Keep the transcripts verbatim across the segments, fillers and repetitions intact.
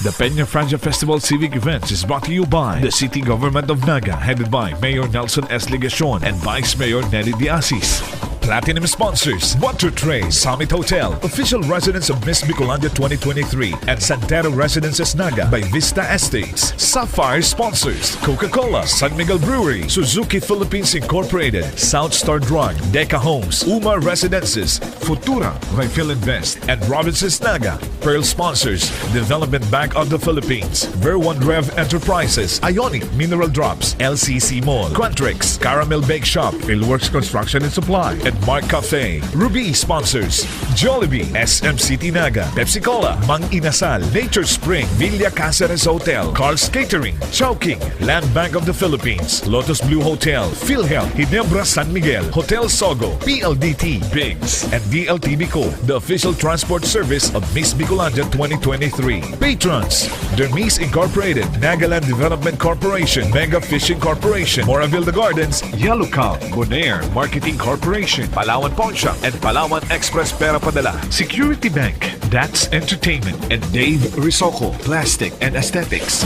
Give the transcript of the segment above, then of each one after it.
The Peña Francia Festival Civic Events is brought to you by the City Government of Naga, headed by Mayor Nelson S. Legacion and Vice Mayor Nelly De Asis. Platinum sponsors: Water Tray, Summit Hotel, official residence of Miss Bicolandia twenty twenty-three, and Santero Residences Naga by Vista Estates. Sapphire sponsors: Coca-Cola, San Miguel Brewery, Suzuki Philippines Incorporated, South Star Drug, Deca Homes, Uma Residences, Futura by Filinvest, and Robinsons Naga. Pearl sponsors: Development Bank of the Philippines, Ver One Rev Enterprises, Ionic Mineral Drops, L C C Mall, Quantrix, Caramel Bake Shop, Philworks Construction and Supply, and Mark Cafe. Ruby sponsors: Jollibee, S M City Naga, Pepsi Cola, Mang Inasal, Nature Spring, Villa Caceres Hotel, Carl's Catering, Chowking, Land Bank of the Philippines, Lotus Blue Hotel, PhilHealth, Ginebra San Miguel, Hotel Sogo, P L D T, Bigs, and D L T B Co, the official transport service of Miss Bicolandia twenty twenty-three. Patrons: Dermis Incorporated, Nagaland Development Corporation, Mega Fishing Corporation, Moravilda Gardens, Yellow Cow, Bonaire Marketing Corporation, Palawan Pawnshop, and Palawan Express Pera Padala. Security Bank, That's Entertainment, and Dave Risocco, Plastic and Aesthetics.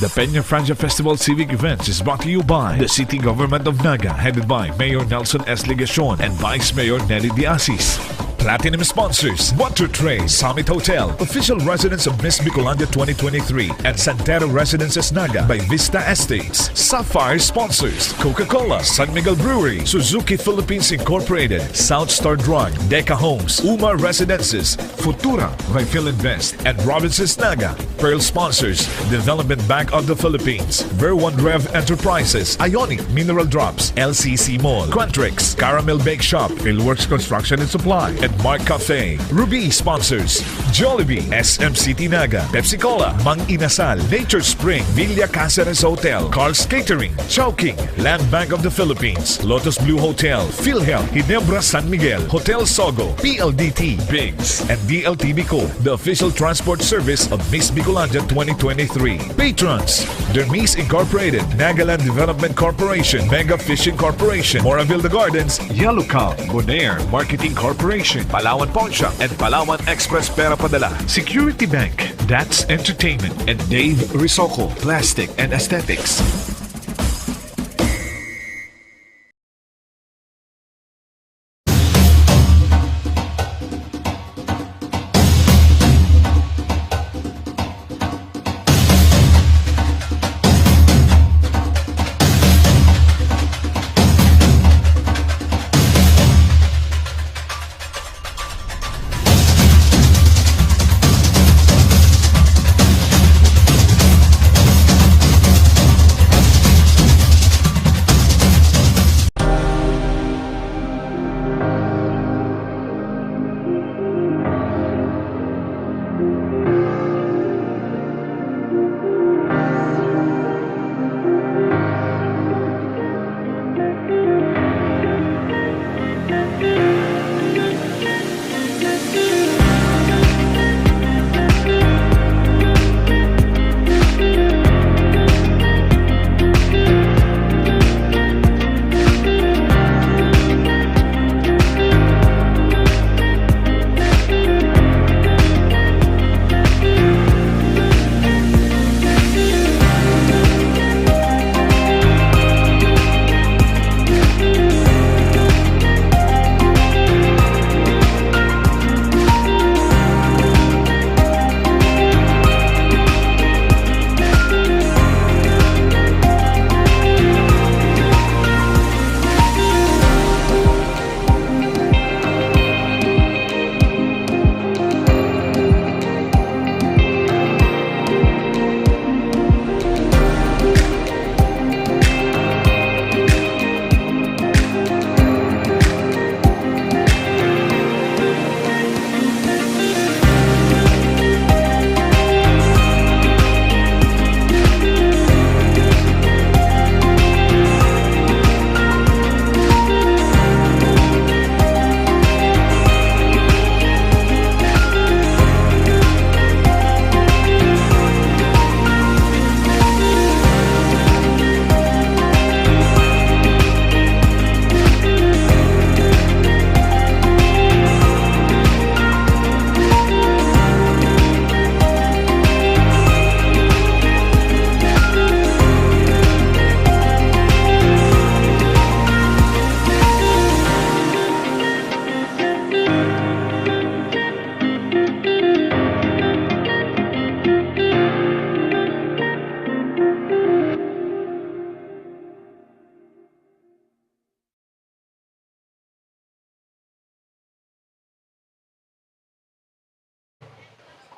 The Peña Francia Festival Civic Events is brought to you by the City Government of Naga, headed by Mayor Nelson S. Legacion and Vice Mayor Nelly De Asis. Platinum sponsors: Water Tray, Summit Hotel, official residence of Miss Bicolandia twenty twenty-three, and Santero Residences Naga by Vista Estates. Sapphire sponsors: Coca-Cola, San Miguel Brewery, Suzuki Philippines Incorporated, South Star Drug, Deca Homes, Uma Residences, Futura by Filinvest, and Robinsons Naga. Pearl sponsors: Development Bank of the Philippines, Ver One Rev Enterprises, Ionic Mineral Drops, L C C Mall, Quantrix, Caramel Bake Shop, Philworks Construction and Supply, and Mark Cafe. Ruby sponsors: Jollibee, S M City Naga, Pepsi Cola, Mang Inasal, Nature Spring, Villa Caceres Hotel, Carl's Catering, Chowking, Land Bank of the Philippines, Lotus Blue Hotel, PhilHealth, Ginebra San Miguel, Hotel Sogo, P L D T, Bigs, and D L T B Co, the official transport service of Miss Bicolandia twenty twenty-three. Patrons: Dermis Incorporated, Nagaland Development Corporation, Mega Fishing Corporation, Moravilda Gardens, Yellow Cow, Bonaire Marketing Corporation, Palawan Pawnshop, and Palawan Express Pera Padala. Security Bank, That's Entertainment, and Dave Risocco, Plastic and Aesthetics.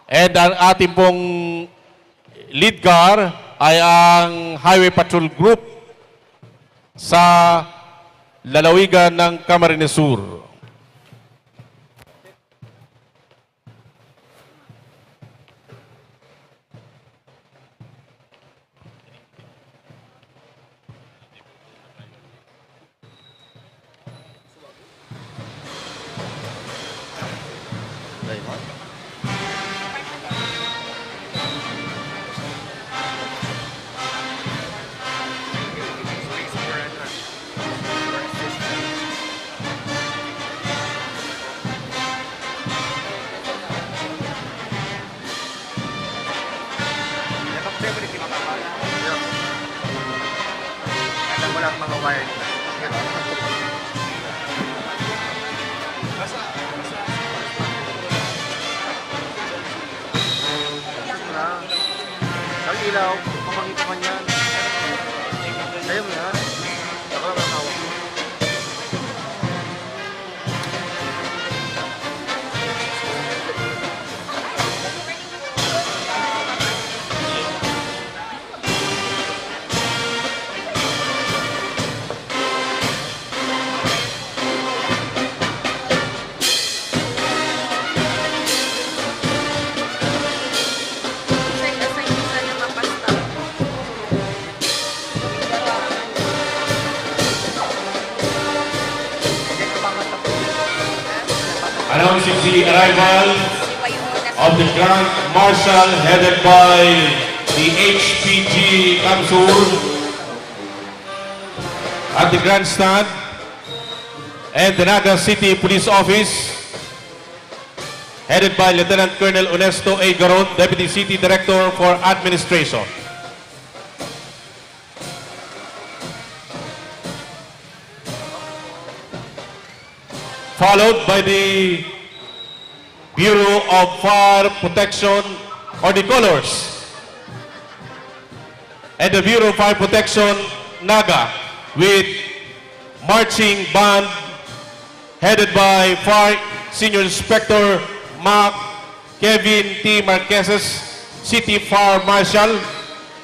And ang ating pong lead car ay ang Highway Patrol Group sa lalawigan ng Camarines Sur. Alam mo lang mga wire nila. Ang ilaw, papakita ka niyan. Ayaw mo yan. Ako lang ang hawak. Announcing the arrival of the Grand Marshal headed by the H P G Kamsur at the grandstand and the Naga City Police Office headed by Lieutenant Colonel Ernesto A. Garon, Deputy City Director for Administration. Followed by the Bureau of Fire Protection or the Colors. And the Bureau of Fire Protection, Naga, with marching band headed by Fire Senior Inspector Mac Kevin T. Marqueses, City Fire Marshal,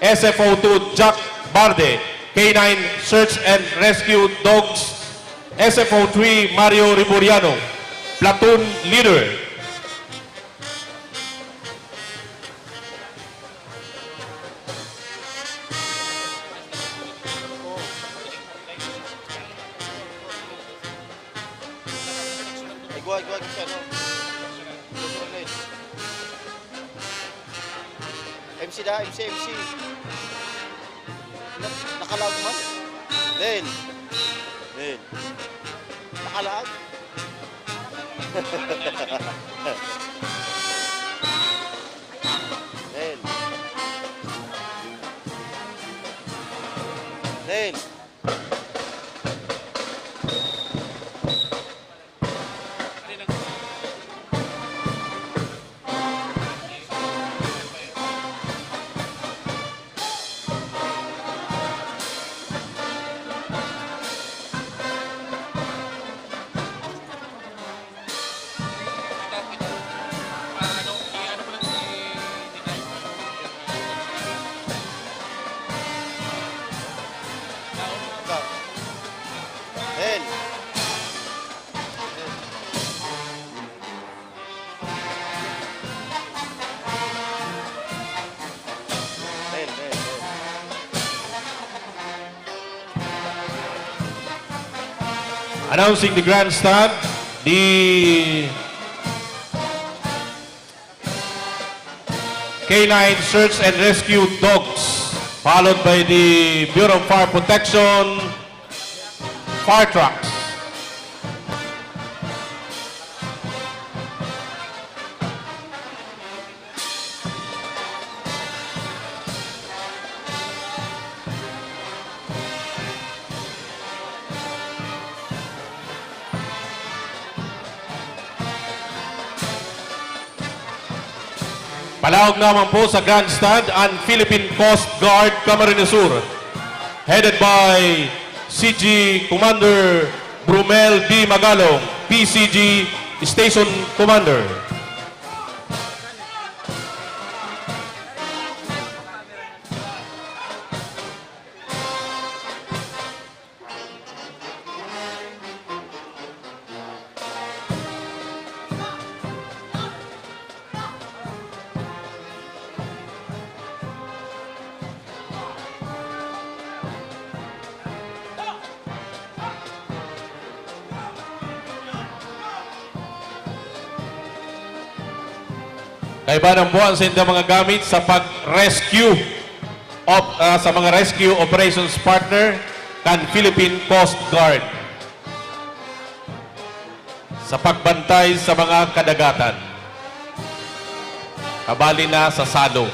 S F O two Jack Barde, K nine Search and Rescue Dogs, S F O three Mario Riboriano, Platoon Leader. Ay, guwa, guwa, guwa, ano? Susunod na yun. M C da, M C, M C. Na-, nakalaag man. Then. Then. Nakalaag. Then. Then. Hel. Hel, hel, hel. Announcing the grandstand, the K nine Search and Rescue Dogs, followed by the Bureau of Fire Protection, fire trucks. Palaog naman po sa grandstand ang Philippine Coast Guard Camarines Sur, headed by C G Commander Brumel B. Magalong, P C G Station Commander. Kaiba ng buwan sa indang mga gamit sa pag-rescue op-, ah, sa mga rescue operations partner kan Philippine Coast Guard sa pagbantay sa mga kadagatan, kabali na sa Salo.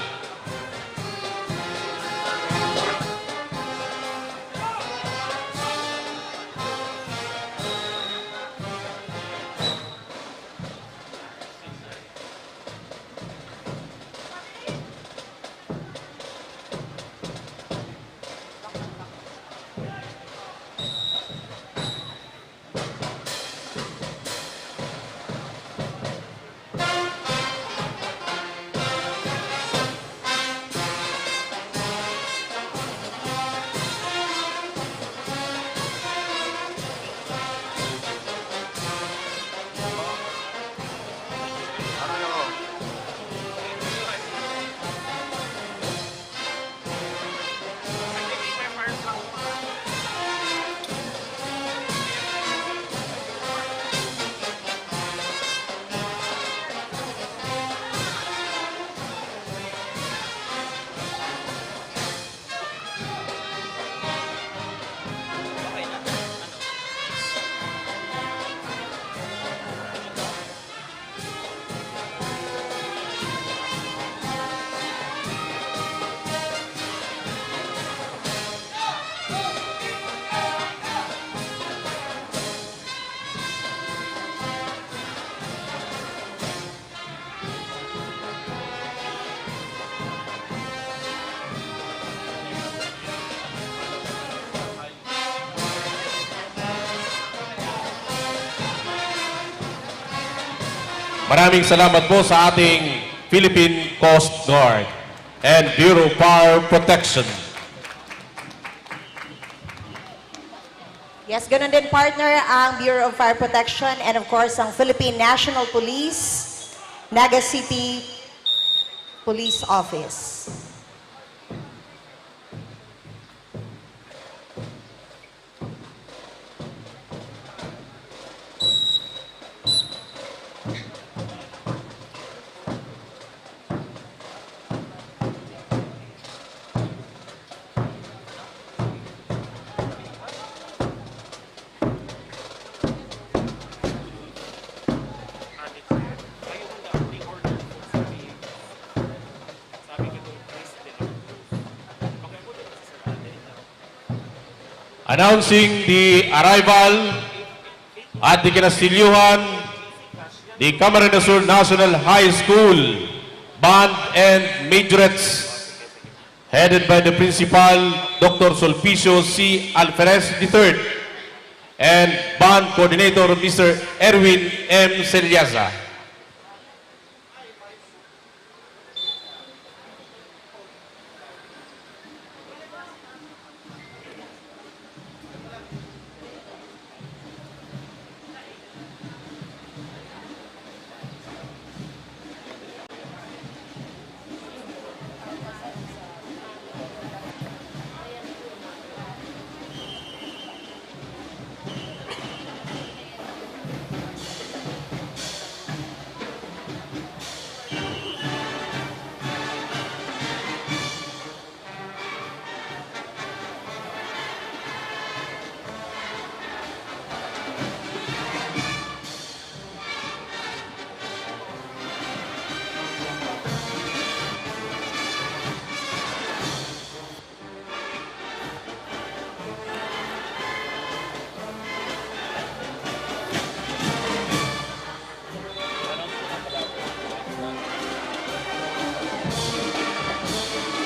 Maraming salamat po sa ating Philippine Coast Guard and Bureau of Fire Protection. Yes, ganun din, partner, ang Bureau of Fire Protection and, of course, ang Philippine National Police, Naga City Police Office. Announcing the arrival at the kinastilyohan, the Camarines Sur National High School Band and Majorettes, headed by the Principal, Doctor Sulpicio C. Alferez the third, and Band Coordinator, Mister Erwin M. Celiaza.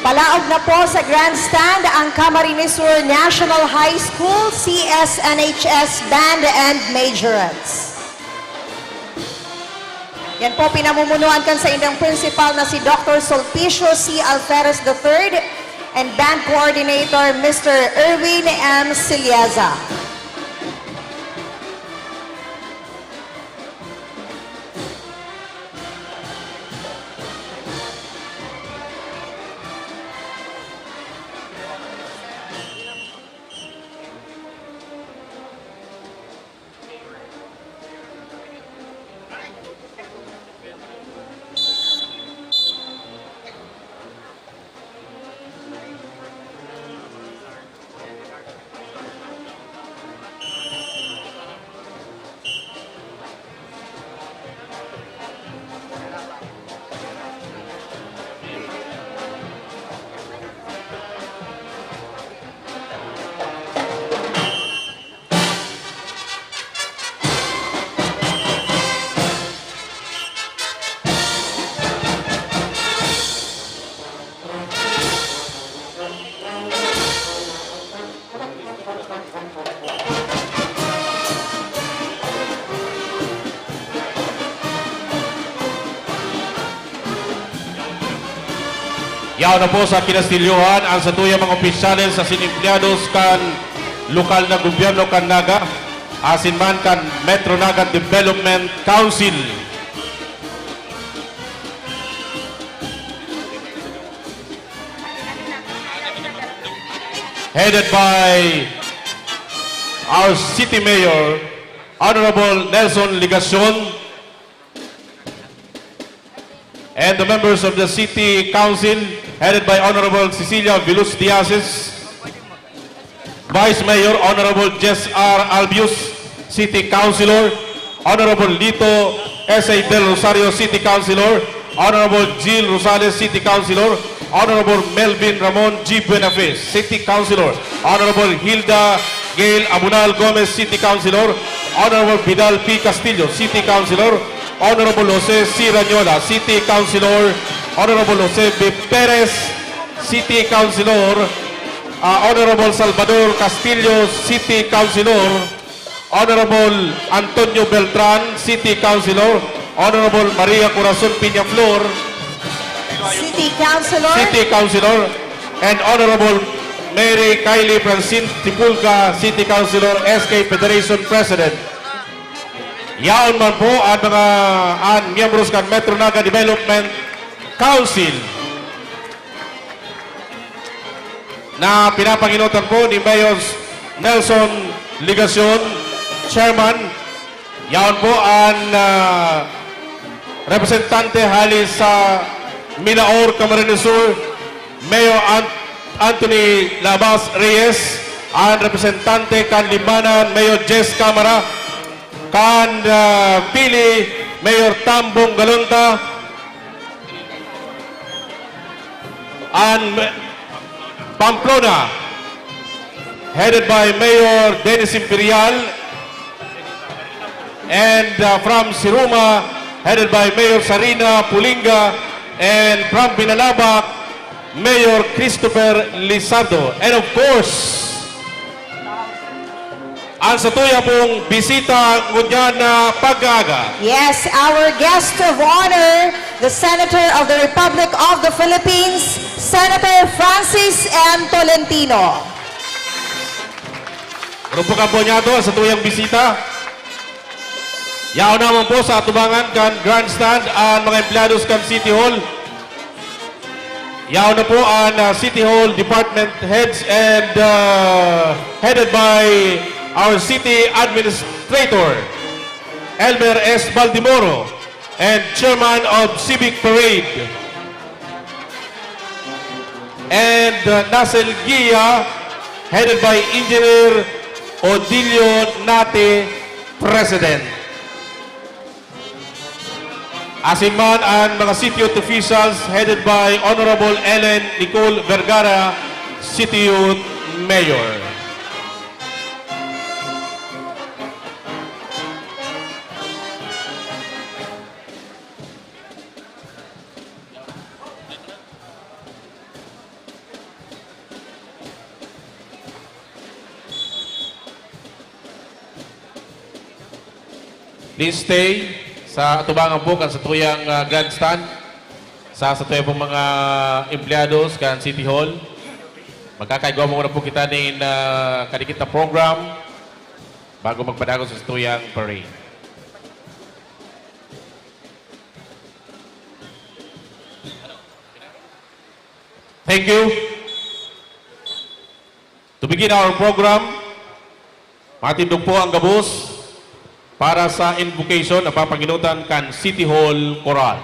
Palaog na po sa grandstand ang Camarines Sur National High School C S N H S Band and Majorettes. Yan po, pinamumunuan kan saindang principal na si Doctor Sulpicio C. Alferez the third and band coordinator, Mister Erwin M. Ciliaza. Yaon na po sa kinastilyohan an satuyang mga opisyales asin empleyados kan lokal na gobyerno kan Naga, asin man kan Metro Naga Development Council. Headed by our City Mayor, Honorable Nelson Legacion, and the members of the City Council, headed by Honorable Cecilia Vilus Diases, Vice Mayor Honorable Jess R. Albius, City Councilor, Honorable Lito S A Del Rosario, City Councilor, Honorable Jill Rosales, City Councilor, Honorable Melvin Ramon G. Buenafes, City Councilor, Honorable Hilda Gail Abunal Gomez, City Councilor, Honorable Vidal P. Castillo, City Councilor, Honorable Jose C. Rañola, City Councilor, Honorable Jose B. Perez, City Councilor, ah, Honorable Salvador Castillo, City Councilor, Honorable Antonio Beltran, City Councilor, Honorable Maria Corazon Peñaflor, City Councilor. City Councilor, and Honorable Mary Kylie Francine Tipulga, City Councilor, S K Federation President. Yaon man po an mga, an miyembros kan Metro Naga Development Council na pinapanginutan po ni Mayor Nelson Legacion, Chairman. Yaon po an, ah, representante hali sa Milaor, Camarines Sur, Mayor Ant-, Anthony Labas Reyes, an representante kan Libmanan, Mayor Jess Camara, kan, ah, Pili, Mayor Tambong Galonta, an Pamplona, headed by Mayor Dennis Imperial, and, uh, from Siruma, headed by Mayor Sarina Pulinga, and from Binalabak, Mayor Christopher Lizardo. And of course, ang satuya pong bisita ngunyan na pag-aaga. Yes, our guest of honor, the Senator of the Republic of the Philippines, Senator Francis M. Tolentino. Rumpukan po niya to, ang satuyang bisita. Yaon naman po sa atubangan kan grandstand ang mga empleyados kan City Hall. Yaon na po ang, ah, City Hall department heads and, ah, headed by our city administrator, Elmer S. Baldimoro, and chairman of Civic Parade, and, ah, Nasel Guia, headed by Engineer Odilio Nate, President. Asin man an mga city youth officials headed by Honorable Ellen Nicole Vergara, City Youth Mayor. Please stay sa atubangan po kan satuyang, ah, grandstand, sa satuya pong mga empleyados kan City Hall. Magkakaigwa muna po kita nin, ah, kadikit na program bago magpadagos sa satuyang parade. Thank you. To begin our program, matindog po ang gabos para sa invocation na papanginutan kan City Hall Chorale.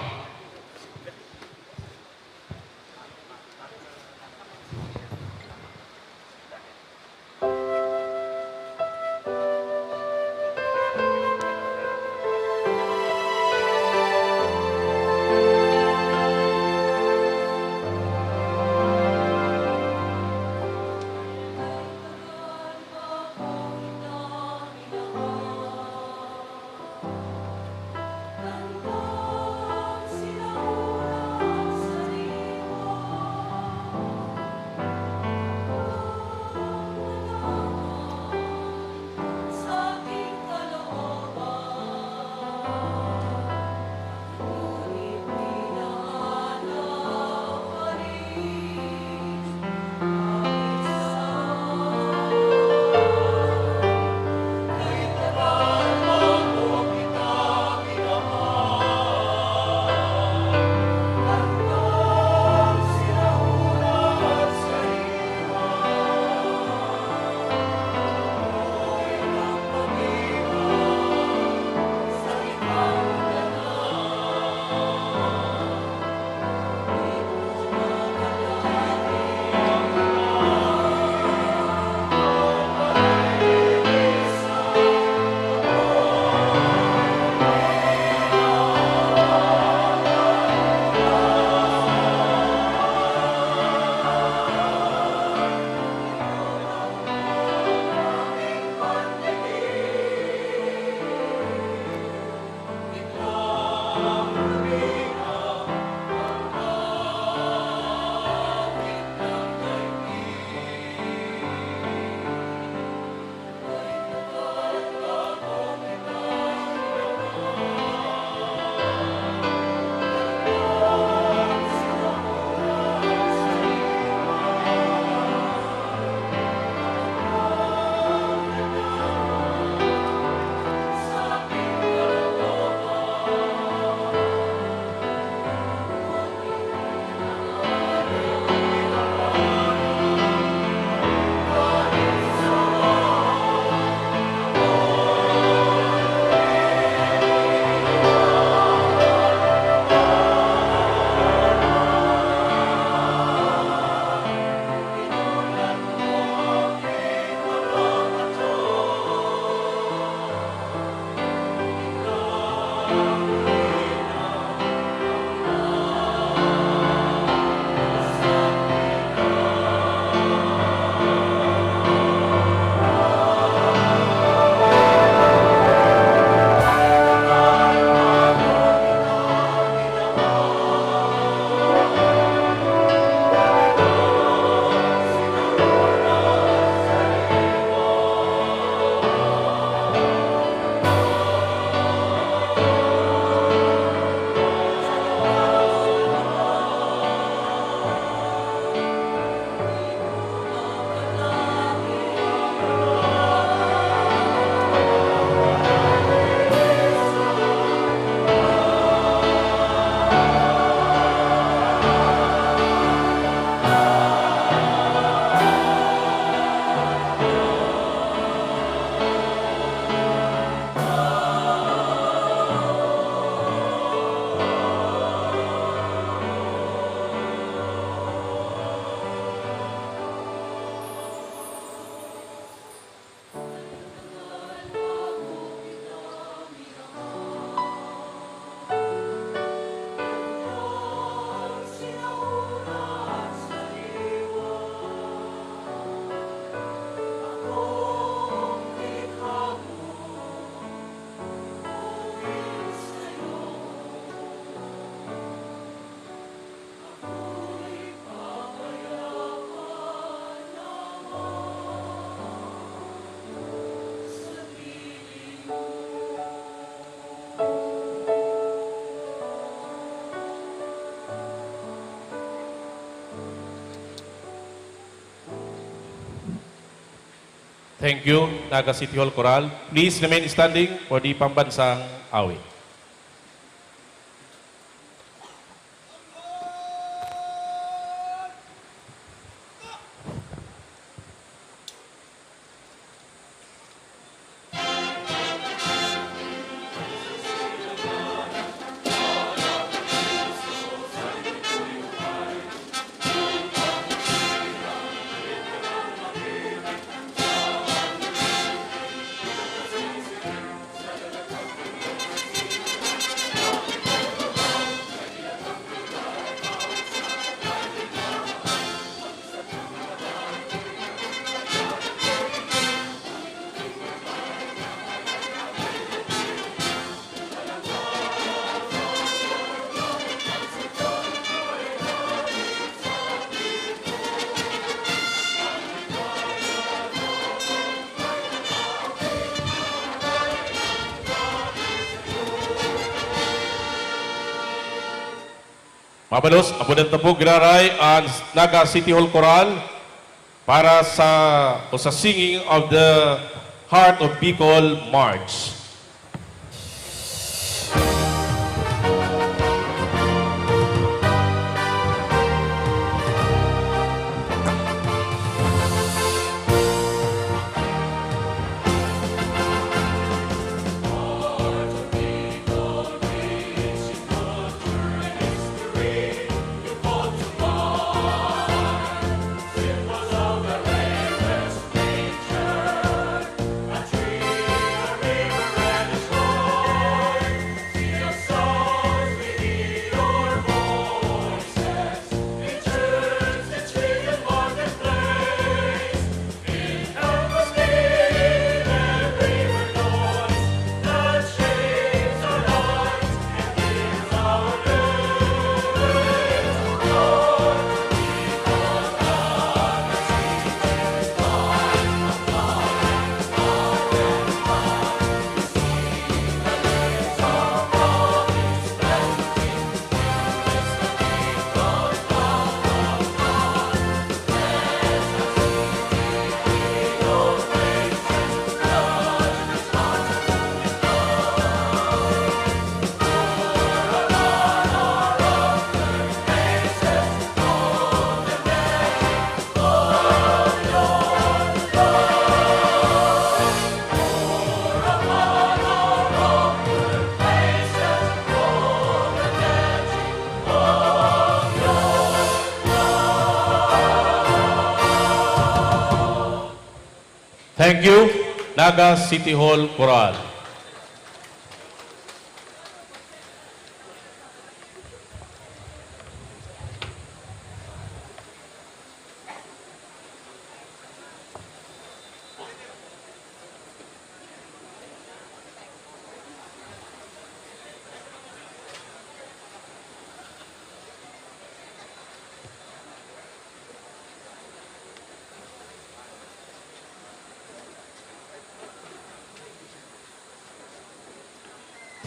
Thank you, Naga City Hall Chorale. Please remain standing for the pambansang awit. Mabalos, apodan ta po giraray an Naga City Hall Chorale para sa, o sa singing of the Heart of Bicol March. Thank you, Naga City Hall Chorale.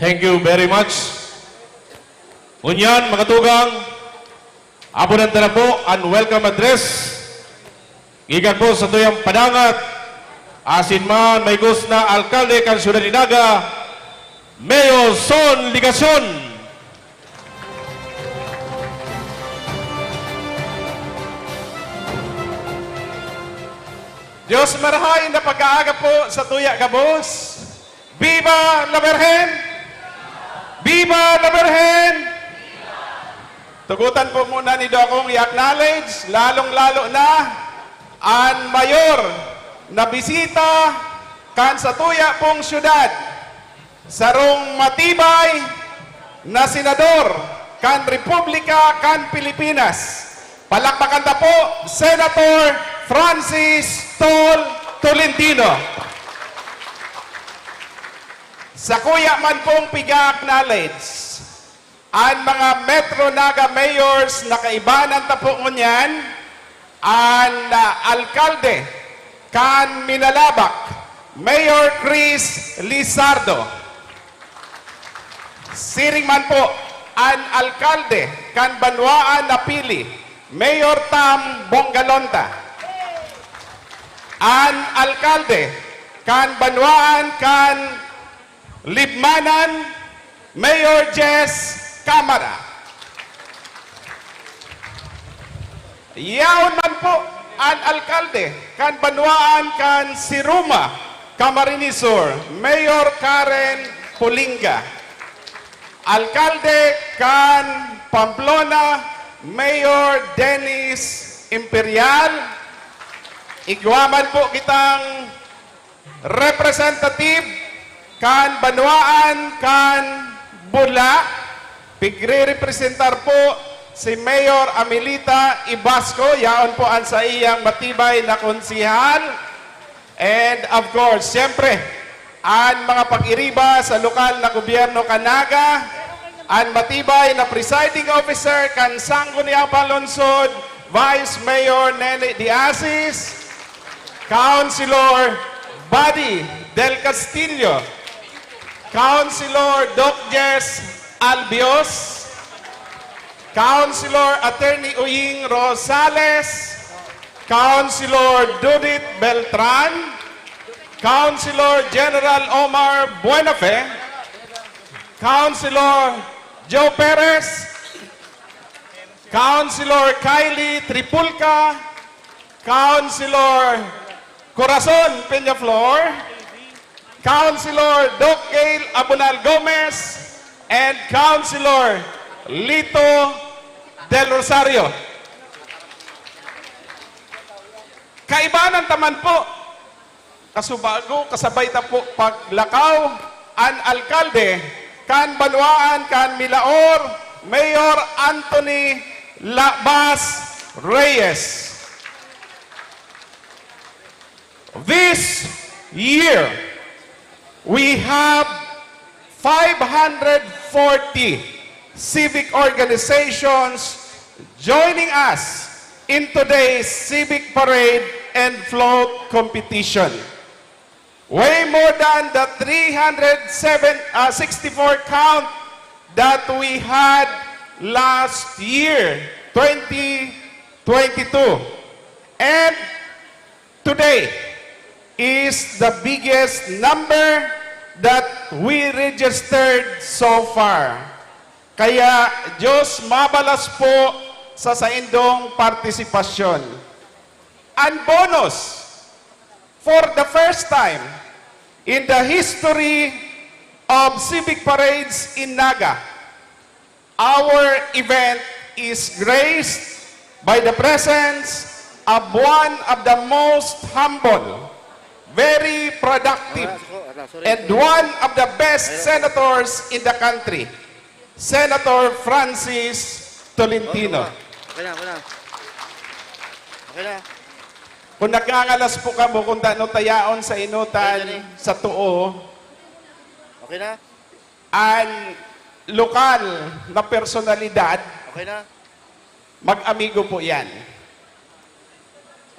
Thank you very much. Ngunyan, mga tugang, apodan ta na po an welcome address gikan po sa tuyang padangat, asin man maigos na alkalde kan Syudad ni Naga, Mayor Son Legacion. Dios marahay na pag-aaga po sa tuya gabos. Viva la Virgen! Viva la Virgen! Tugotan po muna nindo akong i-acknowledge, lalong-lalo na an mayor na bisita kan sa tuya pong syudad, sarong matibay na senador kan Republika kan Pilipinas. Palakpakan ta po, Senator Francis Tol Tolentino. Sakuya man pong piga-acknowledge an mga Metro Naga Mayors na kaibanan ta po ngunyan, an, ah, alkalde kan Minalabac, Mayor Chris Lizardo. Siring man po, an alkalde kan banwaan na pili, Mayor Tam Bongalonta. An alkalde kan banwaan kan Libmanan, Mayor Jess Camara. Yaon man po an alkalde kan banwaan kan Siruma, Camarines Sur, Mayor Karen Polinga. Alkalde kan Pamplona, Mayor Dennis Imperial. Igwa man po kitang representative kan banwaan kan Bula. Pigre-representar po si Mayor Amelita Ibasco, yaon po an saiyang matibay na konsehal. And of course, siyempre, an mga pag-iriba sa lokal na gobyerno kan Naga, an matibay na presiding officer kan Sangguniang Panlungsod, Vice Mayor Nene de Asis, Councilor Buddy Del Castillo, Councilor Doc Jess Albios, Councilor Attorney Uying Rosales, Councilor Judith Beltran, Councilor General Omar Buenafe, Councilor Joe Perez, Councilor Kylie Tripulca, Councilor Corazon Peñaflor, Councilor Doc Gail Abunal Gomez, and Councilor Lito Del Rosario. Kaibanan ta man po, kasubago, kasabay ta po paglakaw, an alkalde kan banwaan kan Milaor, Mayor Anthony Labas Reyes. This year, we have five hundred forty civic organizations joining us in today's civic parade and float competition. Way more than the three hundred seven, uh, sixty-four count that we had last year, twenty twenty-two. And today is the biggest number that we registered so far. Kaya, Diyos mabalas po sa saindong partisipasyon. An bonus, for the first time in the history of civic parades in Naga, our event is graced by the presence of one of the most humble, very productive, and one of the best senators in the country, Senator Francis Tolentino. Okay na, okay na. Okay na. Kung nagngangalas po kamo kung tano tayaon sa inutan, okay na ni, sa tuo, okay na, an lokal na personalidad, okay na, mag-amigo po yan.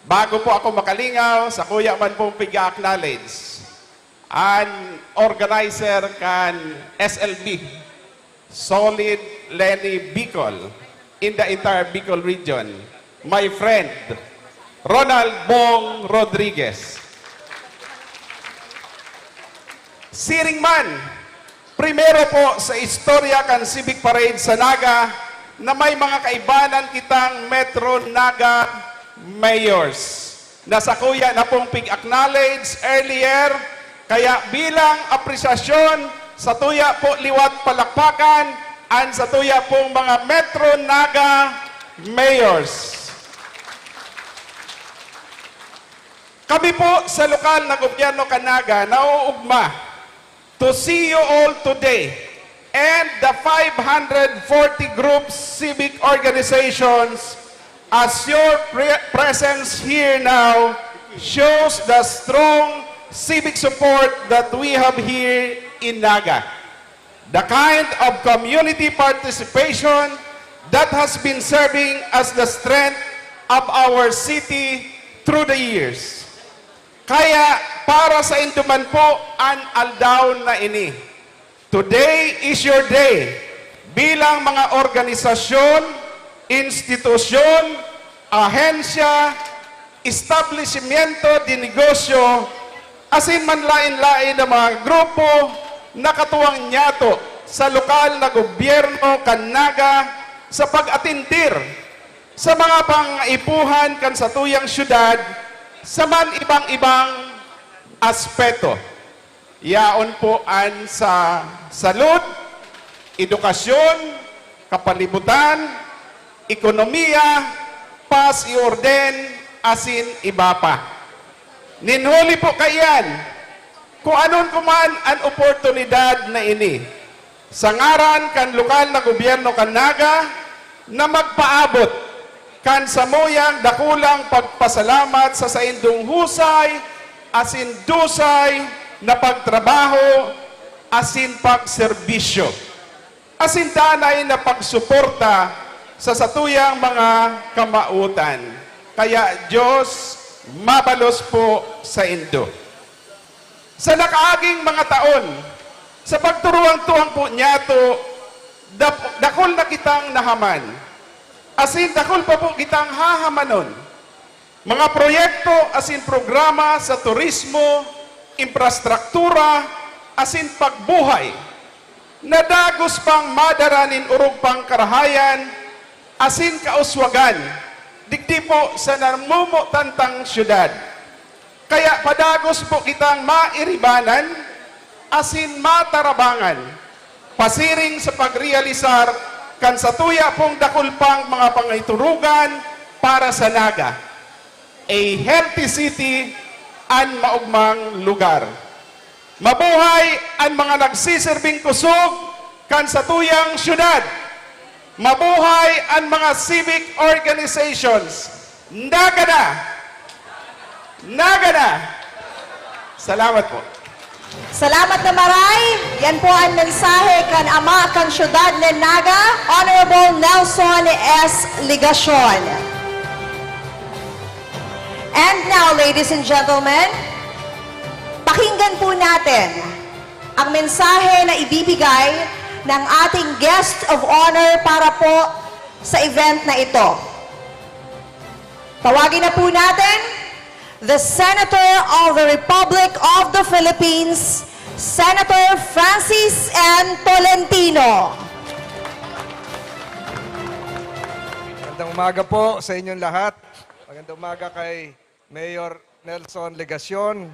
Bago po ako makalingaw, sakuya man pong pig-acknowledge an organizer kan S L B, Solid Leni Bicol, in the entire Bicol region, my friend, Ronald Bong Rodriguez. Siring man, primero po sa istorya kan Civic Parade sa Naga na may mga kaibanan kitang Metro Naga Mayors. Nasakuya na pong pig-acknowledge earlier, kaya bilang apresyasyon, satuya po liwat palakpakan an satuya pong mga Metro Naga Mayors. Kami po sa lokal na gobyerno kan Naga nauugma to see you all today and the five hundred forty groups, civic organizations, as your pre-, presence here now shows the strong civic support that we have here in Naga. The kind of community participation that has been serving as the strength of our city through the years. Kaya para saindo man po an aldaw na ini. Today is your day bilang mga organisasyon, institusyon, ahensya, establishmento de negosyo, asin manlaen-laen na mga grupo na katuwang nyato sa lokal na gobyerno kan Naga sa pag-atendir sa mga pangaipuhan kan satuyang syudad sa man ibang-ibang aspeto. Yaon po an sa salud, edukasyon, kapalibutan, ekonomiya, paz y orden, asin iba pa. Nin huli po kaiyan, kuanon ko man an oportunidad na ini, sa ngaran kan lokal na gobyerno kan Naga, na magpaabot kan samuyang dakulang pagpasalamat sa saindong husay asin dusay na pagtrabaho asin pagserbisyo, asin danay na pagsuporta sa satuyang mga kamawotan. Kaya, Diyos, mabalos po saindo. Sa nakaaging mga taon, sa pagturuwang-tuwang po niyato, dap-, dakul na kitang nahaman, asin dakul pa po kitang hahamanon. Mga proyekto asin programa sa turismo, infrastruktura, asin pagbuhay, na dagos pang madara nin orog pang karahayan asin kauswagan digdi po sa namumutantang syudad. Kaya padagos po kitang mairibanan asin matarabangan pasiring sa pagrealisar kan satuya pong dakul pang mga pangiturugan para sa Naga. A healthy city an maogmang lugar. Mabuhay an mga nagsiserbing kusog kan satuyang syudad. Mabuhay an mga civic organizations. Naga na! Naga na! Salamat po. Salamat na maray. Yan po ang mensahe kan Ama kan Siyudad nin Naga, Honorable Nelson S. Legacion. And now, ladies and gentlemen, pakinggan po natin ang mensahe na ibibigay ng ating guest of honor para po sa event na ito. Tawagin na po natin the Senator of the Republic of the Philippines, Senator Francis M. Tolentino. Magandang umaga po sa inyong lahat. Magandang umaga kay Mayor Nelson Legacion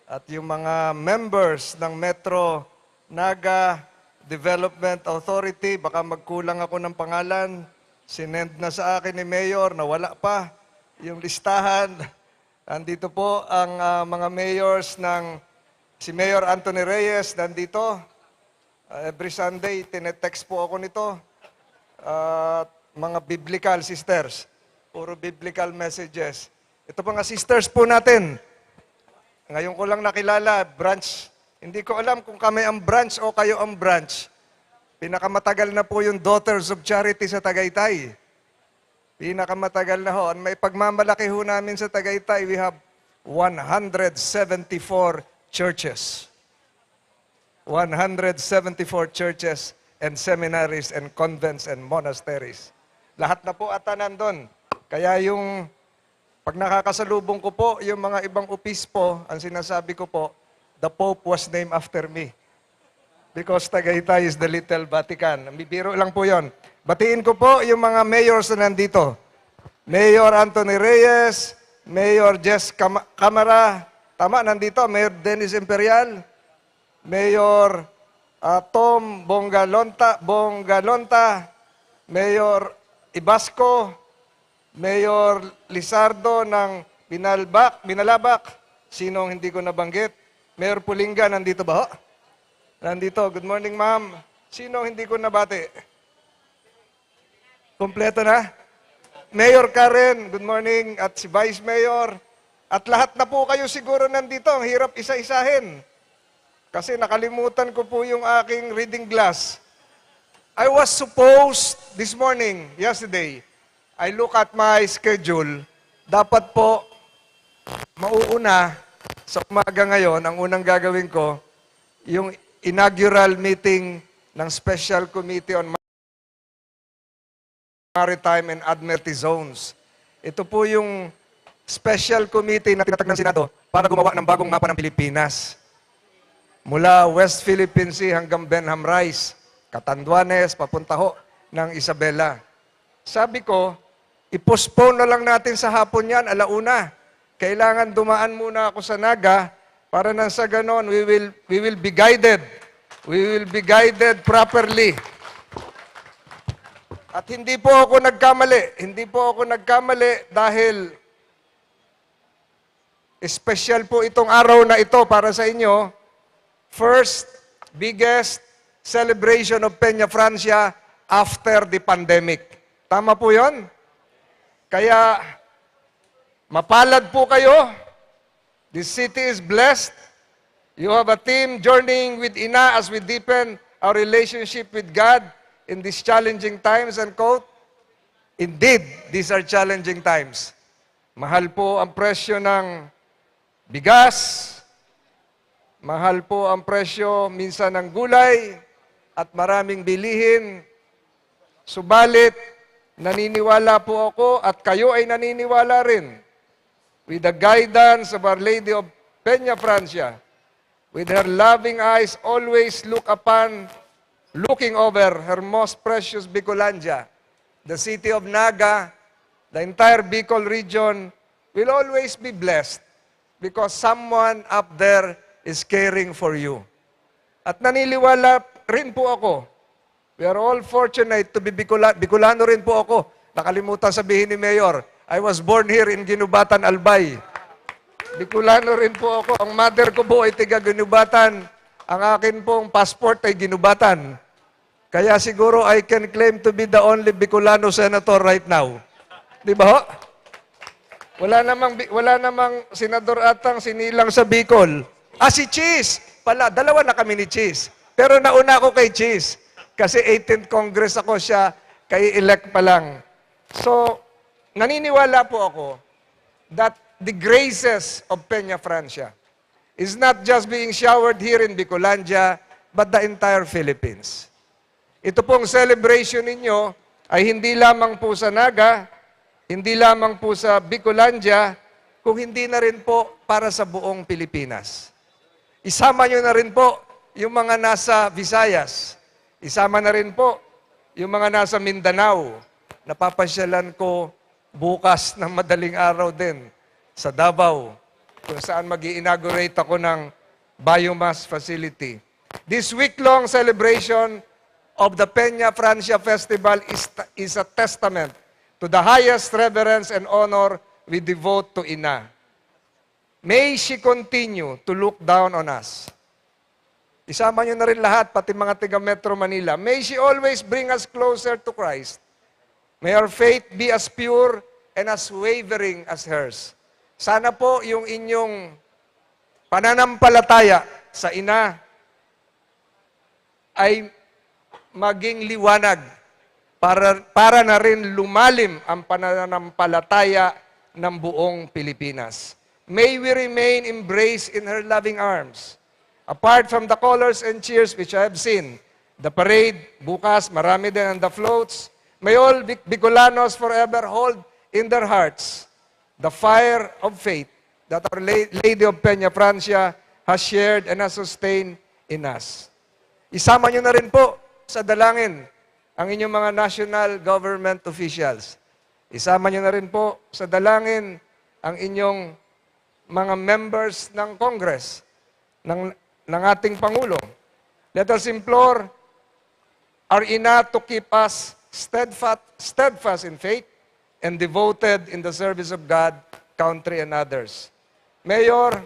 at yung mga members ng Metro Naga Development Authority. Baka magkulang ako ng pangalan. Sinend na sa akin ni Mayor na wala pa yung listahan. Andito po ang, ah, mga mayors ng, si Mayor Anthony Reyes nandito. Ah, every Sunday, tinetext po ako nito. At mga biblical sisters. Puro biblical messages. Ito mga sisters po natin. Ngayon ko lang nakilala, branch. Hindi ko alam kung kami ang branch o kayo ang branch. Pinakamatagal na po yung Daughters of Charity sa Tagaytay. Pinakamatagal na ho. Ang may pagmamalaki ho namin sa Tagaytay, we have one hundred seventy-four churches. One hundred seventy-four churches and seminaries and convents and monasteries. Lahat na po ata nandun. Kaya yung, pag nakakasalubong ko po yung mga ibang opispo, ang sinasabi ko po, "The Pope was named after me." Because Tagaytay is the little Vatican. Bibiro lang po yon. Batiin ko po yung mga mayors na nandito. Mayor Anthony Reyes, Mayor Jess Cam-, Camara, tama, nandito, Mayor Dennis Imperial, Mayor, ah, Tom Bongalonta, Bongalonta, Mayor Ibasco, Mayor Lizardo ng Binalbac, Binalabak, sinong hindi ko nabanggit? Mayor Pulinga, nandito ba ho? Nandito. Good morning, ma'am. Sinong hindi ko nabati? Kompleto na? Mayor Karen, good morning. At si Vice Mayor. At lahat na po kayo siguro nandito. Ang hirap isa-isahin. Kasi nakalimutan ko po yung aking reading glass. I was supposed this morning, yesterday, I look at my schedule. Dapat po, mauuna sa umaga ngayon, ang unang gagawin ko, yung inaugural meeting ng Special Committee on Maritime and Admiralty Zones. Ito po yung special committee na tinatag ng Senado para gumawa ng bagong mapa ng Pilipinas. Mula West Philippine Sea hanggang Benham Rice, Catanduanes, papunta ho ng Isabela. Sabi ko, i-postpone na lang natin sa hapon yan, ala una. Kailangan dumaan muna ako sa Naga para nang sa ganon, we will, we will be guided. We will be guided properly. At hindi po ako nagkamali. Hindi po ako nagkamali dahil espesyal po itong araw na ito para sa inyo. First biggest celebration of Peña Francia after the pandemic. Tama po yon? Kaya mapalad po kayo. This city is blessed. You have a team journeying with Ina as we deepen our relationship with God in these challenging times, unquote. Indeed, these are challenging times. Mahal po ang presyo ng bigas, mahal po ang presyo minsan ng gulay, at maraming bilihin. Subalit, naniniwala po ako at kayo ay naniniwala rin, with the guidance of Our Lady of Peña Francia, with her loving eyes always look upon, looking over her most precious Bicolandia, the city of Naga, the entire Bicol region will always be blessed because someone up there is caring for you. At naniniwala rin po ako, we are all fortunate to be Bicola-, Bicolano rin po ako. Nakalimutan sabihin ni Mayor, I was born here in Guinobatan, Albay. Bicolano rin po ako. Ang mother ko po ay tiga Guinobatan. Ang akin pong passport ay Guinobatan. Kaya siguro I can claim to be the only Bicolano senator right now. Di ba ho? Wala namang, bi- wala namang senador atang sinilang sa Bicol. Ah, si Chiz pala. Dalawa na kami ni Chiz. Pero nauna ako kay Chiz. Kasi eighteenth Congress ako, siya kay elect pa lang. So, naniniwala po ako that the graces of Peña Francia is not just being showered here in Bicolandia, but the entire Philippines. Ito pong celebration ninyo ay hindi lamang po sa Naga, hindi lamang po sa Bicolandia, kung hindi na rin po para sa buong Pilipinas. Isama nyo na rin po yung mga nasa Visayas. Isama na rin po yung mga nasa Mindanao. Napapasyalan ko bukas ng madaling araw din sa Davao, kung saan mag-i-inaugurate ako ng biomass facility. This week-long celebration of the Peña Francia Festival is, is a testament to the highest reverence and honor we devote to Ina. May she continue to look down on us. Isama nyo na rin lahat, pati mga taga Metro Manila. May she always bring us closer to Christ. May our faith be as pure and as wavering as hers. Sana po yung inyong pananampalataya sa Ina ay maging liwanag para, para na rin lumalim ang pananampalataya ng buong Pilipinas. May we remain embraced in her loving arms. Apart from the colors and cheers which I have seen, the parade, bukas, marami din ang the floats, may all Bic-, Bicolanos forever hold in their hearts the fire of faith that Our La-, Lady of Peña Francia has shared and has sustained in us. Isama nyo na rin po sa dalangin ang inyong mga national government officials. Isama nyo na rin po sa dalangin ang inyong mga members ng Congress, ng, ng ating Pangulo. Let us implore our Ina to keep us steadfast, steadfast in faith and devoted in the service of God, country, and others. Mayor,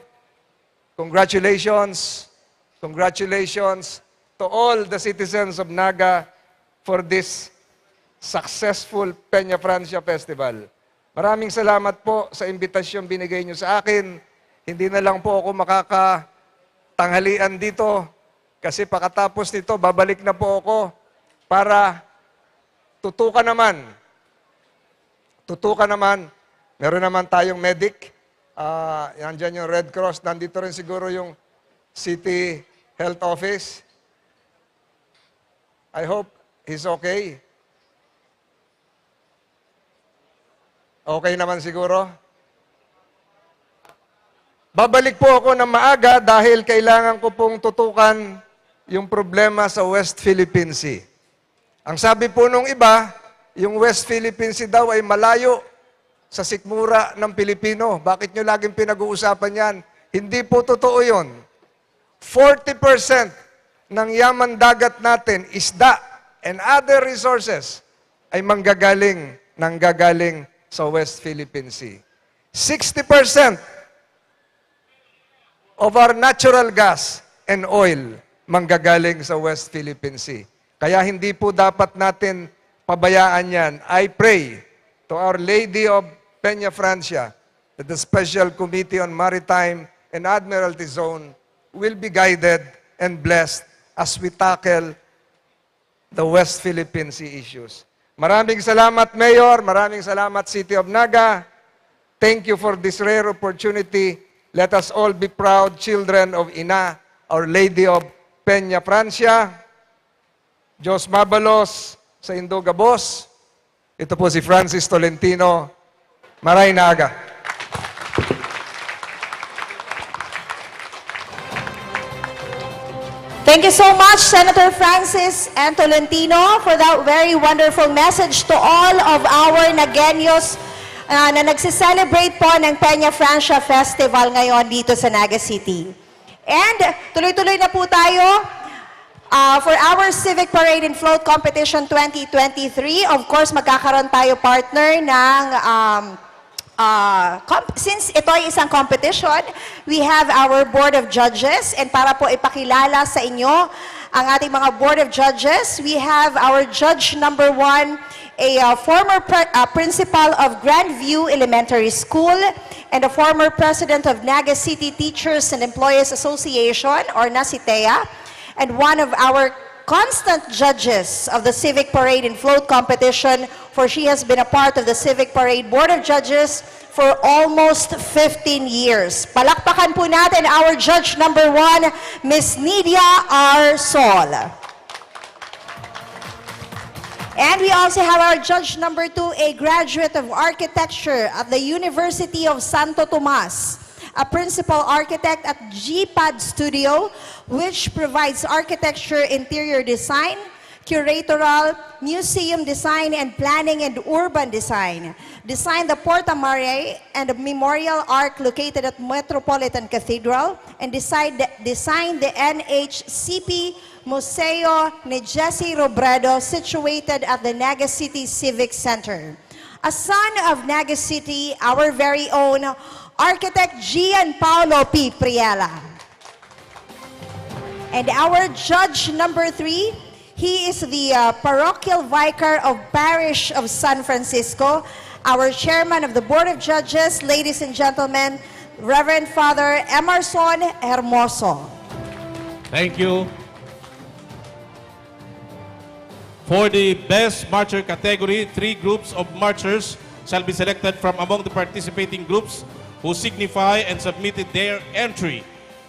congratulations. Congratulations to all the citizens of Naga for this successful Peña Francia Festival. Maraming salamat po sa imbitasyong binigay niyo sa akin. Hindi na lang po ako makakatanghalian dito kasi pakatapos nito, babalik na po ako para tutukan naman. Tutukan naman. Meron naman tayong medic. Ah, nandyan yung Red Cross. Nandito rin siguro yung City Health Office. I hope he's okay. Okay naman siguro. Babalik po ako ng maaga dahil kailangan ko pong tutukan yung problema sa West Philippine Sea. Ang sabi po nung iba, yung West Philippine Sea daw ay malayo sa sikmura ng Pilipino. Bakit nyo laging pinag-uusapan yan? Hindi po totoo yon. Forty percent ng yaman dagat natin, isda, and other resources ay manggagaling, nanggagaling sa West Philippine Sea. Sixty percent of our natural gas and oil manggagaling sa West Philippine Sea. Kaya hindi po dapat natin pabayaan yan. I pray to Our Lady of Peña Francia that the Special Committee on Maritime and Admiralty Zone will be guided and blessed as we tackle the West Philippine Sea issues. Maraming salamat, Mayor. Maraming salamat, City of Naga. Thank you for this rare opportunity. Let us all be proud children of Ina, Our Lady of Peña Francia. Diyos mabalos sa indo gabos. Ito po si Francis Tolentino. Maray na aga. Thank you so much, Senator Francis and Tolentino, for that very wonderful message to all of our Nagueños uh, na nagse-celebrate po ng Peña Francia Festival ngayon dito sa Naga City. And tuloy-tuloy na po tayo uh, for our Civic Parade and Float Competition twenty twenty-three. Of course, magkakaroon tayo, partner, ng um, Uh, since ito ay isang competition, we have our Board of Judges, and para po ipakilala sa inyo ang ating mga Board of Judges, we have our Judge number one, a uh, former uh, principal of Grandview Elementary School and a former president of Naga City Teachers and Employees Association or NACITEA, and one of our constant judges of the Civic Parade and Float Competition, for she has been a part of the Civic Parade Board of Judges for almost fifteen years. Palakpakan po natin our judge number one, Miss Nidia R. Sol. And we also have our judge number two, a graduate of architecture at the University of Santo Tomas, a principal architect at G pad Studio, which provides architecture, interior design, curatorial, museum design and planning, and urban design. Designed the Porta Maria and the Memorial Arch located at Metropolitan Cathedral, and decide, designed the N H C P Museo ni Jesse Robredo, situated at the Naga City Civic Center. A son of Naga City, our very own Architect Gian Paulo P. Priela. And our judge number three, he is the uh, parochial vicar of Parish of San Francisco, our chairman of the Board of Judges, ladies and gentlemen, Reverend Father Emerson Hermoso. Thank you. For the best marcher category, three groups of marchers shall be selected from among the participating groups who signify and submitted their entry,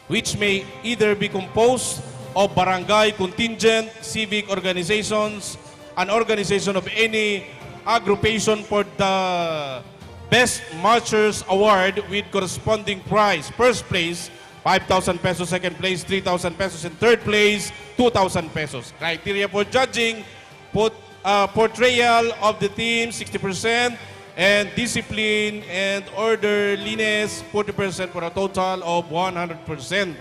which may either be composed of barangay contingent, civic organizations, an organization of any aggregation for the Best Marchers Award with corresponding prize. First place, five thousand pesos, second place, three thousand pesos, and third place, two thousand pesos. Criteria for judging, put, uh, portrayal of the team, sixty percent, and discipline and orderliness, forty percent, for a total of one hundred percent.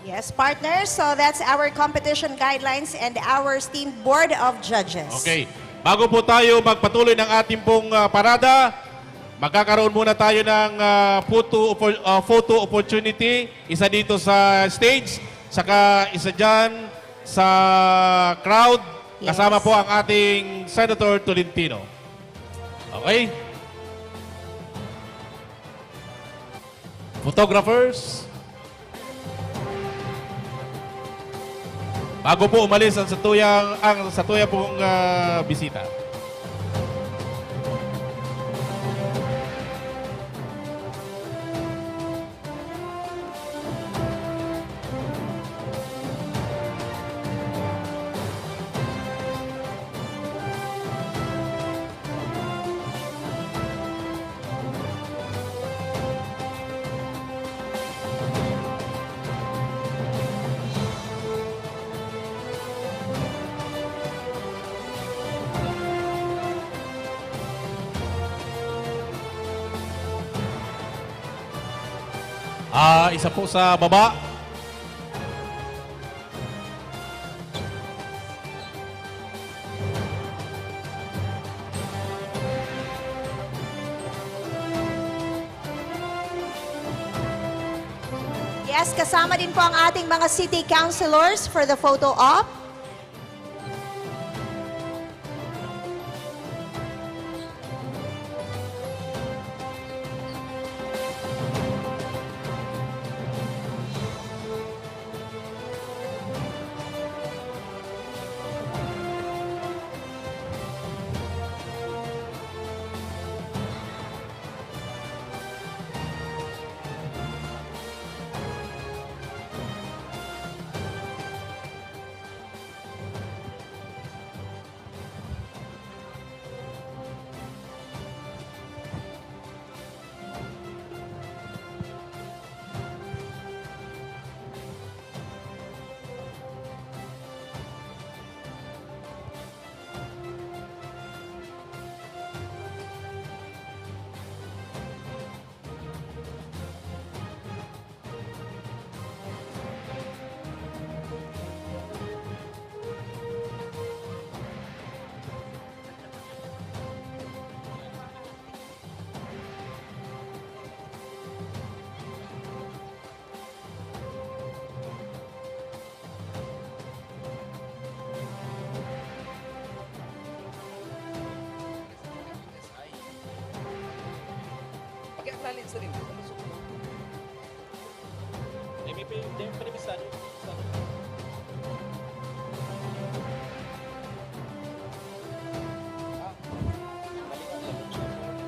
Yes, partners. So that's our competition guidelines and our esteemed board of judges. Okay. Bago po tayo magpatuloy ng ating pong uh, parada, magkakaroon muna tayo ng uh, photo, uh, photo opportunity. Isa dito sa stage, saka isa dyan sa crowd. Yes. Kasama po ang ating Senator Tolentino. Okay? Photographers. Bago po umalis ang satuyang ang satuya pong uh, bisita. Isa po sa baba. Yes, kasama din po ang ating mga city councilors for the photo op.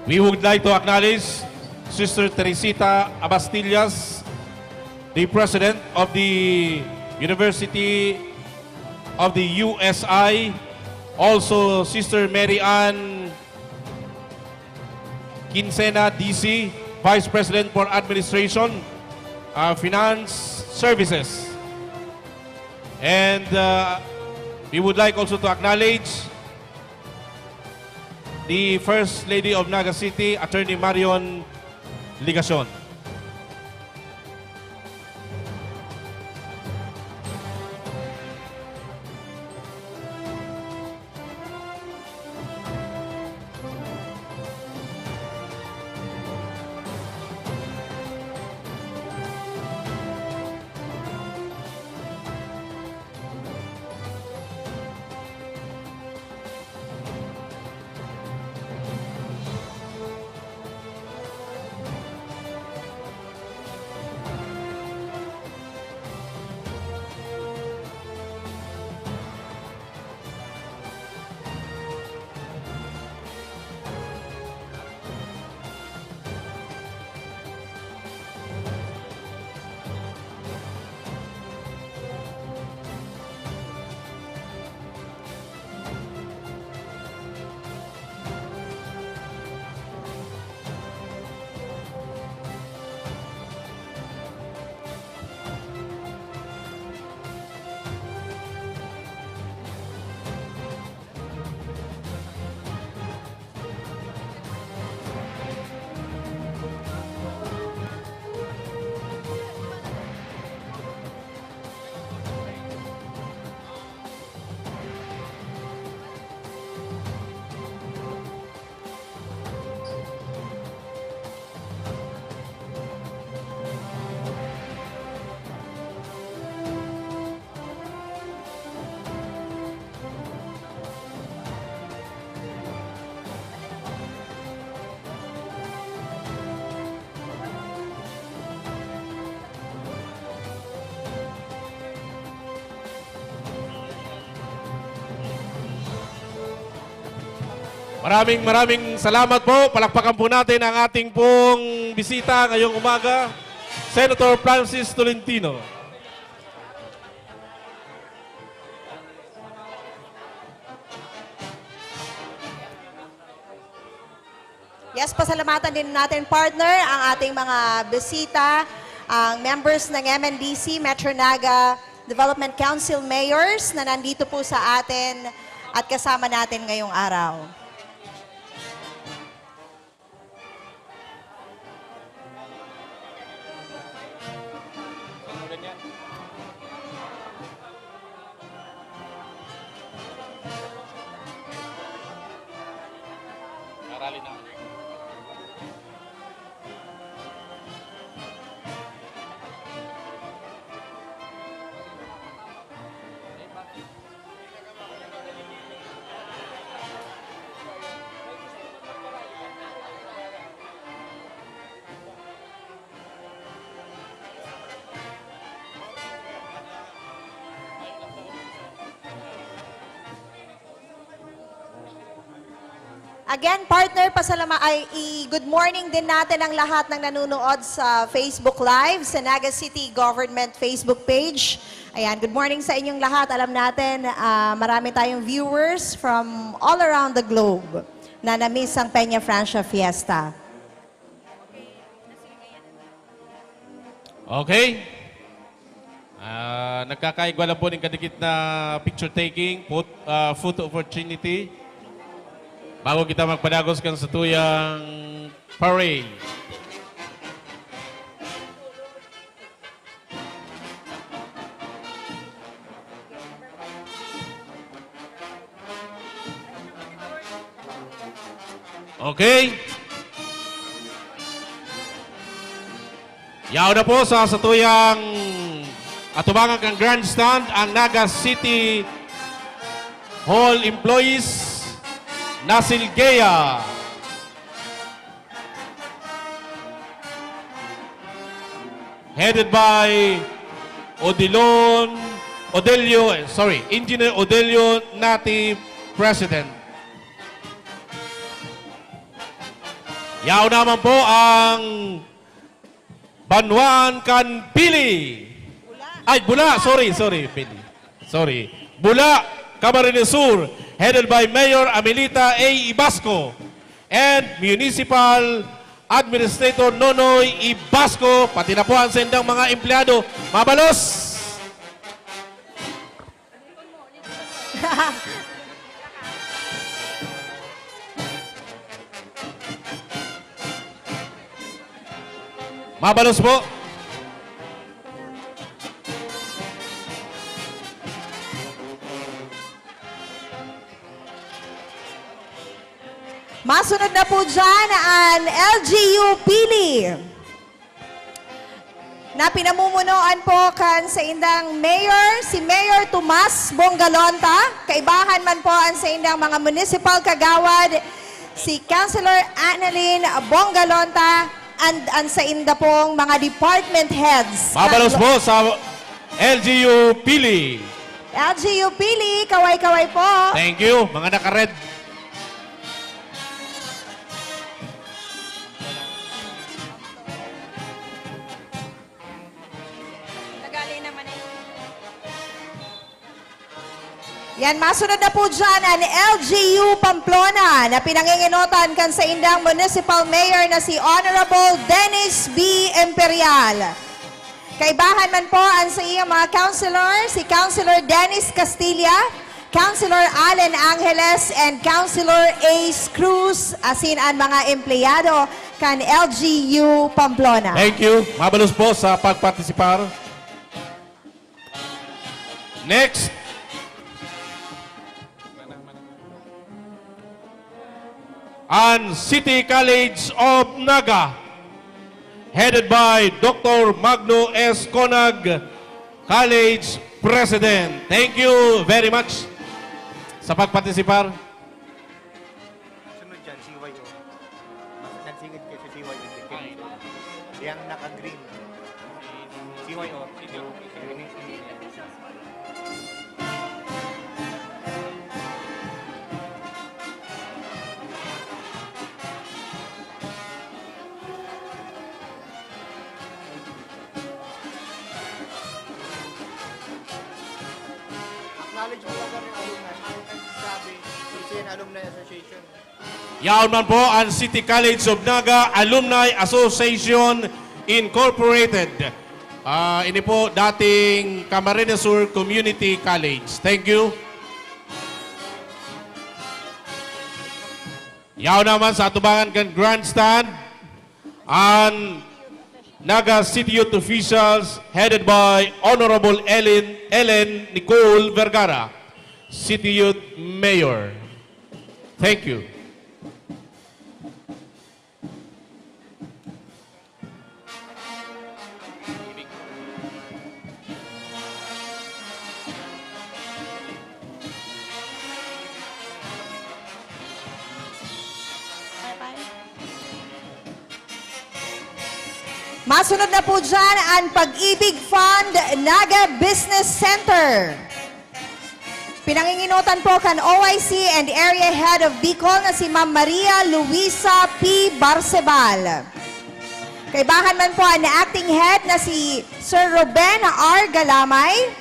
We would like to acknowledge Sister Teresita Abastillas, the President of the University of the U S I, also Sister Mary Ann Quincena, D C, Vice President for Administration, uh, Finance Services. And, uh, we would like also to acknowledge the First Lady of Naga City, Attorney Marion Legacion. Maraming, maraming salamat po. Palakpakan po natin ang ating pong bisita ngayong umaga, Senator Francis Tolentino. Yes, pasalamatan din natin, partner, ang ating mga bisita, ang members ng M N D C, Metro Naga Development Council Mayors na nandito po sa atin at kasama natin ngayong araw. Again, partner, pasalama-, ay, i-good morning din natin ang lahat ng nanonood sa Facebook Live, sa Naga City Government Facebook page. Ayan, good morning sa inyong lahat. Alam natin, ah, marami tayong viewers from all around the globe na na-miss ang Peña Francia Fiesta. Okay. Ah, nagkakaigwa lang po ning kadikit na picture taking, photo, ah, photo opportunity. Bago kita magpadagos kan satuyang parade. Okay. Yaon na po sa satuyang atubangan kan grandstand ang Naga City Hall employees, Nasilgea. Headed by Odilon, Odelio, eh, sorry, Engineer Odelio Nati, President. Yaon naman po ang banwaan kan Pili. Ay, Bula. Sorry, sorry, Pili. Sorry. Bula, Camarines Sur, headed by Mayor Amelita A. Ibasco and Municipal Administrator Nonoy Ibasco, pati na po ang saindang mga empleyado. Mabalos! Mabalos po. Masunod na po dyan an L G U Pili, na pinamumunuan po kan saindang mayor, si Mayor Tomas Bongalonta. Kaibahan man po an saindang mga municipal kagawad, si Councilor Annalyn Bongalonta, and an sainda pong mga department heads. Mabalos po sa L G U Pili. L G U Pili, kaway-kaway po. Thank you, mga naka-red. Tagali naman eh. Yan, masunod na po dyan an L G U Pamplona na pinangingenotan kan saindang municipal mayor na si Honorable Dennis B. Imperial. Kaibahan man po an sa iyang mga councilor, si Councilor Dennis Castilla, Councilor Allen Angeles, and Councilor Ace Cruz, asin an mga empleyado kan L G U Pamplona. Thank you. Mabalos po sa pagpartisipar. Next. An City College of Naga, headed by Doctor Magno S. Conag, College President. Thank you very much sa pagpartisipar. Sunod dyan, C Y O. Mas nagsigid kayo sa C Y O. Ay. Yang naka-green. C Y O. Acknowledge mo lang kami, alumni. Ano yung nagsasabi? Philippine Alumni Association. Yaon man po an City College of Naga Alumni Association Incorporated. Ah, ini po dating Camarines Sur Community College. Thank you. Yaon naman sa atubangan kan grandstand, an Naga City Youth officials headed by Honorable Ellen, Ellen Nicole Vergara, City Youth Mayor. Thank you. Masunod na po dyan an Pag-ibig Fund Naga Business Center. Pinanginginotan po kan O I C and Area Head of Bicol na si Ma'am Maria Luisa P. Barcebal. Kaibahan man po an Acting Head na si Sir Ruben R. Galamay,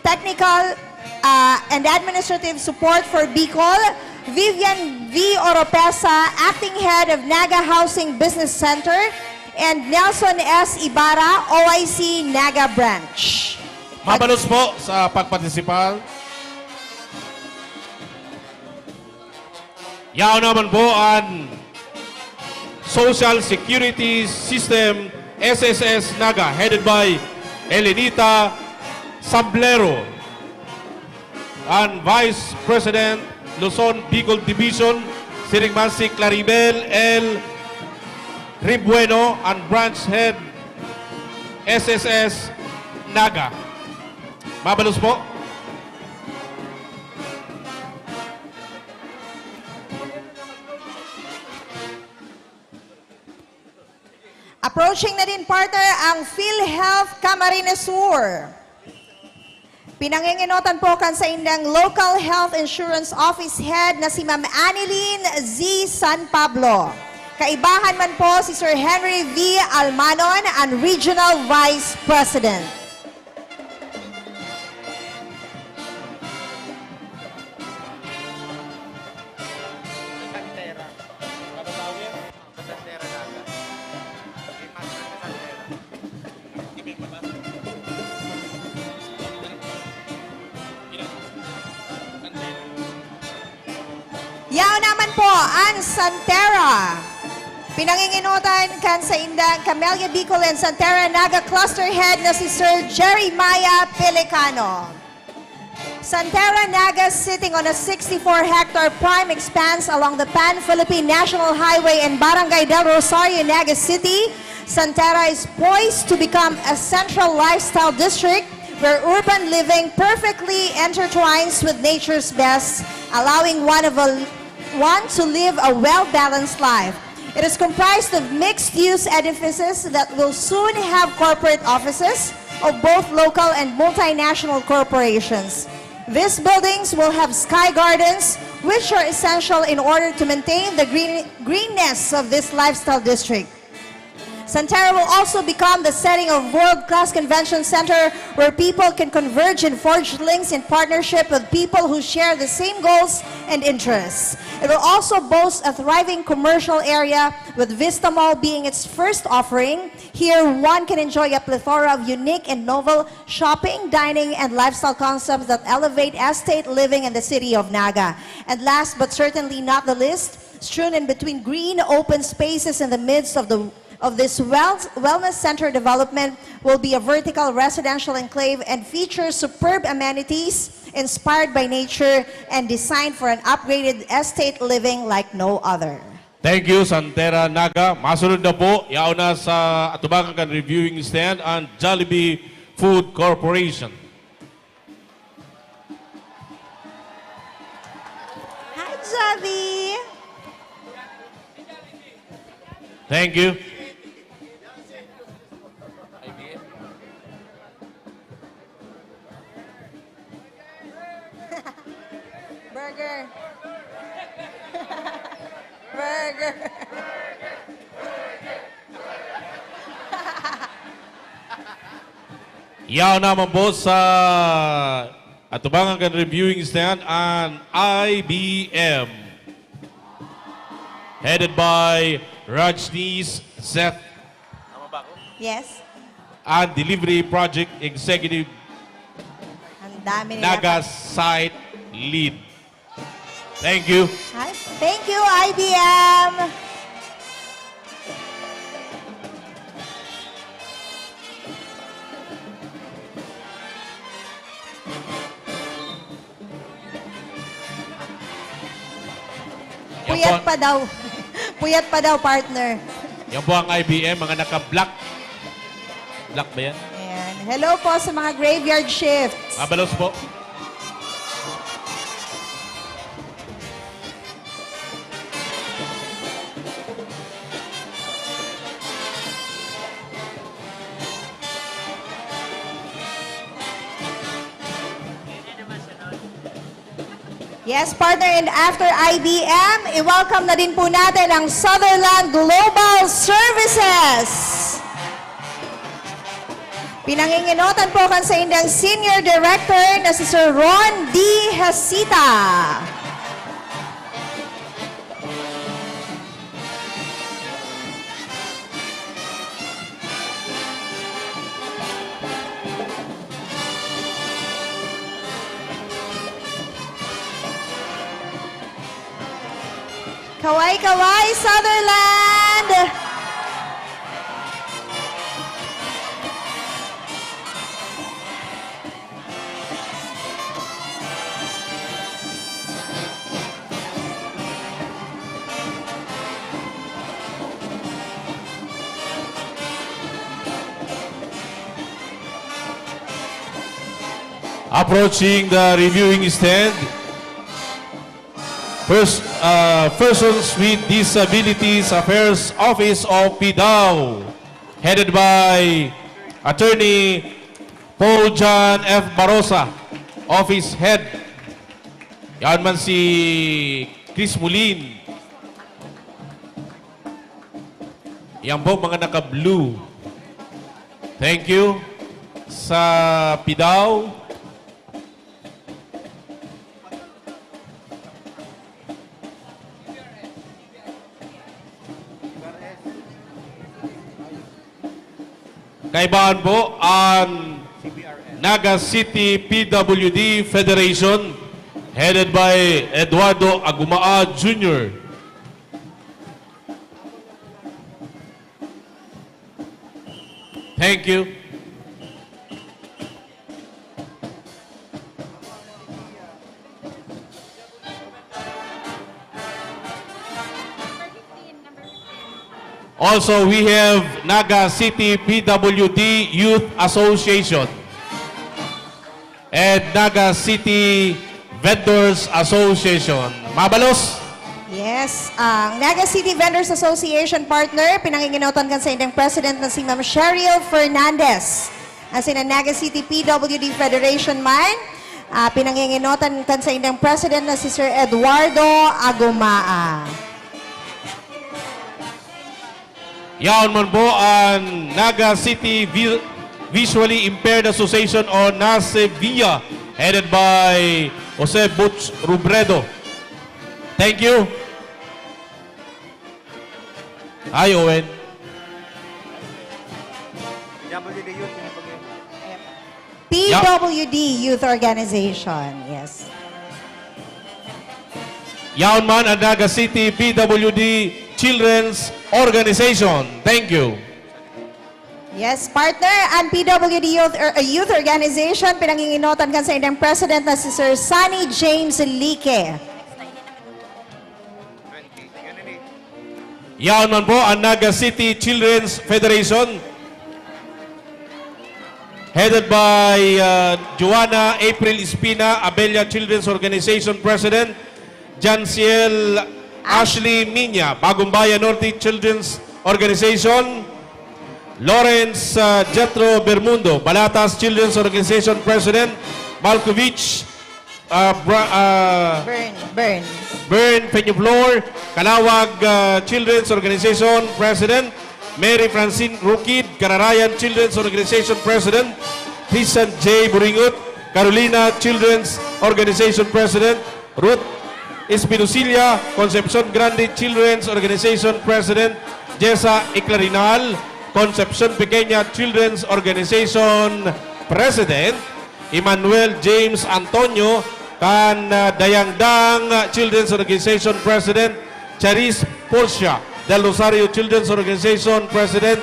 Technical, ah, and Administrative Support for Bicol, Vivian V. Oropesa, Acting Head of Naga Housing Business Center, and Nelson S. Ibarra, O I C Naga Branch. Mabalos po sa pagpartisipar. Yaon naman po an Social Security System, S S S Naga, headed by Elenita Sablero. An Vice President, Luzon, Bicol Division, siring man si Claribel L. Ribueno, an Branch Head, S S S Naga. Mabalos po. Approaching na din, partner, ang PhilHealth Camarines Sur. Pinanginginotan po kan saindang Local Health Insurance Office Head na si Ma'am Annilyn Z. San Pablo. Kaibahan man po si Sir Henry V. Almanon, ang Regional Vice President. Yaon naman po an Santera. Pinanginginotan kan saindang Camellia Bicol and Santera Naga Cluster Head na si Sir Jeremiah Pelicano. Santera Naga, sitting on a sixty-four hectare prime expanse along the Pan-Philippine National Highway in Barangay Del Rosario, Naga City, Santera is poised to become a central lifestyle district where urban living perfectly intertwines with nature's best, allowing one of a, one to live a well-balanced life. It is comprised of mixed-use edifices that will soon have corporate offices of both local and multinational corporations. These buildings will have sky gardens, which are essential in order to maintain the green, greenness of this lifestyle district. Santera will also become the setting of world-class convention center where people can converge and forge links in partnership with people who share the same goals and interests. It will also boast a thriving commercial area, with Vista Mall being its first offering. Here, one can enjoy a plethora of unique and novel shopping, dining, and lifestyle concepts that elevate estate living in the city of Naga. And last but certainly not the least, strewn in between green open spaces in the midst of the, of this well-, wellness center development will be a vertical residential enclave and features superb amenities inspired by nature and designed for an upgraded estate living like no other. Thank you, Santera Naga. Masunod na po, yaon na sa atubangan kan reviewing stand, ang Jollibee Food Corporation. Hi, Javi! Thank you. Burger. Burger. Yaon naman po sa atubangan kan reviewing stand, an I B M, headed by Rajneesh Seth. Yes. An Delivery Project Executive, Ang dami nila. Naga Site Lead. Thank you. Hi. Thank you, I B M. Yan po Puyat ang pa daw. Puyat pa daw, partner. Yan po ang I B M, mga naka-black. Black ba yan? Ayan. Hello po sa mga graveyard shifts. Mabalos po. Yes, partner, and after I B M, i-welcome na din po natin ang Sutherland Global Services. Pinanginginotan po kan saindang Senior Director na si Sir Ron D. Hasita. Kaway-kaway, Sutherland! Approaching the reviewing stand, Pers-, uh, Persons with Disabilities Affairs Office of PDAO, headed by Attorney Paul John F. Barosa, Office Head. Yan man si Chris Mulin. Yan po, mga naka-blue. Thank you sa PDAO. Kaibahan po ang Naga City P W D Federation, headed by Eduardo Agumaa Junior. Thank you. Also, we have Naga City P W D Youth Association and Naga City Vendors Association. Mabalos? Yes, ang Naga City Vendors Association, partner, pinanginginotan kan saindang president na si Ma'am Cheryl Fernandez. Asin ang Naga City P W D Federation man, ah, pinanginginotan kan saindang president na si Sir Eduardo Agumaa. Yaon man po ang Naga City Vi-, Visually Impaired Association o NACEVIA, headed by Jose Butch Robredo. Thank you. Ay, Owen. P W D Youth Organization, yes. Yaon man ang Naga City P W D Children's Organization. Thank you. Yes, partner, ang P W D Youth, er, Youth Organization, pinanginginotan kan saindang president na si Sir Sunny James Lique. Yaon man po ang Naga City Children's Federation, headed by, uh, Joanna April Espina, Abella Children's Organization President, Janciel Ashley Minya, Bagong Bayan Norte Children's Organization, Lawrence, uh, Jethro Bermundo, Balatas Children's Organization President, Malkovich, ah, Bra-, ah, Bern, Bern. Bern Peñaflor, Calauag, ah, Children's Organization President, Mary Francine Rukid, Kararayan Children's Organization President, Christian J. Buringot, Carolina Children's Organization President, Ruth Espinosilia, Concepcion Grande Children's Organization President, Jessa Iclarinal, Concepcion Pequeña Children's Organization President, Emmanuel James Antonio, kan, ah, Dayangdang Children's Organization President, Charis Portia, Del Rosario Children's Organization President,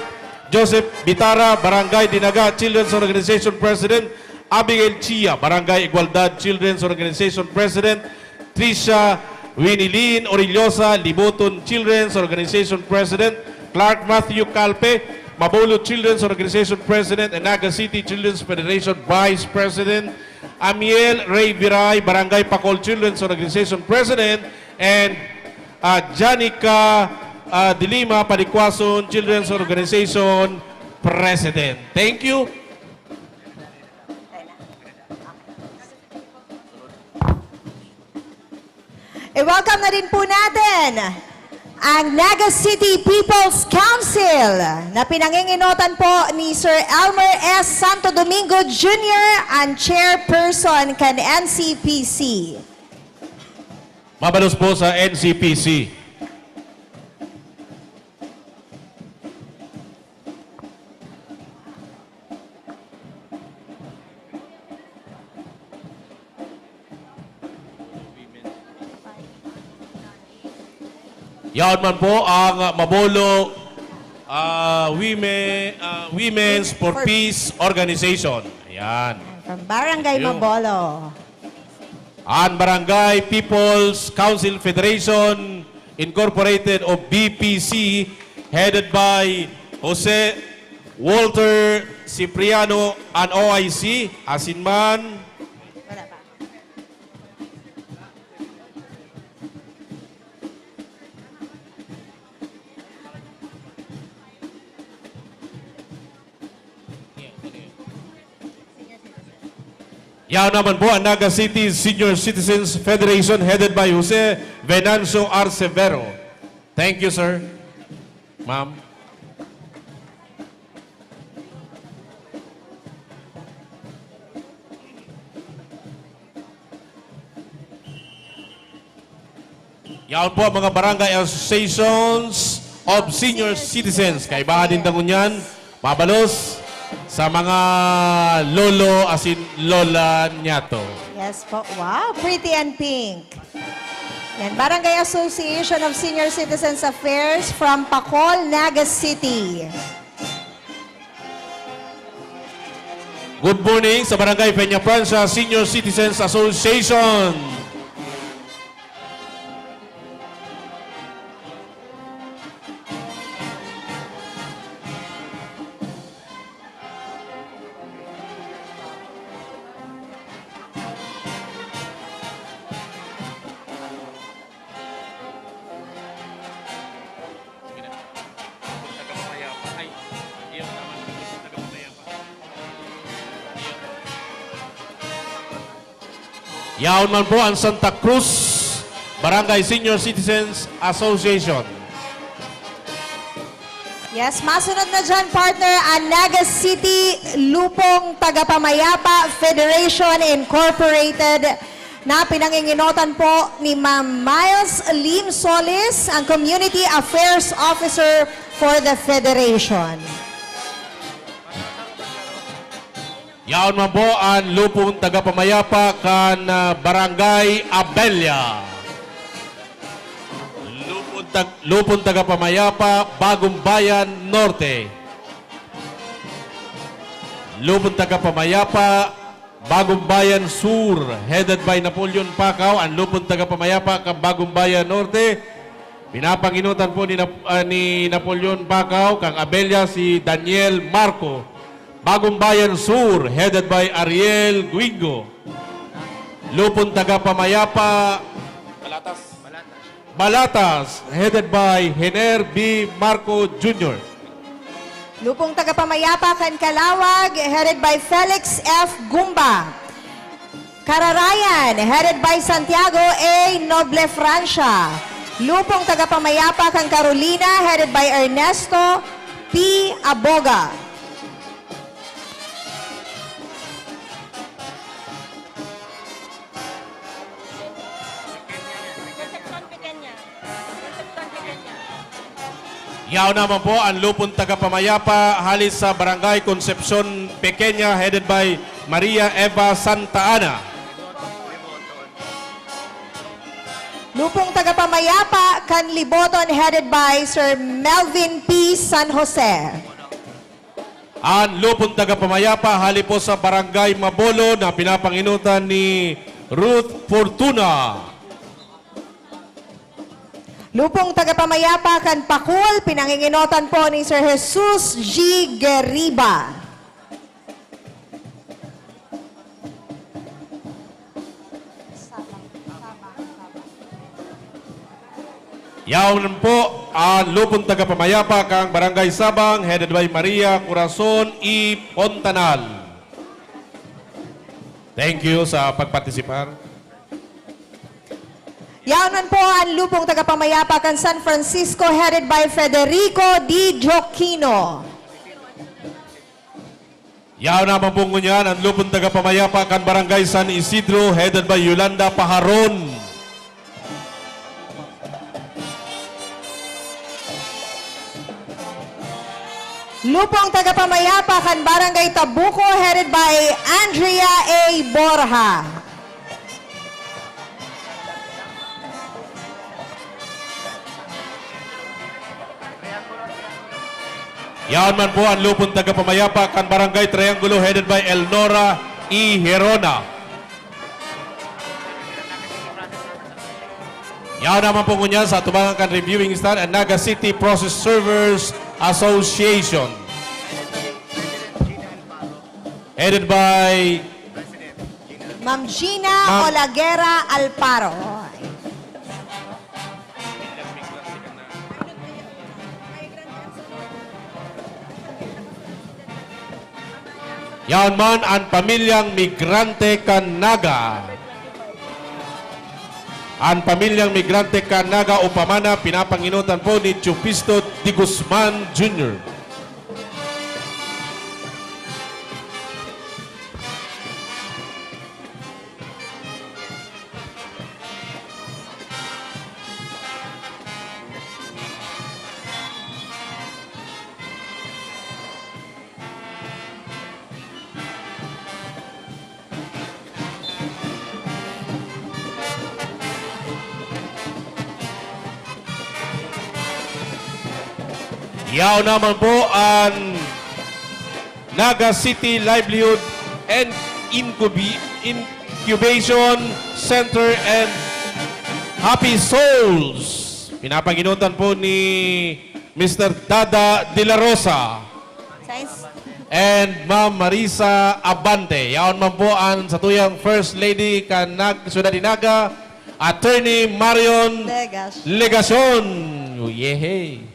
Joseph Bitara, Barangay Dinaga Children's Organization President, Abigail Chia, Barangay Igualdad Children's Organization President, Tricia Winilin Orillosa, Liboton Children's Organization President, Clark Matthew Calpe, Mabolo Children's Organization President and Naga City Children's Federation Vice President, Amiel Ray Viray, Barangay Pacol Children's Organization President, and, uh, Janica, uh, De Lima, Palicuason Children's Organization President. Thank you. I-welcome na rin po natin ang Naga City People's Council na pinanginginotan po ni Sir Elmer S. Santo Domingo Junior, ang chairperson kan N C P C. Mabalos po sa N C P C. Yaon man po ang Mabolo, ah, Women, ah, Women's for Peace Organization. Ayan. From Barangay Thank you. Mabolo. An Barangay People's Council Federation Incorporated o B P C, headed by Jose Walter Cipriano, an O I C, asin man. Wala pa. Yaon naman po ang Naga City Senior Citizens Federation headed by Jose Venancio Arcevero. Thank you, sir. Ma'am. Yaon po ang mga barangay associations of senior citizens. Kaibahan din tangon yan, mabalos sa mga lolo asin lola niyato. Yes po. Wow, pretty and pink. Yan, Barangay Association of Senior Citizens Affairs from Pacol, Naga City. Good morning sa Barangay Peña Francia Senior Citizens Association. Sige na. Taga Mapayapa. Ay, iyo, tama. Taga Mapayapa. Iyo. Yaon man po ang Santa Cruz Barangay Senior Citizens Association. Yes, masunod na dyan, partner, ang Naga City Lupong Tagapamayapa Federation Incorporated na pinanginginotan po ni Ma'am Miles Lim Solis, ang Community Affairs Officer for the Federation. Yaon man po ang Lupong Tagapamayapa kan, ah, Barangay Abella. Lupong Tag-, Lupong Tagapamayapa, Bagong Bayan Norte. Lupong Tagapamayapa, Bagong Bayan Sur, headed by Napoleon Pacau, ang Lupong Tagapamayapa kan Bagong Bayan Norte. Pinapanginutan po ni Nap-, ah, ni Napoleon Pacau, kang Abella si Daniel Marco. Bagong Bayan Sur, headed by Ariel Guingo. Lupon Tagapamayapa, Balatas. Balatas, headed by Hener B. Marco Junior. Lupong Tagapamayapa kan Calauag, headed by Felix F. Gumba. Kararayan, headed by Santiago A. Noble Francia. Lupong Tagapamayapa kan Carolina, headed by Ernesto P. Aboga. Yaon naman po ang Lupon Tagapamayapa hali sa Barangay Concepcion Pequeña, headed by Maria Eva Santa Ana. Lupong Tagapamayapa kan Liboton, headed by Sir Melvin P. San Jose. An Lupon Tagapamayapa hali po sa Barangay Mabolo na pinapanginutan ni Ruth Fortuna. Lupong Tagapamayapa kan Pacol, pinanginginotan po ni Sir Jesus G. Geriba. Yaon po an Lupon Tagapamayapa kan Barangay Sabang, headed by Maria Corazon E. Fontanal. Thank you sa pagpartisipar. Yaon man po an lupong tagapamayapa kan San Francisco, headed by Federico D. Jokino. Yaon naman po ngunyan an lupong tagapamayapa kan Barangay San Isidro, headed by Yolanda Paharon. Lupong tagapamayapa kan Barangay Tabuco, headed by Andrea A. Borja. Yaon man po an lupong tagapamayapa kan Barangay Triangulo, headed by Elnora E. Herona. Yaon naman po ngunyan sa atubangan kan reviewing stand, an Naga City Process Servers Association. Headed by Ma'am Gina Ma'am Olagera Alparo. Yaon man an pamilyang migrante kan Naga. An pamilyang migrante kan Naga o Pamana, pinapanginotan po ni Chupisto de Guzman Junior. Yaon naman po an Naga City Livelihood and Incubi- Incubation Center and Happy Souls. Pinapanginotan po ni Mister Dada de la Rosa. Science. And Ma'am Marisa Abante. Yaon man po an satuyang First Lady kan Nag Ciudad de Naga, Attorney Marion Legas. Legacion. Yehey.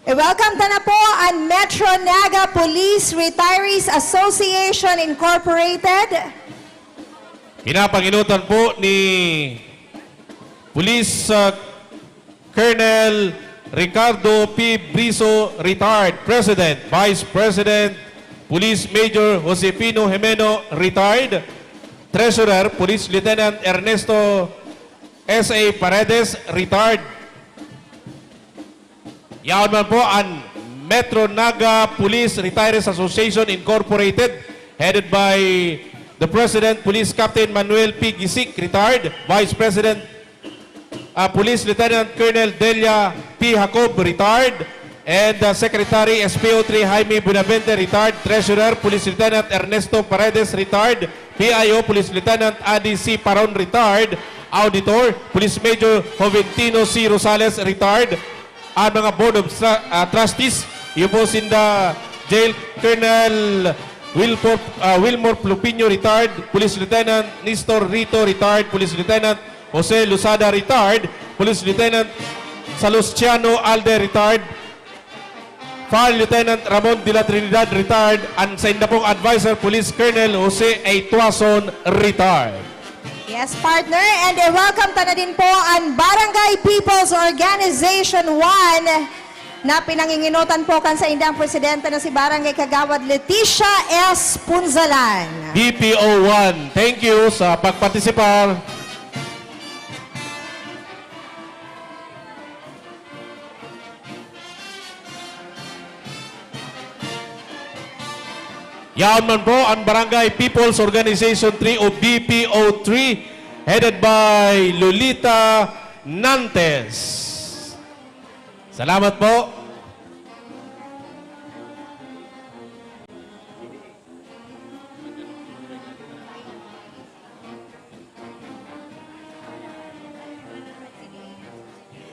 I-welcome ta na po an Metro Naga Police Retirees Association Incorporated. Pinapanginotan po ni Police uh, Colonel Ricardo P. Briso, Retired, President, Vice President, Police Major Josefino Jimeno, Retired, Treasurer, Police Lieutenant Ernesto S A Paredes, Retired. Yaon man po an Metro Naga Police Retirees Association Incorporated, headed by the President, Police Captain Manuel P. Gisik, Retired, Vice President, uh, Police Lieutenant Colonel Delia P. Jacob, Retired, and uh, Secretary S P O three Jaime Benavente, Retired, Treasurer, Police Lieutenant Ernesto Paredes, Retired, P I O, Police Lieutenant Adi C. Paron, Retired, Auditor, Police Major Joventino C. Rosales, Retired, ang mga Board of Tra- uh, Trustees, yun po sinda Jail Colonel Wilford, uh, Wilmore Plupiño, Retired, Police Lieutenant Nestor Rito, Retired, Police Lieutenant Jose Losada, Retired, Police Lieutenant Salustiano Alde, Retired, Fire Lieutenant Ramon de la Trinidad, Retired, and sa inda pong Advisor, Police Colonel Jose A. Tuason, Retired. Yes, partner. And eh, welcome ta na din po an Barangay People's Organization one na pinanginginotan po kan saindang presidente na si Barangay Kagawad Leticia S. Punzalan. B P O one, thank you sa pagpartisipar. Yaon man po an Barangay People's Organization three o B P O three, headed by Lolita Nantes. Salamat po.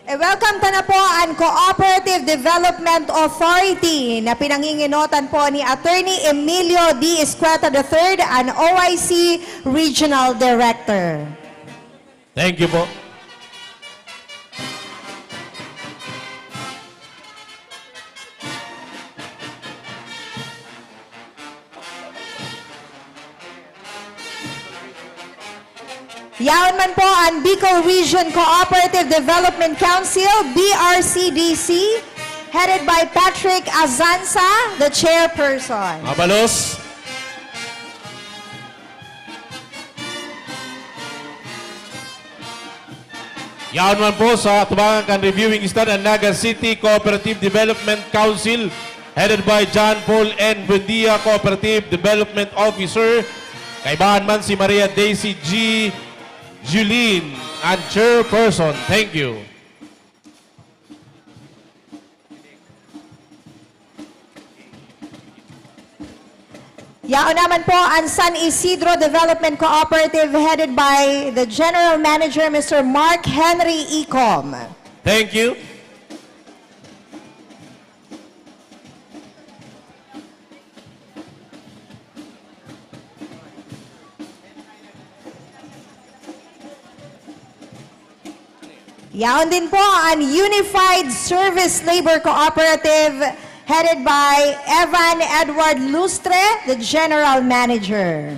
E, welcome ta na po an Cooperative Development Authority na pinanginginotan po ni Attorney Emilio D. Escueta the third, an O I C Regional Director. Thank you po. Yaon man po an Bicol Region Cooperative Development Council, B R C D C, headed by Patrick Azanza, the chairperson. Mabalos. Yaon man po sa atubangan kan reviewing stand an Naga City Cooperative Development Council, headed by John Paul N. Buendia, Cooperative Development Officer. Kaibahan man si Maria Daisy G. Julin, an chairperson. Thank you. Yaon naman po an San Isidro Development Cooperative, headed by the General Manager, Mister Mark Henry Ecom. Thank you. Yaon din po an Unified Service Labor Cooperative, headed by Evan Edward Lustre, the General Manager.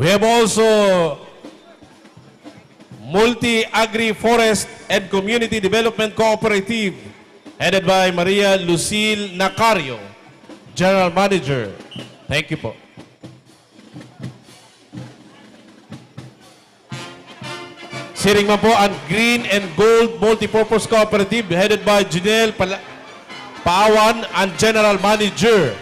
We have also Multi Agri Forest and Community Development Cooperative, headed by Maria Lucille Nacario, General Manager. Thank you po. Siring man po an Green and Gold Multipurpose Cooperative, headed by Junel Pala-, Paawan, an General Manager.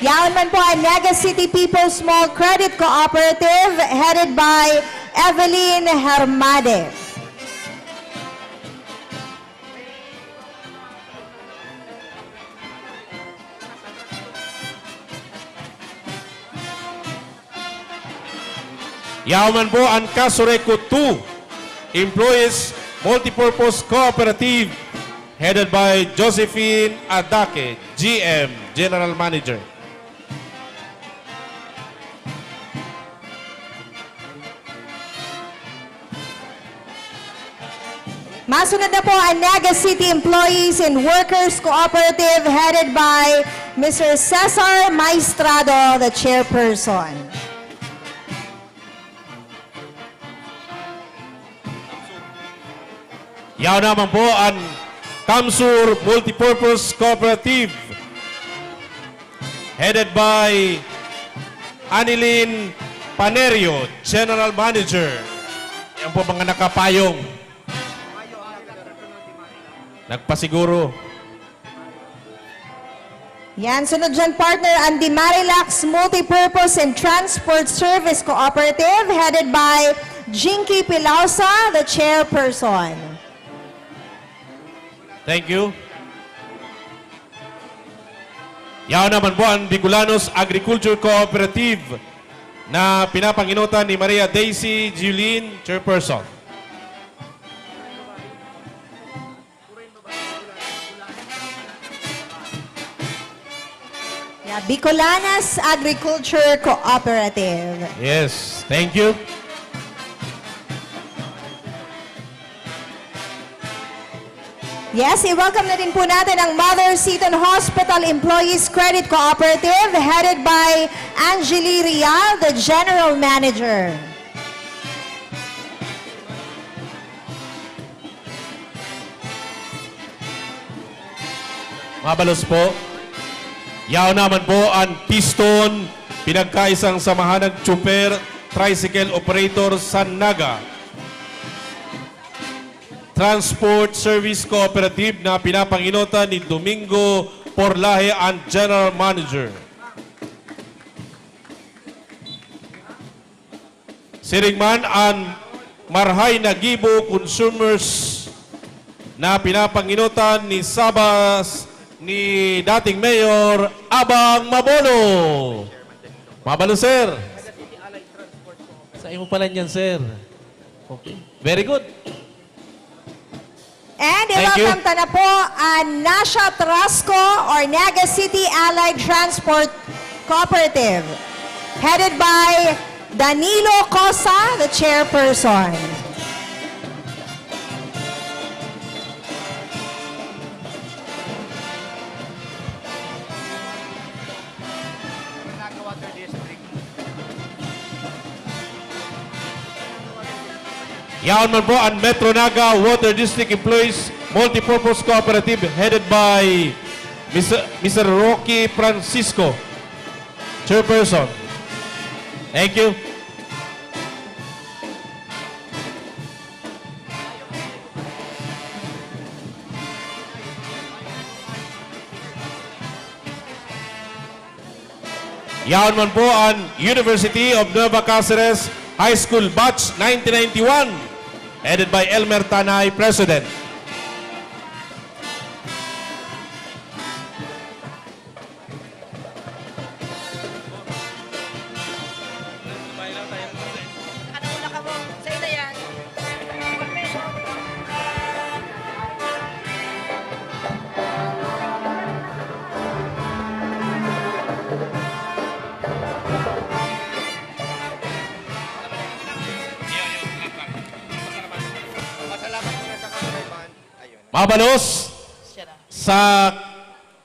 Yaon man po an Naga City People's Small Credit Cooperative, headed by Evelyn Hermade. Yaon man po an Kasureku two Employees Multipurpose Cooperative, headed by Josephine Adake, G M, General Manager. Masunod na po an Naga City Employees and Workers Cooperative, headed by Mister Cesar Maestrado, the chairperson. Yaon naman po an Kamsur Multipurpose Cooperative, headed by Anilin Panerio, General Manager. Yan po, mga nakapayong. Nagpasiguro. Yan, sunod dyan, partner, ang Dimarilax Multipurpose and Transport Service Cooperative, headed by Jinky Pilausa, the chairperson. Thank you. Yaon naman po ang Bicolanos Agriculture Cooperative na pinapanginutan ni Maria Daisy Julin, chairperson. Yeah, Bicolanas Agriculture Cooperative. Yes, thank you. Yes, i-welcome na din po natin ang Mother Seton Hospital Employees Credit Cooperative, headed by Angeli Rial, the General Manager. Mabalos po. Yaon naman po an Piston, pinagkaisang samahan ng tsuper, tricycle operator sa Naga Transport Service Cooperative na pinapanginutan ni Domingo Porlahe, ang General Manager. Siring man an Marahay na Gibo Consumers na pinapanginutan ni Sabas ni dating Mayor Abang Mabolo. Mabalo, sir. Sa imo pala niyan, sir. Okay. Very good. And i-welcome ta na po ang Nasha Trasco or Naga City Allied Transport Cooperative, headed by Danilo Cosa, the chairperson. Yaon man po ang Metro Naga Water District Employees Multipurpose Cooperative headed by Mister, Mister Rocky Francisco, Chairperson. Thank you. Yaon man po ang University of Nueva Caceres High School Batch nineteen ninety-one, headed by Elmer Tanay, President. Mabalos sa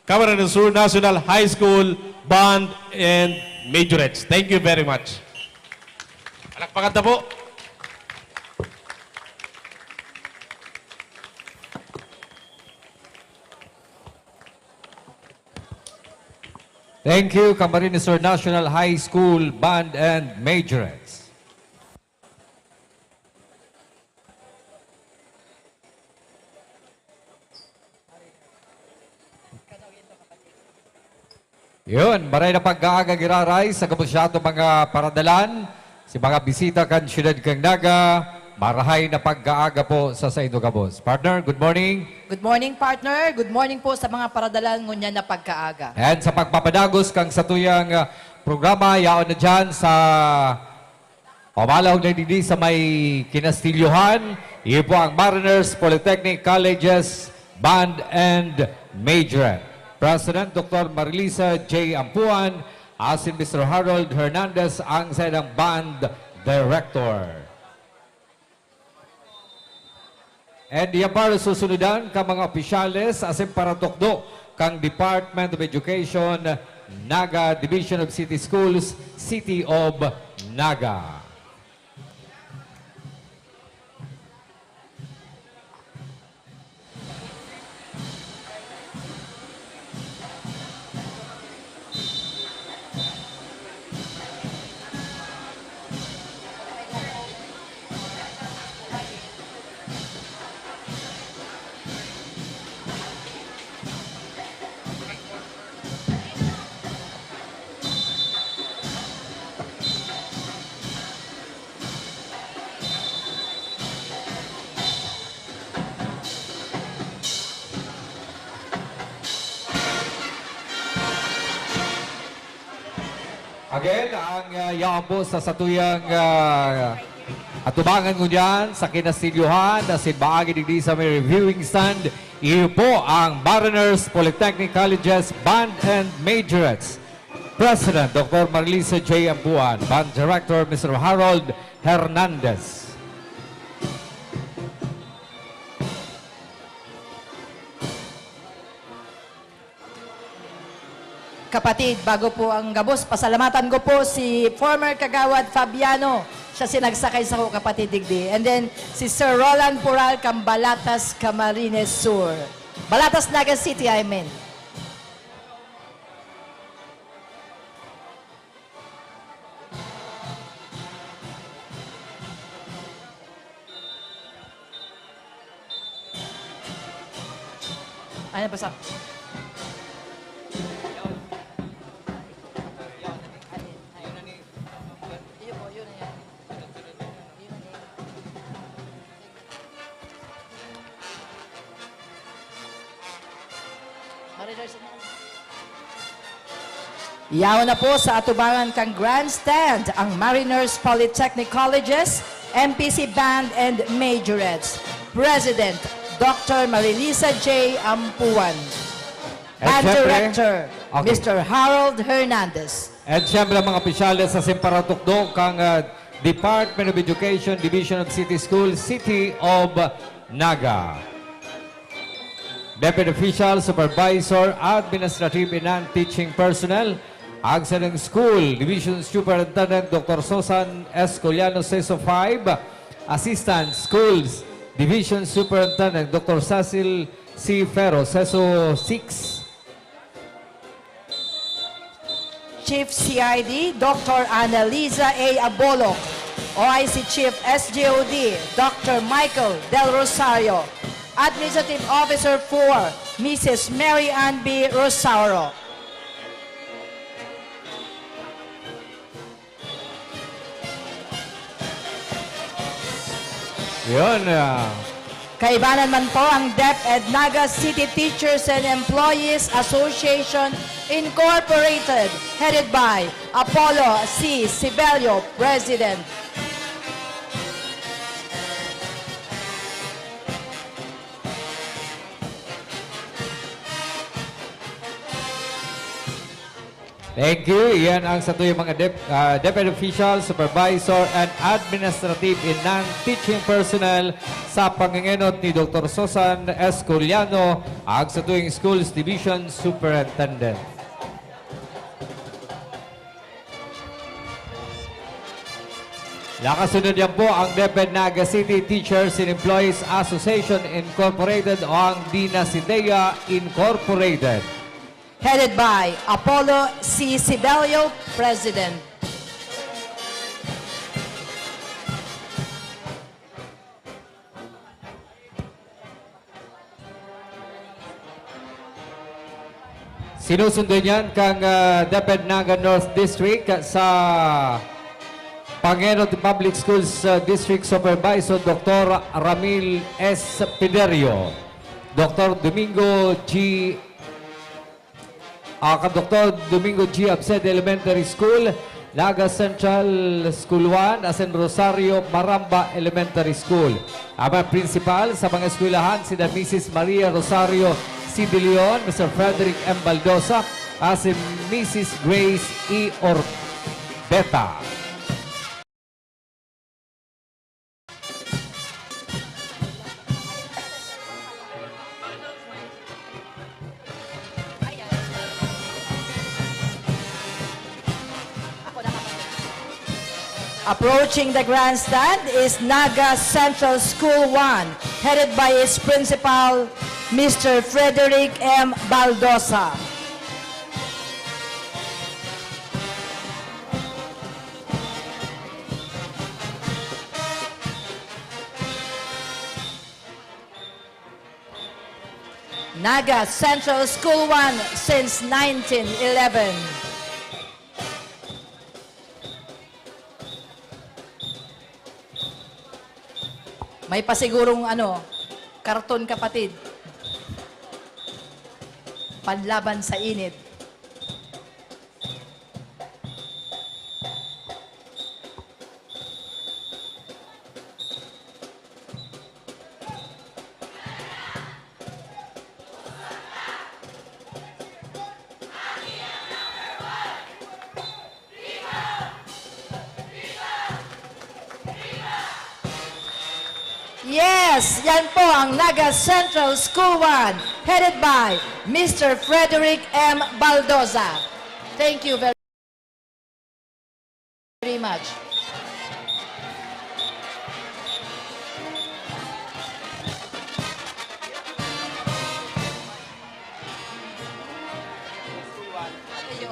Camarines Sur National High School Band and Majorettes. Thank you very much. Palakpakan ta po. Thank you, Camarines Sur National High School Band and Majorettes. Yun, maray na pag-aaga giraray sa gabos siya itong mga paradalan, si mga bisita kan siyudad kan Naga, marahay na pag-aaga po sa saindo gabos. Partner, good morning. Good morning, partner. Good morning po sa mga paradalan ngunyan na pag-aaga. And sa pagpapadagos kang satuyang, ah, programa, yaon na dyan sa pamalaog na digdi sa may kinastilyohan, iyo po ang Mariners Polytechnic Colleges Band and Majorette. President Doctor Marilisa J Ampuan, asin Mister Harold Hernandez, ang saindang band director. And iya pa susunudan ka mga opisyales asin paratukdo kan Department of Education, Naga Division of City Schools, City of Naga. Again, ang, ah, yaon po sa satuyang, ah, atubangan ngunyan sa kinastilyohan, asin maagi digdi sa may reviewing stand, iyo po ang Mariners Polytechnic Colleges Band and Majorettes. President, Doctor Marilisa J Ampuan. Band Director, Mister Harold Hernandez. Kapatid, bago po ang gabos, pasalamatan ko po si former Kagawad Fabiano. Siya sinagsakay sa ko, kapatid, digdi. And then, si Sir Roland Pural, kan Balatas, Camarines Sur. Balatas, Naga City, I mean. Ayan, basa. Ayun po, yun na yan. Yun na yan. Mariners. Yaon na po sa atubangan kan grandstand ang Mariners Polytechnic Colleges, M P C Band and Majorettes. President Doctor Marilisa J. Ampuan. At Band syempre, Director, okay. Mister Harold Hernandez. At syempre, mga opisyales sa Simparatukdo kang, ah, Department of Education, Division of City School, City of Naga. DepEd official, supervisor, administrative, and non-teaching personnel, ang sadang school, Division Superintendent Doctor Sosan Escoliano, seso five, Assistant Schools, Division Superintendent Doctor Cecil C. Ferro, seso six. Chief C I D, Doctor Annalisa A. Abolo, O I C Chief S G O D, Doctor Michael Del Rosario, Administrative Officer four, Missus Mary Ann B. Rosauro. Yun, ah. Kaibanan man po ang DepEd Naga City Teachers and Employees Association Incorporated, headed by Apollo C. Sibelio, President. Thank you. Iyan ang satuyang mga dep-, ah, DepEd official, supervisor, and administrative and non-teaching personnel sa pangengenot ni Doctor Sosan Escoliano, ang satuyang Schools Division Superintendent. Nakasunod yan po ang DepEd Naga City Teachers and Employees Association Incorporated o ang Dinasitea Incorporated. Headed by Apollo C. Sibelio, President. Sinusundan yan kang, ah, DepEd Naga North District sa Pangenot Public Schools, ah, District Supervisor Doctor Ramil S. Piderio, Doctor Domingo G. Ah, kan Doktor Domingo G. Absed Elementary School, Naga Central School one, asin Rosario Maramba Elementary School. Ang mga principal sa mga eskwelahan, sina Missus Maria Rosario C. De Leon, Mister Frederick M. Baldosa, asin Missus Grace E. Orbeta. Approaching the grandstand is Naga Central School one, headed by its principal, Mister Frederick M. Baldosa. Naga Central School one since nineteen eleven. May pa sigurong, ano, karton, kapatid. Panlaban sa init. Yes, yan po ang Naga Central School one, headed by Mister Frederick M. Baldoza. Thank you very much. Ayo,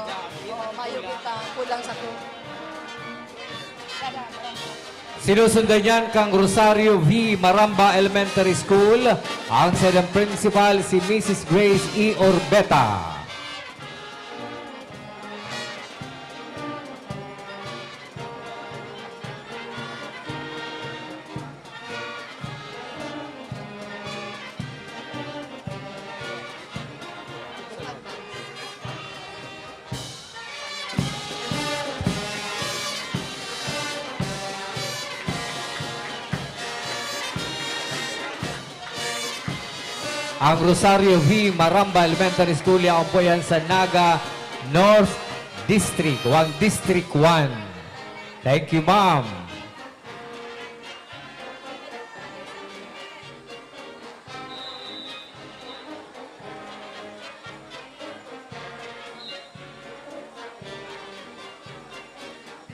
oo, mayo kita, kulang sa ko. Sinusundan niyan kang Rosario V. Maramba Elementary School, ang sadang principal si Missus Grace E. Orbeta. Ang Rosario V Maramba Elementary School, yaon po yan sa Naga North District, Wang District one. Thank you, ma'am.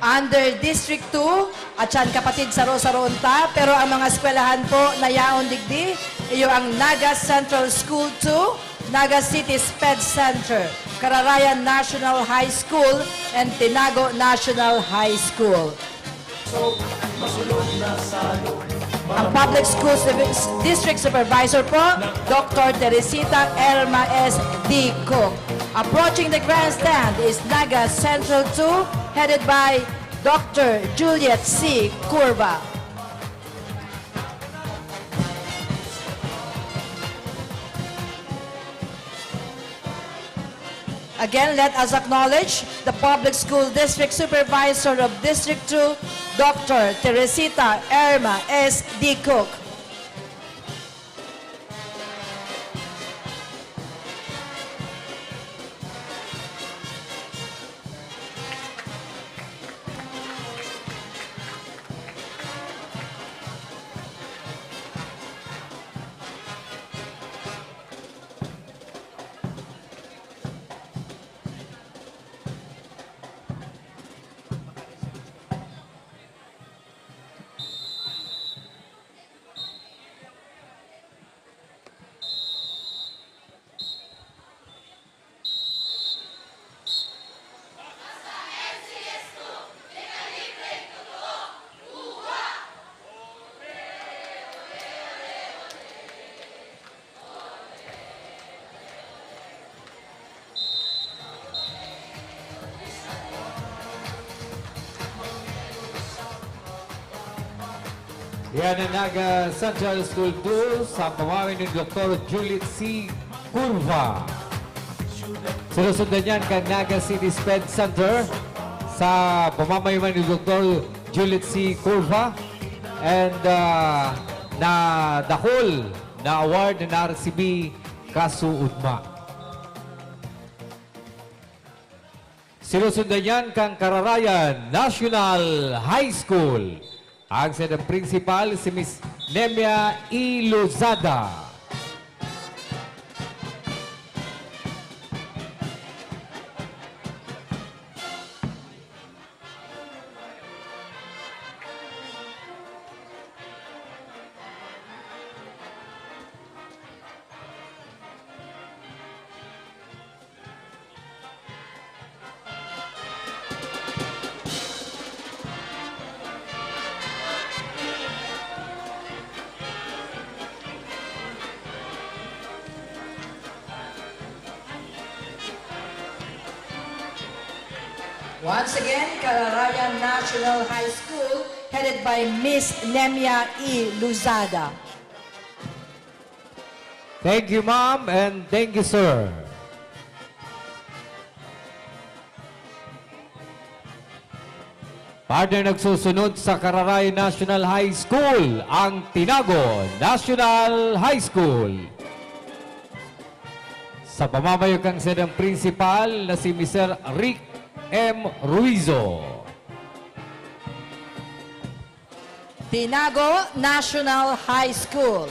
Under District two, at siyan kapatid saro-saro unta, pero ang mga eskwelahan po na yaon digdi, iyo ang Naga Central School two, Naga City Sped Center, Kararayan National High School, and Tinago National High School. Ang Public Schools Divi-, District Supervisor po, Doctor Teresita Elma S D Cook. Approaching the grandstand is Naga Central two, headed by Doctor Juliet C Curva. Again, let us acknowledge the Public School District Supervisor of District two, Doctor Teresita Erma S D Cook. Yan ang Naga Central School two sa pamamayo ni Doktor Juliet C Curva. Sinusundan yan kan Naga City Sped Center sa pamamayo man ni Doktor Juliet C Curva. And, ah, na dakul na award na naresibi kasuodma. Sinusundan yan kan Kararayan National High School. Ang sadang principal, si Miss Nemia E Lozada. Once again, Kararayan National High School, headed by Miss Nemia E Luzada. Thank you, ma'am, and thank you, sir. Partner, nagsusunod sa Kararayan National High School, ang Tinago National High School. Sa pamamayo kan sadang principal na si Mister Rick M Ruizo. Tinago National High School.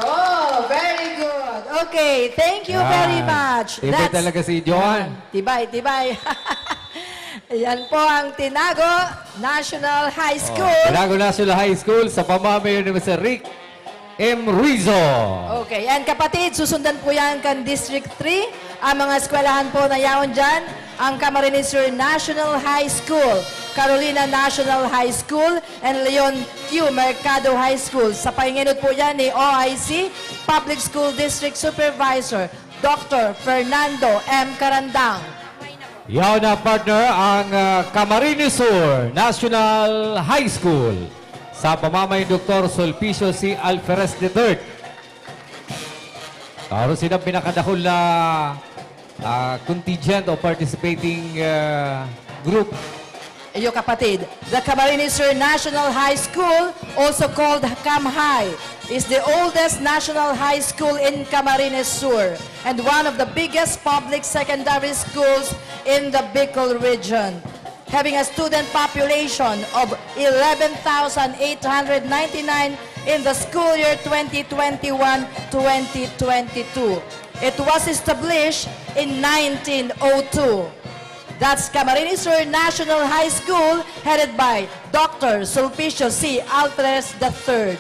Oh, very good. Okay, thank you very Yan. much. Tibay That's talaga si Joan. Yan. Tibay, tibay. Yan po ang Tinago National High Oh, School. Tinago National High School sa pamamayo ni Mister Rick M. Ruizo. Okay, and kapatid, susundan po yan kan District three. Ang mga eskwelahan po na yaon dyan, ang Camarines Sur National High School, Carolina National High School, and Leon Q. Mercado High School. Sa pahinginot po yan ni O I C Public School District Supervisor, Doctor Fernando M. Carandang. Yaw na, partner, ang, ah, Camarines Sur National High School sa pamamayo ni Doktor Sulpicio C. Alferez the third. Aro sila pinakadakul na, ah, contingent o participating, ah, group. Iyo, kapatid, the Camarines Sur National High School, also called CamHi, is the oldest national high school in Camarines Sur and one of the biggest public secondary schools in the Bicol region, having a student population of eleven thousand eight hundred ninety-nine in the school year twenty twenty-one twenty twenty-two. It was established in nineteen oh two. That's Camarines Sur National High School, headed by Doctor Sulpicio C. Alferez the third.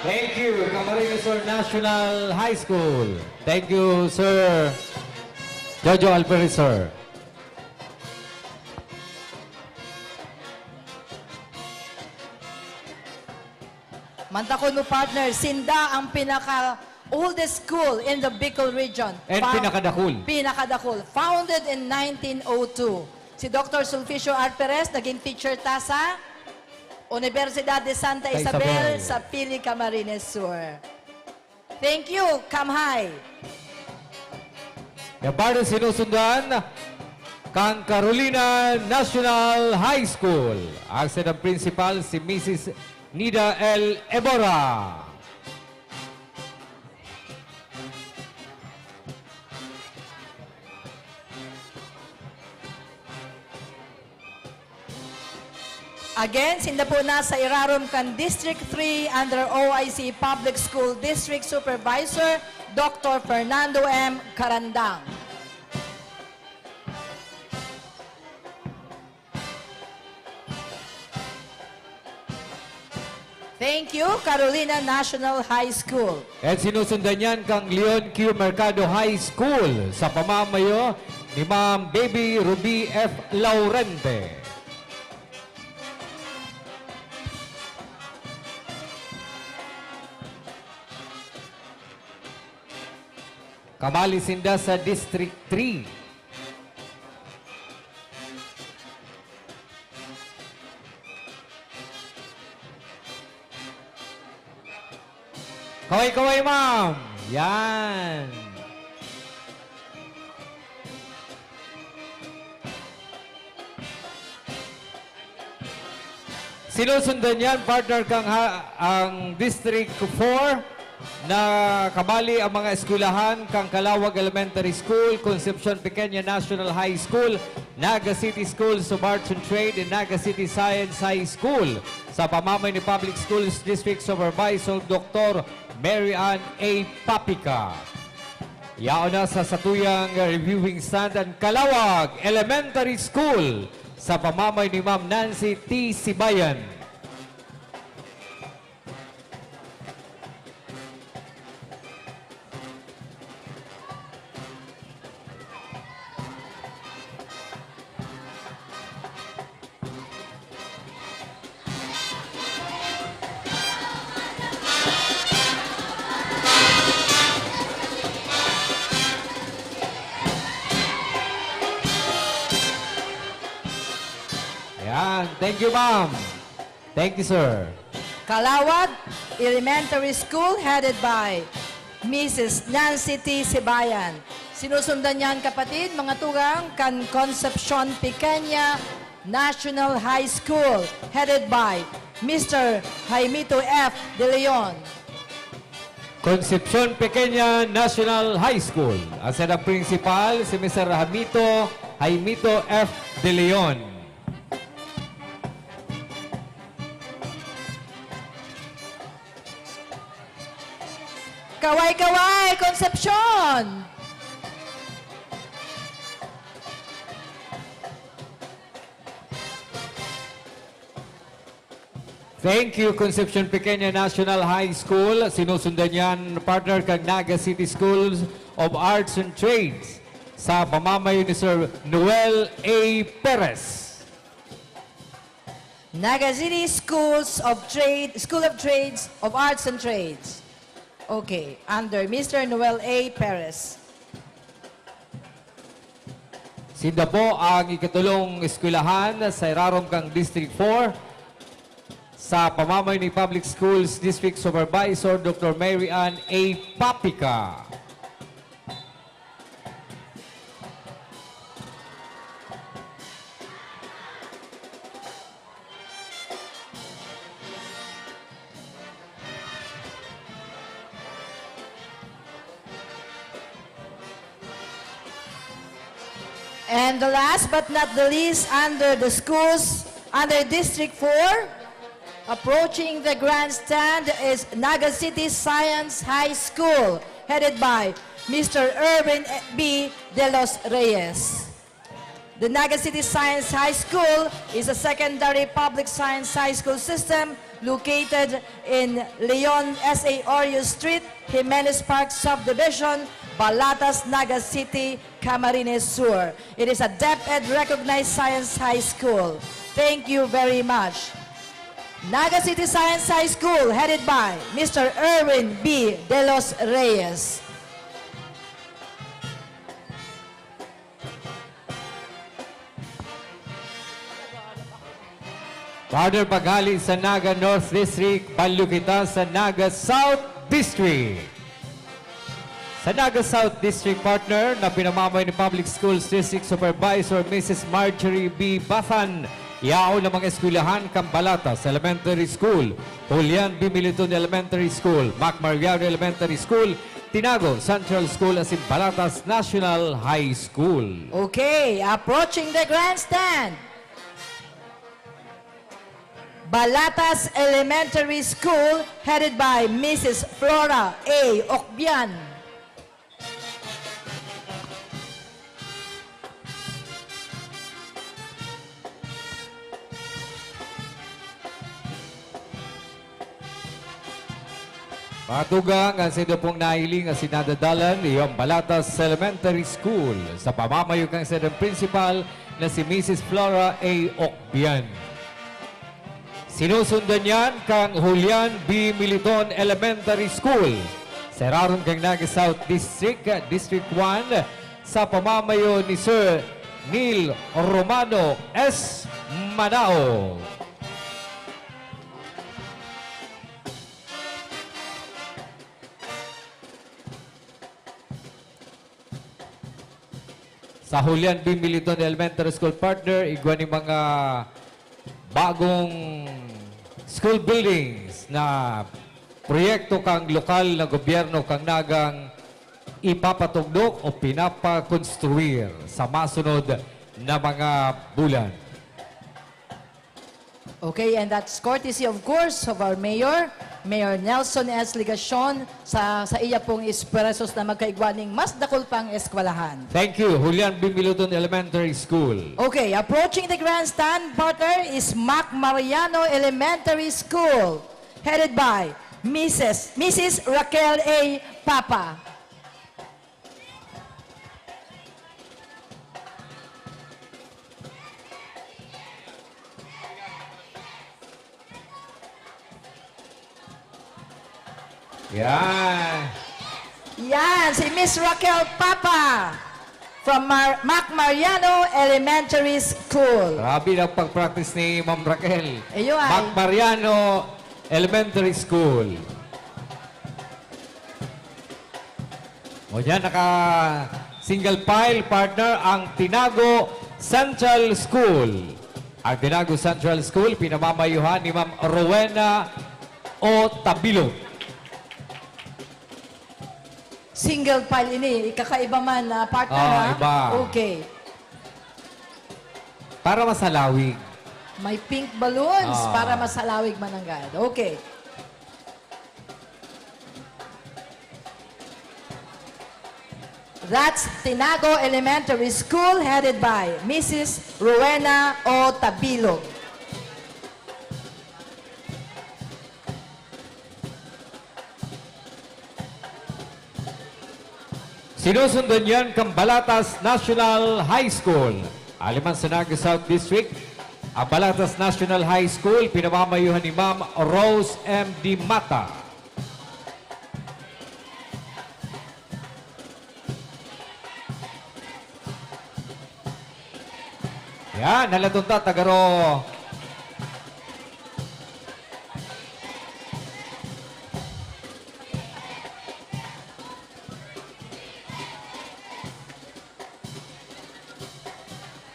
Thank you, Camarines Sur National High School. Thank you, Sir Jojo Alferez, sir. Mantakon mo, partner, sinda ang pinaka-oldest school in the Bicol region. And Fou-, pinakadakul. Pinakadakul. Founded in nineteen oh two. Si Doctor Sulpicio Alferez naging teacher ta sa Universidad de Santa Sa Isabel, Isabel. Sa Pili, Camarines Sur. Thank you, CamHi. Yan pa rin sinusundan kan Carolina National High School. Ang kanilang principal, si Missus Nida L. Ebora. Again, sinda po nasa irarom kan District three under O I C Public School District Supervisor, Doctor Fernando M. Carandang. Thank you, Carolina National High School. At sinusundan yan kang Leon Q. Mercado High School sa pamamayo ni Ma'am Baby Ruby F. Laurente. Kamali sinda sa District three. Kaway-kaway, ma'am. Yan. Sinusundan yan, partner, kang ha-, ang District four. Nakabali ang mga eskwelahan kan Calawag Elementary School, Concepcion Pequeña National High School, Naga City Schools of Arts and Trade, and Naga City Science High School sa pamamayo ni Public Schools District Supervisor Doktor Mary Ann A. Papica. Yaon na sa satuyang reviewing stand ang Calawag Elementary School sa pamamayo ni Ma'am Nancy T. Sibayan. Ayan. Thank you, ma'am. Thank you, sir. Calawag Elementary School, headed by Missus Nancy T. Sibayan. Sinusundan niyan, kapatid, mga tugang, kan Concepcion Pequeña National High School, headed by Mister Jaimito F. De Leon. Concepcion Pequeña National High School. Ang sadang principal, si Mister Jaimito, Jaimito F. De Leon. Kaway-kaway, Concepcion! Thank you, Concepcion Pequeña National High School. Sinusundan niyan, partner, kan Naga City Schools of Arts and Trades sa pamamayo ni Sir Noel A. Perez. Naga City Schools of Trade, School of Trades, of Arts and Trades. Okay, under Mister Noel A. Perez. Sinda po ang ikatulong eskwelahan sa irarom kan District four sa pamamayo ni Public Schools District Supervisor Doctor Mary Ann A. Papica. And the last but not the least, under the schools, under District four, approaching the grandstand is Naga City Science High School, headed by Mister Erwin B. De Los Reyes. The Naga City Science High School is a secondary public science high school system located in Leon S A Orio Street, Jimenez Park Subdivision, Balatas, Naga City, Camarines Sur. It is a DepEd recognized science high school. Thank you very much. Naga City Science High School, headed by Mister Erwin B. De Los Reyes. Partner, paghali sa Naga North District, balik kita sa Naga South District. Sa Naga South District, partner, na pinamamayo ni Public Schools District Supervisor Missus Marjorie B. Bathan, yaon ang mga eskwelahan kan Balatas Elementary School, Julian B. Militon Elementary School, Mac Mariano Elementary School, Tinago Central School asin Balatas National High School. Okay, approaching the grandstand. Balatas Elementary School, headed by Missus Flora A. Ocbian. Mga tugang, ang saindo pong nahiling asin nadadalan, iyo ang Balatas Elementary School sa pamamayo kan saindong principal na si Missus Flora A. Ocbian. Sinusundan niyan kan Julian B. Militon Elementary School sa irarom kan Naga South District, District one, sa pamamayo ni Sir Neil Romano S. Manao. Sa Julian B. Militon Elementary School, partner, igwa nin mga bagong school buildings na proyekto kan lokal na gobyerno kan Naga ang ipapatugdok o pinapakonstruir sa masunod na mga bulan. Okay, and that's courtesy, of course, of our mayor, Mayor Nelson S. Legacion, sa, sa iya pong esfuerzos na magkaigwa ning mas dakul pang eskwelahan. Thank you, Julian B. Miluton Elementary School. Okay, approaching the grandstand, partner, is Mac Mariano Elementary School, headed by Missus Missus Raquel A. Papa. Yan. Yan, si Miss Raquel Papa from Mar- Mac Mariano Elementary School. Grabe ang pag-practice ni Ma'am Raquel. Ayun ay. Mac Mariano Elementary School. O yan, naka single file partner ang Tinago Central School. Ang Tinago Central School, pinamamayuhan ni Ma'am Rowena O. Tabilog. Single file ini, ikakaiba man, ah, partner, Ah, ha? Iba. Okay. Para masalawig. May pink balloons Ah. para masalawig mananggad. Okay. That's Tinago Elementary School, headed by Missus Rowena O. Tabilog. Sinusundan yan kan Balatas National High School. Aliman sa Naga South District, ang Balatas National High School, pinamamayuhan ni Ma'am Rose M. D. Mata. Yan, halaton ta, tagaro.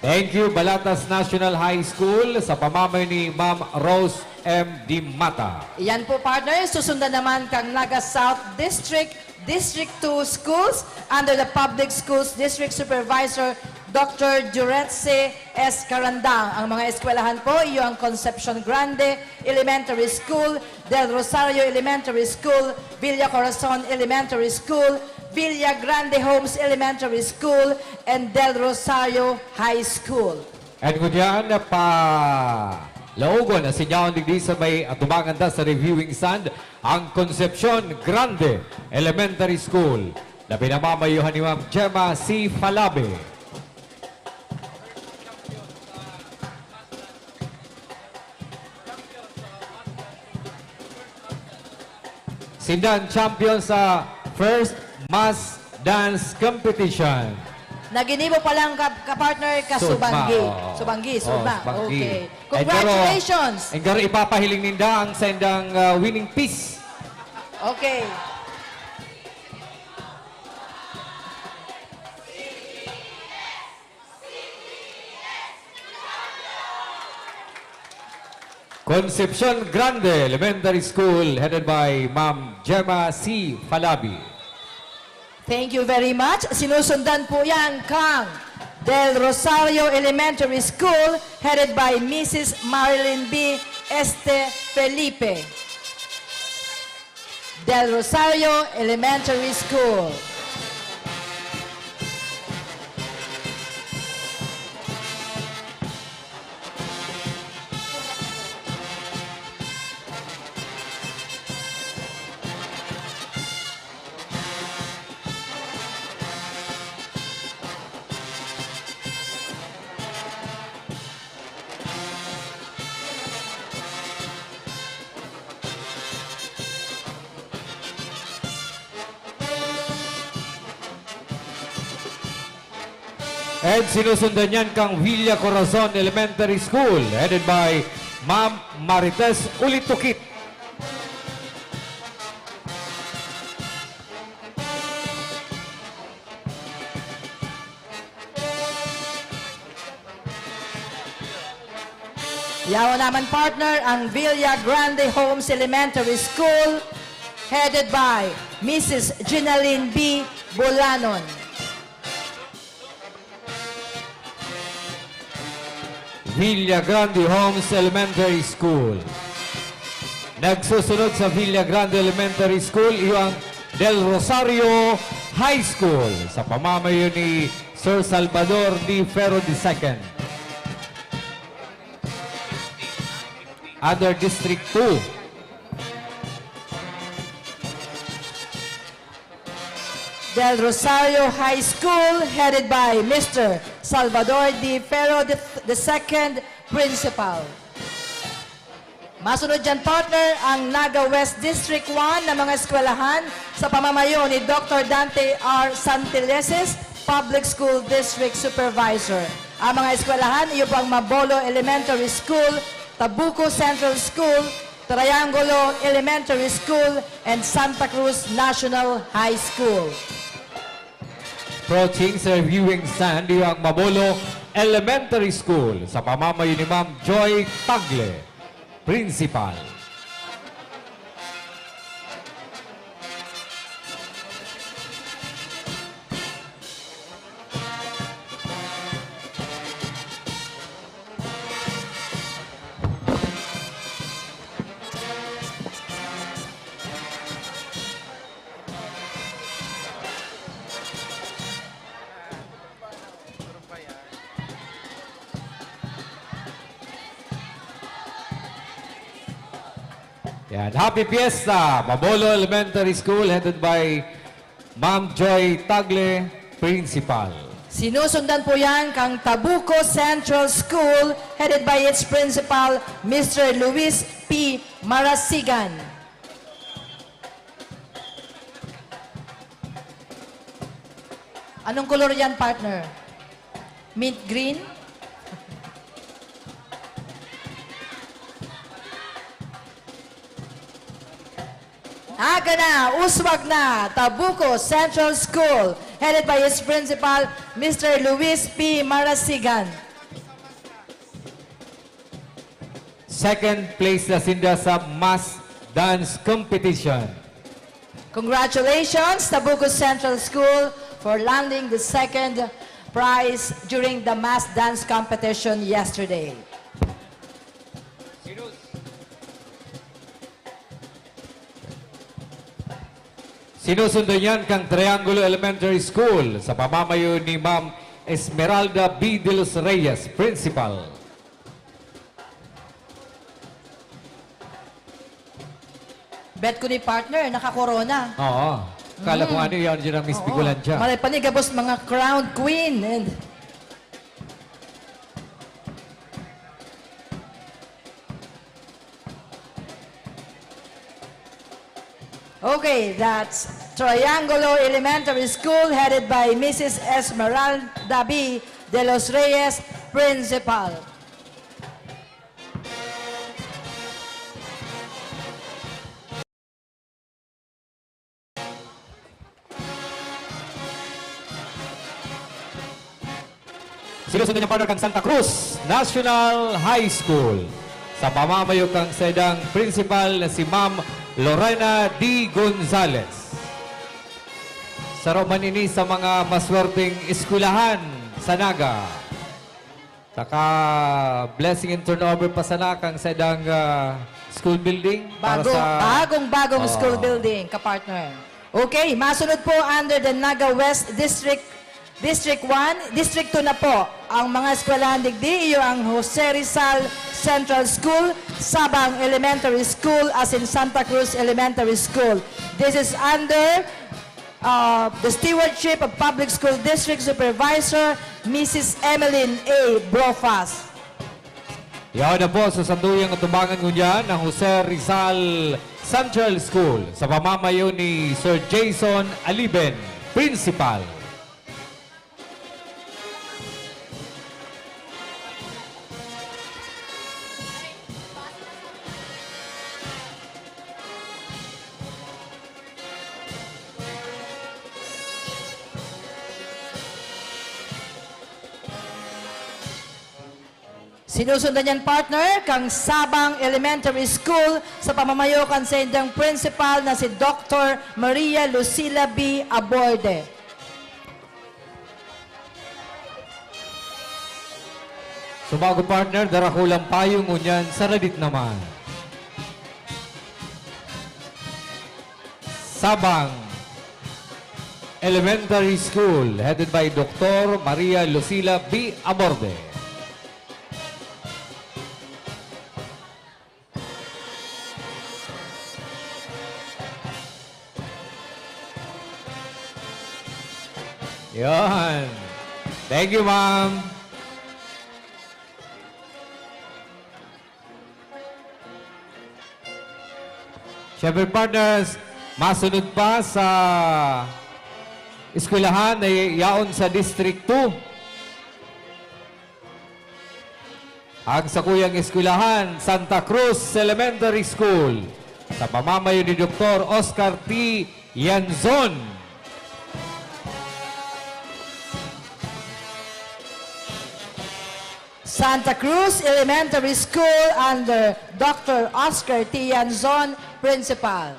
Thank you, Balatas National High School, sa pamamayo ni Ma'am Rose M. Dimata. Iyan po, partner. Susundan naman kang Naga South District, District two Schools under the Public Schools District Supervisor, Doctor Juretse S. Carandang. Ang mga eskwelahan po, iyo ang Concepcion Grande Elementary School, Del Rosario Elementary School, Villa Corazon Elementary School, Villa Grande Homes Elementary School, and Del Rosario High School. And ngunyan, palaogon na sinyaon digdi sa may atubangan ta sa reviewing stand, ang Concepcion Grande Elementary School, na pinamamayuhan ni Ma'am Gemma C. Falabe. Sinda ang champion sa first mass dance competition. Naginibo pa lang ka, ka-partner, ka Subanggi. Oo. Subanggi, Oo, Suba. Subanggi. Okay. And garo, Congratulations! And garo ipapahiling ninda ang sa indang ah, winning piece. Okay. Concepcion Grande Elementary School, headed by Ma'am Gemma C. Falabi. Thank you very much. Sinusundan po yan kang Del Rosario Elementary School, headed by Missus Marilyn B. Este Felipe. Del Rosario Elementary School. And sinusundan niyan kang Villa Corazon Elementary School, headed by Ma'am Marites Ulitukit. Yaon naman, partner, ang Villa Grande Homes Elementary School, headed by Missus Ginaline B. Bolanon. Villagrande Homes Elementary School. Nagsusunod sa Villagrande Elementary School, iyo ang Del Rosario High School sa pamamayo ni Sir Salvador D. Ferro the second. Under District two. Del Rosario High School, headed by Mister Salvador D. Ferro the, the second, Principal. Masunod dyan, partner, ang Naga West District one na mga eskwelahan sa pamamayo ni Doctor Dante R. Santilleses, Public School District Supervisor. Ang mga eskwelahan, iyo po ang Mabolo Elementary School, Tabuco Central School, Triangulo Elementary School, and Santa Cruz National High School. Approaching sa reviewing stand, iyo ang Mabolo Elementary School sa pamamayo ni Ma'am Joy Tagle, Principal. Yan. Happy Fiesta! Mabolo Elementary School headed by Ma'am Joy Tagle, Principal. Sinusundan po yan kang Tabuco Central School, headed by its principal, Mister Luis P. Marasigan. Anong kolor yan, partner? Mint green? Aga na, uswag na, Tabuco Central School, headed by its principal, Mister Luis P. Marasigan. Second place na sinda sa mass dance competition. Congratulations, Tabuco Central School, for landing the second prize during the mass dance competition yesterday. Sinusundan yan kang Triangulo Elementary School sa pamamayo ni Ma'am Esmeralda B. De los Reyes, Principal. Bet ko ni partner, naka-corona. Oo. Kala ko ano yun, yun ang Miss Bicolandia. Malay pa ni gabos mga crowned queen. And Okay, that's Triangulo Elementary School, headed by Missus Esmeralda B. De los Reyes, Principal. Sinusunod niya, partner, kang Santa Cruz National High School. Sa pamamayo kang saindang principal na si Ma'am Lorena D. Gonzalez. Saro man ini sa mga maswerteng eskwelahan sa Naga. Saka blessing and turnover pa sana kang saindang, ah, school building para Bagong, sa bagong-bagong Oo. school building, kapartner. Okay, masunod po under the Naga West District, District one, District two na po. Ang mga eskwelahan digdi, iyo ang Jose Rizal Central School, Sabang Elementary School, as in Santa Cruz Elementary School. This is under uh, the Stewardship of Public School District Supervisor, Missus Emeline A. Brofas. Yaon na po sa satuyang atubangan ngunyan ang Jose Rizal Central School sa pamamayo ni Sir Jason Aliben, Principal. Sinusundan niyan, partner, kang Sabang Elementary School sa pamamayo kan saindang principal na si Doctor Maria Lucila B. Aborde. Sumago, partner, darakulang payong ngunyan sa radit naman. Sabang Elementary School, headed by Doctor Maria Lucila B. Aborde. Yan. Thank you, ma'am. Siyempre, partners, masunod pa sa eskwelahan na yaon sa District two. Ang sakuyang eskwelahan, Santa Cruz Elementary School, sa pamamayo ni Doktor Oscar T. Yanzon. Santa Cruz Elementary School under Doctor Oscar T. Yanzon, Principal.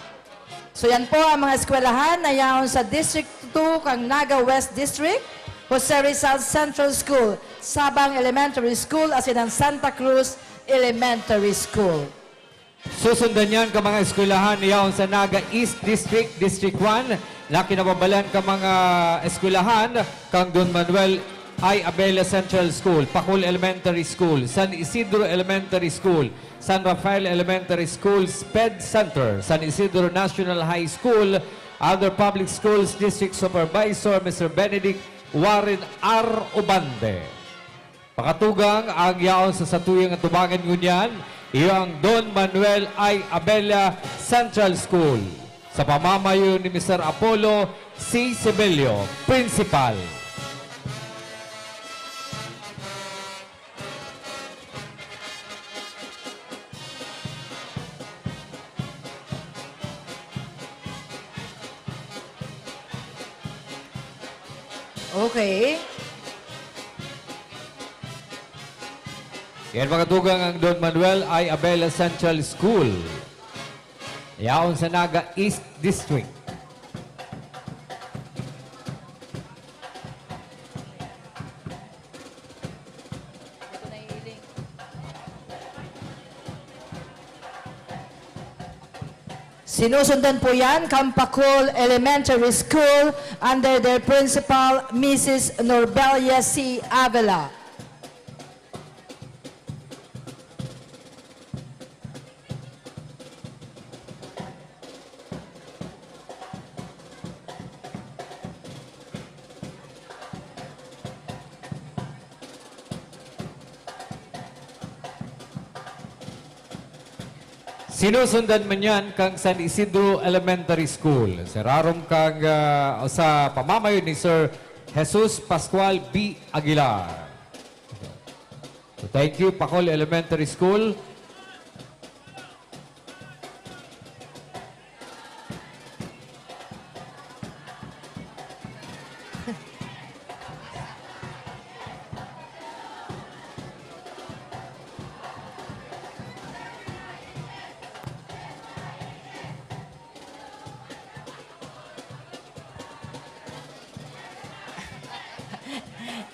So yan po ang mga eskwelahan na yaon sa District two kang Naga West District, Jose Rizal Central School, Sabang Elementary School, asin ang Santa Cruz Elementary School. Susundan yan ka mga eskwelahan na yaon sa Naga East District, District one, na kinababalan ka mga eskwelahan kang Don Manuel I. Abela Central School, Pacol Elementary School, San Isidro Elementary School, San Rafael Elementary School, SPED Center, San Isidro National High School, Other Public Schools District Supervisor, Mister Benedict Warren R. Obande. Pakatugang ang yaon sa satuyang atubangan ngunyan, iyo ang Don Manuel I. Abela Central School, sa pamamayo ni Mister Apollo C. Sebelio, Principal. Okay. Yan mga tugang ang Don Manuel I. Abela Central School. Yaon sa Naga East District. Sinusundan po yan, Kampakul Elementary School, under their principal, Missus Norbelia C. Avila. Sinusundan man yan kang San Isidro Elementary School, sa rarom kang, ah, sa pamamayo ni Sir Jesus Pascual B. Aguilar. So, thank you, Pacol Elementary School.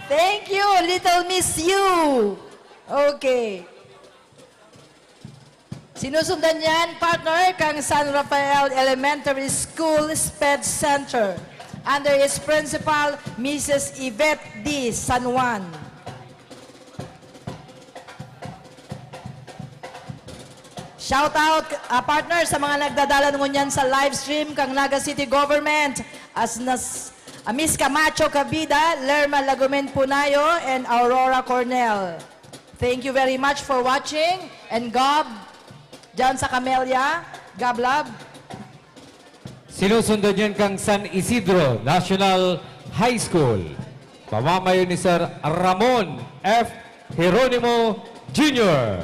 Thank you, Little Miss You. Okay. Sinusundan yan, partner, kang San Rafael Elementary School SPED Center under its principal, Missus Yvette D. San Juan. Shout out, ah, partner, sa mga nagdadalan ngunyan sa live stream kang Naga City Government, as nas, ah, Miss Camacho Cabida, Lerma Lagumen Punayo, and Aurora Cornell. Thank you very much for watching. And Gob, dyan sa Camellia, Gob Love. Sinusundan yan kang San Isidro National High School. Pamamayo ni Sir Ramon F. Jeronimo Junior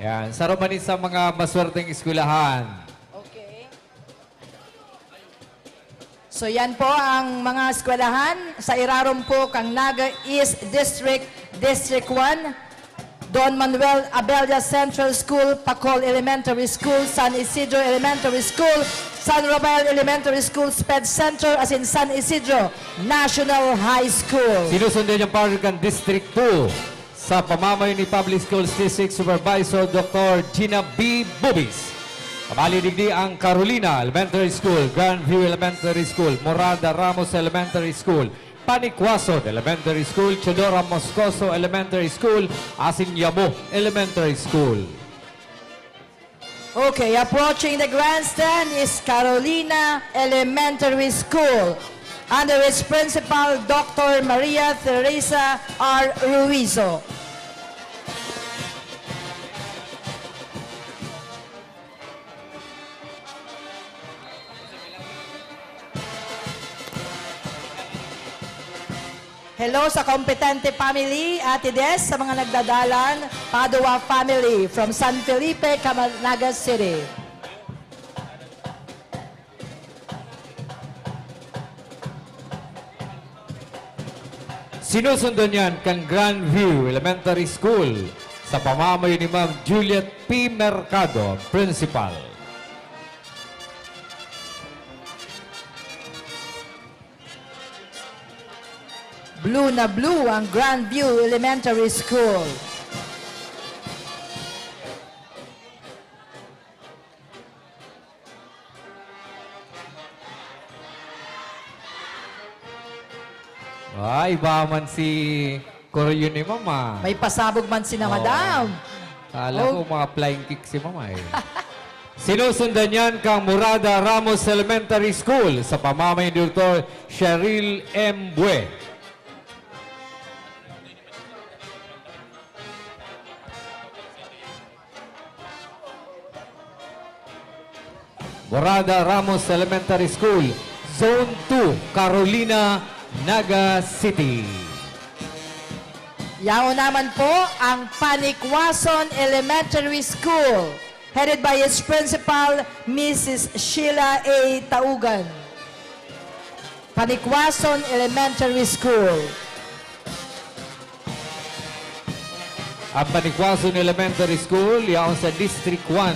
Yan, saro man sa mga maswerteng eskwelahan. Okay. So, yan po ang mga eskwelahan sa irarom po kang Naga East District, District one, Don Manuel Abella Central School, Pacol Elementary School, San Isidro Elementary School, San Rafael Elementary School, SPED Center, asin San Isidro National High School. Sinusundan niyang partner kan District two sa pamamayo ni Public Schools District Supervisor Doctor Gina B. Bubis. Kabali digdi ang Carolina Elementary School, Grandview Elementary School, Morada Ramos Elementary School, Panicuason Elementary School, Teodora Moscoso Elementary School, asin Yabo Elementary School. Okay, approaching the grandstand is Carolina Elementary School under its principal, Doctor Maria Teresa R. Ruizo. Hello sa Kompetente family, Ate Des, sa mga nagdadalan, Padua family from San Felipe, Camarines City. Sinusundan niyan kan Grandview Elementary School sa pamamayo ni Ma'am Juliet P. Mercado, Principal. Blue na blue ang Grandview Elementary School. Ay, iba man si Koryo ni Mama. May pasabog man si na Oo. Madam. Kala Oh. ko mga flying kick si Mama eh. Sinusundan niyan kang Morada Ramos Elementary School sa pamamayo ni Doktor Cheryl M. Bue. Morada Ramos Elementary School, Zone two, Carolina, Naga City. Yaon naman po ang Panikwason Elementary School, headed by its principal, Missus Sheila A. Taugan. Panikwason Elementary School. Ang Panikwason Elementary School, yaon sa District one.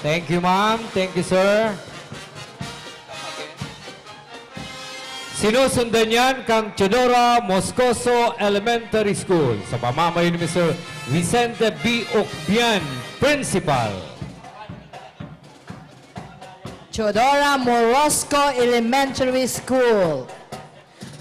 Thank you, ma'am. Thank you, sir. Sinusundan niyan kang Teodora Moscoso Elementary School sa pamamayo ni Mister Vicente B. Ocbian, Principal. Teodora Morosco Elementary School.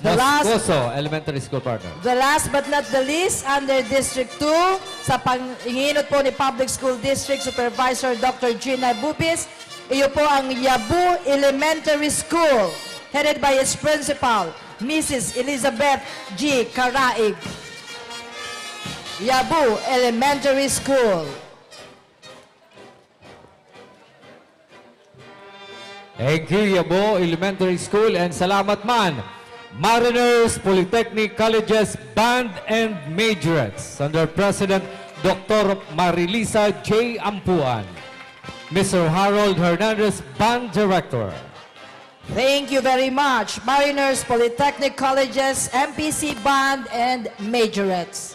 The last Moscoso Elementary School, partner. The last but not the least, under District two, sa pang-inginot po ni Public School District Supervisor Doctor Gina Bubis, iyo po ang Yabu Elementary School, headed by its principal, Missus Elizabeth G. Caraig. Yabu Elementary School. Thank you, Yabo Elementary School, and salamat man, Mariners Polytechnic Colleges Band and Majorettes, under President Doctor Marilisa J. Ampuan, Mister Harold Hernandez, Band Director. Thank you very much, Mariners Polytechnic Colleges, M P C Band and Majorettes.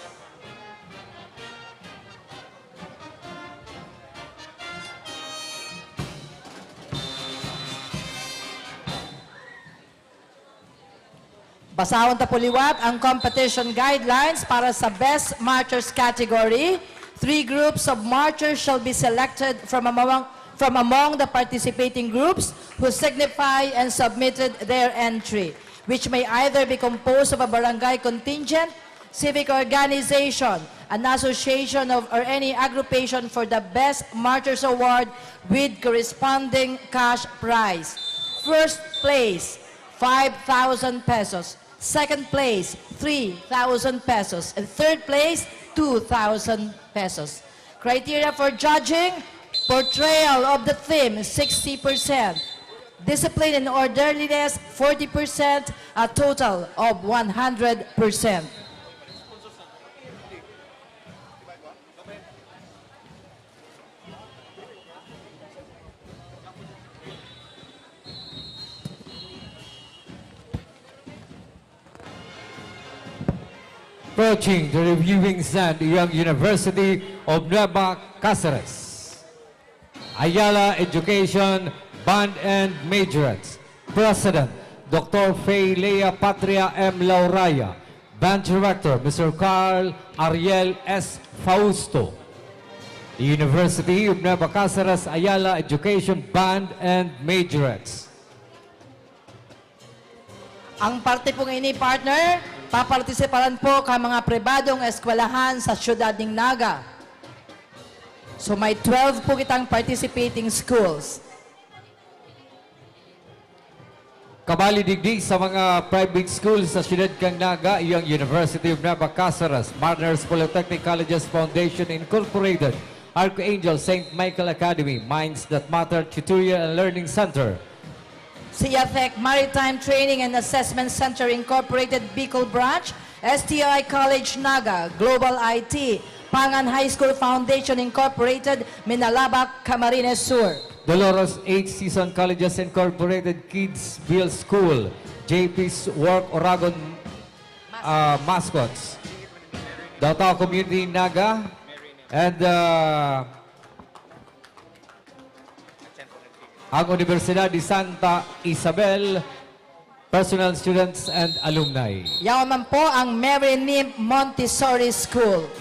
Basahon ta po liwat ang competition guidelines para sa Best Marchers category. Three groups of marchers shall be selected from among, from among the participating groups who signify and submitted their entry, which may either be composed of a barangay contingent, civic organization, an association of, or any aggregation for the Best Marchers Award with corresponding cash prize. First place, five thousand pesos. Second place, three thousand pesos. And third place, two thousand pesos. Criteria for judging, portrayal of the theme, sixty percent. Discipline and orderliness, forty percent, a total of one hundred percent. Approaching the reviewing stand, Young University of Nueva Cáceres. Ayala Education Band and Majorettes. President, Doctor Fay Lea Patria M. Lauraya. Band Director, Mister Carl Ariel S. Fausto. The University of Nueva Cáceres, Ayala Education Band and Majorettes. Ang parte pong ini, partner, papartisiparan po ka mga pribadong eskwelahan sa siyudad ning Naga. So, may twelve po kitang participating schools. Kabali digdi sa mga private schools sa siyudad kan Naga, Young University of Nueva Cáceres, Mariners Polytechnic Colleges Foundation Incorporated, Archangel Saint Michael Academy, Minds That Matter Tutorial and Learning Center, Siatec Maritime Training and Assessment Center Incorporated, Bicol Branch, S T I College Naga, Global I T, Pangan High School Foundation Incorporated, Minalabac, Camarines Sur. Dolores H. Sison Colleges Incorporated, Kidsville School, J P's Work Oragon, ah, Mascots, Daotao Community Naga, and, ah, ang Universidad de Santa Isabel, personal students and alumni. Yaon man po ang Mary Nymph Montessori School.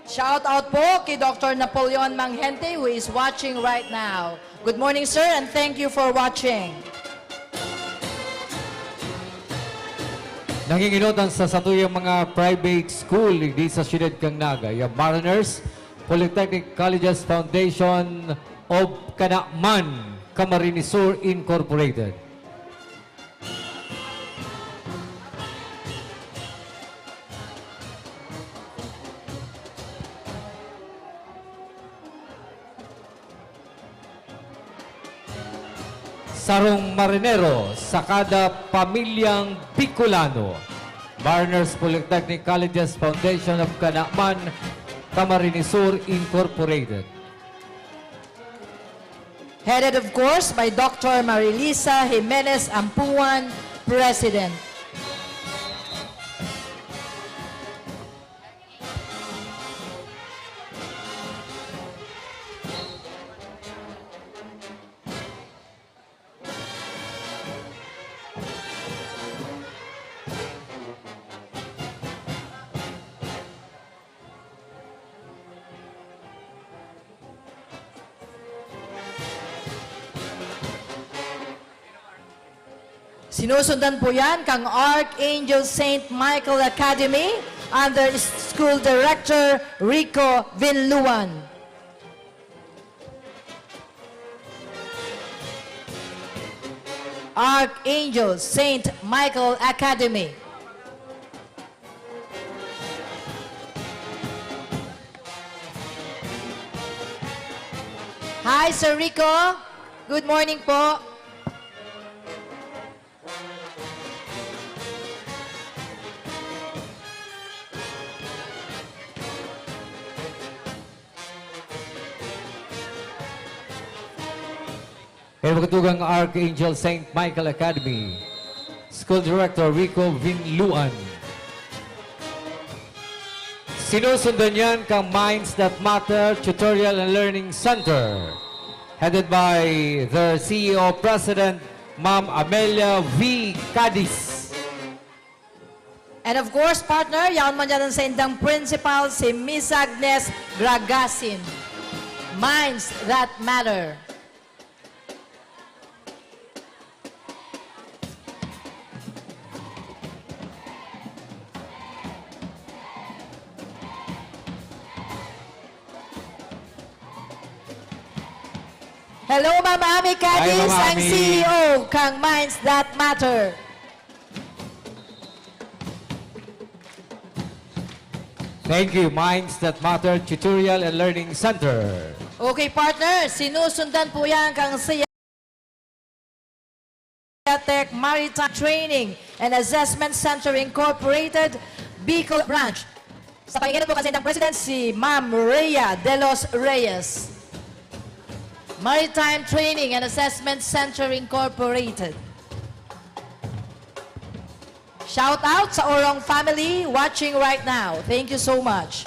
Shout out po kay Doctor Napoleon Manghente, who is watching right now. Good morning, sir, and thank you for watching. Nanginginutan sa satuyang mga private school digdi sa siyudad kan Naga, ya Mariners Polytechnic Colleges Foundation of Canaman, Camarines Sur Incorporated. Sarong marinero sa kada pamilyang Bicolano. Mariners Polytechnic Colleges Foundation of Canaman, Camarines Sur Incorporated. Headed, of course, by Doctor Marilisa Jimenez Ampuan, President. Sinusundan po yan kang Archangel Saint Michael Academy under School Director Rico Vinluan. Archangel Saint Michael Academy. Hi, Sir Rico. Good morning po. Kaya magtugang Archangel Saint Michael Academy, School Director Rico Vinluan. Sinusundan yan kang Minds That Matter Tutorial and Learning Center, headed by their C E O President, Ma'am Amelia V. Cadiz. And of course, partner, yaon man dyan ang saindang principal, si Miss Agnes Gragasin. Minds That Matter. Hello, Ma'am Ami Cadiz, Ma'am ang Ami. C E O kang Minds That Matter. Thank you, Minds That Matter Tutorial and Learning Center. Okay, partner, sinusundan po yan kang Siatec Maritime Training and Assessment Center Incorporated, Bicol Branch. Sa pangingenot po kasi ng President, si Ma'am Rhea de los Reyes. Maritime Training and Assessment Center Incorporated. Shout out sa Orong family watching right now. Thank you so much.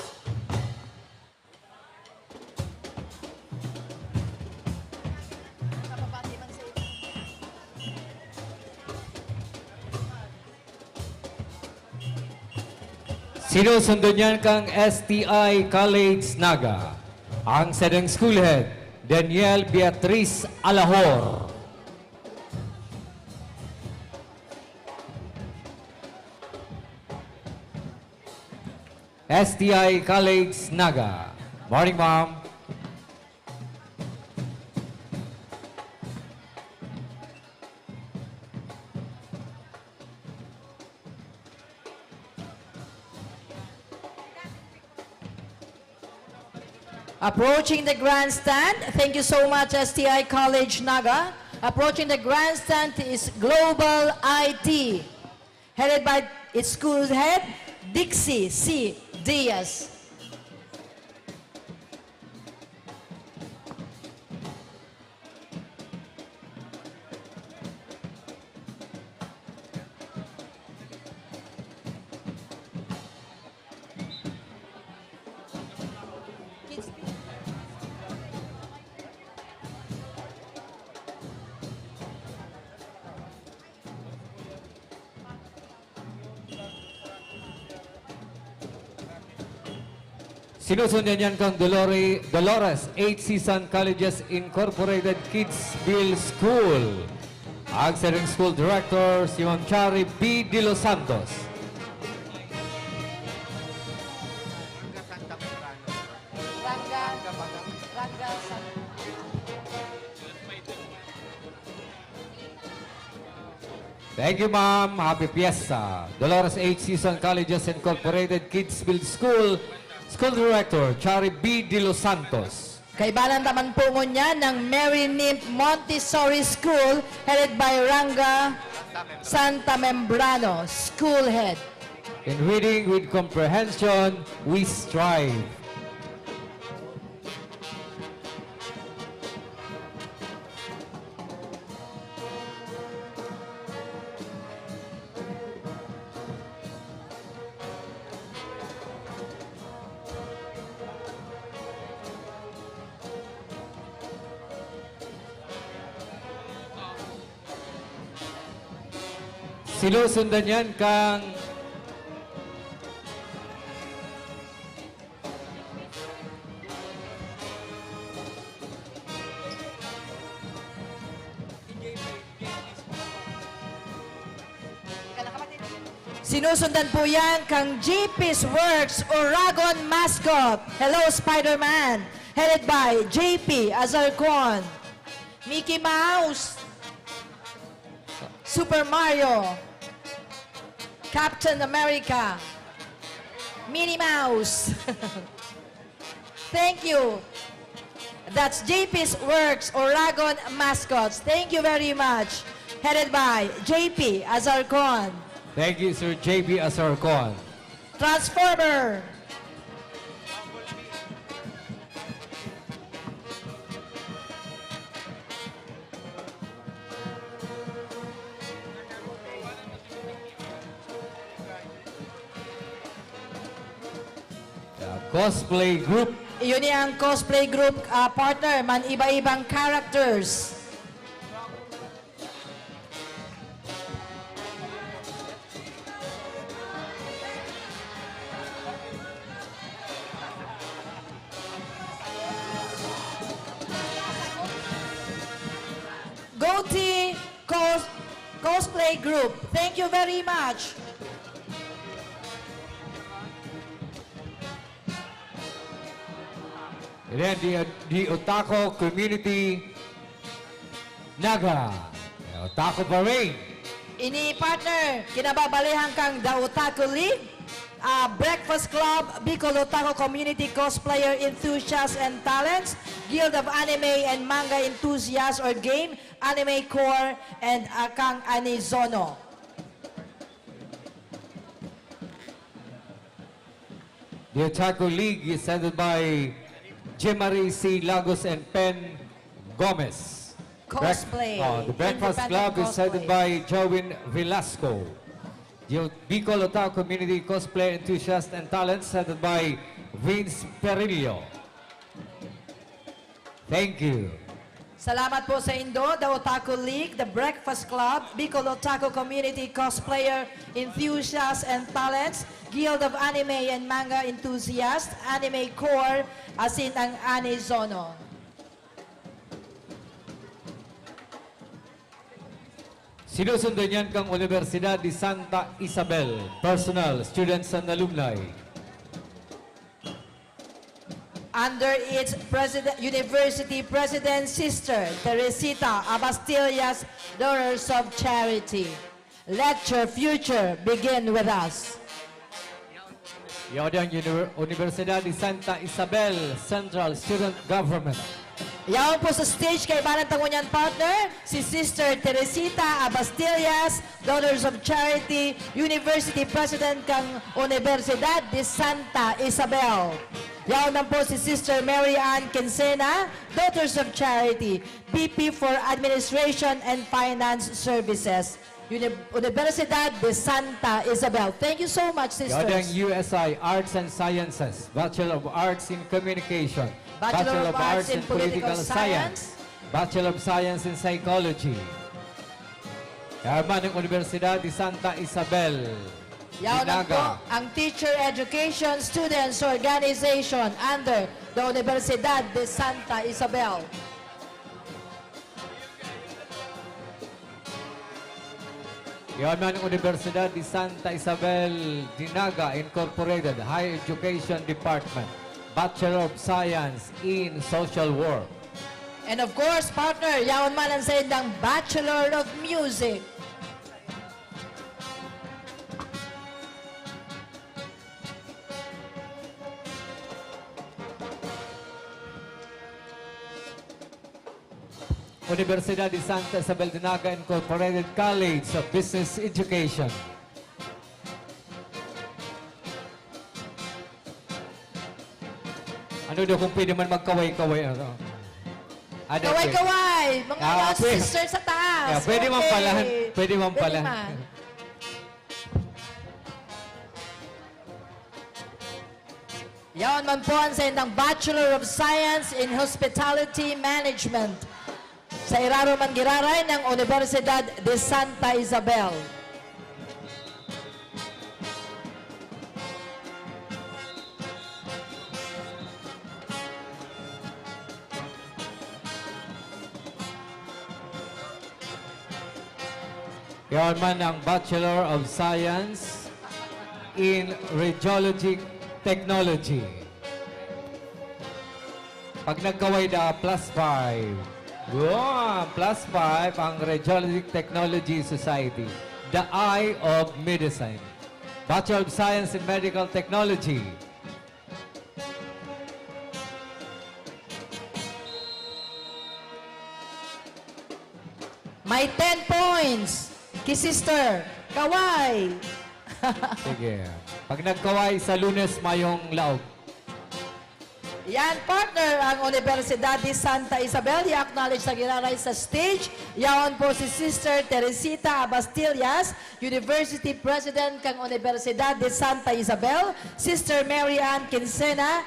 Sinusundan niyan kang S T I College Naga, ang sadang school head, Daniel Beatriz Alahor. S T I College Naga. Morning, ma'am. Approaching the grandstand, thank you so much, S T I College Naga. Approaching the grandstand is Global I T, headed by its school head, Dixie C. Diaz. Sinusundan niyan kang Dolore-, Dolores Eight Season Colleges Incorporated Kidsville School. Ang sa ring school director, si Ma'am Chari B. De Los Santos. Rangga, Rangga San- Thank you, ma'am. Happy Fiesta. Dolores Eight Season Colleges Incorporated, Kidsville School, School Director, Chari B. De Los Santos. Kaibanan ta man po ngunyan ng Mary Nymph Montessori School, headed by Rangga Santa Membrano, School Head. In reading with comprehension, we strive. Sinusundan yan kang Sinusundan po yan kang J P's Works, Oragon Mascot. Hello, Spider-Man. Headed by J P Azarcon. Mickey Mouse. Super Mario. Captain America. Minnie Mouse. Thank you. That's J P's Works, Oragon Mascots. Thank you very much. Headed by J P Azarcon. Thank you, Sir J P Azarcon. Transformer. The cosplay group. Iyon ni ang cosplay group, ah, partner, man iba-ibang characters. Goatee Cos-, Cosplay Group. Thank you very much. And then the, the Otaku Community Naga. Otaku pa rin. Ini, partner, kinababalihan kang The Otaku League, ah, Breakfast Club, Bicol Otaku Community Cosplayer Enthusiasts and Talents, Guild of Anime and Manga Enthusiasts or Game, Anime Corps, and, ah, kang Anizono. The Otaku League is headed by Jemari C. Lagos and Pen Gomez. Cosplay. Brec- oh, the Breakfast Independent Club is headed cosplay. by Join Velasco. Yo- Bicol Otaku Community Cosplay Enthusiast and Talents headed by Vince Perillo. Thank you. Salamat po sa indo, The Otaku League, The Breakfast Club, Bicol Otaku Community Cosplayer Enthusiast and Talents, Guild of Anime and Manga Enthusiast, Anime Corps, asin ang Anizono. Sinusundan yan kang Universidad de Santa Isabel, personal, students and alumni. Under its president, university president, Sister Teresita Abastillas, Daughters of Charity. Let your future begin with us. Yaon ang Uni- Universidad de Santa Isabel Central Student Government. Yaon po sa stage kaibanan ta ngunyan, partner, si Sister Teresita Abastillas, Daughters of Charity, University President kan Universidad de Santa Isabel. Yaon man po si Sister Mary Ann Quincena, Daughters of Charity, V P for Administration and Finance Services, Uni- Universidad de Santa Isabel. Thank you so much, Yaon ang sisters. U S I, Arts and Sciences, Bachelor of Arts in Communication, Bachelor of Arts in Political Science. Bachelor of Science in Psychology. Yaon man ang Universidad de Santa Isabel, Yaon man po Dinaga. ang Teacher Education Students Organization under the Universidad de Santa Isabel. Yaon man ang Universidad de Santa Isabel, Dinaga Incorporated, Higher Education Department, Bachelor of Science in Social Work. And of course, partner, yaon man ang saindang Bachelor of Music. Universidad de Santa Isabel, Dinaga Incorporated, College of Business Education. Ano daw kung pwede man magkaway-kaway? Ano? Ano, Kaway-kaway! Mga Ah, love pwede. sisters sa taas. Yeah, pwede man Okay. pala. Pwede man Pwede pala. man. Yaon man po ang saindang Bachelor of Science in Hospitality Management. Sa irarom man giraray ng Universidad de Santa Isabel. Yaon man ang Bachelor of Science in Radiologic Technology. Pag nagkaway da, plus five. Wow! Plus five ang Radiologic Technology Society, the eye of medicine. Bachelor of Science in Medical Technology. May ten points ki Sister Kaway. Sige. Pag nagkaway sa Lunes, mayong laog. Yan, partner, ang Universidad de Santa Isabel. I-acknowledge sa giraray sa stage. Yaon po si Sister Teresita Abastillas, University President kan Universidad de Santa Isabel, Sister Mary Ann Quincena,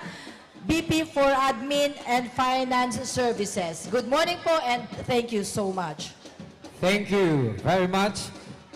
V P for Admin and Finance Services. Good morning po and thank you so much. Thank you very much.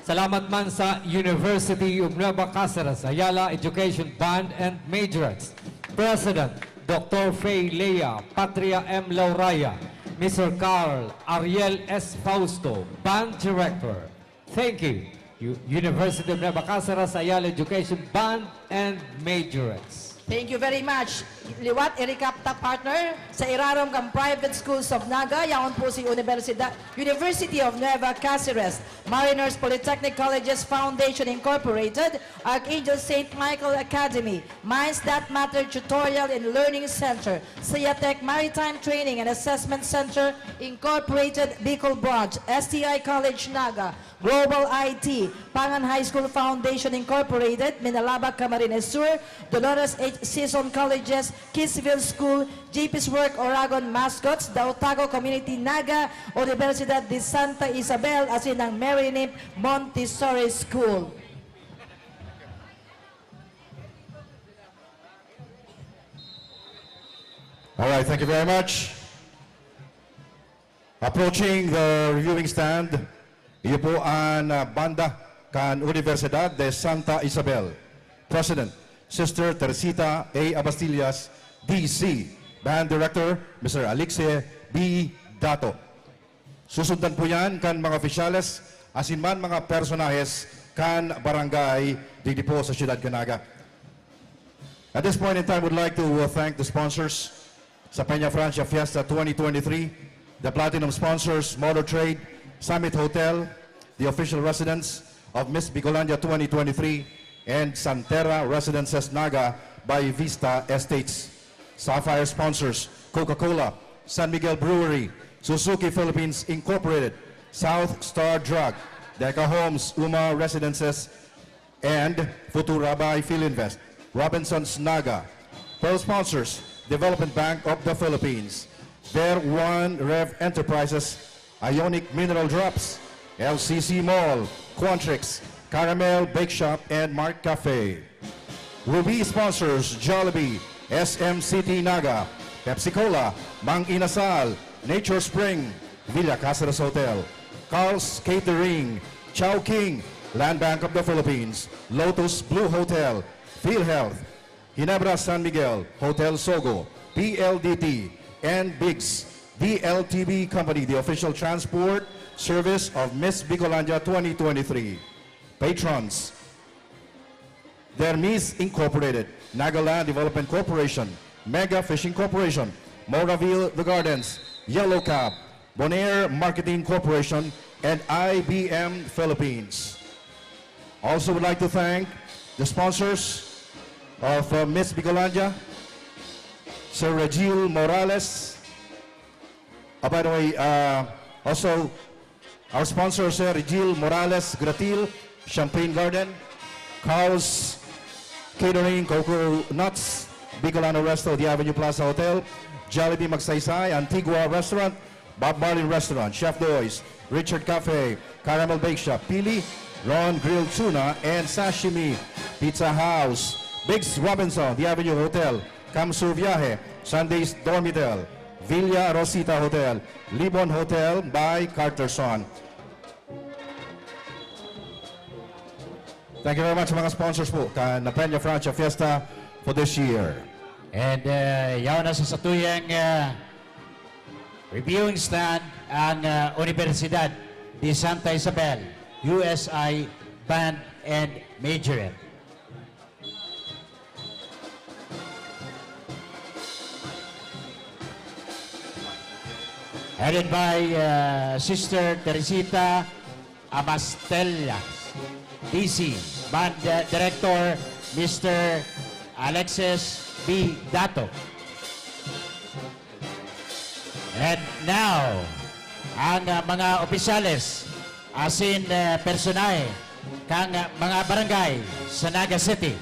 Salamat man sa University of Nueva Caceres, Ayala Education Band and Majorettes, President Doctor Faye Lea, Patria M. Lauraya, Mister Carl Ariel S. Fausto, Band Director. Thank you. U- University of Nueva Caceres, Ayala Education Band and Majorettes. Thank you very much. Liwat, i-recap ta, partner. Sa irarom kan Private Schools of Naga, yaon po si Universidad, University of Nueva Caceres, Mariners Polytechnic Colleges Foundation Incorporated, Archangel Saint Michael Academy, Minds That Matter Tutorial and Learning Center, Siatec Maritime Training and Assessment Center Incorporated, Bicol Branch, S T I College Naga, Global I T, Pangan High School Foundation Incorporated, Minalabac, Camarines Sur, Dolores H. Season Colleges, Kidsville School, J P's Work, Oragon Mascots, the Otago Community Naga, Universidad de Santa Isabel, asin ang Mary Nymph Montessori School. All right, thank you very much. Approaching the reviewing stand, iyo po ang ah, banda kan Universidad de Santa Isabel. President, Sister Teresita A. Abastillas, D C. Band Director, Mister Alixe B. Dato. Susundan po yan kan mga opisyales, asin man mga personahes kan barangay digdi po sa Siyudad kan Naga. At this point in time, would like to uh, thank the sponsors sa Peña Francia Fiesta twenty twenty-three, the platinum sponsors, Motor Trade, Summit Hotel, the official residence of Miss Bicolandia twenty twenty-three, and Santera Residences Naga by Vista Estates. Sapphire sponsors, Coca-Cola, San Miguel Brewery, Suzuki Philippines Incorporated, South Star Drug, Deca Homes, Uma Residences, and Futura by Filinvest. Robinsons Naga. Pearl sponsors, Development Bank of the Philippines, Ver One Rev Enterprises, Ionic Mineral Drops, L C C Mall, Quantrix, Caramel Bake Shop, and Mark Cafe. Ruby sponsors, Jollibee, S M City Naga, Pepsi Cola, Mang Inasal, Nature Spring, Villa Caceres Hotel, Carl's Catering, Chowking, Land Bank of the Philippines, Lotus Blue Hotel, PhilHealth, Ginebra San Miguel, Hotel Sogo, P L D T, and Biggs, D L T B Company, the official transport service of Miss Bicolandia twenty twenty-three. Patrons, Dermis Incorporated, Nagaland Development Corporation, Mega Fishing Corporation, Moraville The Gardens, Yellow Cab, Bonaire Marketing Corporation, and I B M Philippines. Also would like to thank the sponsors of uh, Miss Bicolandia, Sir Regil Morales. Oh, by the way, uh, also our sponsor, Sir Regil Morales Gratil, Champagne Garden, Carl's Catering, Coco Nuts, Bicolano Resto, The Avenue Plaza Hotel, Jollibee Magsaysay, Antigua Restaurant, Bob Marlin Restaurant, Chef Doy's, Richard Cafe, Caramel Bake Shop, Pili, Ron Grilled Tuna and Sashimi, Pizza House, Biggs Robinson, The Avenue Hotel, Kamsur Viaje, Sunday's Dormitel, Villa Rosita Hotel, Libon Hotel by Carterson. Thank you very much, mga sponsors po kan Peña Francia Fiesta for this year. And uh, yaon na sa satuyang uh, reviewing stand ang uh, Universidad de Santa Isabel, U S I Band and Majorette. Headed by uh, Sister Teresita Abastella, D C, Band uh, Director Mister Alexis B. Dato. And now, ang uh, mga opisyales asin uh, personahe kan uh, mga barangay sa Naga City.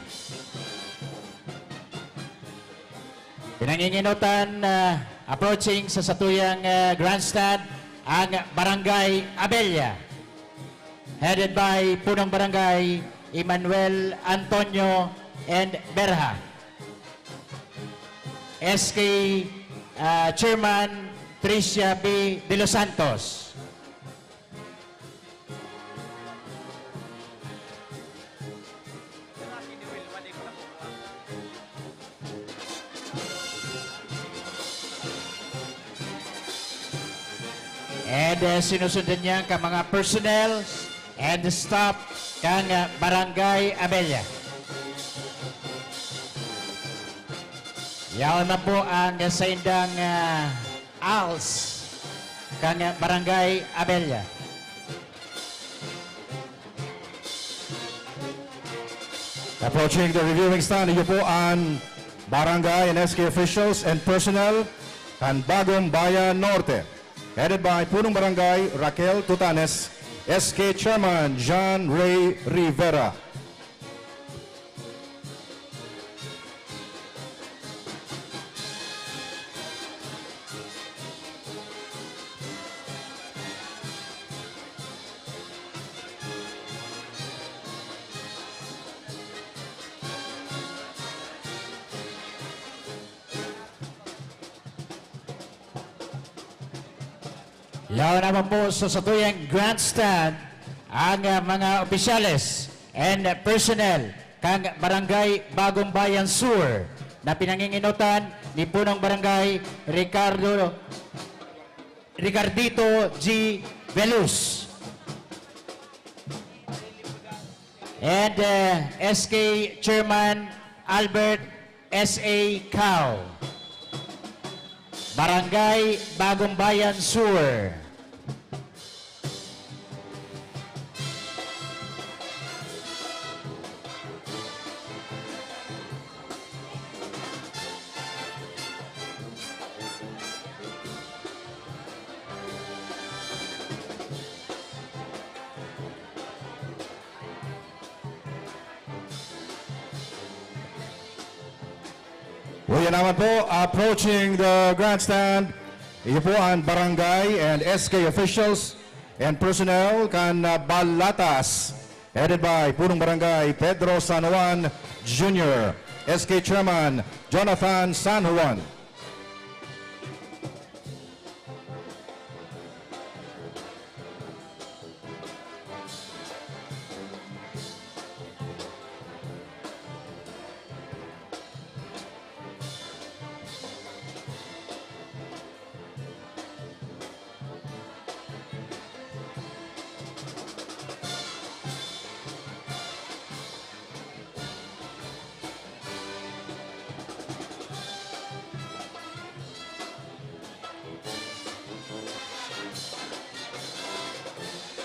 Pinanginginotan uh, approaching sa satuyang uh, grandstand ang Barangay Abella, headed by Punong Barangay Emmanuel Antonio and Berha. S K uh, Chairman Tricia B. De Los Santos. And uh, sinusundan niya ka mga personnel and staff kan uh, Barangay Abella. Yaon na po ang saindang uh, als kan uh, Barangay Abella. Approaching the reviewing stand, iyo po ang barangay and S K officials and personnel kan Bagong Bayan Norte, headed by Punong Barangay Raquel Tutanes, S K Chairman John Ray Rivera. Yaon naman po sa satuyang grandstand ang, ah, mga opisyales and personnel kan Barangay Bagong Bayan Sur na pinanginginotan ni Punong Barangay Ricardo, Ricardito G. Veluz and, ah, S K Chairman Albert S A Cao. Barangay Bagong Bayan Sur. Uy, yan naman po, approaching the grandstand. Iyo po ang barangay and S K officials and personnel kan, ah, Balatas, headed by Punong Barangay Pedro San Juan Junior, S K Chairman Jonathan San Juan.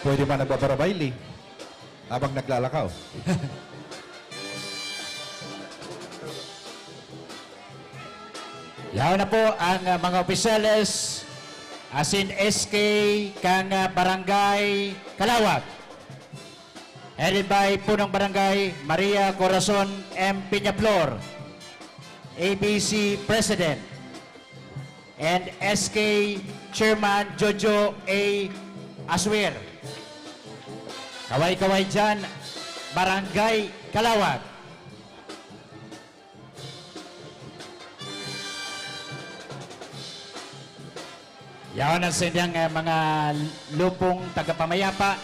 Pwede ba nagbabarabayli habang naglalakaw? Yaon na po ang, ah, mga opisyales, asin S K kan, ah, Barangay Calauag. Headed by Punong Barangay Maria Corazon M. Peñaflor, A B C President, and S K Chairman Jojo A. Aswir. Kaway-kaway dyan, Barangay Calauag. Yaon ang saindang, eh, mga lupong tagapamayapa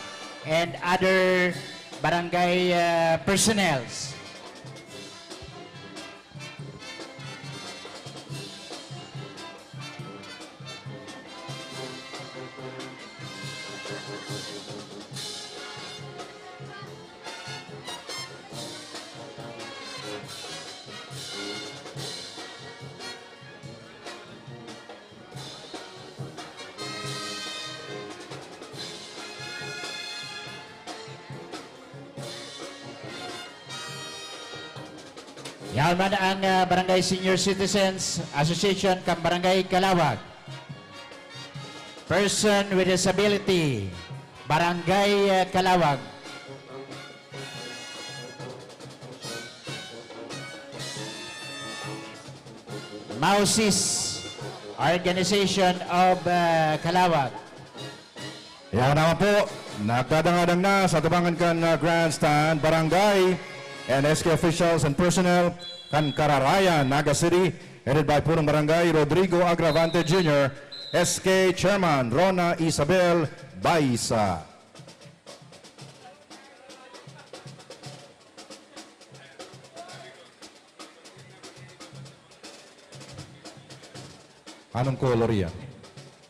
and other barangay, eh, personnels. Yaon man ang, ah, Barangay Senior Citizens Association kan Barangay Calauag. Person with Disability, Barangay, ah, Calauag. Mausis Organization of, ah, Calauag. Yan naman po, nagdadangadang na sa tubangan kan, ah, grandstand, barangay, and S K officials and personnel kan Kararayan, Naga City, headed by Punong Barangay Rodrigo Agravante Junior, S K Chairman Rona Isabel Baisa. Anong color yan?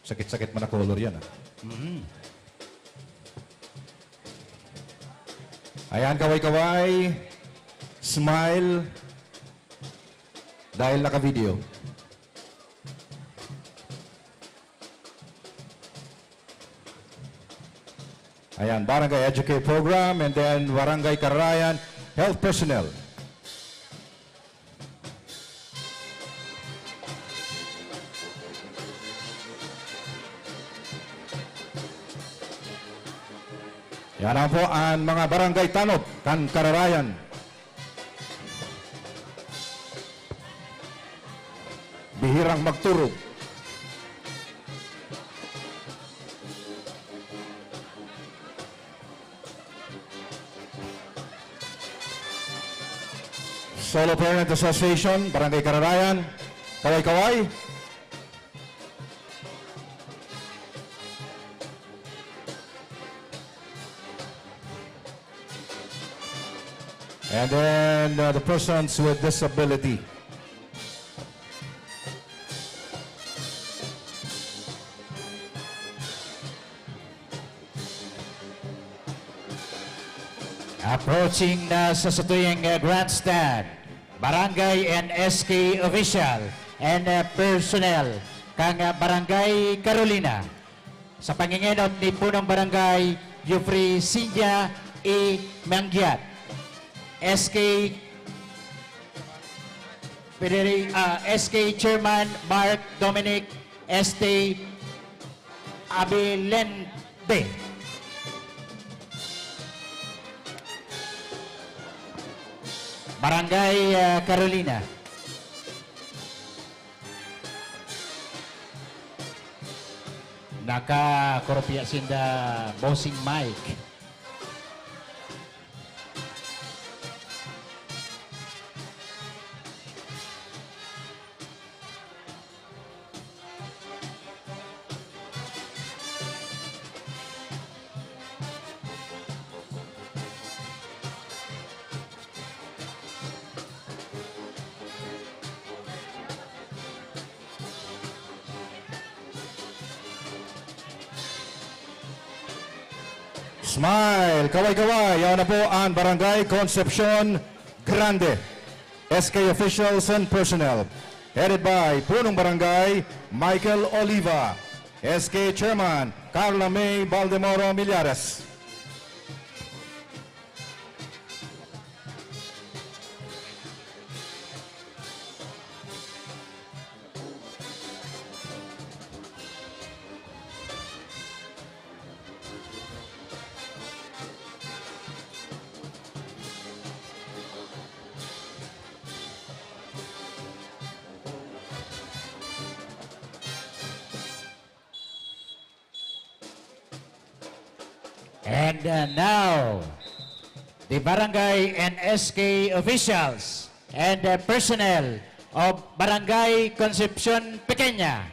Sakit-sakit man na color yan, ah. Mm. Ayan, kaway-kaway. Smile. Dahil naka-video. Ayan, Barangay Educate Program and then Barangay Kararayan Health Personnel. Yan ang po ang mga barangay tanod kan Kararayan. Bihirang magturog. Solo Parent Association, Barangay Kararayan, kaway-kaway. And then uh, the persons with disability. Approaching na sa satuyang uh, grandstand, barangay and S K official and uh, personnel kan uh, Barangay Carolina. Sa pangingenot ni Punong Barangay Jeffrey Sinya E. Mangyat, S K Pedere-, ah, S K Chairman Mark Dominic Este Abilende. Barangay, ah, Carolina. Nakakurupya sinda, Bossing Mike. Smile! Kaway-kaway! Yaon na po ang Barangay Concepcion Grande. S K officials and personnel, headed by Punong Barangay Michael Oliva, S K Chairman Carla May Baldemoro Millares. And uh, now, the barangay and S K officials and uh, personnel of Barangay Concepcion Pequeña,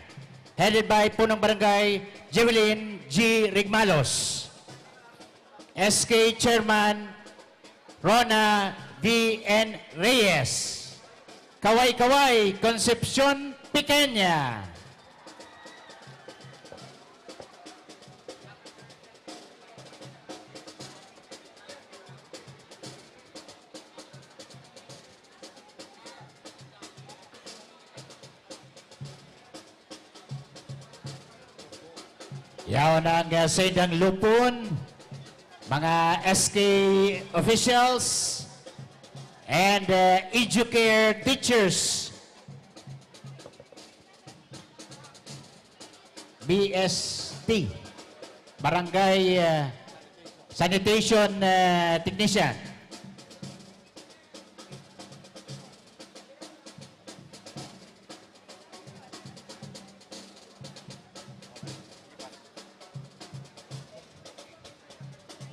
headed by Punong Barangay Jewelyn G. Rigmalos, S K Chairman Rona D N Reyes, Kaway-Kaway, Concepcion Pequeña. Yaon ang uh, saindang lupon, mga S K officials and uh, educare teachers, B S T, Barangay uh, Sanitation uh, Technician.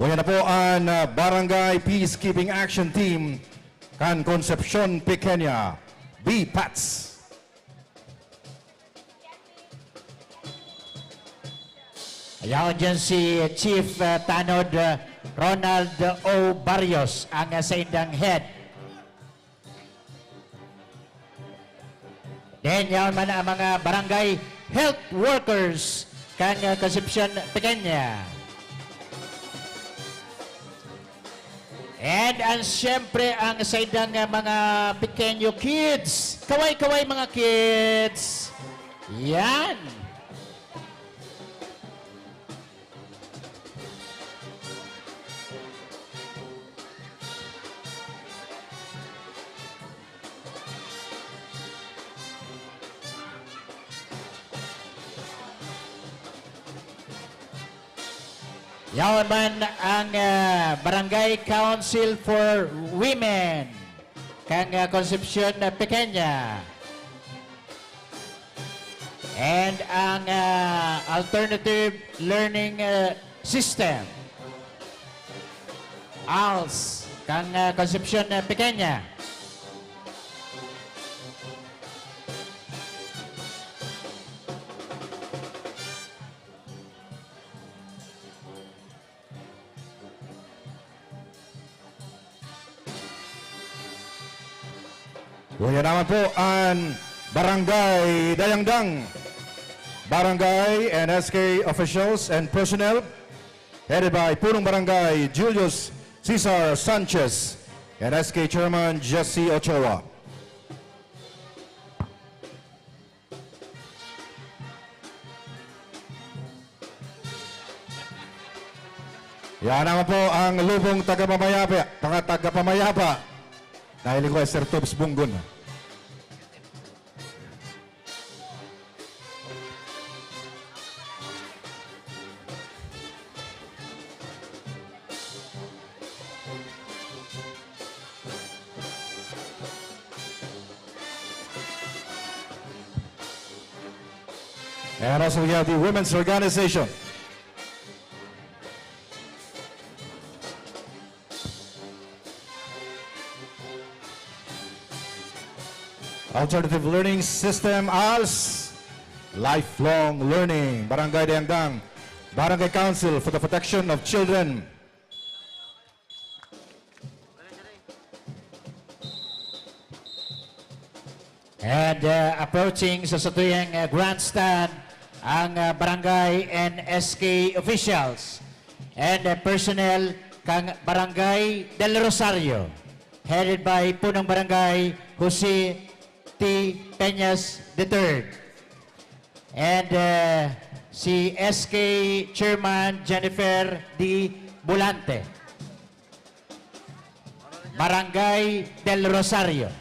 Uya na po ang uh, Barangay Peacekeeping Action Team kan Concepcion Pequeña, B pats. Ayaw dyan si Chief uh, Tanod uh, Ronald O. Barrios ang uh, saindang head. Then, yaon man ang mga barangay health workers kan uh, Concepcion Pequeña. And ang siyempre, ang saindang uh, mga pequeño kids. Kaway-kaway, mga kids. Yan. Yaon man ang uh, Barangay Council for Women kan uh, Concepcion uh, Pequeña. And ang uh, Alternative Learning uh, System, ALS, kan uh, Concepcion uh, Pequeña. Uya naman po ang Barangay Dayangdang. Barangay and S K officials and personnel, headed by Punong Barangay Julius Cesar Sanchez and S K Chairman Jesse Ochoa. Yan naman po ang lupong tagapamayapa, mga tagapamayapa. Dahil ko, Sir Tobs Bunggon. And also we have the women's organization. Alternative Learning System, als Lifelong Learning, Barangay Dayangdang, Barangay Council for the Protection of Children. And, uh, approaching sa satuyang, uh, grandstand ang, uh, barangay and S K officials and, uh, personnel kan Barangay Del Rosario, headed by Punong Barangay Jose T. Peñas the third. And, uh, si S K Chairman Jennifer D. Bulante. Barangay Del Rosario.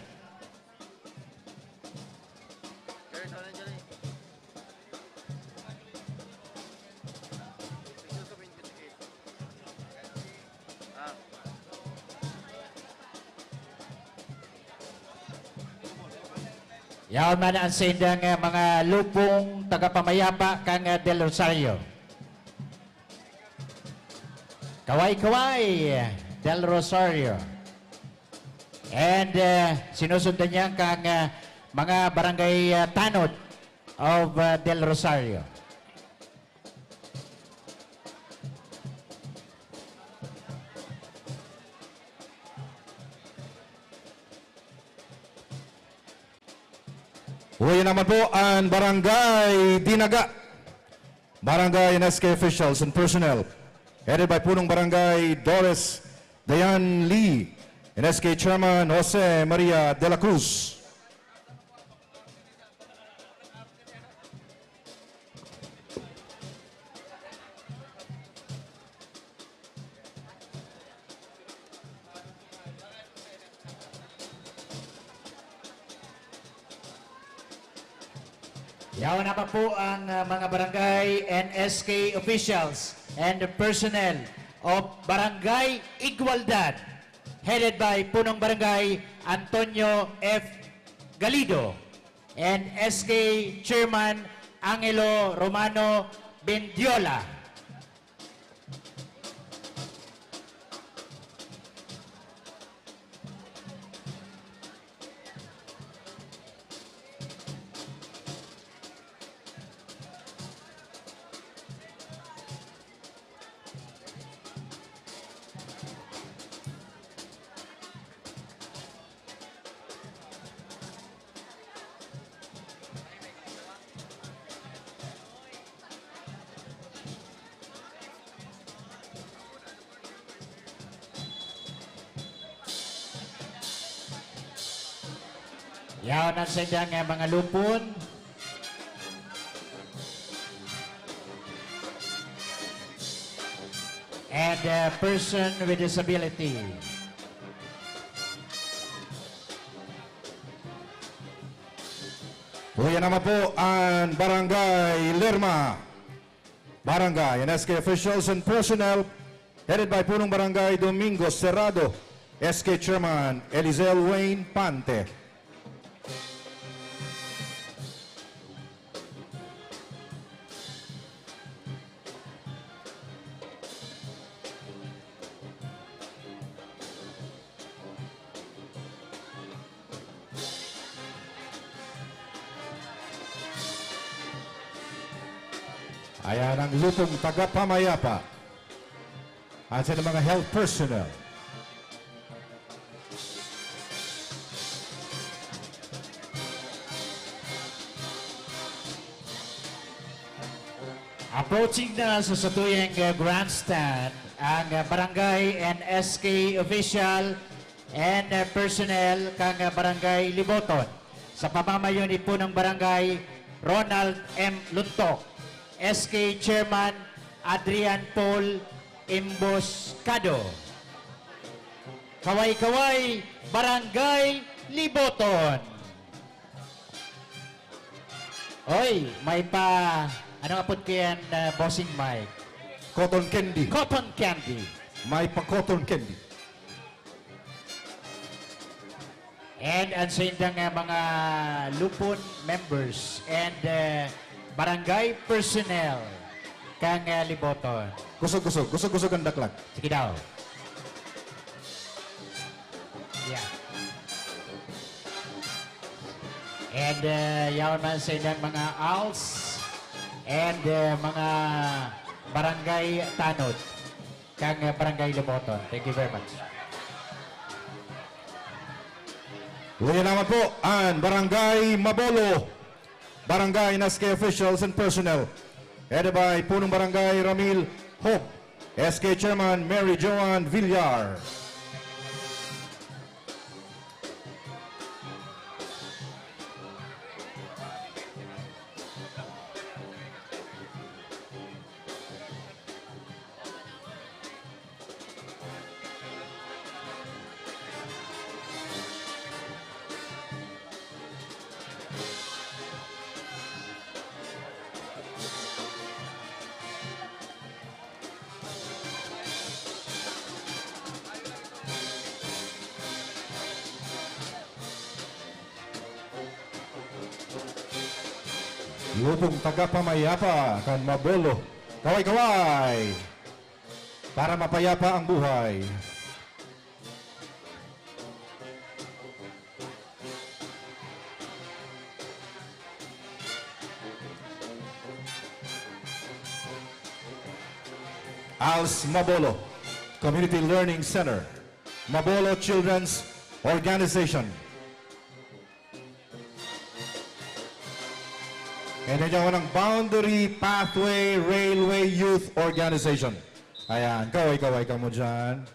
Yaon man ang saindang, eh, mga lupong tagapamayapa kan, eh, Del Rosario. Kaway-kaway, Del Rosario. And, eh, sinusundan niya kang, eh, mga barangay, eh, tanod of, eh, Del Rosario. Uwi naman po ang Barangay Dinaga. Barangay and S K officials and personnel, headed by Punong Barangay Doris Dayan Lee and S K Chairman Jose Maria de la Cruz. Yaon naman po ang, ah, mga barangay and S K officials and personnel of Barangay Igualdad, headed by Punong Barangay Antonio F. Galido and S K Chairman Angelo Romano Bendiola. Yaon ang saindang, eh, mga lupon. And, uh, person with disability. Uya naman po ang Barangay Lerma. Barangay and S K officials and personnel, headed by Punong Barangay Domingo Serrado, S K Chairman Elisel Wayne Pante. Ayan ang lupong tagapamayapa. At sa mga health personnel. Approaching na sa satuyang, uh, grandstand ang, uh, barangay and S K official and, uh, personnel kan, uh, Barangay Liboton. Sa pamamayo ni Punong Barangay Ronald M Luntok, S K Chairman Adrian Paul Emboscado. Kaway-kaway, Barangay Liboton. Oy, may pa, anong apod ko yan, uh, Bossing Mike? Cotton candy. Cotton candy. May pa cotton candy. And ang sa indang, uh, mga Lupon members and, uh, barangay personnel kang, uh, Liboton. Kusog-kusog. Kusog-kusog ang daklag. Sige daw. Yeah. And, uh, yaon man sa indang mga als and, uh, mga barangay tanod kang, uh, Barangay Liboton. Thank you very much. Uya naman po ang Barangay Mabolo. Barangay and S K officials and personnel, headed by Punong Barangay Ramil Hope, S K Chairman Mary Joan Villar. Lupong tagapamayapa kan Mabolo. Kaway-kaway! Para mapayapa ang buhay. Als Mabolo Community Learning Center, Mabolo Children's Organization. Kaya niya ng Boundary Pathway Railway Youth Organization. Ayan, kaway-kaway kamo dyan.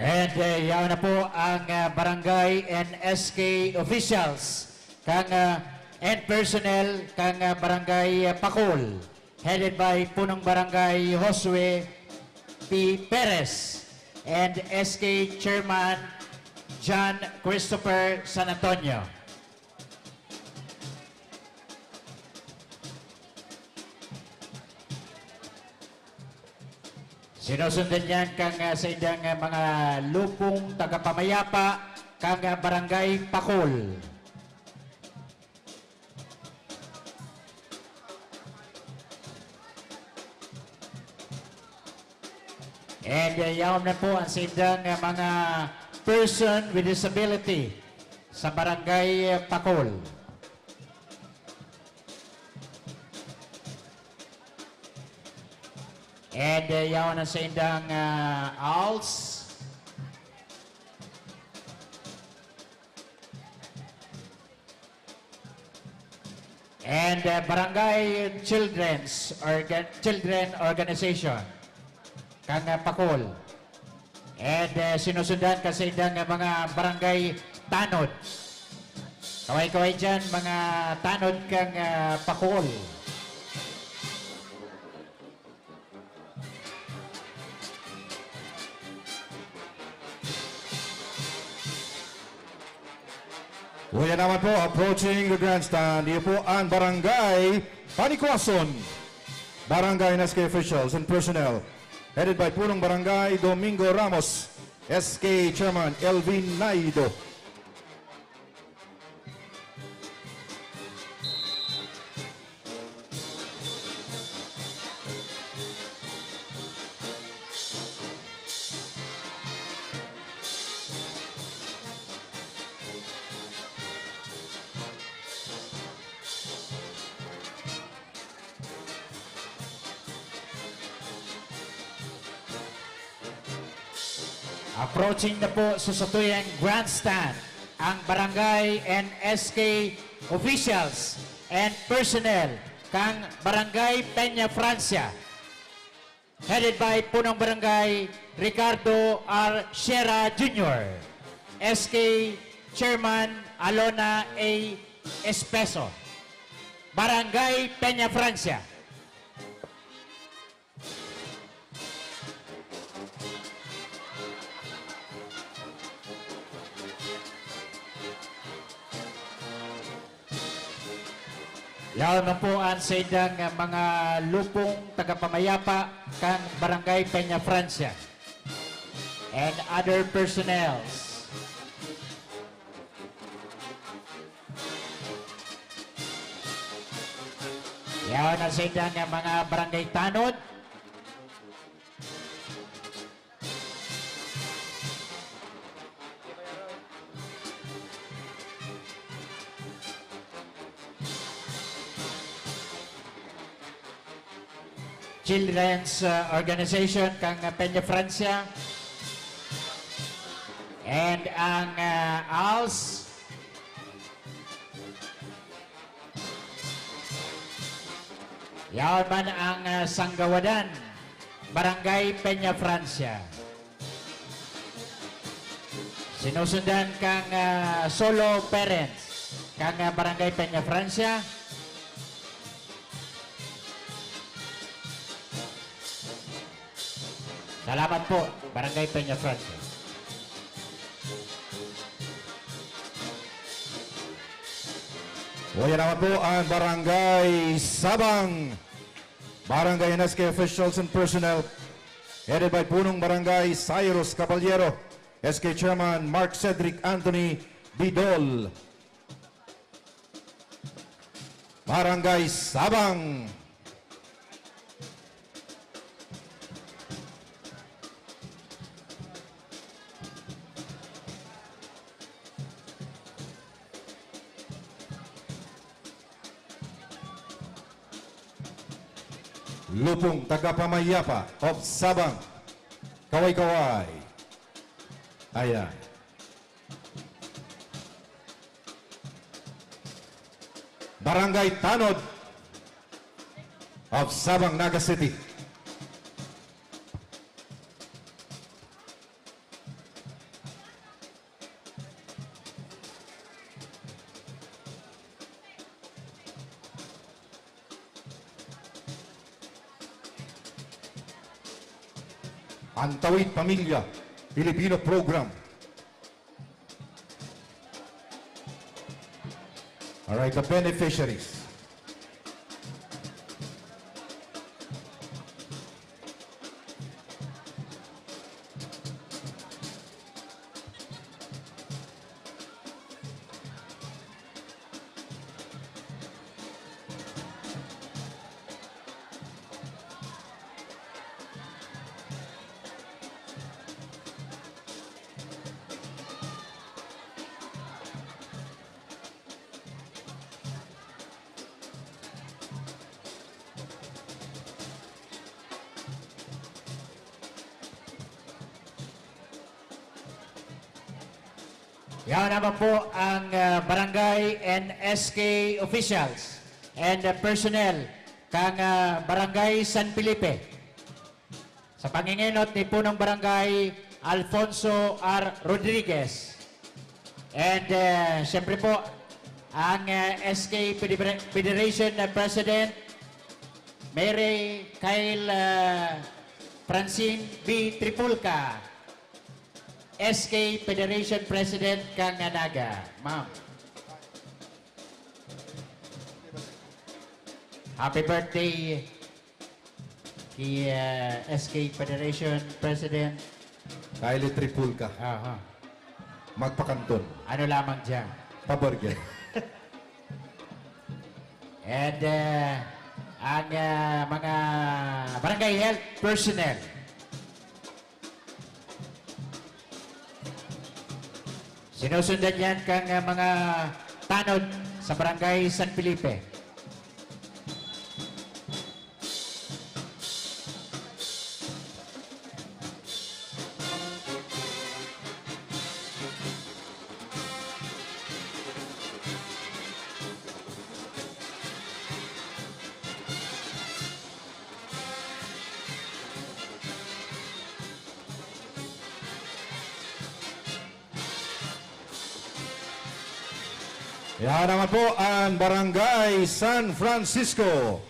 And, uh, yaon na po ang, uh, barangay and S K officials kang, uh, and personnel kang, uh, barangay, uh, Pakol, headed by Punong Barangay Josue P Perez and S K Chairman John Christopher San Antonio. Sinusundan niyan kang, ah, sa indang, ah, mga lupong tagapamayapa kang, ah, Barangay Pakol. And, uh, yaon na po ang sa indang, uh, mga person with disability sa Barangay, uh, Pakol. And, uh, yaon ang sa indang, uh, als. And, uh, Barangay Children's Organ-, Children Organization, kang, uh, Pakol. And, uh, sinusundan ka sa indang, uh, mga barangay tanod. Kaway-kaway dyan, mga tanod kang, uh, Pakol. Kuya naman po, approaching the grandstand, iyo po ang Barangay Panikwason. Barangay and S K officials and personnel, headed by Punong Barangay Domingo Ramos, S K Chairman Elvin Naido. Approaching na po sa satuyang grandstand ang barangay and S K officials and personnel kan Barangay Peña Francia, headed by Punong Barangay Ricardo R. Sierra Junior, S K Chairman Alona A. Espeso, Barangay Peña Francia. Yaon na po ang saindang, ah, mga lupong tagapamayapa kan Barangay Peña Francia and other personnels. Yaon na saindang, ah, mga barangay tanod. Children's, uh, Organization kan Peña Francia and ang, uh, A L S. Yaon man ang, ah, Sanggawadan, Barangay Peña Francia. Sinusundan kang, ah, solo parents kang, ah, Barangay Peña Francia. Salamat po, Barangay Peña Francia. Uya naman po ang Barangay Sabang. Barangay and S K officials and personnel, headed by Punong Barangay Cyrus Caballero, S K Chairman Mark Cedric Anthony Bidol. Barangay Sabang. Lupong tagapamayapa of Sabang. Kaway-kaway. Ayan. Barangay Tanod of Sabang, Naga City. Ang Tawid Pamilya Filipino Program. All right, the beneficiaries. Yan naman po ang, ah, barangay and S K officials and, ah, personnel kan, ah, Barangay San Felipe. Sa pangingenot ni Punong Barangay Alfonso R. Rodriguez. And, ah, siyempre po, ang, ah, S K Federa-, Federation, ah, President Mary Kyle, ah, Francine B. Tripulca. S K Federation President kan Naga, ma'am. Happy birthday ki, ah, S K Federation President. Kylie Tripulca. Aha. Magpakanton. Ano lamang diyan? Paburger. And, ah, ang, ah, mga barangay health personnel. Sinusundan yan kang, ah, mga tanod sa Barangay San Felipe. Yan naman po ang Barangay San Francisco.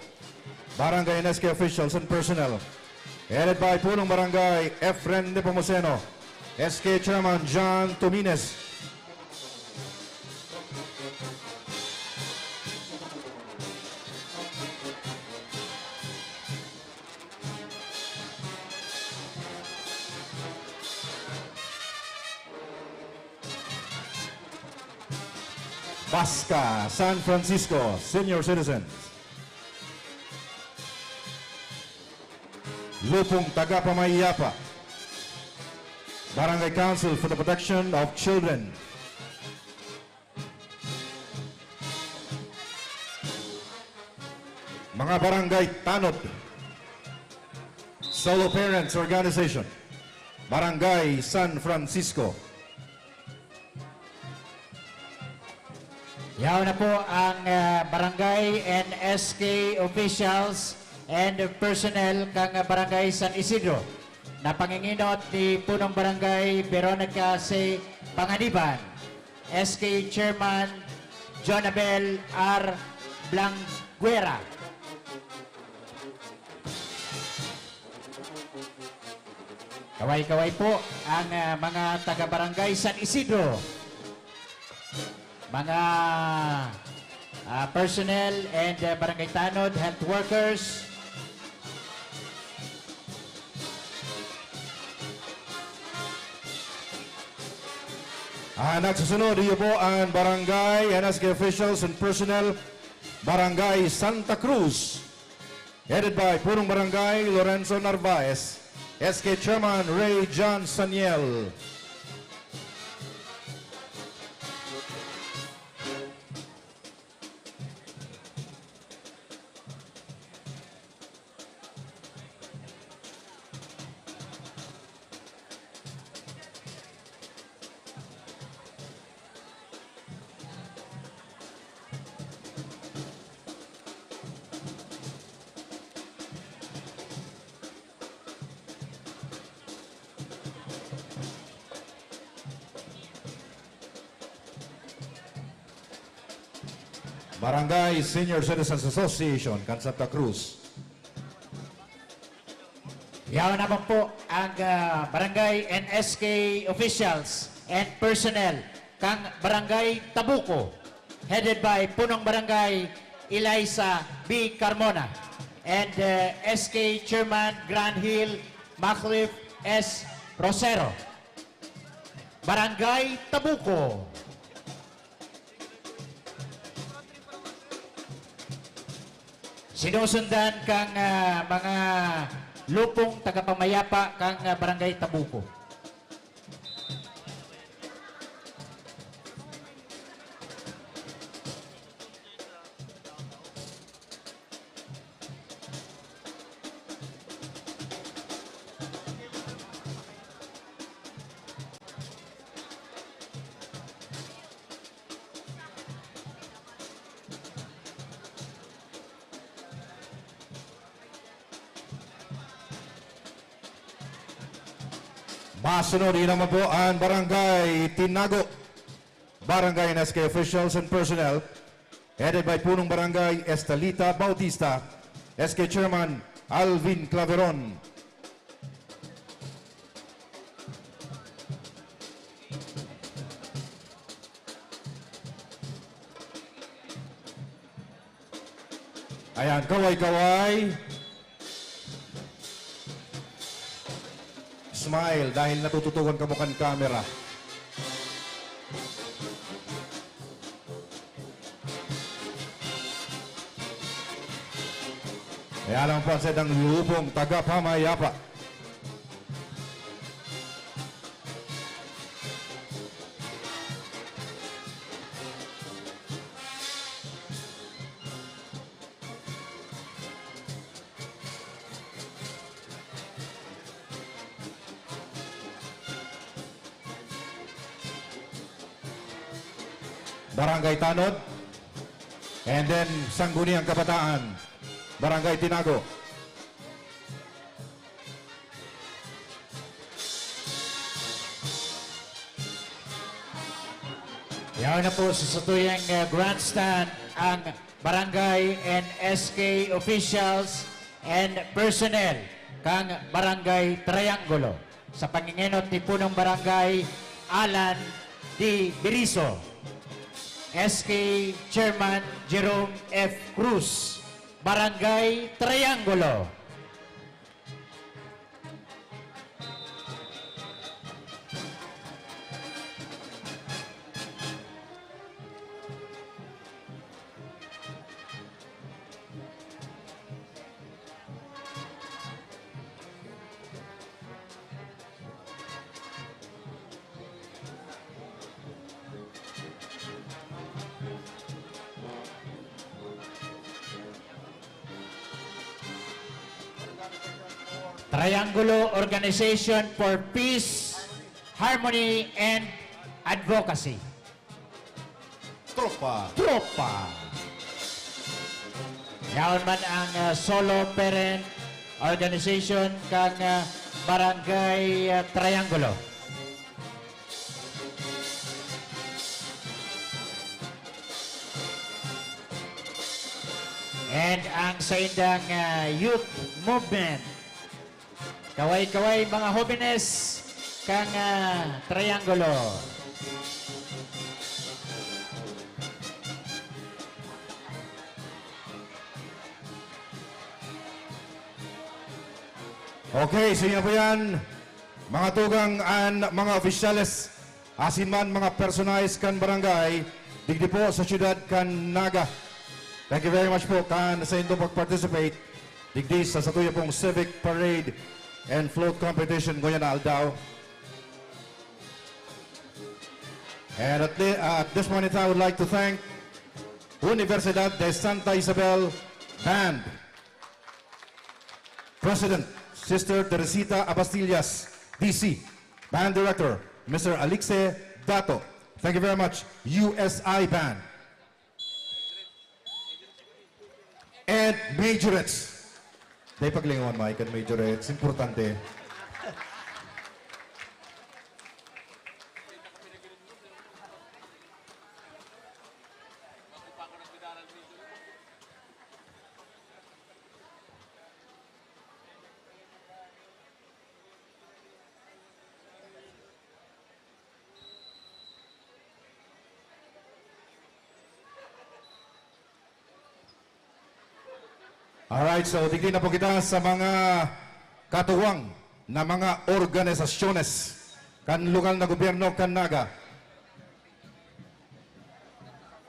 Barangay and S K officials and personnel. Headed by Punong Barangay Efren Nepomuceno, S K Chairman John Tumines. Pasca, San Francisco, senior citizens. Lupong Tagapamayapa, Barangay Council for the Protection of Children. Mga Barangay Tanod, Solo Parents Organization, Barangay San Francisco. Yaon na po ang, ah, barangay and S K officials and personnel kan, ah, Barangay San Isidro, na panginginot ni Punong Barangay Veronica C. Panganiban, S K Chairman Jonabel R. Blanguera. Kaway-kaway po ang, ah, mga taga-barangay San Isidro, mga, ah, personnel and, ah, barangay tanod, health workers. Ah, nagsusunod, iyo po ang barangay and S K officials and personnel, Barangay Santa Cruz. Headed by Punong Barangay Lorenzo Narvaez, S K Chairman Ray John Saniel. Barangay Senior Citizens Association kan Santa Cruz. Yaon naman po ang, ah, barangay and S K officials and personnel kan Barangay Tabuco, headed by Punong Barangay Eliza B. Carmona and, ah, S K Chairman Grand Hill Macliffe S. Rosero. Barangay Tabuco. Sinusundan kang, ah, mga lupong tagapamayapa kang, ah, Barangay Tabuco. Masunod, iyan naman po ang Barangay Tinago. Barangay and S K officials and personnel, headed by Punong Barangay Estelita Bautista, S K Chairman Alvin Claveron. Ayan, kaway-kaway. Smile dahil natututukan kamo kan camera. Kaya lang po ang sadang lupong tagapamayapa. Barangay Tanod. And then, Sangguniang Kabataan, Barangay Tinago. Yaon na po sa satuyang, ah, grandstand ang barangay and S K officials and personnel kan Barangay Triangulo sa pangingenot ni Punong Barangay Alan D. Biriso, S K Chairman Jerome F. Cruz, Barangay Triangulo. Triangulo Organization for Peace, Harmony, and Advocacy. Tropa. Tropa. Yaon man ang, ah, solo parent organization kan, ah, Barangay, ah, Triangulo. And ang saindang, ah, youth movement. Kaway-kaway, mga hobenes kan, ah, Triangulo. Okay, so yan po yan. Mga tugang and mga opisyales, asin man mga personahes kan barangay, digdi po sa siyudad kan Naga. Thank you very much po kan saindong pag-participate digdi sa satuya pong Civic Parade and Float Competition ngunyan na aldaw. And at, the, uh, at this point in time, I would like to thank Universidad de Santa Isabel Band President, Sister Teresita Abastillas, D C. Band Director, Mister Alixe Dato. Thank you very much, U S I Band. And Majorettes. Dai paglingon, Mike, and Majorettes. Importante. Alright, so digdi na po kita sa mga katuwang na mga organisasyones kan lokal na gobyerno kan Naga.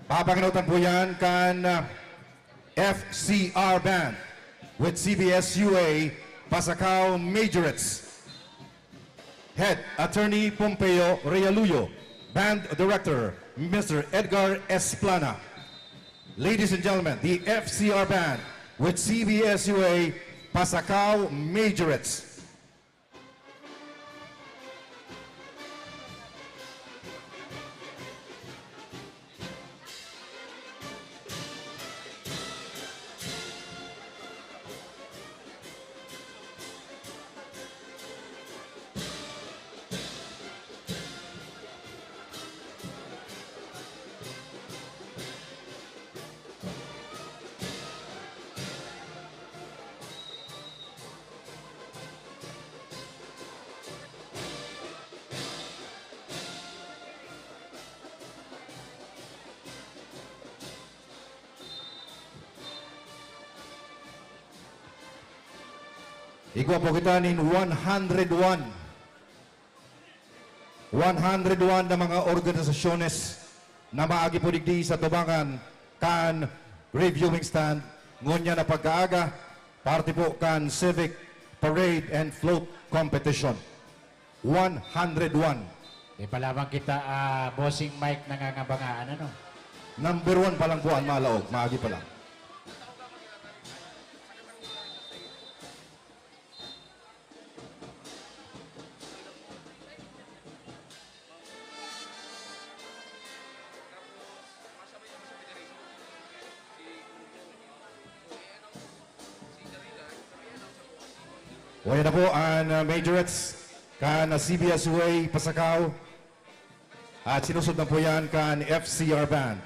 Papangenotan po yan kan, ah, F C R Band with C B S U A Pasacao Majorettes. Head Attorney Pompeo Realuyo, Band Director Mister Edgar Esplana. Ladies and gentlemen, the F C R Band with C B S U A Pasacao Majorettes. Igwa po kita nin one hundred one. One hundred one na mga organisasyones na maagi po digdi sa tubangan kan reviewing stand ngunyan na pagkaaga, parte po kan Civic Parade and Float Competition. One hundred one. Di pa lamang kita, ah, Bossing Mike, nangangabangaan, ano? Number one pa lang po ang malaog, maagi pa lang. O, yan na po ang, uh, majorettes kan, uh, C B S U A Pasacao. At sinusundan po yan kan F C R Band.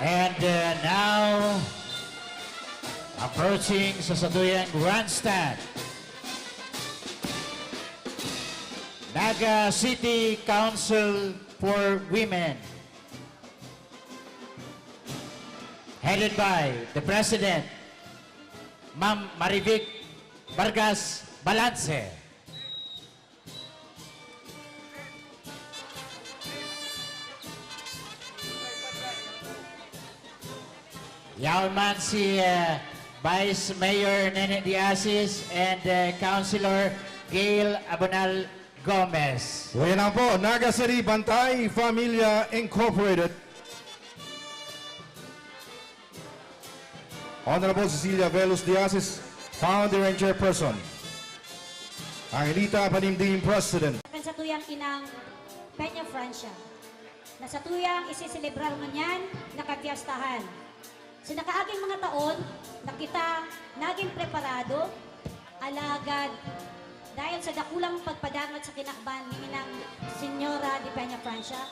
And, uh, now, approaching sa satuyang grandstand, Naga City Council for Women, headed by the President, Ma'am Marivic Vargas Balance. Yaon man si, eh, Vice Mayor Nene Diasis and, eh, Councilor Gail Abonal Gomez. Uya na po, Naga City Bantay Familia Incorporated. Honorable Cecilia Velus Diasis, Founder and Chairperson. Angelita Panimdim, President. Kan satuyang inang Peña Francia, na satuyang iseselebrar ngunyan na kapyestahan. Sa nakaaging mga taon, na kita naging preparado, alagad dahil sa dakulang pagpadangat sa kinakban ni Inang Senyora de Peña Francia,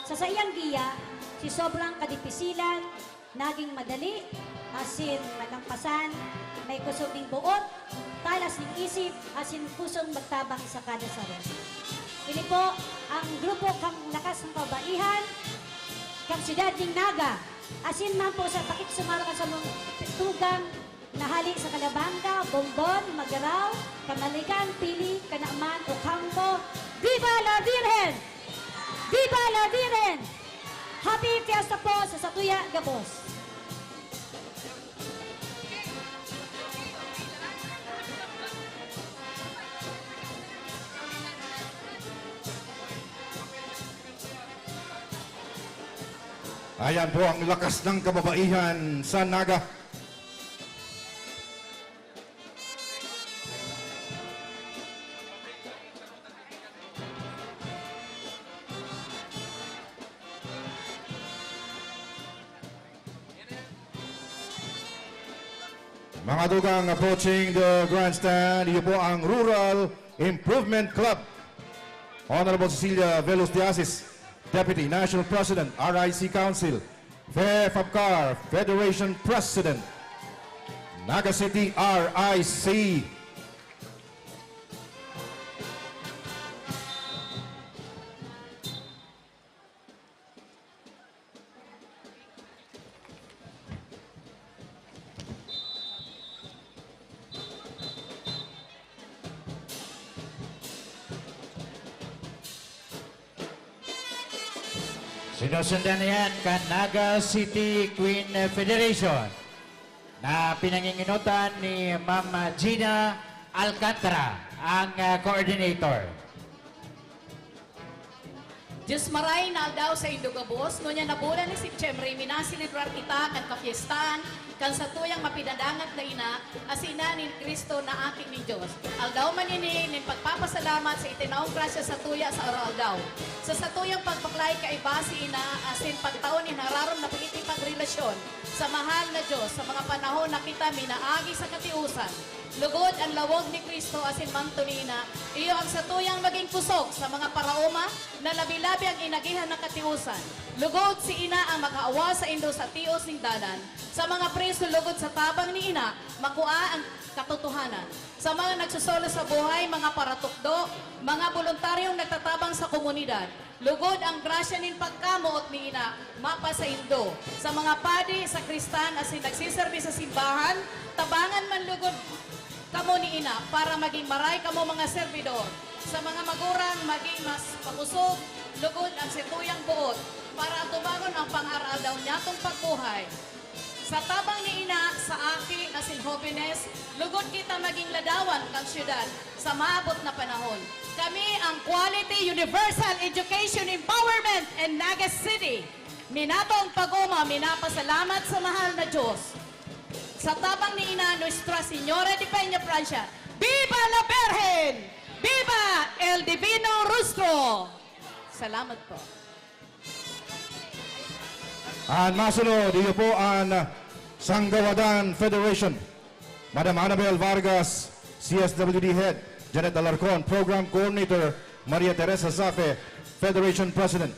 sa saiyang giya, si sobrang kadipisilan, naging madali, asin malangpasan, may kusog nin boot, talas nin isip, asin pusong magtabang sa kada saro. Ini po ang grupo kan Lakas ng Kababaihan, kan siyudad nin Naga, asin man po sa pakikisumaro kan samong tugang na hali sa Calabanga, Bombon, Magarao, Camaligan, Pili, Canaman, Ocampo. Viva la Virgen! Viva la Virgen! Happy Fiesta po sa satuya gabos! Ayan po ang Lakas ng Kababaihan sa Naga. Mga dugang, approaching the grandstand, iyo po ang Rural Improvement Club. Honorable Cecilia Velos de Asis, Deputy National President, R I C Council, Fe Fabcar, Federation President, Naga City R I C. Sinusundan niyan kan Naga City Queen Federation na pinanginginotan ni Ma'am Gina Alcantara, ang, ah, coordinator. Dios maray na aldaw saindo gabos, ngunyan na bulan ni Setyembre, minaselebrar kita kan kapyestahan kan satuyang mapinadangat na ina, asin ina ni Cristo na Aki nin Dios. Aldaw man ini nin pagpapasalamat sa itinawong grasya satuya sa aroaldaw. Sa satuyang pagpaklay kaiba si ina, asin pagtao nin hararom na pakikipagrelasyon sa mahal na Dios sa mga panahon na kita minaagi sa katiusan. Lugod an lawog ni Cristo asin manto ni ina, iyo ang satuyang magin kosog sa mga paraoma na labi-labi an inagihan na katiusan. Lugod si ina ang maghawa saindo sa tios nin dalan, sa mga preso lugod sa tabang ni ina, makua an katotohanan. Sa mga nagsusolo sa buhay, mga paratukdo, mga boluntaryong nagtatabang sa komunidad, lugod an grasya nin pagkamoot ni ina mapasaindo. Sa mga padi, sakristan, asin nagseserbi sa simbahan, tabangan man lugod kamo ni ina para magin maray kamo mga serbidor. Sa mga magurang, magin mas pakosog, lugod an satuyang boot para atubangon an pang-aroaldaw nyatong pagbuhay. Sa tabang ni ina, sa aki asin hobenes, lugod kita magin ladawan kan syudad sa maabot na panahon. Kami ang Quality Universal Education Empowerment in Naga City. Minatong pag-oma, minapasalamat sa mahal na Dios. Sa tabang ni ina, Nuestra Señora de Peña Francia, Viva la Virgen! Viva el Divino Rostro! Salamat po. An masunod, iyo po an Sanggawadan Federation. Madam Annabel Vargas, C S W D Head, Janet Alarcon, Program Coordinator, Maria Teresa Safe, Federation President.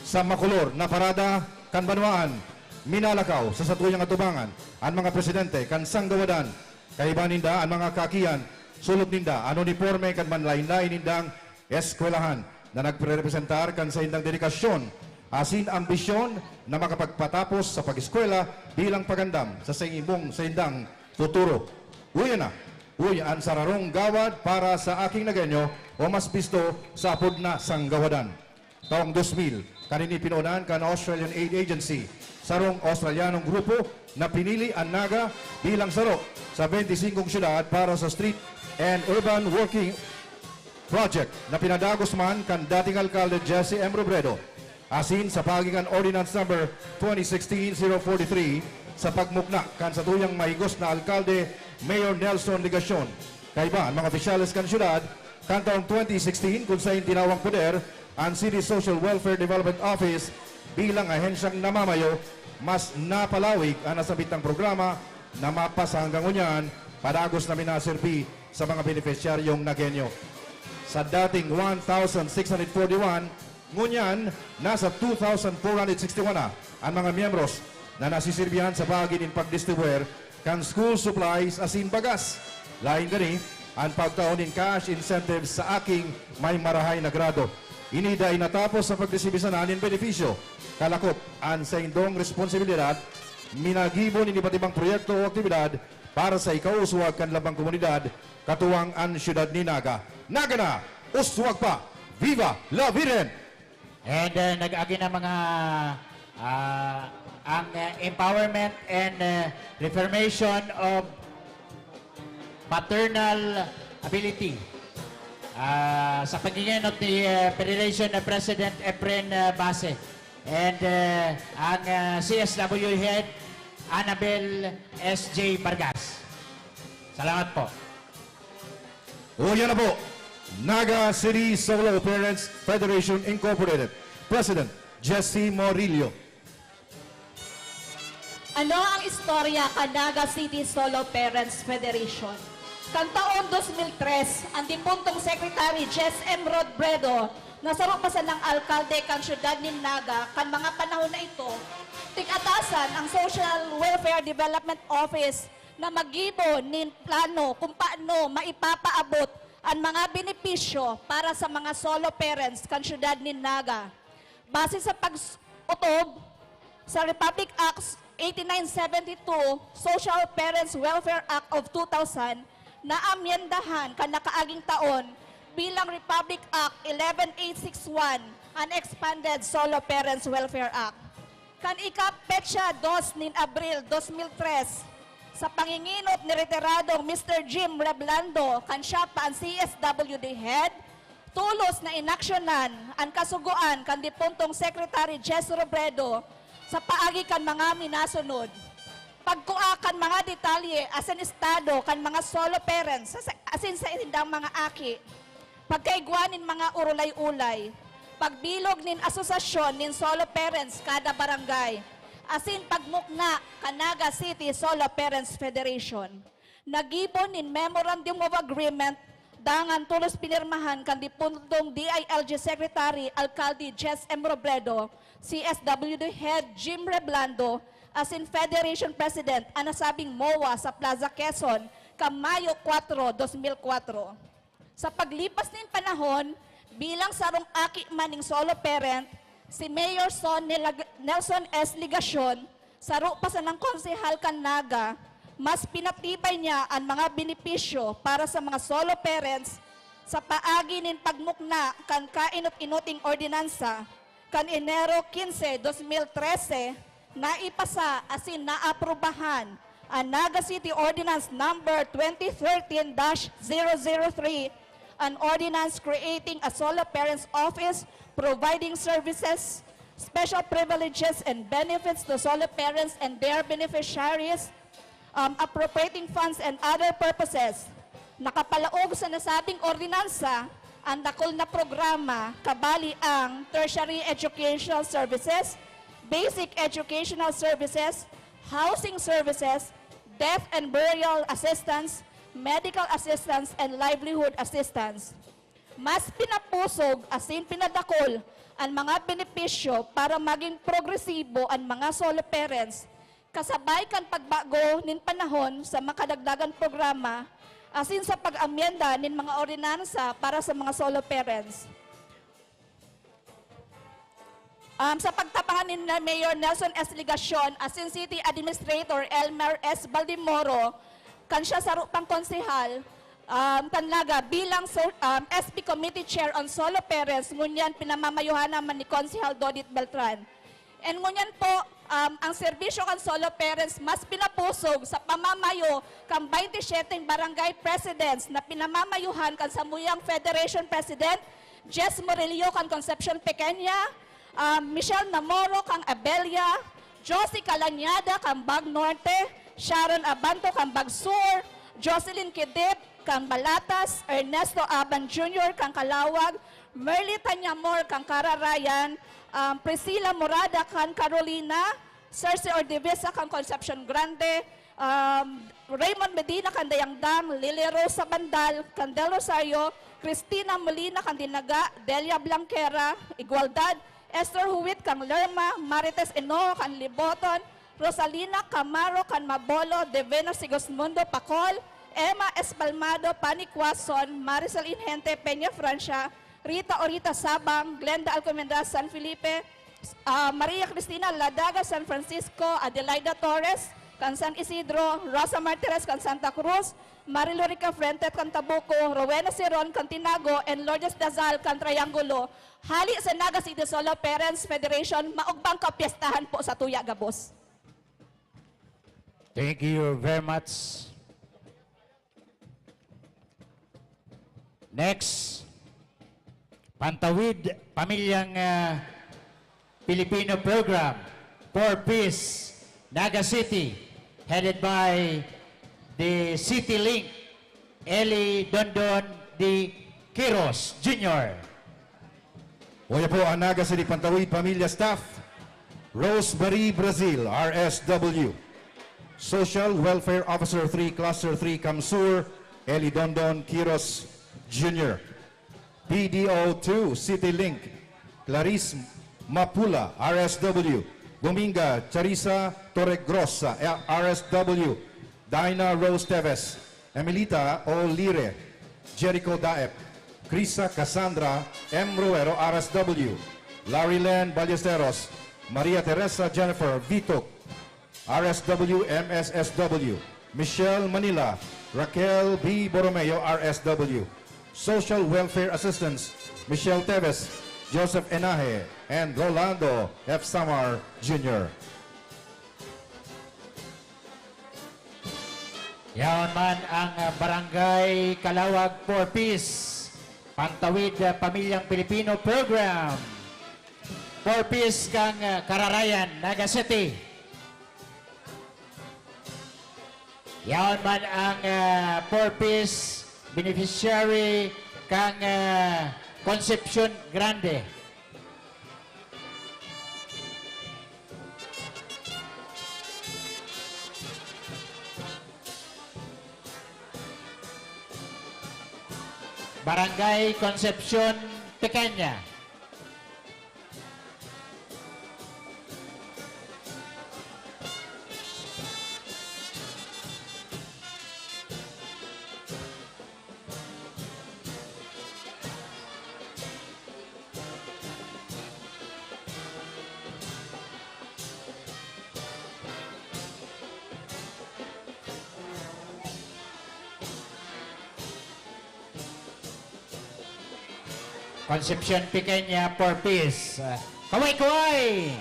Sa makolor na parada kan banwaan, minalakaw sa satuyang atubangan an mga presidente kan Sanggawadan. Kaiba ninda an mga kaakihan, sulod ninda an uniporme kan manlaen-laen nindang eskwelahan na nagrerepresentar kan saindang dedikasyon asin ambisyon na makapagpatapos sa pag-eskwela bilang pagandam sa saimong saindang futuro. Uya na, uya an sararong gawad para sa Aking Nagenyo o mas bisto sa apod na Sanggawadan. Taong dos mil, kanini pinoonan kan Australian Aid Agency, sarong Australianong grupo na pinili an Naga bilang saro sa bente singkong syudad para sa Street and Urban Working Project na pinadagos man kan dating alkalde Jesse M. Robredo, asin sa paagi kan Ordinance Number twenty sixteen zero forty-three sa pagmukna kan satuyang mahigos na alkalde, Mayor Nelson Legacion. Kaiba an mga opisyales kan syudad kan taong twenty sixteen, kun saen tinawang poder an City Social Welfare Development Office bilang ahensyang namamayo, mas napalawig an nasambitang programa na mapa sa hanggang ngunyan padagos na minaserbi sa mga benepisyaryong Nagenyo. Sa dating one thousand six hundred forty-one, ngunyan nasa two thousand four hundred sixty-one na an mga miyembros na nasisirbihan sa paagi nin pagdistribuer kan school supplies asin bagas. Lain gani an pagtao nin cash incentives sa aking may marahay na grado. Ini dai natapos sa pagdisibi sana nin benepisyo. Kalakop an saindong responsibilidad, minagibo nin iba't ibang proyekto o aktibidad para sa ikauswag kan labang komunidad, katuwang an siyudad ni Naga. Naga na! Uswag pa! Viva la Virgen! And, uh, nag-agi na mga, ah, ang, uh, empowerment and, uh, reformation of paternal ability, ah, sa pag-ingenot ni, uh, Federation President Efren, uh, Base and, uh, ang, uh, C S W Head Annabel S J Vargas. Salamat po. O, yan na po. Naga City Solo Parents Federation Incorporated, President Jesse Morillo. Ano ang istorya kan Naga City Solo Parents Federation? Kan taon dos mil tres, ang dipuntong Secretary Jess M. Robredo, na saro pa sanang alkalde kan siyudad nin Naga kan mga panahon na ito, tig-atasan ang Social Welfare Development Office na maggibo nin plano kung paano maipapaabot an mga benepisyo para sa mga solo parents kan siyudad nin Naga. Base sa pag-utob sa Republic Act eighty-nine seventy-two, Social Parents Welfare Act of two thousand, naamyendahan kan nakaaging taon bilang Republic Act eleven eight six one, an expanded Solo Parents Welfare Act. Kan ikapetsa dos nin Abril dos mil tres, sa panginginot ni retiradong Mister Jim Reblando, kan siya pa an C S W D head, tolos na inaksyonan an kasugoan kan dipuntong Secretary Jess Robredo sa paagi kan mga minasunod: pagkua kan mga detalye asin estado kan mga solo parents sa, asin sa indang mga aki, pagkaigwa nin mga urulay-ulay, pagbilog nin asosasyon nin solo parents kada barangay, asin pagmukna kan Naga City Solo Parents Federation. Naggibo nin Memorandum of Agreement dangan tolos pinirmahan kan dipuntong D I L G Secretary Alcalde Jess M. Robredo, C S W D Head Jim Reblando, asin Federation President an nasabing MOA sa Plaza Quezon kan Mayo kuwatro, dos mil kuwatro. Sa paglipas nin panahon, bilang sarong aki man nin solo parent, si Mayor Son Nelag-, Nelson S. Legacion, saro pa sanang konsehal kan Naga, mas pinatibay niya an mga benepisyo para sa mga solo parents sa paagi nin pagmukna kan kainot-inoting ordinansa kan Enero quince, dos mil trese, naipasa asin naaprubahan an Naga City Ordinance Number twenty thirteen dash zero zero three, an ordinance creating a solo parents office, providing services, special privileges and benefits to solo parents and their beneficiaries, um, appropriating funds and other purposes. Nakapalaog sa nasabing ordinansa an dakul na programa, kabali ang tertiary educational services, basic educational services, housing services, death and burial assistance, medical assistance, and livelihood assistance. Mas pinapusog asin pinadakul an mga benepisyo para magin progresibo an mga solo parents, kasabay kan pagbago nin panahon sa makadagdagan programa asin sa pag-amyenda nin mga ordinansa para sa mga solo parents. Um, sa pagtabangan ni Mayor Nelson S. Legacion asin City Administrator Elmer S. Baldemoro, kan siya saro pang konsehal, um, kan Naga bilang so-, um, S P Committee Chair on Solo Parents, ngunyan pinamamayohan naman ni Konsehal Dodit Beltran. And ngunyan po, um, ang serbisyo kan solo parents mas pinapusog sa pamamayo kan baynte siyete barangay presidents na pinamamayohan kan samuyang Federation President Jess Murillo kan Concepcion Pequeña, um, Michelle Namoro kan Abella, Josie Calañada kan Bag Norte, Sharon Abanto kan Bag Sur, Jocelyn Kidip kan Balatas, Ernesto Aban Junior kan Calauag, Merly Tanyamor kan Cararayan, um, Priscilla Morada kan Carolina, Cersei Ordivisa kan Concepcion Grande, um, Raymond Medina kan Dayangdang, Lily Rose Sabandal kan Del Rosario, Cristina Molina kan Dinaga, Delia Blanquera, Igualdad, Esther Huit kan Lerma, Marites Enoho kan Liboton, Rosalina Camaro kan Mabolo, Divino Sigismundo Pacol, Emma Espalmado, Pani Quason, Maricel Inhente, Peña Francia, Rita Orita Sabang, Glenda Alcomendaz, San Felipe, ah, Maria Cristina Ladaga, San Francisco, Adelaida Torres, kan San Isidro, Rosa Martires, kan Santa Cruz, Marilorica Fuentes, kan Tabuco, Rowena Siron, kan Tinago, and Lourdes Dazal, kan Triangulo. Hali sa Naga City Solo Parents Federation, maogbang kapyestahan po sa tuya gabos. Thank you very much. Next, Pantawid Pamilyang, ah, Pilipino Program for Peace, Naga City, headed by the City Link, Eli Dondon de Quiros Junior. Uya po ang Naga City Pantawid Pamilya Staff, Rosemary Brazil, R S W. Social Welfare Officer three, Cluster three, CamSur, Eli Dondon Quiros Junior P D O two, City Link, Clarice Mapula, R S W, Dominga Charissa Torregrosa, R S W, Dinah Rose Teves, Emilita Olire, Jericho Daep, Crisa Cassandra M. Ruero, R S W, Larry Len Ballesteros, Maria Teresa Jennifer Vitok, R S W M S S W, Michelle Manila, Raquel B. Borromeo, R S W, Social Welfare Assistance, Michelle Teves, Joseph Enaje, and Rolando F. Samar Junior Yaon man ang, ah, Barangay Calawag Four Ps, Pantawid, ah, Pamilyang Pilipino Program. Four Ps kan, ah, Kararayan, Naga City. Yaon man ang, ah, Four Ps beneficiary kan, ah, Concepcion Grande. Barangay Concepcion Pequeña. Concepcion Pequeña, Four Ps. Kaway-kaway!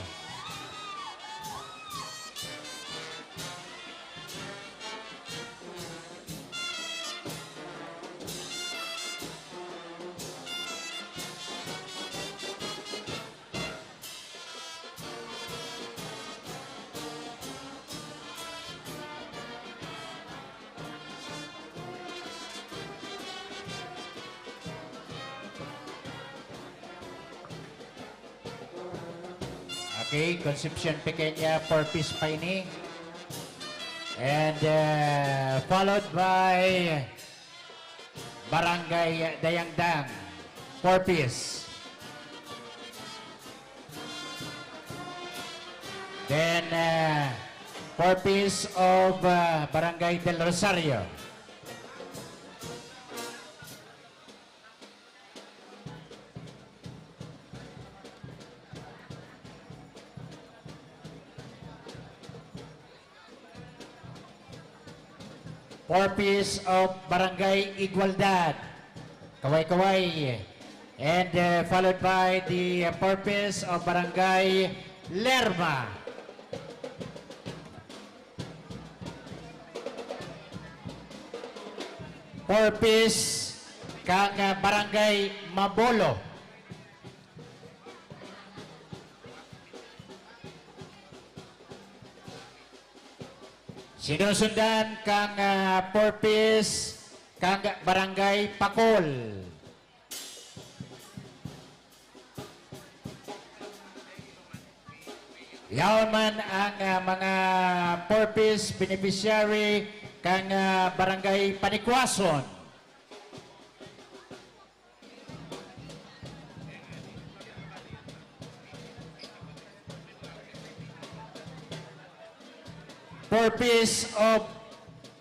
Okay, Concepcion Pequeña, Four Ps pa ini. And, uh, followed by Barangay Dayangdang, Four Ps. Then, uh, Four Ps of, uh, Barangay Del Rosario. Four Ps of Barangay Igualdad. Kaway-kaway. And, uh, followed by the, uh, Four Ps of Barangay Lerma. Four Ps kan, uh, Barangay Mabolo. Sinusundan kan, ah, Four Ps kan Barangay Pakol. Yaon man ang, ah, mga Four Ps beneficiary kan, ah, Barangay Panikwason. Four Ps of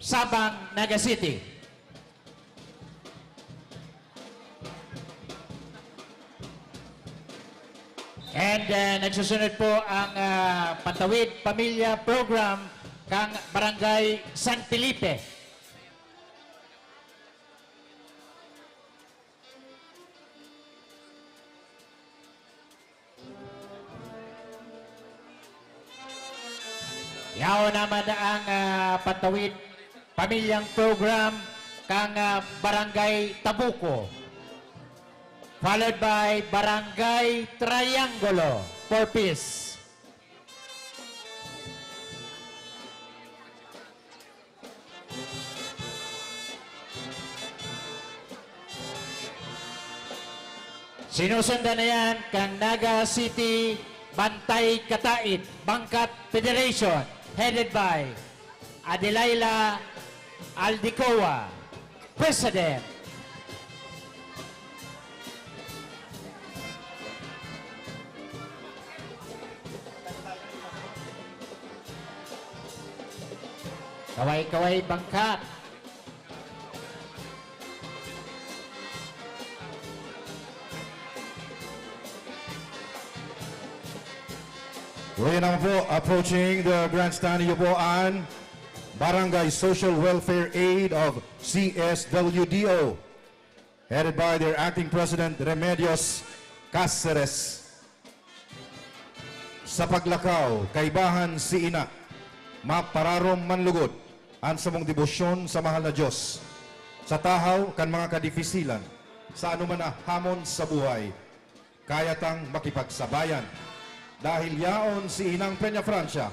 Sabang, Naga City. And, uh, nagsusunod po ang, uh, Patawid Pamilya Program kang Barangay San Felipe. Yaon naman ang, ah, Patawid Pamilyang Program kang, ah, Barangay Tabuco. Followed by Barangay Triangulo, Four Ps. Sinusundan na yan kan Naga City Bantay Kataid, Bangkat Federation, headed by Adelaila Aldicoa, President. Kaway-kaway bangkat. Uya naman po, approaching the grandstand, iyo po an Barangay Social Welfare Aid of C S W D O, headed by their acting president, Remedios Caceres. Sa paglakaw, kaibahan si ina, mapararom man lugod an samong debosyon sa mahal na Dios. Sa tahaw kan mga kadifisilan, sa anuman na hamon sa buhay, kaya tang makipagsabayan. Dahil yaon si Inang Peña Francia,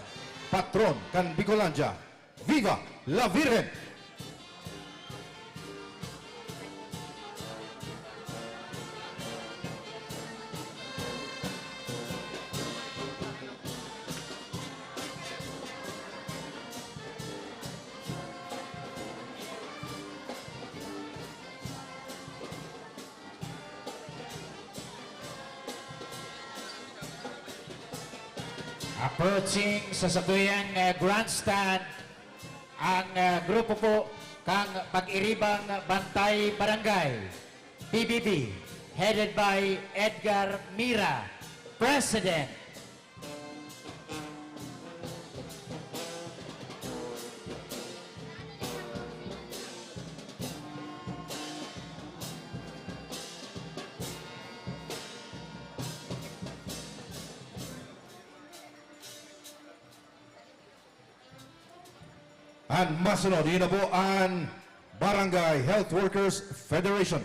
patron kan Bicolandia, Viva la Virgen! Approaching sa satuyang, eh, grandstand, ang, eh, grupo po kan Pag-iribang Bantay Barangay, P B B, headed by Edgar Mira, President. An masunod, iyo na po an Barangay Health Workers Federation,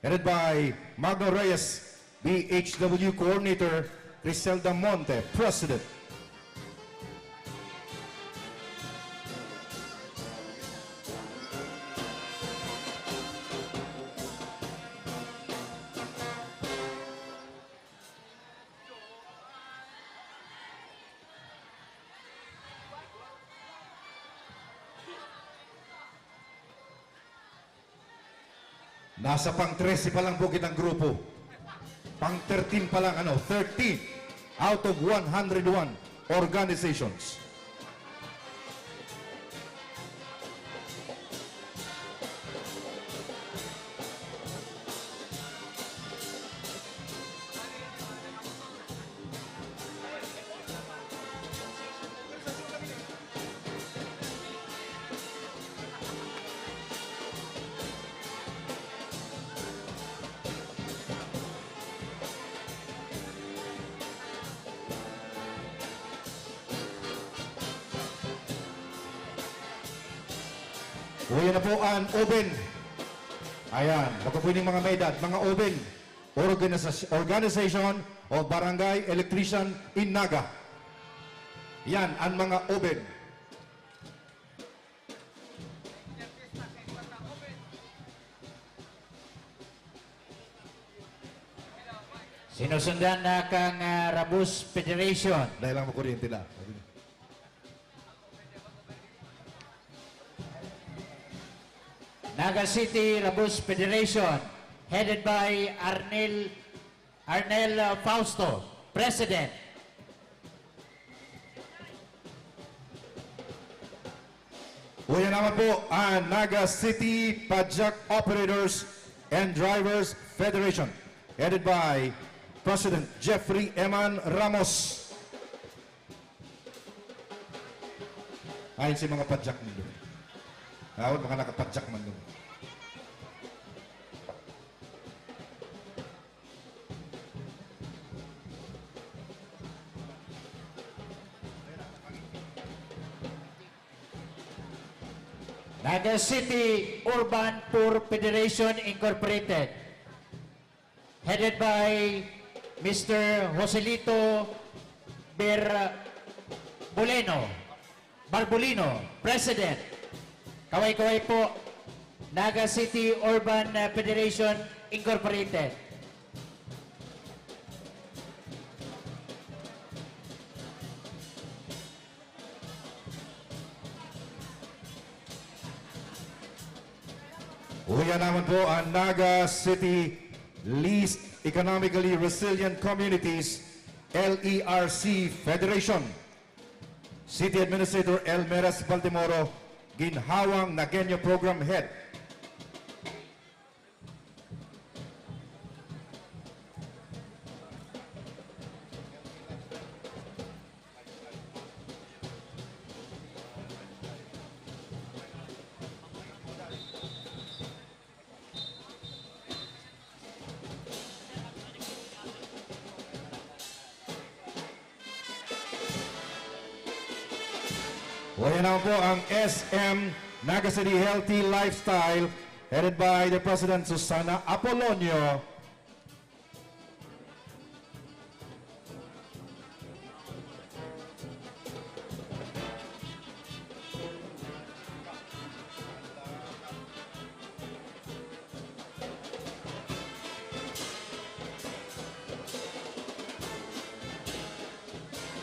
headed by Magno Reyes, B H W Coordinator, Criselda Monte, President. Nasa pang trese pa lang po kitang grupo. Pang thirteen pa lang, ano, thirteen out of one hundred one organizations. Uya na po an oven. Ayan, baka pwedeng mga may edad, mga oven. Organisa-, Organization of Barangay Electrician in Naga. Yan, ang mga oven. Sinusundan na kang, ah, Rabus Federation. Dahil lang makuryente na. Naga City Rabus Federation, headed by Arnel, Arnel, uh, Fausto, President. Uya naman po ang Naga City Padjak Operators and Drivers Federation, headed by President Jeffrey Eman Ramos. Ayon sa mga padjak nindo. Awat mga nakapadjak man dun. Naga City Urban Poor Federation Incorporated, headed by Mister Joselito Ber-, Boleno, Barbolino, President. Kaway-kaway po, Naga City Urban, uh, Federation Incorporated. Uya naman po ang Naga City Least Economically Resilient Communities, L E R C Federation. City Administrator Elmeras Baltimoro, Ginhawang Nagueño Program Head. Uya naman po ang S M Naga City Healthy Lifestyle, headed by the President Susana Apolonio.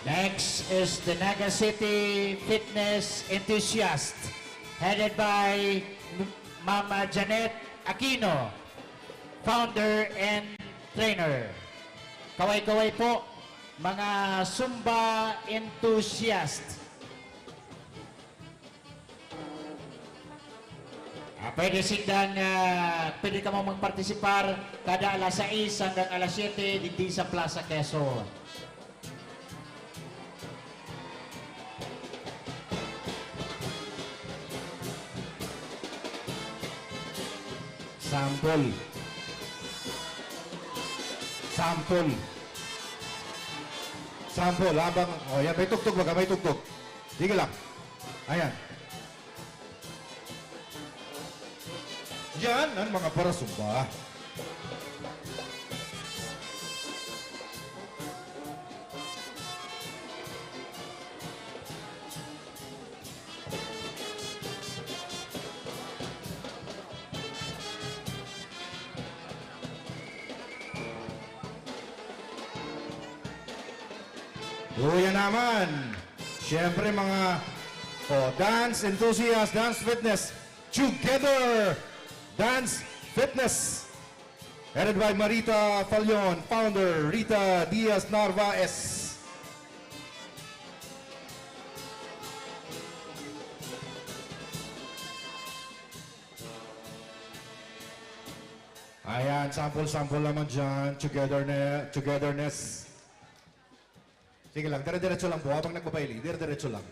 Next is the Naga City Fitness Enthusiast, headed by M-, Mama Janet Aquino, founder and trainer. Kaway-kaway po, mga Zumba enthusiast. Ah, pwede sindan, ah, pwede kamo magpartisipar kada alas sais hanggang alas siyete digdi sa Plaza Quezon. Sample. Sample. Sample. Habang, oh, yan, may tugtog baga, may tugtog. Sige lang. Ayan. Yan ang mga parasumba. Uya naman. Siyempre, mga, oh, dance enthusiast, dance fitness, Together Dance Fitness. Headed by Marita Falion, founder Rita Diaz Narvaez. Ayan, sample-sample naman dyan. Togetherne-, togetherness. Sige lang, dire-diretso lang po. Habang nagbabayli, dire-diretso lang.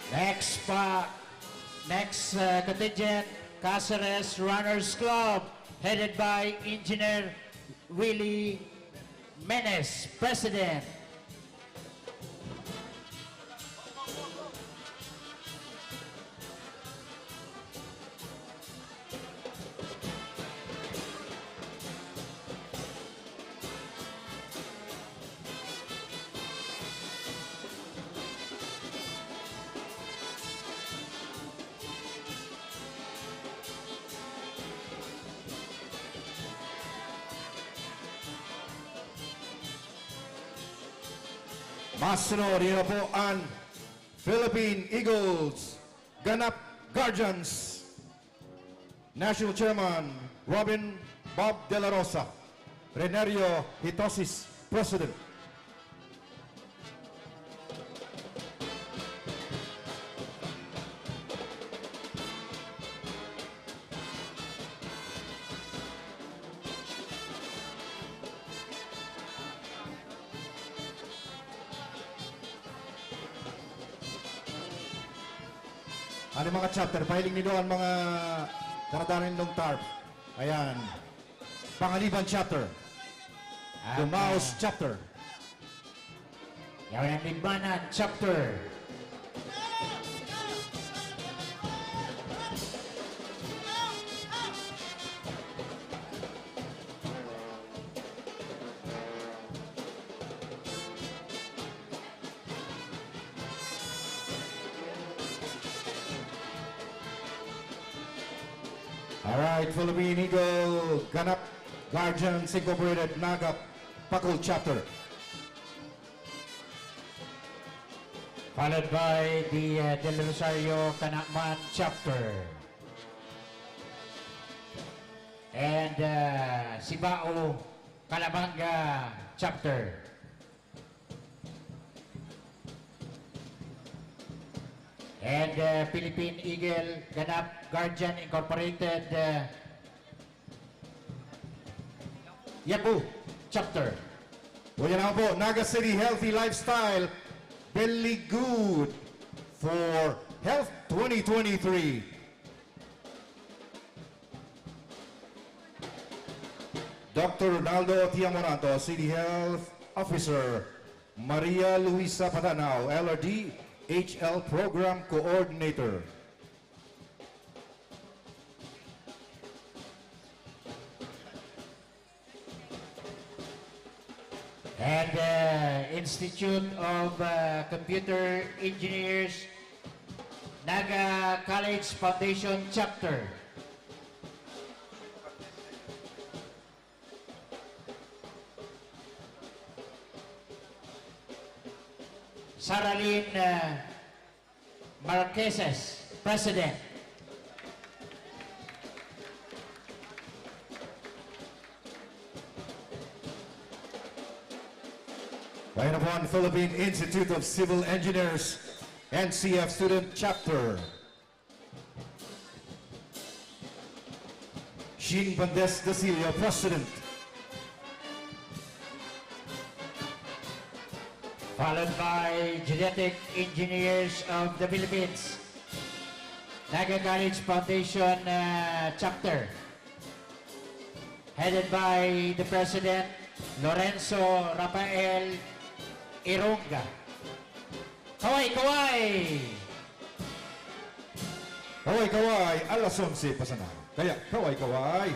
Next pa, next, uh, contingent, Caceres Runners Club, headed by Engineer Willie Menes, President. Masunod, yun na po ang Philippine Eagles Ganap Guardians. National Chairman Robin Bob De La Rosa, Renerio Hitosis, President. Ano mga chapter? Pahiling nindo ang mga karadanan nindong tarp. Ayan. Pangaliban chapter. At, Dumaos ah, chapter. Yaw ng Libmanan chapter. Alright, Philippine Eagle, Ganap Guardians Incorporated, Naga Pakul Chapter. Followed by the uh, Del Rosario Canaman Chapter. And uh, Sibao Calabanga Chapter. And uh, Philippine Eagle Ganap Guardian Incorporated uh, Yabu Chapter. O yan naman po, Naga City Healthy Lifestyle, Belly Good for Health twenty twenty-three. Doctor Ronaldo Tiamoranto, City Health Officer, Maria Luisa Patanao, L R D H L Program Coordinator. And uh, Institute of uh, Computer Engineers, Naga College Foundation Chapter. Saralyn uh, Marqueses, President. Kaya na po ang Philippine Institute of Civil Engineers, N C F Student Chapter. Sheen Bandes Dasillo, President. Followed by Genetic Engineers of the Philippines, Naga College Foundation uh, Chapter, headed by the President, Lorenzo Rafael Ironga. Kaway-kaway! Kaway-kaway, alas onse pa sana. Kaya, kaway-kaway.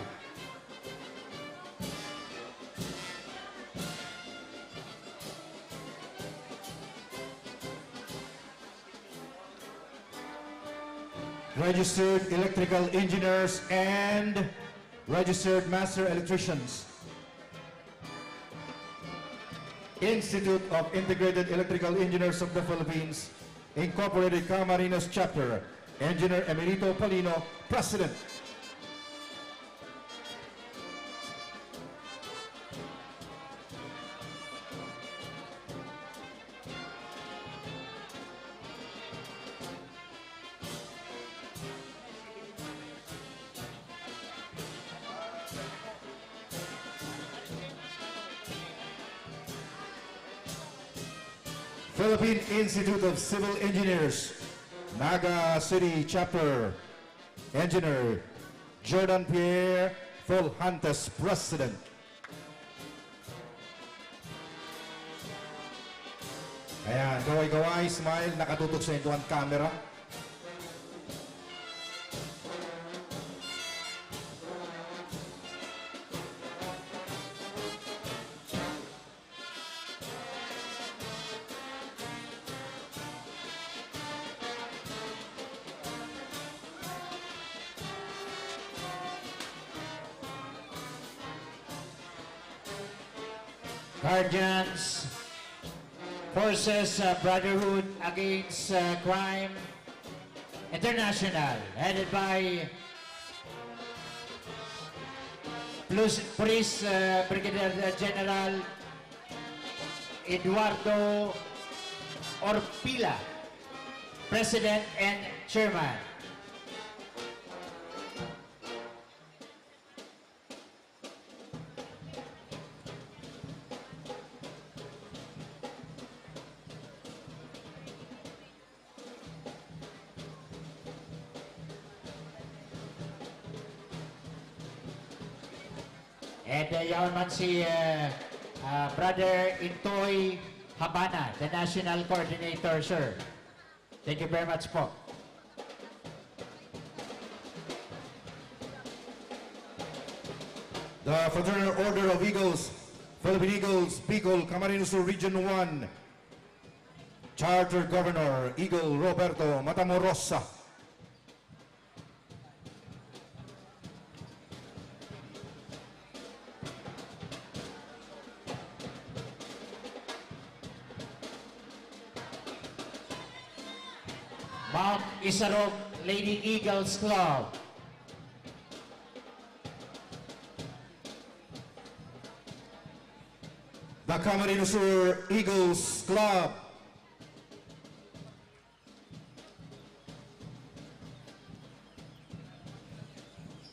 Registered electrical engineers and registered master electricians. Institute of Integrated Electrical Engineers of the Philippines, Incorporated Camarines Chapter, Engineer Emerito Palino, President. Philippine Institute of Civil Engineers, Naga City Chapter, Engineer Jordan Pierre Folhantes, President. Ayan, kaway-kaway, smile, nakatutok sa inyo ang camera. Guardians, Forces uh, Brotherhood Against uh, Crime International, headed by Plus, Police uh, Brigadier General Eduardo Orpila, President and Chairman. And uh, yaon man si uh, uh, Brother Intoy Habana, the National Coordinator, sir. Thank you very much po. The Fraternal Order of Eagles, Philippine Eagles, Bicol, Camarines Sur, Region one, Charter Governor, Eagle Roberto Matamorosa. Mount Isarog Lady Eagles Club. The Camarines Sur Eagles Club.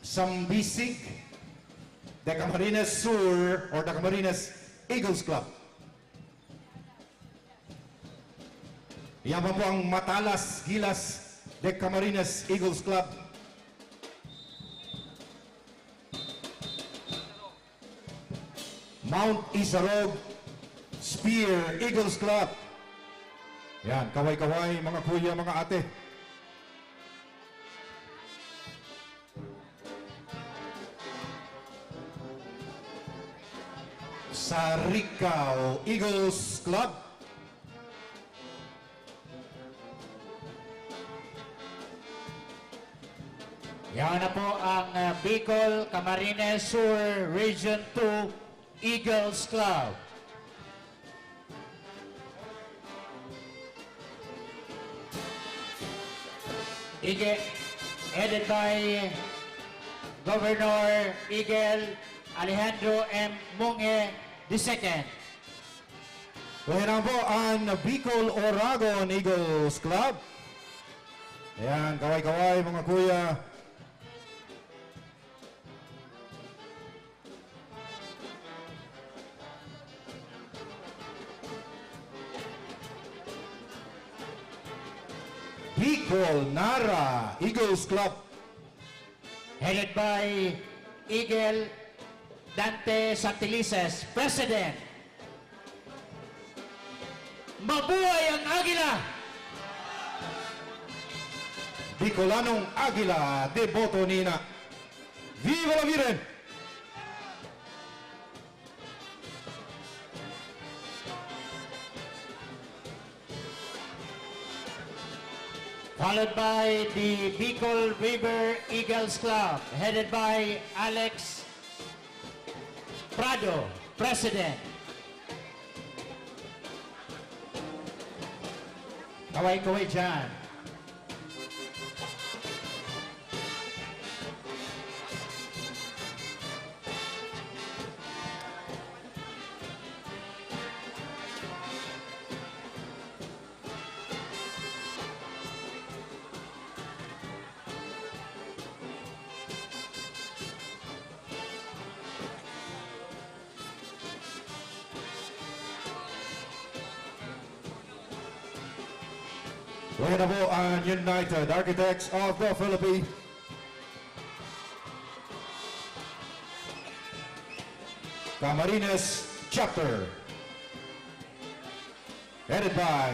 Sambisig, the Camarines Sur or the Camarines Eagles Club. Yan pa po ang Matalas Gilas de Camarines Eagles Club. Mount Isarog Spear Eagles Club. Yan, kaway-kaway, mga kuya, mga ate. Saricao Eagles Club. Yan na po ang, ah, Bicol Camarines Sur Region two Eagles Club. Ige-, headed by Governor Igel Alejandro M. Munge the second. Kaya na po ang Bicol Oragon Eagles Club. Ayan, kaway-kaway, mga kuya. Bicol Nara Eagles Club. Headed by Eagle Dante Santilises, President. Mabuhay ang Agila! Bicolanong Agila, deboto nina. Viva la Virgen! Followed by the Bicol River Eagles Club, headed by Alex Prado, President. Kaway-kaway dyan. Kaya na po ang United Architects of the Philippines Camarines Chapter, headed by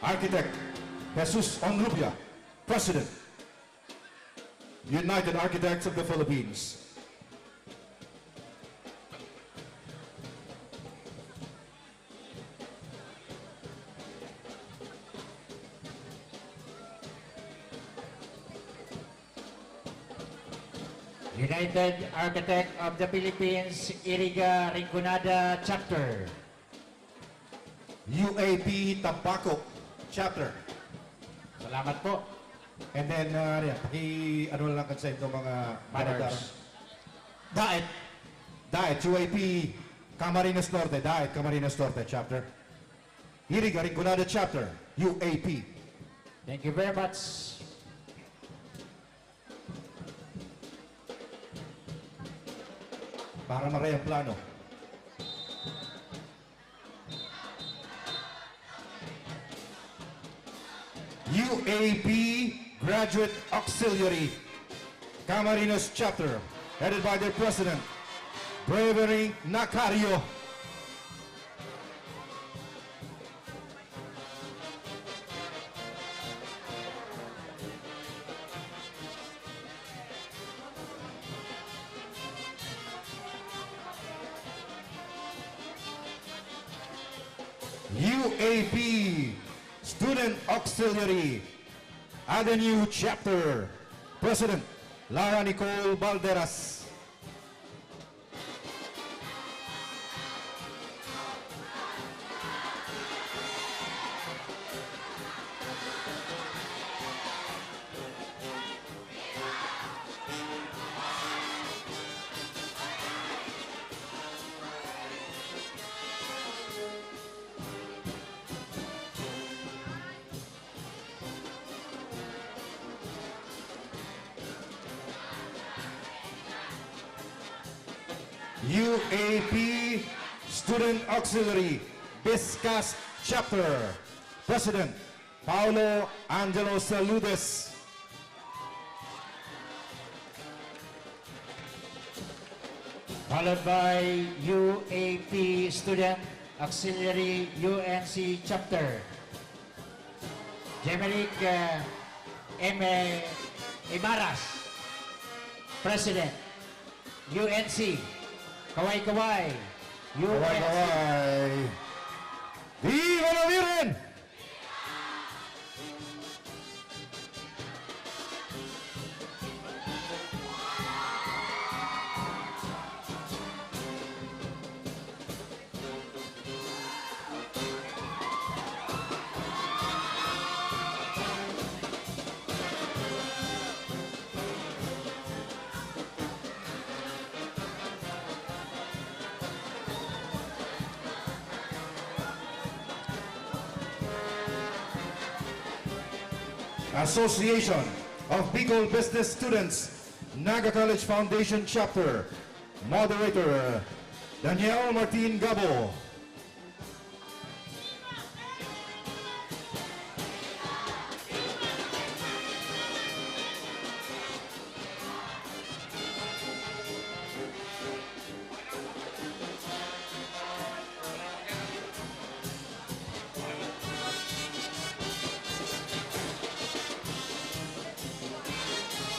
Architect Jesus Onrubia, President, United Architects of the Philippines. United Architect of the Philippines, Iriga Rinconada Chapter. U A P Tabaco Chapter. Salamat po. And then, uh, ano yan, paki-, ano lang kan sa itong mga Banners. Daradara. Daet. Daet, U A P Camarines Norte. Daet, Camarines Norte Chapter. Iriga Rinconada Chapter, U A P. Thank you very much. Para maray ang plano. U A P Graduate Auxiliary, Camarines Chapter, headed by their President, Bravery Nacario. U A P Student Auxiliary, Ateneo Chapter, President Lara Nicole Balderas. U A P Student Auxiliary Biscas Chapter, President Paulo Angelo Saludes. Followed by U A P Student Auxiliary U N C Chapter, Jemeric, eh, M. Ibaras, President, U N C, Kaway-Kaway, U N C. Kaway-Kaway. Viva la Virgen! Association of Bicol Business Students, Naga College Foundation Chapter, Moderator, Daniel Martin Gabo.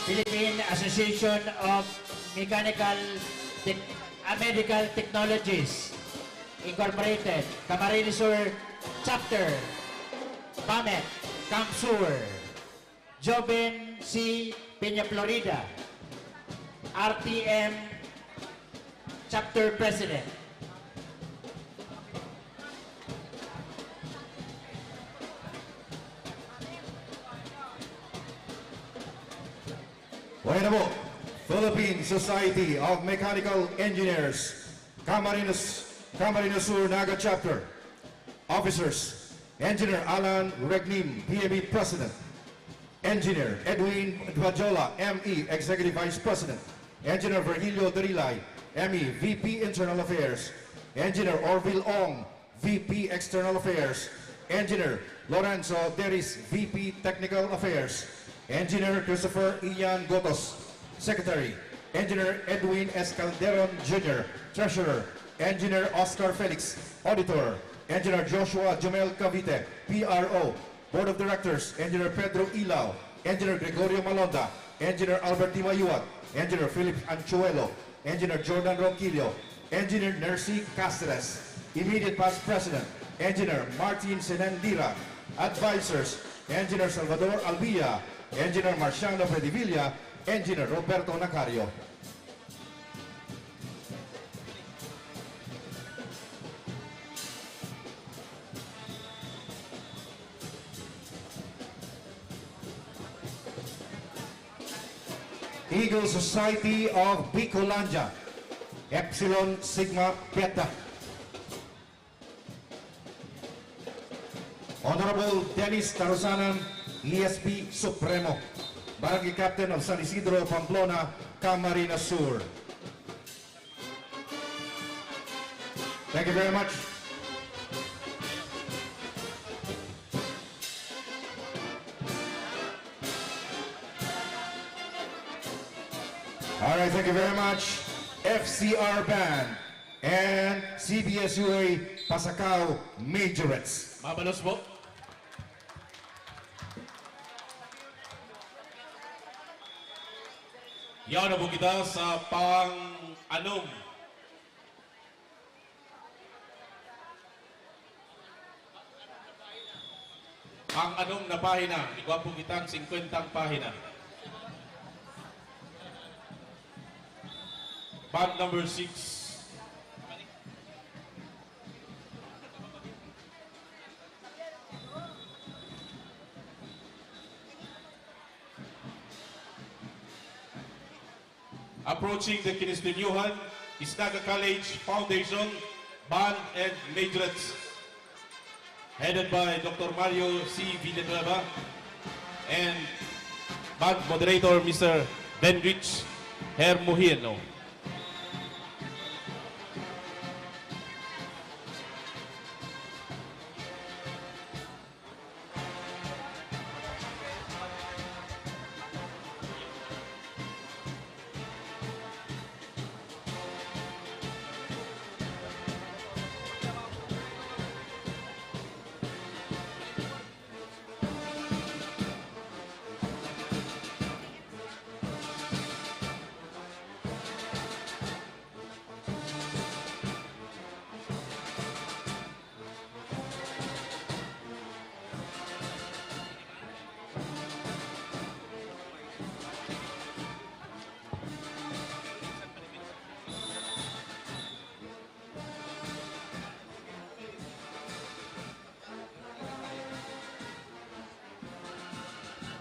Philippine Association of Mechanical Tech-, ah, Medical Technologies Incorporated, Camarines Sur Chapter, PAMET, CamSur. Joven C. Peña Florida, R T M Chapter President. Buhay na po, Philippine Society of Mechanical Engineers, Camarines, Camarines Sur Naga Chapter. Officers, Engineer Alan Regnim, P M E President. Engineer Edwin Bajola, M E, Executive Vice President. Engineer Virgilio Darilay, M E, V P Internal Affairs. Engineer Orville Ong, V P External Affairs. Engineer Lorenzo Deris, V P Technical Affairs. Engineer Christopher Ian Gotos, Secretary. Engineer Edwin S. Calderon Junior, Treasurer. Engineer Oscar Felix, Auditor. Engineer Joshua Jomel Cavite, P R O. Board of Directors, Engineer Pedro Ilao, Engineer Gregorio Malonda, Engineer Albert Dimayuat, Engineer Philip Anchuelo, Engineer Jordan Ronquillo, Engineer Nercy Castres, immediate past president, Engineer Martin Senendira, advisors, Engineer Salvador Albia, Engineer Marciano Predivilla, Engineer Roberto Nacario. Eagle Society of Bicolandia, Epsilon Sigma Beta. Honorable Dennis Tarusanan, E S P Supremo, Barangay Captain of San Isidro, Pamplona, Camarines Sur. Thank you very much. All right, thank you very much, F C R Band and C B S U A Pasacao Majorettes. Mabalos po. Yaon na po kita sa pang-anom. Pang-anom na pahina. Igwa po kitang singkwentang pahina. Band number six. Approaching the kinistinyohan is Naga College Foundation Band and Majorettes, headed by Doctor Mario C. Villanueva and band moderator, Mister Benrich Hermohieno.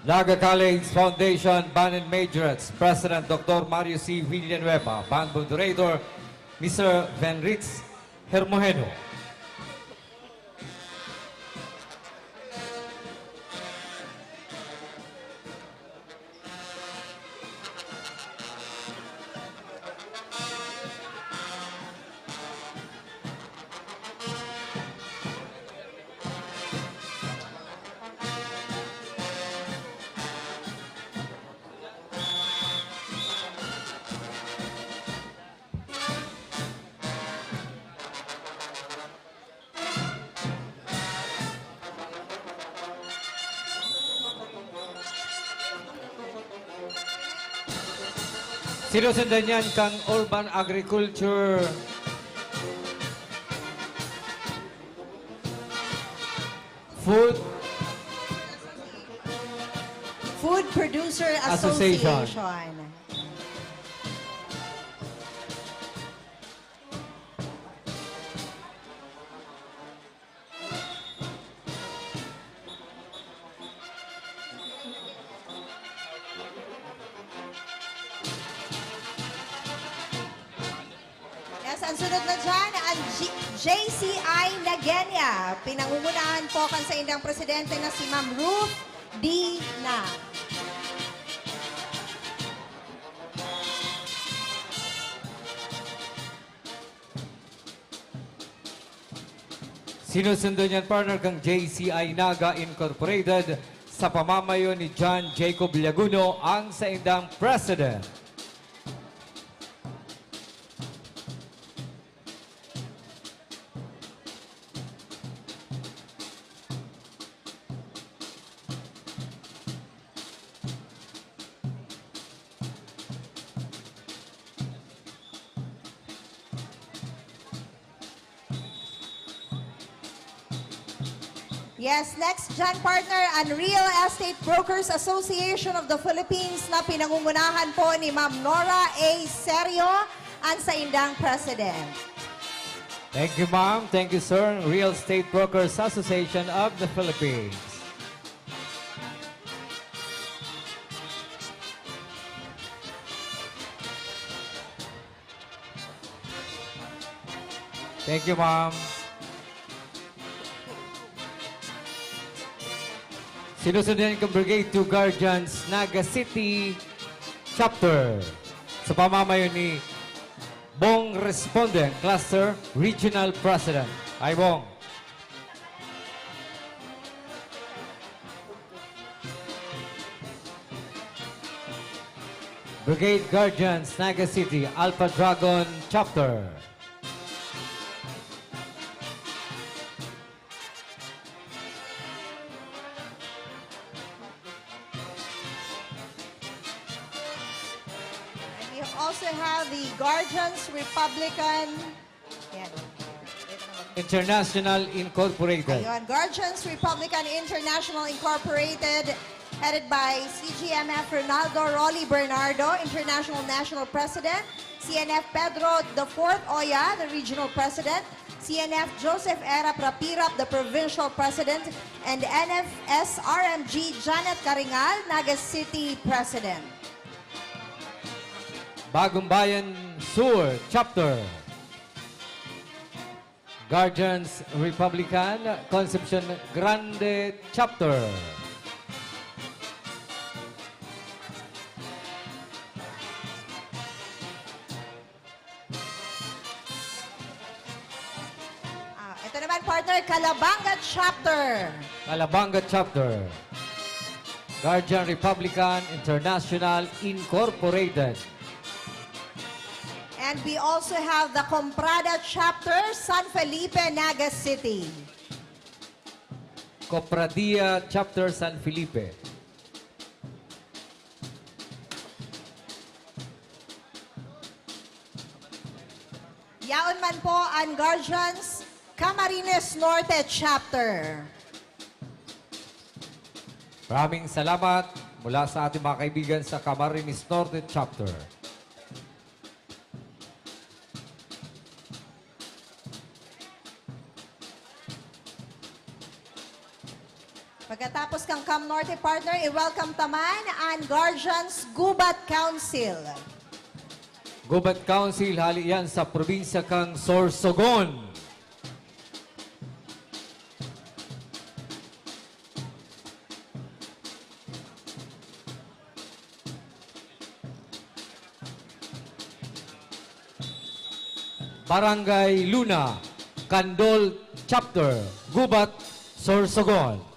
Naga College Foundation Band and Majorettes, President Doctor Mario C. Villanueva, Band Moderator, Mister Venritz Hermojeno. Sinusundan yan kang Urban Agriculture Food Food Producer Association. Association. Yes, ang sunod na dyan, ang G-, J C I Nagenia. Pinangungunahan po kan saindang presidente na si Ma'am Ruth Dina. Sinusundo niyan, partner, kang J C I Naga Incorporated sa pamamayo ni John Jacob Laguno, ang saindang president. Yes, next dyan, partner, ang Real Estate Brokers Association of the Philippines na pinangungunahan po ni Ma'am Nora A. Serio, ang saindang president. Thank you, ma'am. Thank you, sir. Real Estate Brokers Association of the Philippines. Thank you, ma'am. Sinusundan ko Brigade two Guardians, Naga City Chapter, sa pamamayo ni Bong Responde, Cluster Regional President. Hi, Bong. Brigade Guardians, Naga City, Alpha Dragon Chapter. And we also have the Guardians Republican Yan. International Incorporated. Ayun, Guardians Republican International Incorporated, headed by C G M F Ronaldo Rolly Bernardo, International National President, C N F Pedro the fourth Oya, the Regional President, C N F Joseph Erap Rapirap, the Provincial President, and N F S R M G Janet Caringal, Naga City President. Bagong Bayan Sur Chapter. Guardians Republican, Concepcion Grande Chapter. Ah, ito naman, partner, Calabanga Chapter. Calabanga Chapter. Guardian Republican International Incorporated. And we also have the Comprada Chapter, San Felipe, Naga City. Copradia Chapter San Felipe. Yaon man po an Guardians Camarines Norte Chapter. Maraming salamat mula sa ating mga kaibigan sa Camarines Norte Chapter. Katapos kan Cam Norte, partner, i-welcome ta man an Guardians Gubat Council. Gubat Council, hali yan sa probinsya kan Sorsogon. Barangay Luna, Candol Chapter, Gubat, Sorsogon.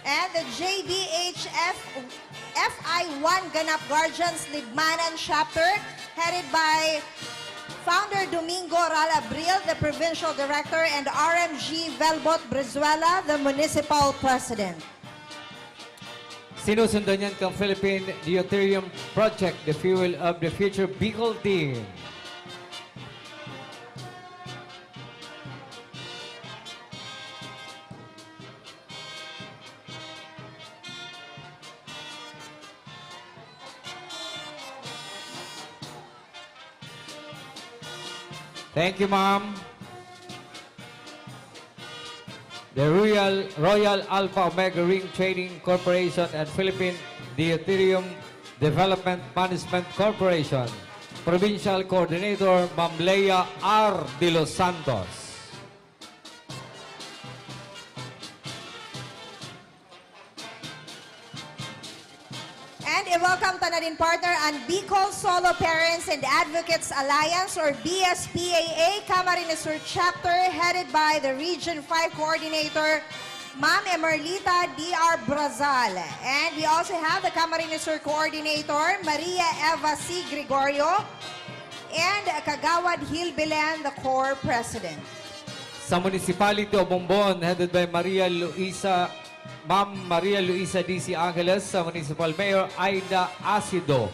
And the J B H F F I one Ganap Guardians Libmanan Chapter, headed by Founder Domingo Ral Abril, the Provincial Director, and R M G Velbot Brizuela, the Municipal President. Sinusundan yan kan Philippine Deuterium Project, the fuel of the future Bicol team. Thank you, ma'am. The Royal, Royal Alpha Omega Ring Trading Corporation and Philippine Deuterium Development Management Corporation. Provincial Coordinator, Ma'am Lea R. De Los Santos. And i-welcome ta na din, partner, an Bicol Solo Parents and Advocates Alliance or B S P A A Camarines Sur Chapter, headed by the Region five Coordinator, Ma'am Emerlita D R Brazal. And we also have the Camarines Sur Coordinator, Maria Eva C. Gregorio, and Kagawad Hil Belen, the Corps President. Sa Municipality of Bombon, headed by Maria Luisa Ma'am Maria Luisa D C Angeles, sa Municipal Mayor Aida Asido.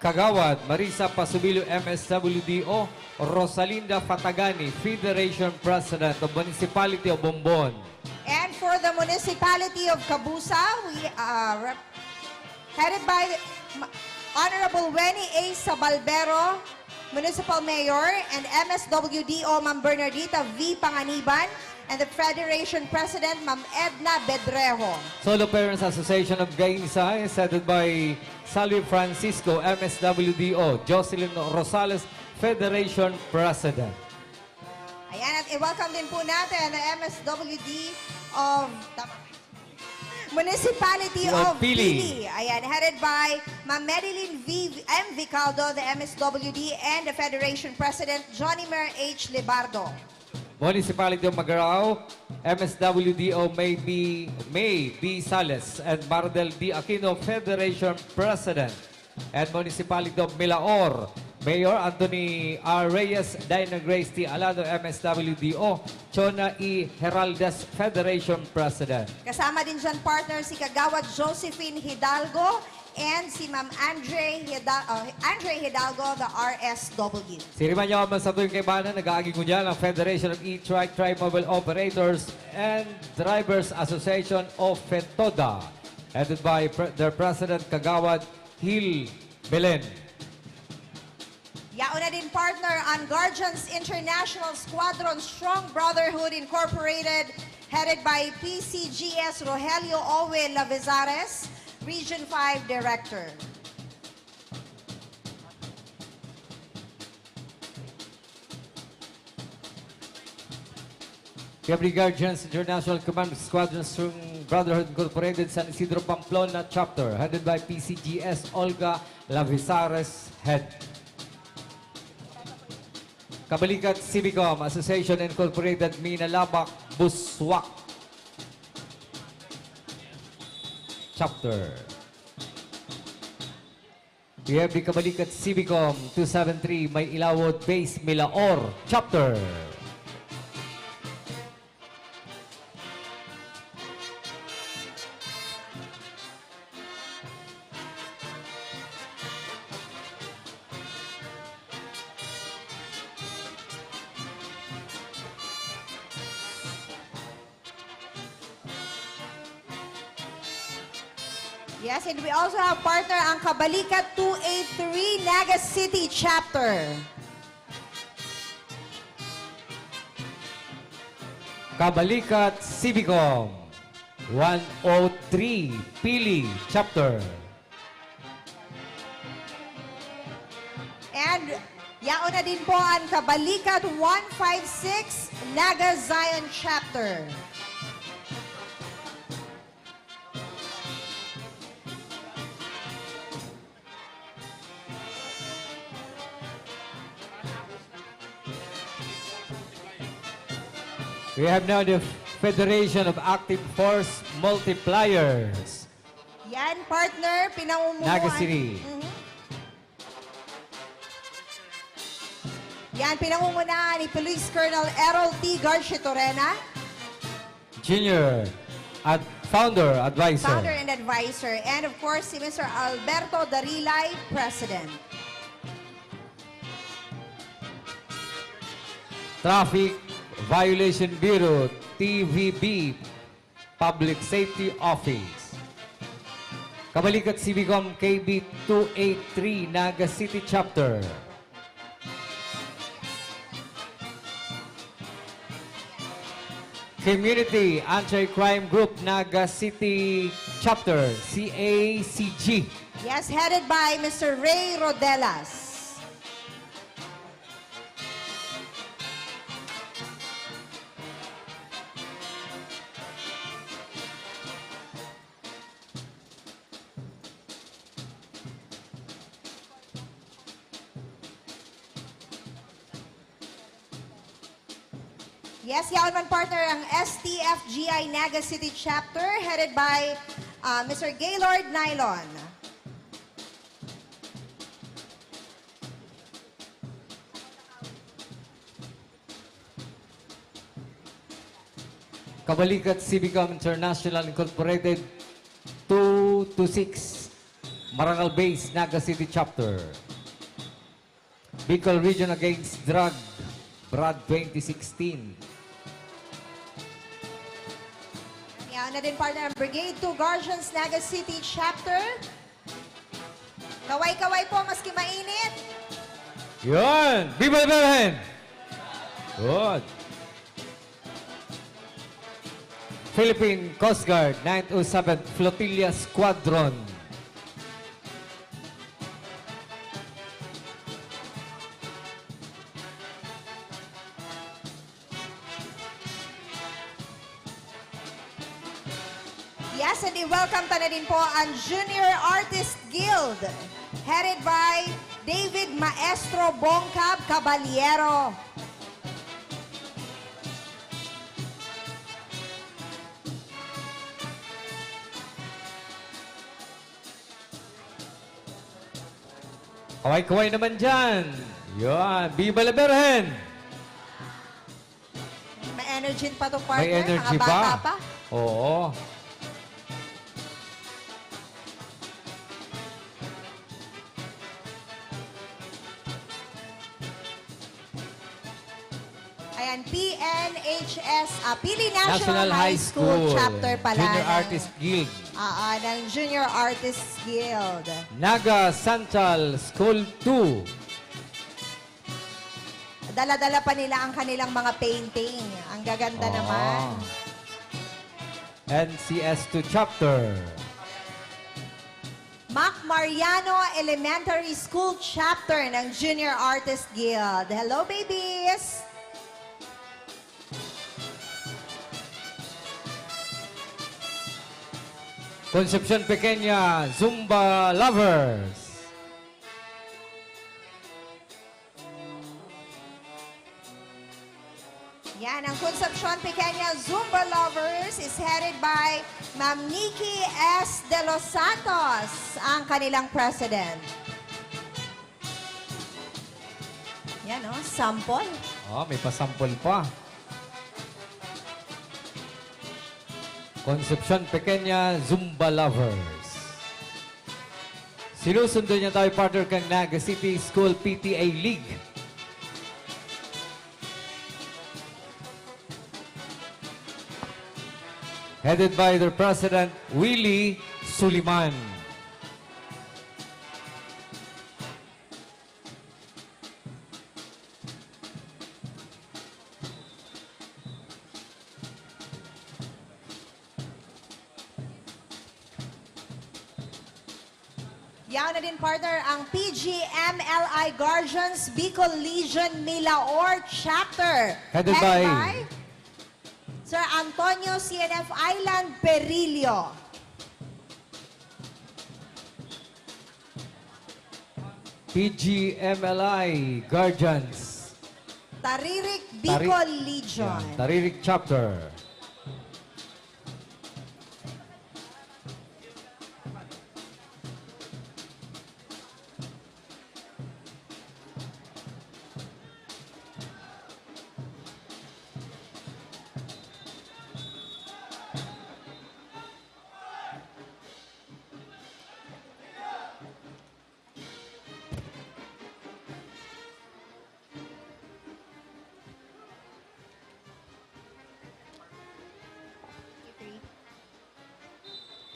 Kagawad Marisa Pasubilo, M S W D O, Rosalinda Fatagani, Federation President of Municipality of Bombon. And for the Municipality of Cabusao, we, uh, rep-, headed by Ma-, Honorable Wenny A. Sabalbero, Municipal Mayor, and M S W D O Ma'am Bernardita V. Panganiban, and the Federation President Ma'am Edna Bedrejo. Solo Parents Association of Gainsa is headed by Salvi Francisco, M S W D O, Jocelyn Rosales, Federation President. Ayan, at i-welcome din po natin ang M S W D of, tama, Municipality of Pili. Ayan, headed by Ma'am Marilyn V. M. Vicaldo, the M S W D, and the Federation President, Johnny Mer H. Libardo. Municipality of Magarao, M S W D O May B, May B. Sales, and Mardel D. Aquino, Federation President. And Municipality of Milaor, Mayor Anthony R. Reyes, Diana Grace T. Alado, M S W D O, Chona E. Heraldez, Federation President. Kasama din dyan, partner, si Kagawad Josephine Hidalgo and si Ma'am Andre, Hida- uh, Andre Hidalgo, the R S W. Siriman niyo man sa tuyong kaibanan, nag-aagi ngunyan ang Federation of E-Trike Trike Mobile Operators and Drivers Association o FETODA, headed by pre- their President Kagawad Hil Belen. Yaon na din, partner, ang Guardians International Squadron Strong Brotherhood Incorporated, headed by P C G S Rogelio Owen Lavezares, Region five Director. Kaya Brigadier General International Command Squadron Strong Brotherhood Incorporated, San Isidro, Pamplona Chapter, headed by P C G S Olga Lavisares, Head. Kabalikat Civicom Association Incorporated, Minalabac, Busuac Chapter. We have the Kabalikat Civicom two seven three, May Ilawod Base, Milaor Chapter. Yes, and we also have, partner, ang Kabalikat two eight three Naga City Chapter. Kabalikat Civicom, one oh three Pili Chapter. And yaon na din po ang Kabalikat one five six Naga Zion Chapter. We have now the Federation of Active Force Multipliers. Yan, partner, pinangungunahan. Naga City. Mhm. Yan, pinangungunahan ni Police Colonel Errol T. Garciatorena. Junior at founder advisor. Founder and advisor. And of course, si Mister Alberto Darilay, President. Traffic Violation Bureau, T V B, Public Safety Office. Kabalikat Civicom K B two eight three Naga City Chapter. Community Anti-Crime Group Naga City Chapter, C A C G. Yes, headed by Mister Ray Rodelas. Yes, yaon man, partner, ang S T F G I Naga City Chapter, headed by uh, Mister Gaylord Nylon. Kabalikat Civicom International Incorporated, two two six, Marangal Base, Naga City Chapter. Bicol Region Against Drug, BRAD twenty sixteen. Yan na din, partner, ang Brigade two Guardians, Naga City Chapter. Kaway-kaway po, maski mainit. Yun! Viva la Virgen! Good! Philippine Coast Guard, ninth oh seventh Flotilla Squadron. Yes, and i-welcome ta na din po ang Junior Artist Guild, headed by David Maestro Bongcab Caballero. Kaway-kaway naman dyan. Yan. Viva la Virgen! May energy pa to, partner. May energy pa. Mga bata pa. Oo. Ayan, P N H S, ah, Pili National, National High School, School Chapter pala. Junior ng, Artist Guild. Ah, ah, ng Junior Artist Guild. Naga Santal School two. Dala-dala pa nila ang kanilang mga painting. Ang gaganda naman. N C S two Chapter. Mac Mariano Elementary School Chapter ng Junior Artist Guild. Hello, babies! Concepcion Pequeña Zumba Lovers. Yan, ang Concepcion Pequeña Zumba Lovers is headed by Ma'am Nikki S. De Los Santos, ang kanilang president. Yan, oh, sample. Oh, may pasample pa. Concepcion Pequeña Zumba Lovers. Sinusundo niya tayo, partner, kan Naga City School P T A League. Headed by their president, Willie Suliman. Yaon na din, partner, ang P G M L I Guardians Bicol Legion Milaor Chapter. Headed by Sir Antonio C N F Island Perillo. P G M L I Guardians. Taririk Tari- Bicol Legion. Yan, Taririk Chapter.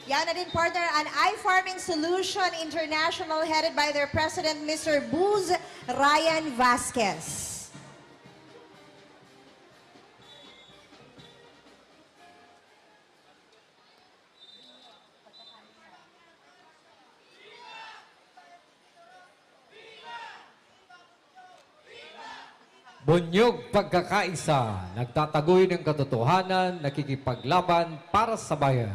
Yaon na din, partner, an iFarming Solution International, headed by their president, Mister Booz Ryan Vasquez. Bunyog pagkakaisa, nagtatagoy ng katotohanan, nakikipaglaban para sa bayan.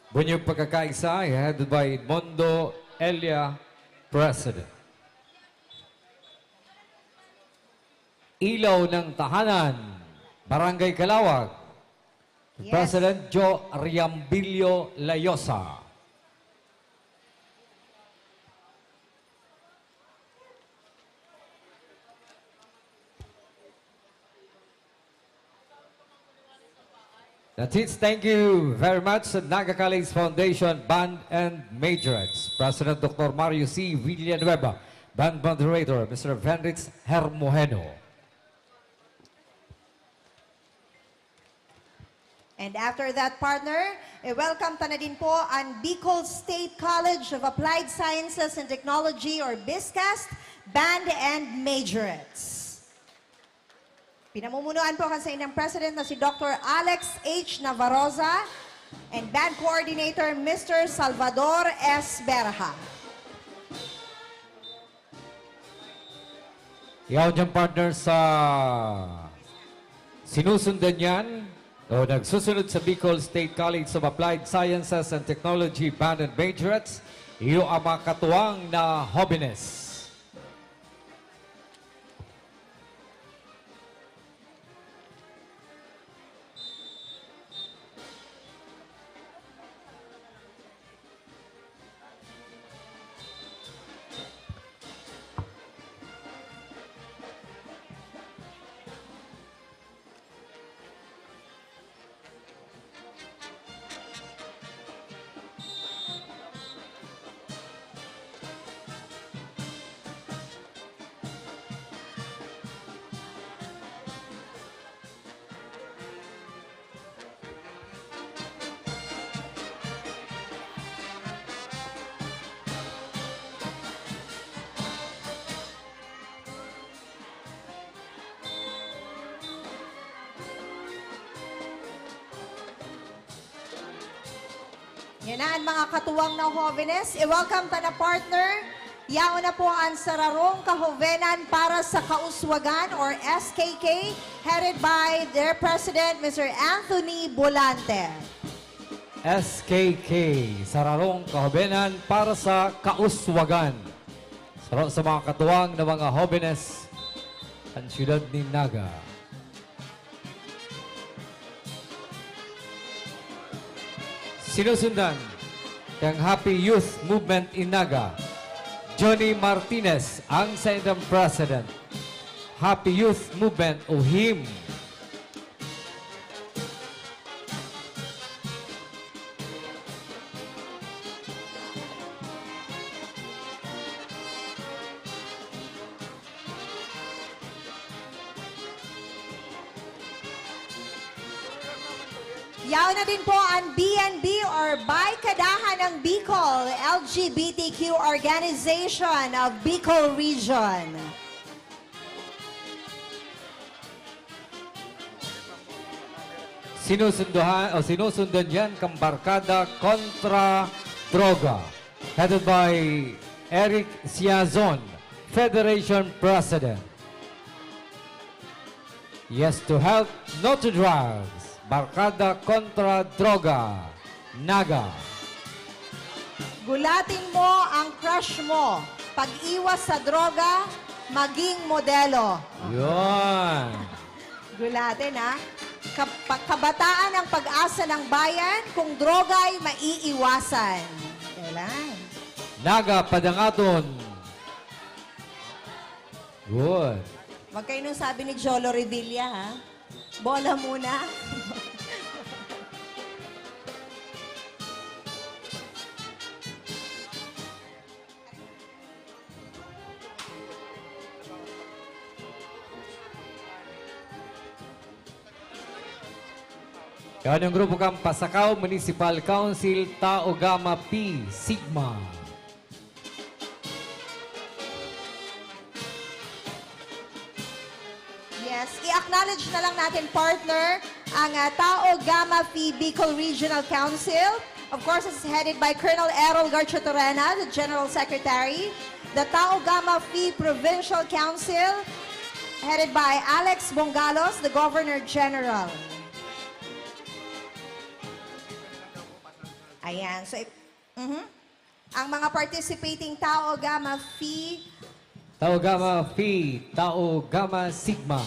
Bunyog pagkakaisa, headed by Edmondo Elia, President. Ilaw ng Tahanan, Barangay Calawag, Yes. President Joe Riambilio Layosa. That's it. Thank you very much, Naga College Foundation Band and Majorettes. President Doctor Mario C. Villanueva, Band Moderator, Mister Venrich Hermojeno. And after that, partner, i-welcome ta na din po an Bicol State College of Applied Sciences and Technology, or BISCAST, Band and Majorettes. Pinamumunuan po kan saindang president na si Doctor Alex H. Navarroza and band coordinator, Mister Salvador S. Berha. Yaon dyan, partner, sa sinusundan yan o nagsusunod sa Bicol State College of Applied Sciences and Technology Band and Majorettes, iyo ang mga katuwang na hobenes. Yan na an mga katuwang na hobenes. I-welcome ta na, partner. Yaon na po an Sararong Kahobenan para sa Kauswagan, or S K K, headed by their president, Mister Anthony Bolante. S K K, Sararong Kahobenan para sa Kauswagan. Saro sa mga katuwang na mga hobenes kan siyudad nin Naga. Sinusundan kan Happy Youth Movement in Naga, Johnny Martinez ang saindang president. Happy Youth Movement o HYYM. Yaon na din po an B N B or Barkadahan ng Bicol, L G B T Q Organization of Bicol Region. Sinusunduhan o sinusundan yan kang Barkada Kontra Droga, headed by Eric Siazon, Federation President. Yes to health, no to drugs. Barkada Kontra Droga, Naga. Gulatin mo ang crush mo. Pag-iwas sa droga, maging modelo. Yun. Gulatin, ha? Kab-, pa-, kabataan ang pag-asa ng bayan kung droga'y maiiwasan. Kailan? Naga, padangaton. Good. Huwag kayo nung sabi ni Jolo Revilla, ha? Bola muna. Yan ang grupo kang Pasacao Municipal Council, Tau Gamma Phi Sigma. Yes, i-acknowledge na lang natin, partner, ang, ah, Tau Gamma Phi Bicol Regional Council. Of course, it's headed by Colonel Errol Garchitorena, the General Secretary. The Tau Gamma Phi Provincial Council, headed by Alex Bongalos, the Governor General. Ayan. So, ip-, mhm. Ang mga participating Tau Gamma Phi. Tau Gamma Phi, Tau Gamma Sigma.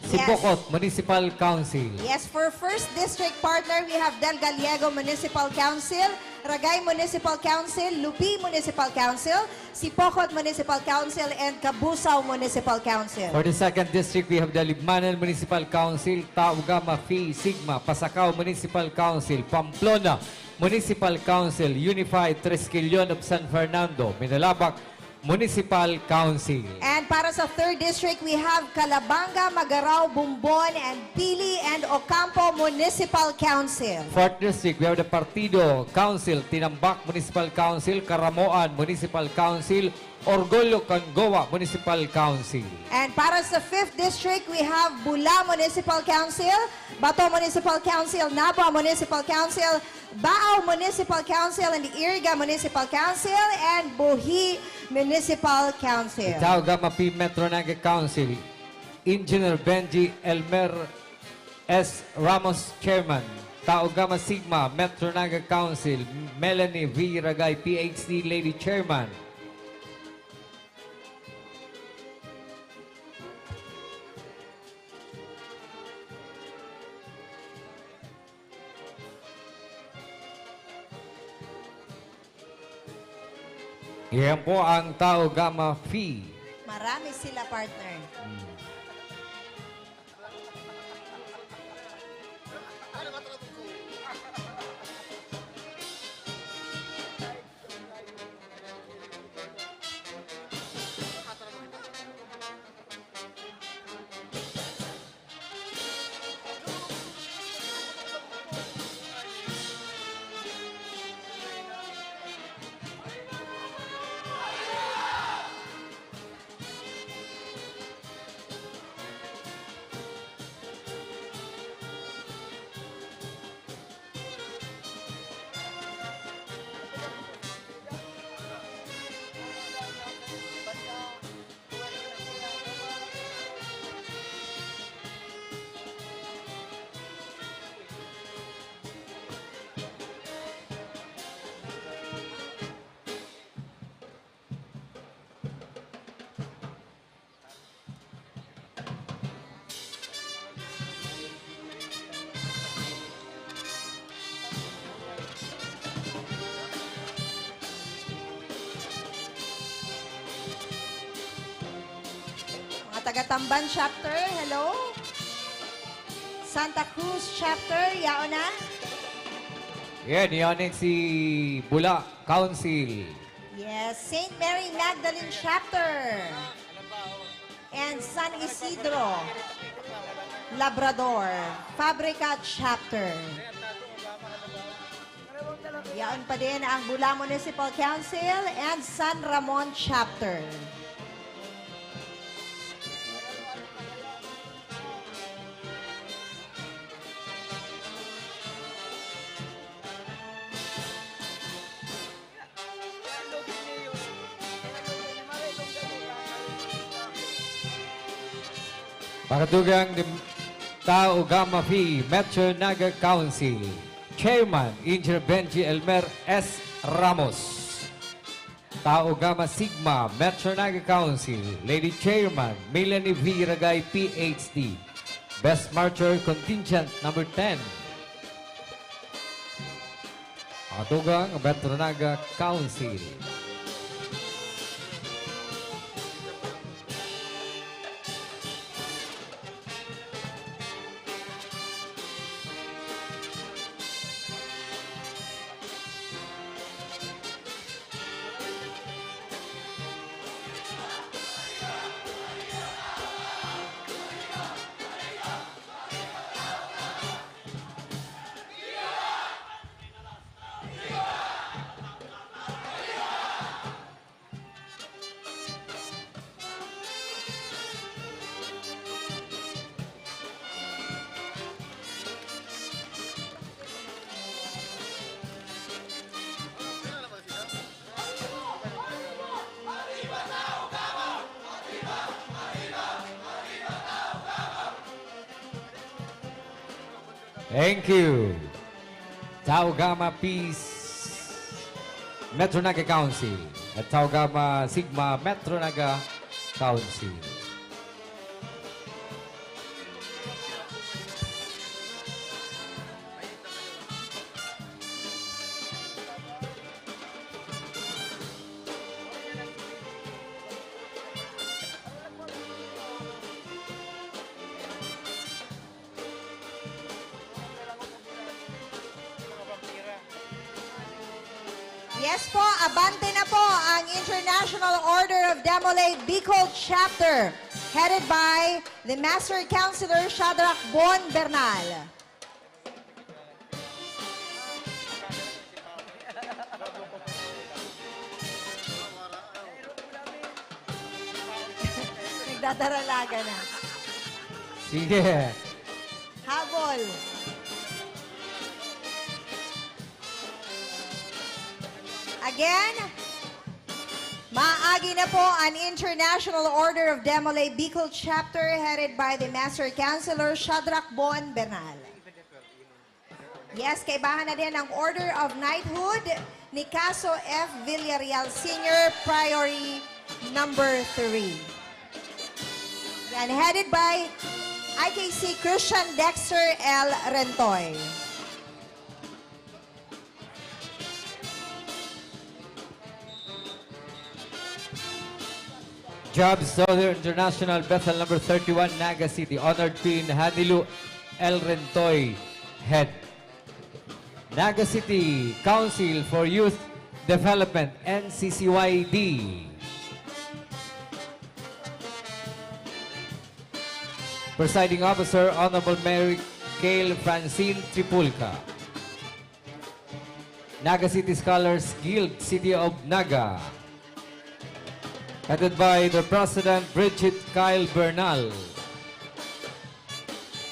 Yes. Sibocot Municipal Council. Yes, for first district, partner, we have Del Gallego Municipal Council, Ragay Municipal Council, Lupi Municipal Council, Sipocot Municipal Council, and Cabusao Municipal Council. For the second district, we have the Libmanan Municipal Council, Tau Gamma Phi Sigma, Pasacao Municipal Council, Pamplona Municipal Council, Unified Triskelion of San Fernando, Minalabac Municipal Council. And para sa third district, we have Calabanga, Magarao, Bombon, and Pili and Ocampo Municipal Council. Fourth district, we have the Partido Council, Tinambac Municipal Council, Caramoan Municipal Council, Orgulyo kan Goa Municipal Council. And para sa fifth district, we have Bula Municipal Council, Bato Municipal Council, Nabua Municipal Council, Baao Municipal Council, and Iriga Municipal Council, and Buhi Municipal Council. Tau Gamma Phi Metro Naga Council, Engineer Benji Elmer S. Ramos, Chairman, Tau Gamma Sigma, Metro Naga Council, Melanie V. Ragay, P H D, Lady Chairman. Iyan po ang Tau Gamma Phi. Marami sila, partner. Hmm. Mga taga Tamban Chapter, hello. Santa Cruz Chapter, yaon na. Yan, yaon si Bula Council. Yes, Saint Mary Magdalene Chapter. And San Isidro, Labrador, Fabrica Chapter. Yaon pa din ang Bula Municipal Council and San Ramon Chapter. Pagkatugang ni Taogama P Metro Naga Council, Chairman Engineer Benji Elmer S Ramos. Taogama Sigma Metro Naga Council, Lady Chairman Melanie V Ragay, P H D. Best Marcher Contingent number ten. Pagkatugang Metro Naga Council. Thank you. Taogama Peace Metro Naga Council at Taogama Sigma Metro Naga Council. Yes po, abante na po ang International Order of Demolay Bicol Chapter, headed by the Master Counselor Shadrach Bon Bernal. Nagdadaralaga na. Sige. Habol. Again, maagi na po an International Order of Demolay Bicol Chapter, headed by the Master Counselor Shadrach Bon Bernal. Yes, kaibahan na din ang Order of Knighthood ni Caso F Villarreal Senior, Priory number three. Yan, headed by I K C Christian Dexter L Rentoy. Jobs Southern International, Bethel number thirty-one, Naga City, Honored Queen Hanilu L Rentoy, Head. Naga City Council for Youth Development, N C C Y D. Presiding Officer, Honorable Mary Kale Francine Tripulca. Naga City Scholars Guild, City of Naga. Headed by the President, Bridget Kyle Bernal.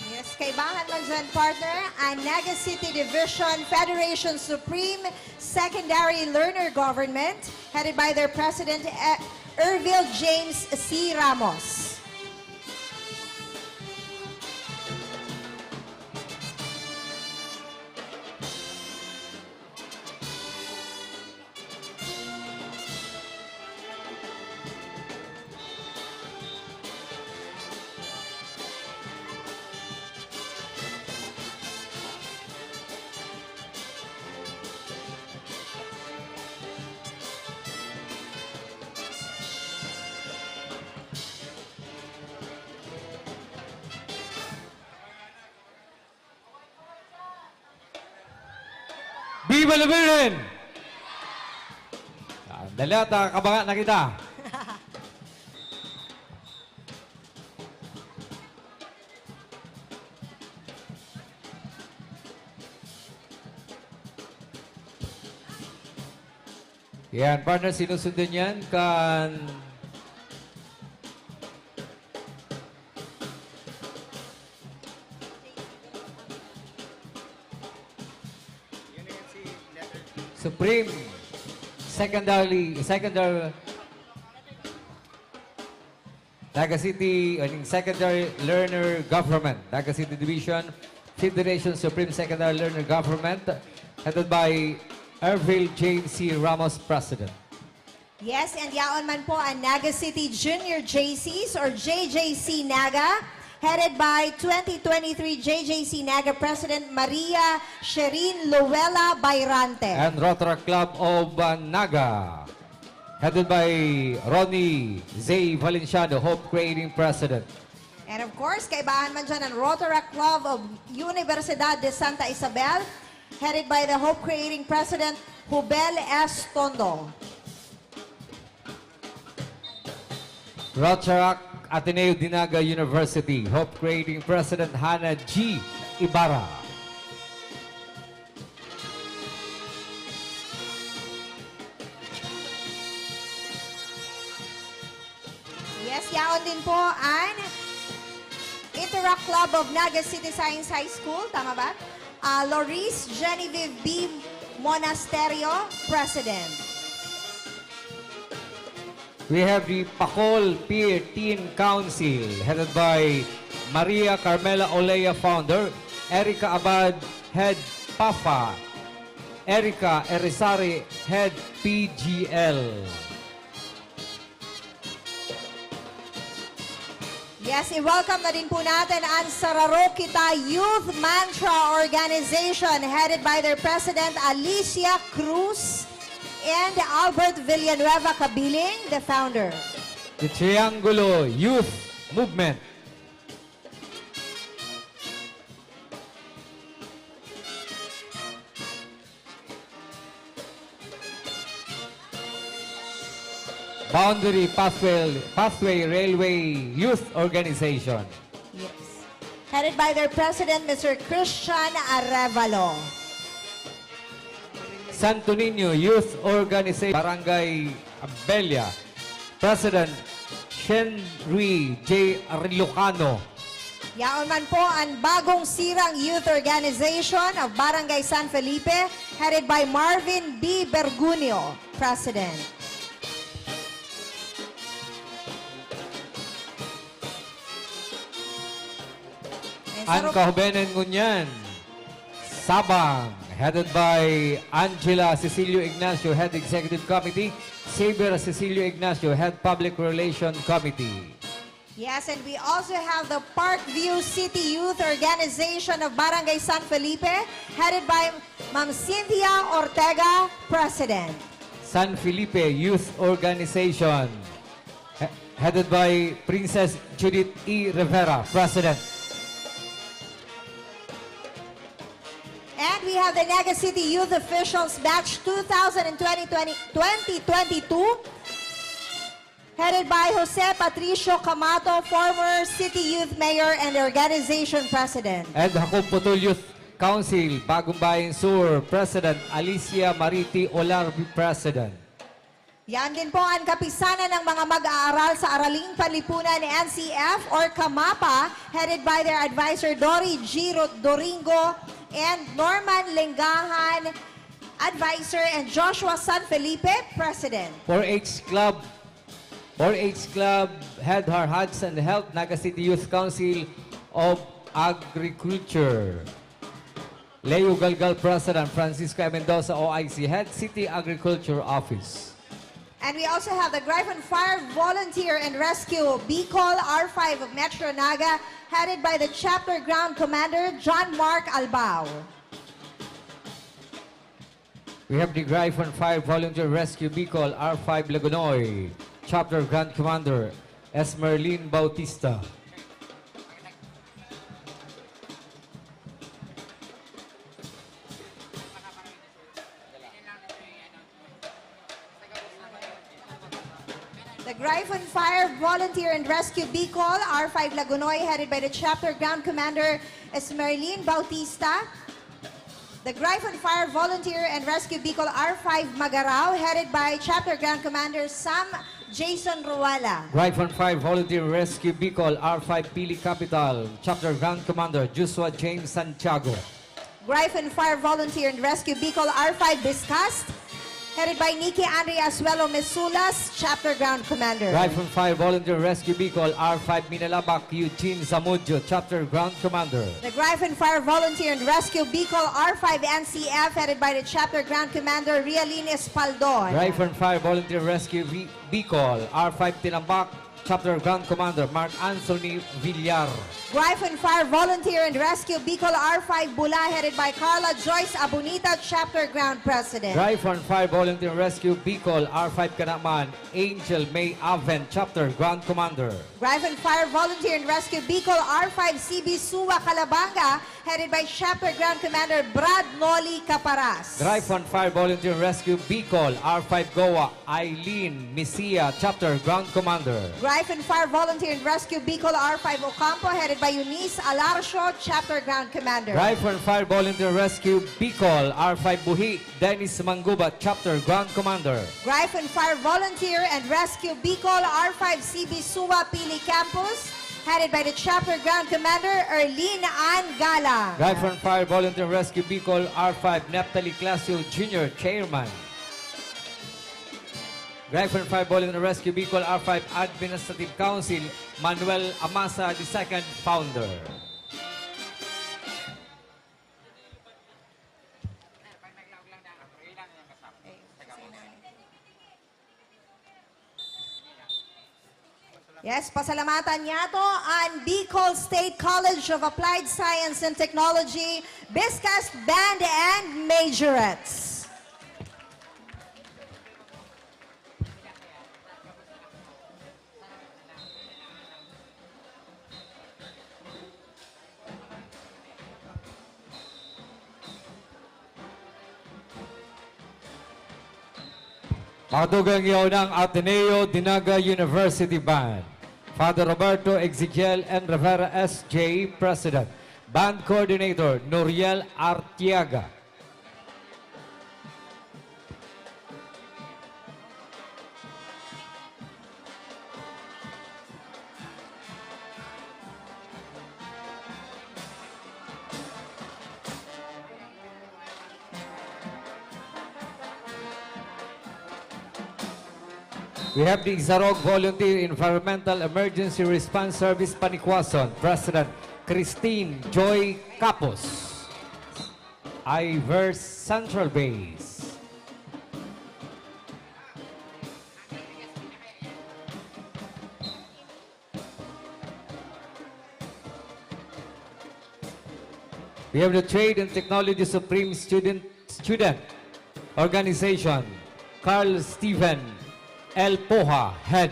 Yes, kaibahan man dyan, partner, ang Naga City Division Federation Supreme Secondary Learner Government, headed by their President, eh, Ervil James C Ramos. Viva la Virgen! Ah, dali at, ah, kabanga na kita. Yan, partner, sinusundan yan kan Supreme Secondary, Secondary Naga City, aning Secondary Learner Government, Naga City Division, Federation Supreme Secondary Learner Government, headed by Ervil Jane C. Ramos, President. Yes, and yaon man po ang Naga City Junior J Cs or J J C Naga, headed by twenty twenty-three J J C Naga President Maria Sherin Luella Bayrante. And Rotaract Club of uh, Naga, headed by Ronnie Zay Valenciano, Hope Creating President. And of course, kaibahan man dyan ang Rotaract Club of Universidad de Santa Isabel, headed by the Hope Creating President, Hubel S. Tondo. Rotaract Ateneo de Naga University, Hope Creating President Hana G. Ibarra. Yes, yaon din po ang Interact Club of Naga City Science High School. Tama ba? Ah, Loris Genevieve B. Monasterio, President. We have the Pacol Pier Teen Council, headed by Maria Carmela Olea, founder, Erica Abad, head PAFA, Erica Erisari, head P G L. Yes, i-welcome na din po natin ang Sararo Kita Youth Mantra Organization, headed by their President Alicia Cruz and Albert Villanueva Cabiling, the founder. The Triangulo Youth Movement. Boundary Pathway, Pathway Railway Youth Organization. Yes. Headed by their president, Mister Christian Arevalo. Santo Niño Youth Organization, Barangay Abella. President, Shenry J. Arlocano. Yaon man po ang Bagong Sirang Youth Organization of Barangay San Felipe, headed by Marvin B. Bergunio, President. And Ang sa ro- Kahubenen ngunyan, Sabang, headed by Angela Cecilio Ignacio, Head Executive Committee, Xavier Cecilio Ignacio, Head Public Relation Committee. Yes, and we also have the Parkview City Youth Organization of Barangay San Felipe, headed by Ma'am Cynthia Ortega, President. San Felipe Youth Organization, he-, headed by Princess Judith E. Rivera, President. And we have the Naga City Youth Officials Batch two thousand and twenty twenty, twenty twenty-two, headed by Jose Patricio Camato, former City Youth Mayor and Organization President. And Jacob Putol Youth Council, Bagong Bayan Sur, President Alicia Mariti Olarbi, President. Yan din po ang kapisanan ng mga mag-aaral sa Araling Panlipunan ni N C F or KAMAPA, headed by their advisor Dory G. Ro-, Doringo and Norman Lenggahan, advisor, and Joshua San Felipe, president. Four H Club, four H Club, Head Har Hudson Health, Naga City Youth Council of Agriculture. Leo Galgal, President. Francisco M. Mendoza, O I C, Head City Agriculture Office. And we also have the Gryphon Fire Volunteer and Rescue Bicol R five of Metro Naga, headed by the Chapter Ground Commander John Mark Albao. We have the Gryphon Fire Volunteer Rescue Bicol R five Lagonoy, Chapter Ground Commander Esmerlin Bautista. The Gryphon Fire Volunteer and Rescue Bicol R five Lagonoy, headed by the Chapter Ground Commander Esmerlin Bautista. The Gryphon Fire Volunteer and Rescue Bicol R five Magarao, headed by Chapter Ground Commander Sam Jason Ruala. Gryphon Fire Volunteer Rescue Bicol R five Pili Capital, Chapter Ground Commander Joshua James Santiago. Gryphon Fire Volunteer and Rescue Bicol R five Biscast, Headed by Nikki Andrea Asuelo Mesulas, Chapter Ground Commander. Rifle and Fire Volunteer Rescue Bicol, R five Minalabac, Eugene Zamudio, Chapter Ground Commander. The Rifle and Fire Volunteer and Rescue Bicol, R five N C F, headed by the Chapter Ground Commander, Rialin Espaldon. Rifle and Fire Volunteer Rescue Vi-, Bicol, R five Tinambac, Chapter Ground Commander Mark Anthony Villar. Rifle and Fire Volunteer and Rescue Bicol R five Bula, headed by Carla Joyce Abunita, Chapter Ground President. Rifle and Fire Volunteer Rescue Bicol R five Kanaman, Angel May Aven, Chapter Ground Commander. Rifle and Fire Volunteer and Rescue Bicol R five C B Suwa Calabanga, headed by Chapter Ground Commander Brad Noli Caparas. Rifle and Fire Volunteer Rescue Bicol R five Goa, Eileen Misia, Chapter Ground Commander. Rifle and Fire Volunteer and Rescue Bicol R five Ocampo, headed by Eunice Alarcio, Chapter Ground Commander. Rifle and Fire Volunteer Rescue Bicol R five Buhi, Dennis Mangubat, Chapter Ground Commander. Rifle and Fire Volunteer and Rescue Bicol R five C B Suwa Pili Campus, headed by the Chapter Ground Commander Erlene Ann Galang. Rifle and Fire Volunteer Rescue Bicol R five Neptali Clasio Junior, Chairman. Rifle and Fire Volunteer Rescue Bicol R five Administrative Council Manuel Amasa the second, founder. Yes, pasalamatan niyato an Bicol State College of Applied Science and Technology, BISCAST Band and Majorettes. Mga tugang, yaon ang Ateneo de Naga University Band. Father Roberto Ezequiel N. Rivera, S J, President. Band Coordinator, Noriel Artiaga. We have the Exarog Volunteer Environmental Emergency Response Service Panicuason, President Christine Joy Capos. Iver's Central Base. We have the Trade and Technology Supreme Student, Student Organization, Carl Steven L. Poha, Head.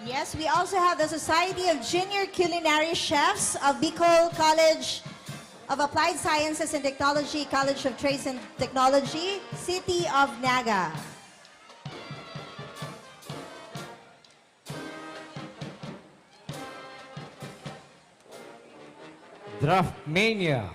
Yes, we also have the Society of Junior Culinary Chefs of Bicol College of Applied Sciences and Technology, College of Trades and Technology, City of Naga. Draft Mania.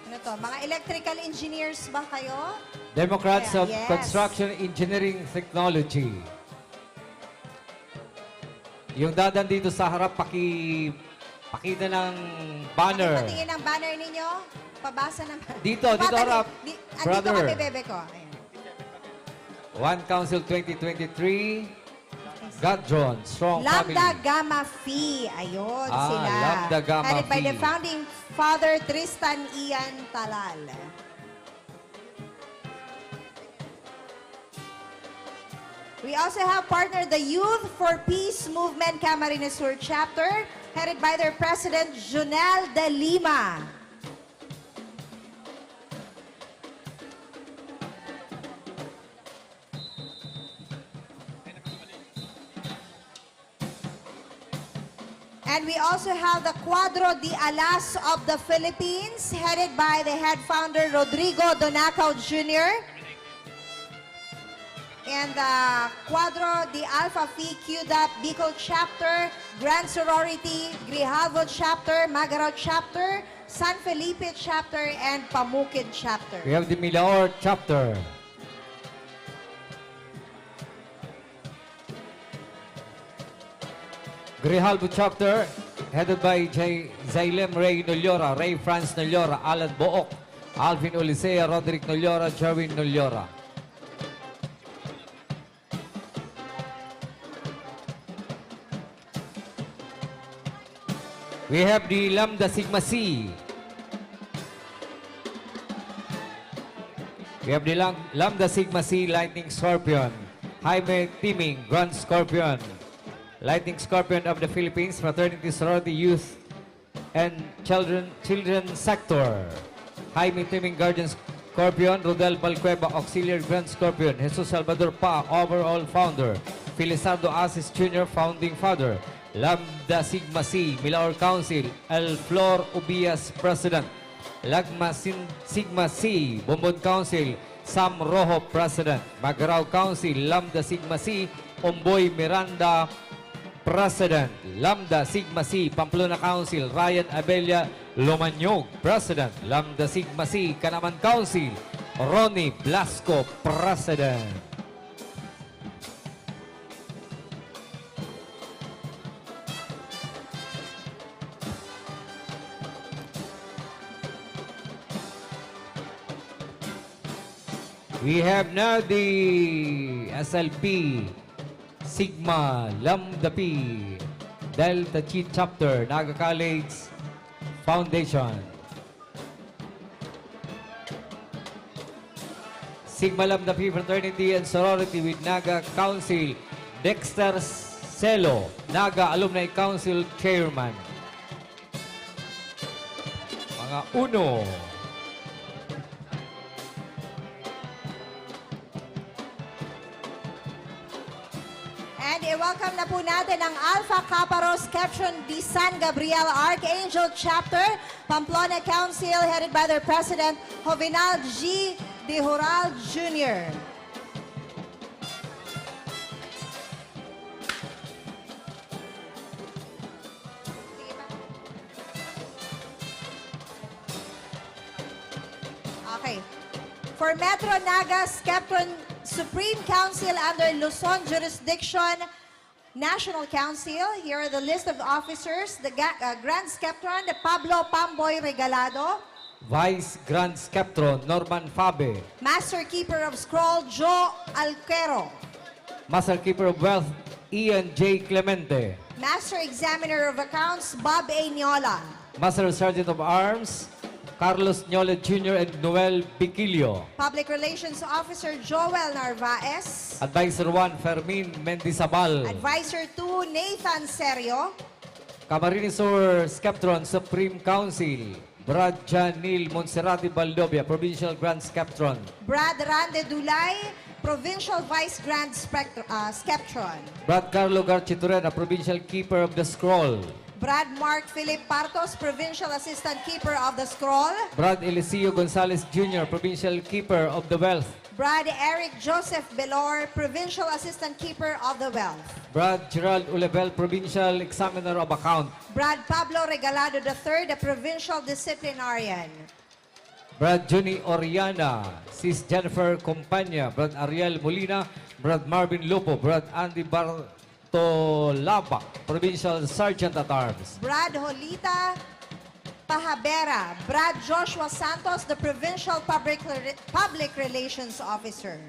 Ano to? Mga electrical engineers ba kayo? Democrats Ayan, of yes. Construction Engineering Technology. Yung dadan dito sa harap, paki-, pakita ng banner. Pakipatingin ng banner ninyo. Pabasa ng Dito, dito Tumatali-, harap, di-, andito brother. Kami, bebe ko. Ayan. One Council twenty twenty-three, Gadron, Strong Lambda Family. Gamma Phi. Ayun, Ah, sila. Lambda Gamma Headed by the Phi. Founding Father Tristan Ian Talal. We also have partner the Youth for Peace Movement Camarines Sur Chapter, headed by their President Jonel De Lima. And we also have the Cuadro de Alas of the Philippines, headed by the head founder, Rodrigo Donacao Junior. And the Cuadro de Alpha Phi Q dap Bicol Chapter, Grand Sorority, Grijalvo Chapter, Magarao Chapter, San Felipe Chapter, and Pamukid Chapter. We have the Milaor Chapter. Grijalvo Chapter, headed by J-, Zailem Ray Noliora, Ray Franz Noliora, Alan Book, Alvin Ulisea, Roderick Noliora, Jerwin Noliora. We have the Lambda Sigma Xi. We have the Lam-, Lambda Sigma Xi Lightning Scorpion, Jaime Timing, Grand Scorpion, Lightning Scorpion of the Philippines, Fraternity, Sorority, Youth, and Children, Children Sector. Jaime Timing, Guardian Scorpion, Rodel Balcueva, Auxiliary Grand Scorpion, Jesus Salvador Pa, Overall Founder, Felizardo Asis Junior, Founding Father, Lambda Sigma Xi, Milaor Council, El Flor Ubias, President, Lagma Sin-, Sigma Xi, Bombon Council, Sam Rojo, President, Magarao Council, Lambda Sigma Xi, Omboy Miranda, President, Lambda Sigma Xi, Pamplona Council, Ryan Abella Lomanyog, President, Lambda Sigma Xi, Canaman Council, Ronnie Blasco, President. We have now the S L P, Sigma Lambda Pi, Delta Chi Chapter, Naga College Foundation. Sigma Lambda Pi Fraternity and Sorority with Naga Council, Dexter Celo, Naga Alumni Council Chairman. Mga uno. And i-welcome na po natin ang Alpha Kappa Rho Skeptron de San Gabriel Archangel Chapter, Pamplona Council, headed by their President, Jovenal G. De Joral Junior Okay. For Metro Naga Skeptron Supreme Council under Luzon Jurisdiction National Council, here are the list of officers. The ga-, uh, Grand Skeptron, the Pablo Pamboy Regalado. Vice Grand Skeptron, Norman Fabe. Master Keeper of Scroll, Joe Alquero. Master Keeper of Wealth, Ian J. Clemente. Master Examiner of Accounts, Bob A. Niola. Master Sergeant of Arms, Carlos Niola Junior and Noel Biquilio. Public Relations Officer, Joel Narvaez. Advisor one, Fermin Mendizabal. Advisor two, Nathan Serio. Camarines Sur Skeptron Supreme Council, Brad Janil Monserrate Baldovia, Provincial Grand Skeptron. Brad Rande Dulay, Provincial Vice Grand Spectr-, ah, Skeptron. Brad Carlo Garchitorena, Provincial Keeper of the Scroll. Brad Mark Philip Partos, Provincial Assistant Keeper of the Scroll. Brad Eliseo Gonzalez Junior, Provincial Keeper of the Wealth. Brad Eric Joseph Belor, Provincial Assistant Keeper of the Wealth. Brad Gerald Ulebel, Provincial Examiner of Account. Brad Pablo Regalado the third, the Provincial Disciplinarian. Brad Junie Oriana, Sis Jennifer Compania, Brad Ariel Molina, Brad Marvin Lupo, Brad Andy Bartolaba, Provincial Sergeant at Arms. Brad Jolita Pahabera, Brad Joshua Santos, the Provincial Public Re-, Public Relations Officer.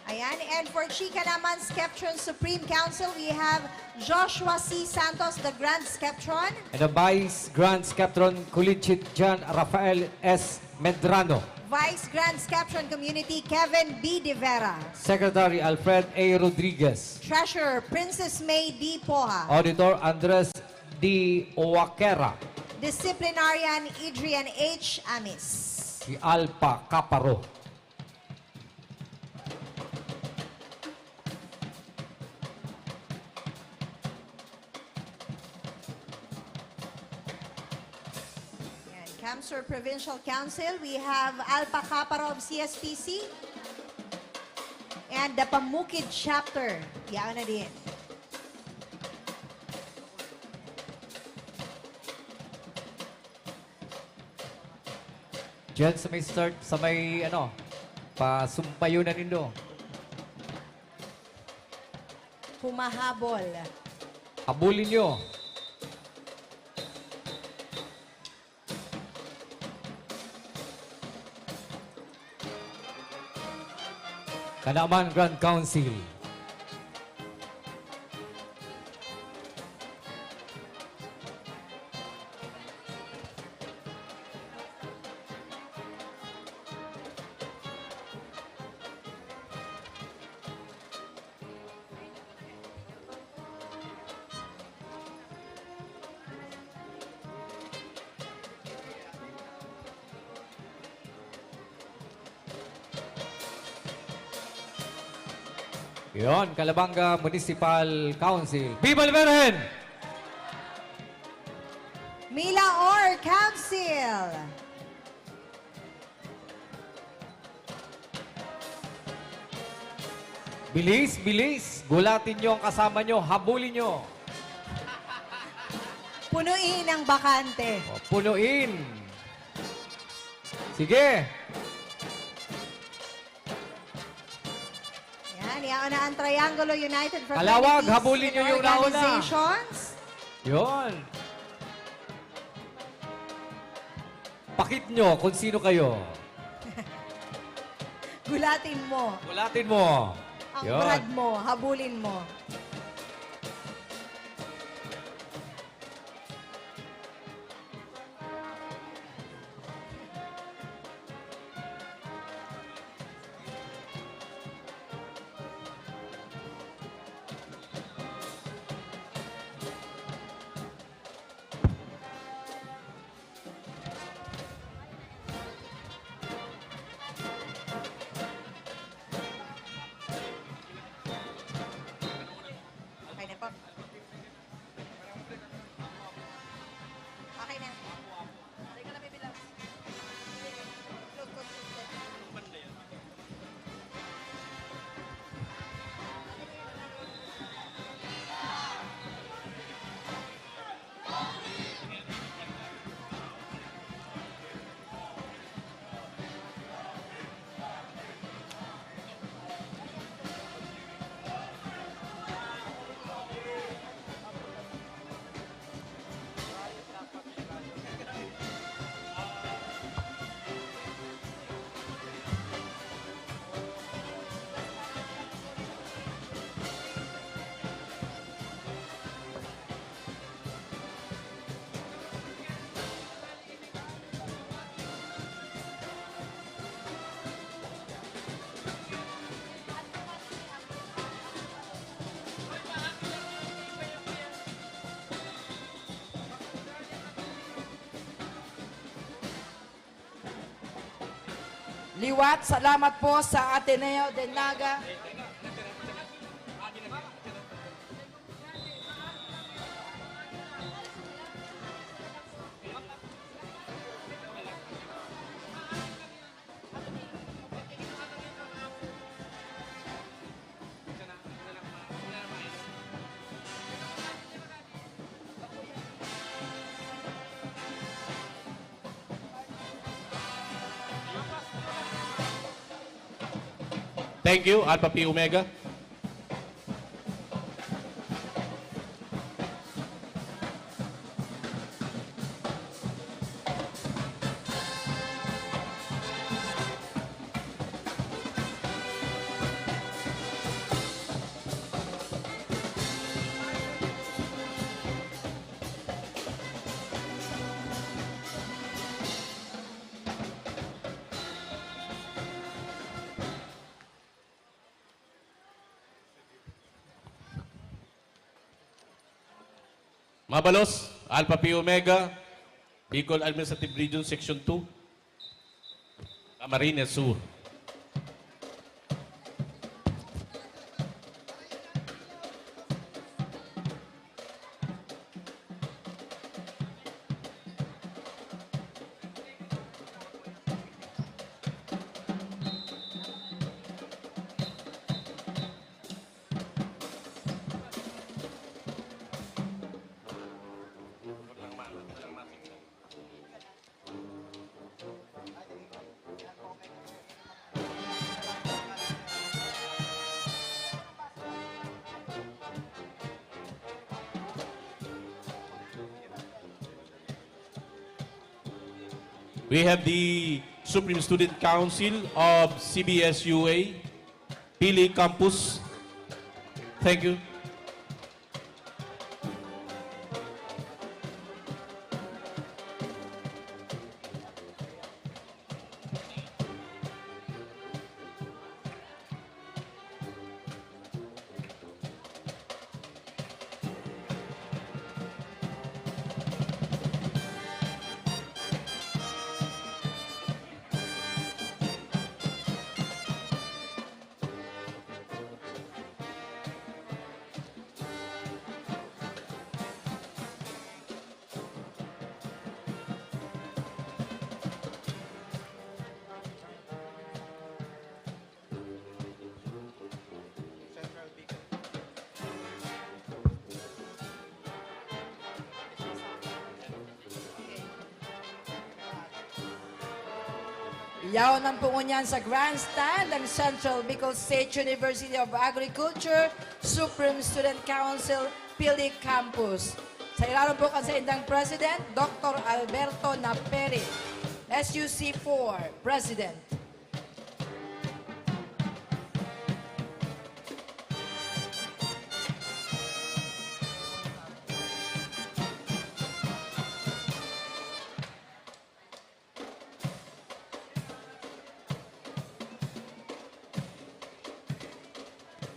Ayan, and for Chika naman, Skeptron Supreme Council, we have Joshua C. Santos, the Grand Skeptron. And the Vice Grand Skeptron, Kulichit John Rafael S. Medrano. Vice Grand Skeptron Community, Kevin B. De Vera. Secretary, Alfred A. Rodriguez. Treasurer, Princess May D. Poha. Auditor, Andres D. Oaquera. Disciplinarian, Adrian H. Amis. Si Alpha Kappa Rho. Yan. CamSur Provincial Council, we have Alpa Caparo of C S P C and the Pamukid Chapter. Yaon na din. Diyan sa may start, sa may ano, pasumpayon na nindo. Humahabol. Habulin nyo. Kanaman Grand Council. Yon, Calabanga Municipal Council. Viva la Virgen! Milaor Council! Bilis, bilis! Gulatin nyo ang kasama nyo, habulin nyo. Punuin ang bakante. O, punuin. Sige. Yan, yaon na ang Triangulo United Kalawag, Fraternities habulin and nyo yung nauna. Organizations. Yon. Pakit nyo kung sino kayo. Gulatin mo. Gulatin mo. Ang Yon. Brad mo, habulin mo. Okay na po. Okay na. Teka lang, bibilang. Load ko, load ko. Liwat, salamat po sa Ateneo de Naga. Thank you, Alpha Phi Omega. Mabalos, Alpha Phi Omega, Bicol Administrative Region, Section two, Camarines Sur. We have the Supreme Student Council of C B S U A, Pili Campus. Thank you. Yaon ang pungon niyan sa grandstand ng Central Bicol State University of Agriculture, Supreme Student Council, Pili Campus. Sa ilarom po kan saindang President, Doctor Alberto Naperi, S U C four President.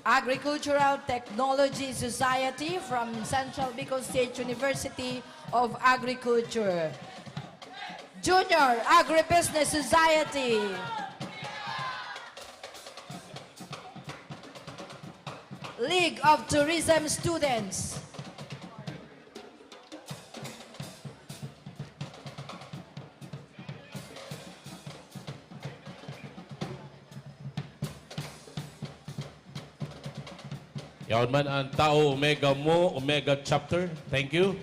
Agricultural Technology Society from Central Bicol State University of Agriculture. Junior Agribusiness Society. League of Tourism Students. Yaon man ang Tau Omega Mu, Omega Chapter. Thank you.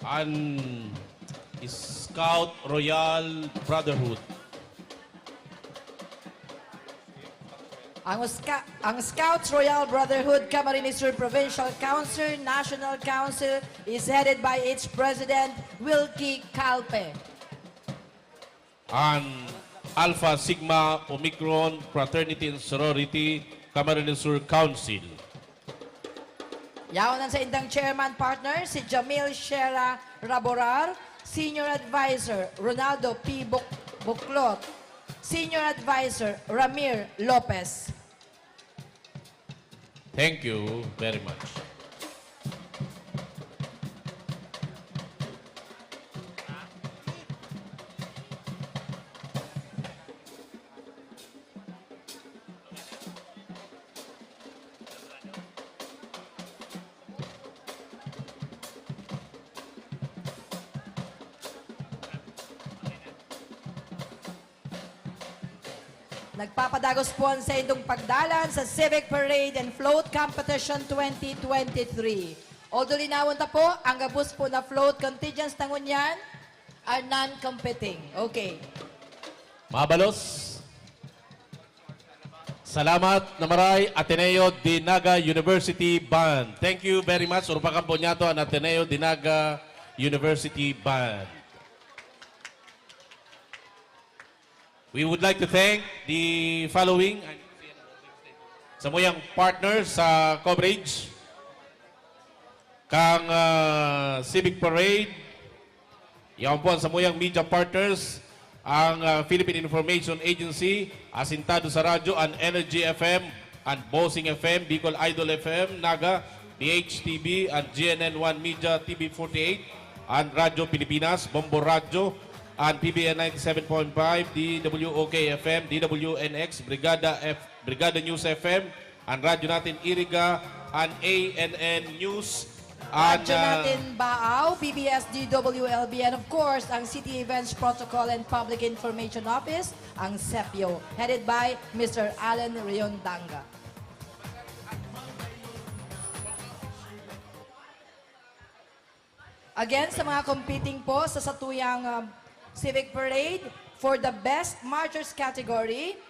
An Scout Royal Brotherhood. Ang Sca-, ang Scouts Royal Brotherhood Camarines Sur Provincial Council, National Council is headed by its President, Wilkie Calpe. An Alpha Sigma Omicron Fraternity and Sorority Camarines Sur Council. Yaon an saindang chairman partner, si Jamil Shera Raborar, Senior Advisor, Ronaldo P. Buc-, Buclot, Senior Advisor, Ramir Lopez. Thank you very much. Nagpapadagos po an saindong pagdalan sa Civic Parade and Float Competition twenty twenty-three. Although linawon ta po, ang gabos po na float contingents na ngunyan are non-competing. Okay. Mabalos. Salamat na maray, Ateneo de Naga University Band. Thank you very much. Urupakan po niyato an Ateneo de Naga University Band. We would like to thank the following samuyang partners sa coverage kang, ah, Civic Parade. Yaon po ang samuyang media partners, ang, ah, Philippine Information Agency, asentado sa radyo, an Energy F M, an Bossing F M, Bicol Idol F M, Naga, D H T V, an G N N One Media, T V forty-eight, an Radyo Pilipinas, Bombo Radyo, an P B N ninety-seven point five, D W O K F M, D W N X, Brigada F-, Brigada News F M, an Radyo Natin Iriga, an A N N News, an, Radyo ah, Natin Baao, P B S D W L B, and of course, ang City Events Protocol and Public Information Office, ang sepio, headed by Mister Alan Riondanga. Again, sa mga competing po sa satuyang, um, Civic Parade, for the best marchers category,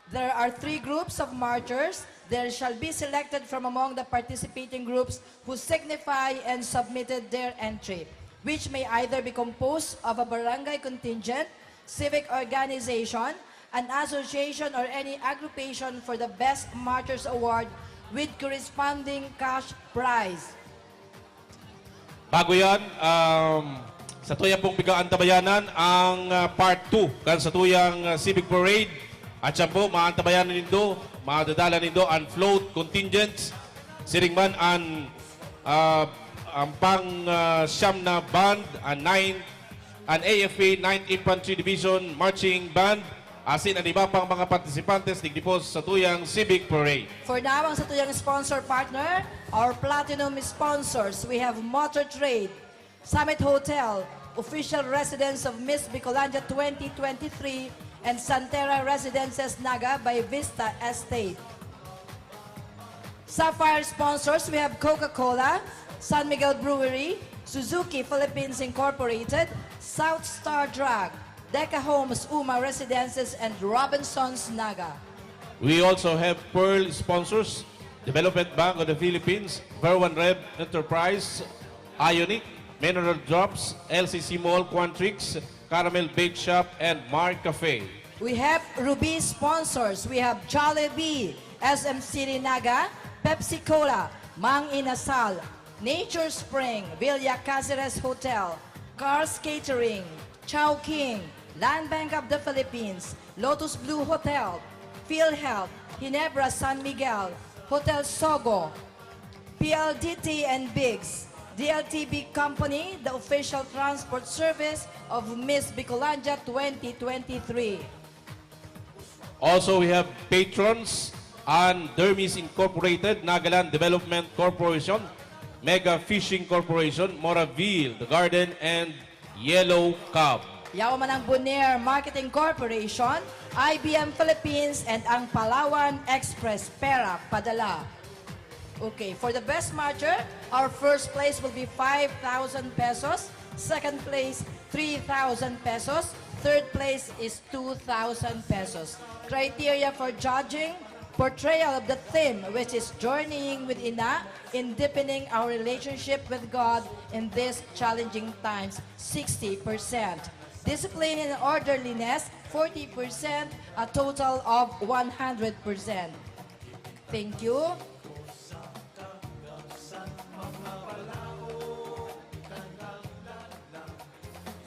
there are three groups of marchers. There shall be selected from among the participating groups who signify and submitted their entry, which may either be composed of a barangay contingent, civic organization, an association, or any aggregation for the Best Martyrs Award with corresponding cash prize. Bago yan, um, satuya pong pigaantabayanan ang ah, part two kan satuyang ah, Civic Parade. At siya po, maantabayanan nindo, madadala nindo ang float contingents. Siring man ang, ah, ang pang ah, siyam na band, ang nine, ang A F P ninth Infantry Division Marching Band, asin an iba pang mga partisipantes digdi po sa tuyang Civic Parade. For now, ang satuyang sponsor partner, our platinum sponsors, we have Motor Trade, Summit Hotel, official residence of Miss Bicolandia twenty twenty-three, and Santera Residences Naga by Vista Estate. Sapphire sponsors, we have Coca-Cola, San Miguel Brewery, Suzuki Philippines Incorporated, South Star Drug, Deca Homes, Uma Residences, and Robinsons Naga. We also have Pearl sponsors, Development Bank of the Philippines, Verwan Rev Enterprise, Ionic, Mineral Drops, L C C Mall, Quantrix, Caramel Bake Shop, and Mark Cafe. We have Ruby sponsors. We have Jollibee, S M City Naga, Pepsi Cola, Mang Inasal, Nature Spring, Villa Caceres Hotel, Cars Catering, Chowking, Land Bank of the Philippines, Lotus Blue Hotel, PhilHealth, Ginebra San Miguel, Hotel Sogo, P L D T and Bigs, D L T B Company, the official transport service of Miss Bicolandia twenty twenty-three. Also, we have patrons and Dermis Incorporated, Nagaland Development Corporation, Mega Fishing Corporation, Moraville, The Garden, and Yellow Cab. Yawa man ang Bonaire Marketing Corporation, I B M Philippines, and ang Palawan Express Pera Padala. Okay, for the best martyr, our first place will be five thousand pesos, second place, three thousand pesos, third place is two thousand pesos. Criteria for judging, portrayal of the theme, which is journeying with Ina in deepening our relationship with God in these challenging times, sixty percent. Discipline and orderliness, forty percent, a total of one hundred percent. Thank you.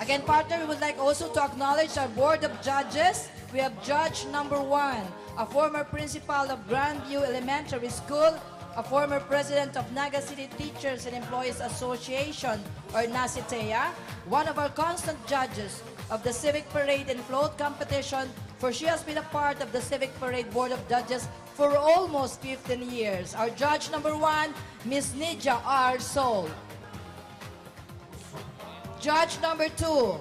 Again, partner, we would like also to acknowledge our Board of Judges. We have Judge number one, a former principal of Grandview Elementary School, a former president of Naga City Teachers and Employees Association, or NACITEA, one of our constant judges of the Civic Parade and Float Competition, for she has been a part of the Civic Parade Board of Judges for almost fifteen years. Our judge number one, Miss Nidia R. Sol. Judge number two,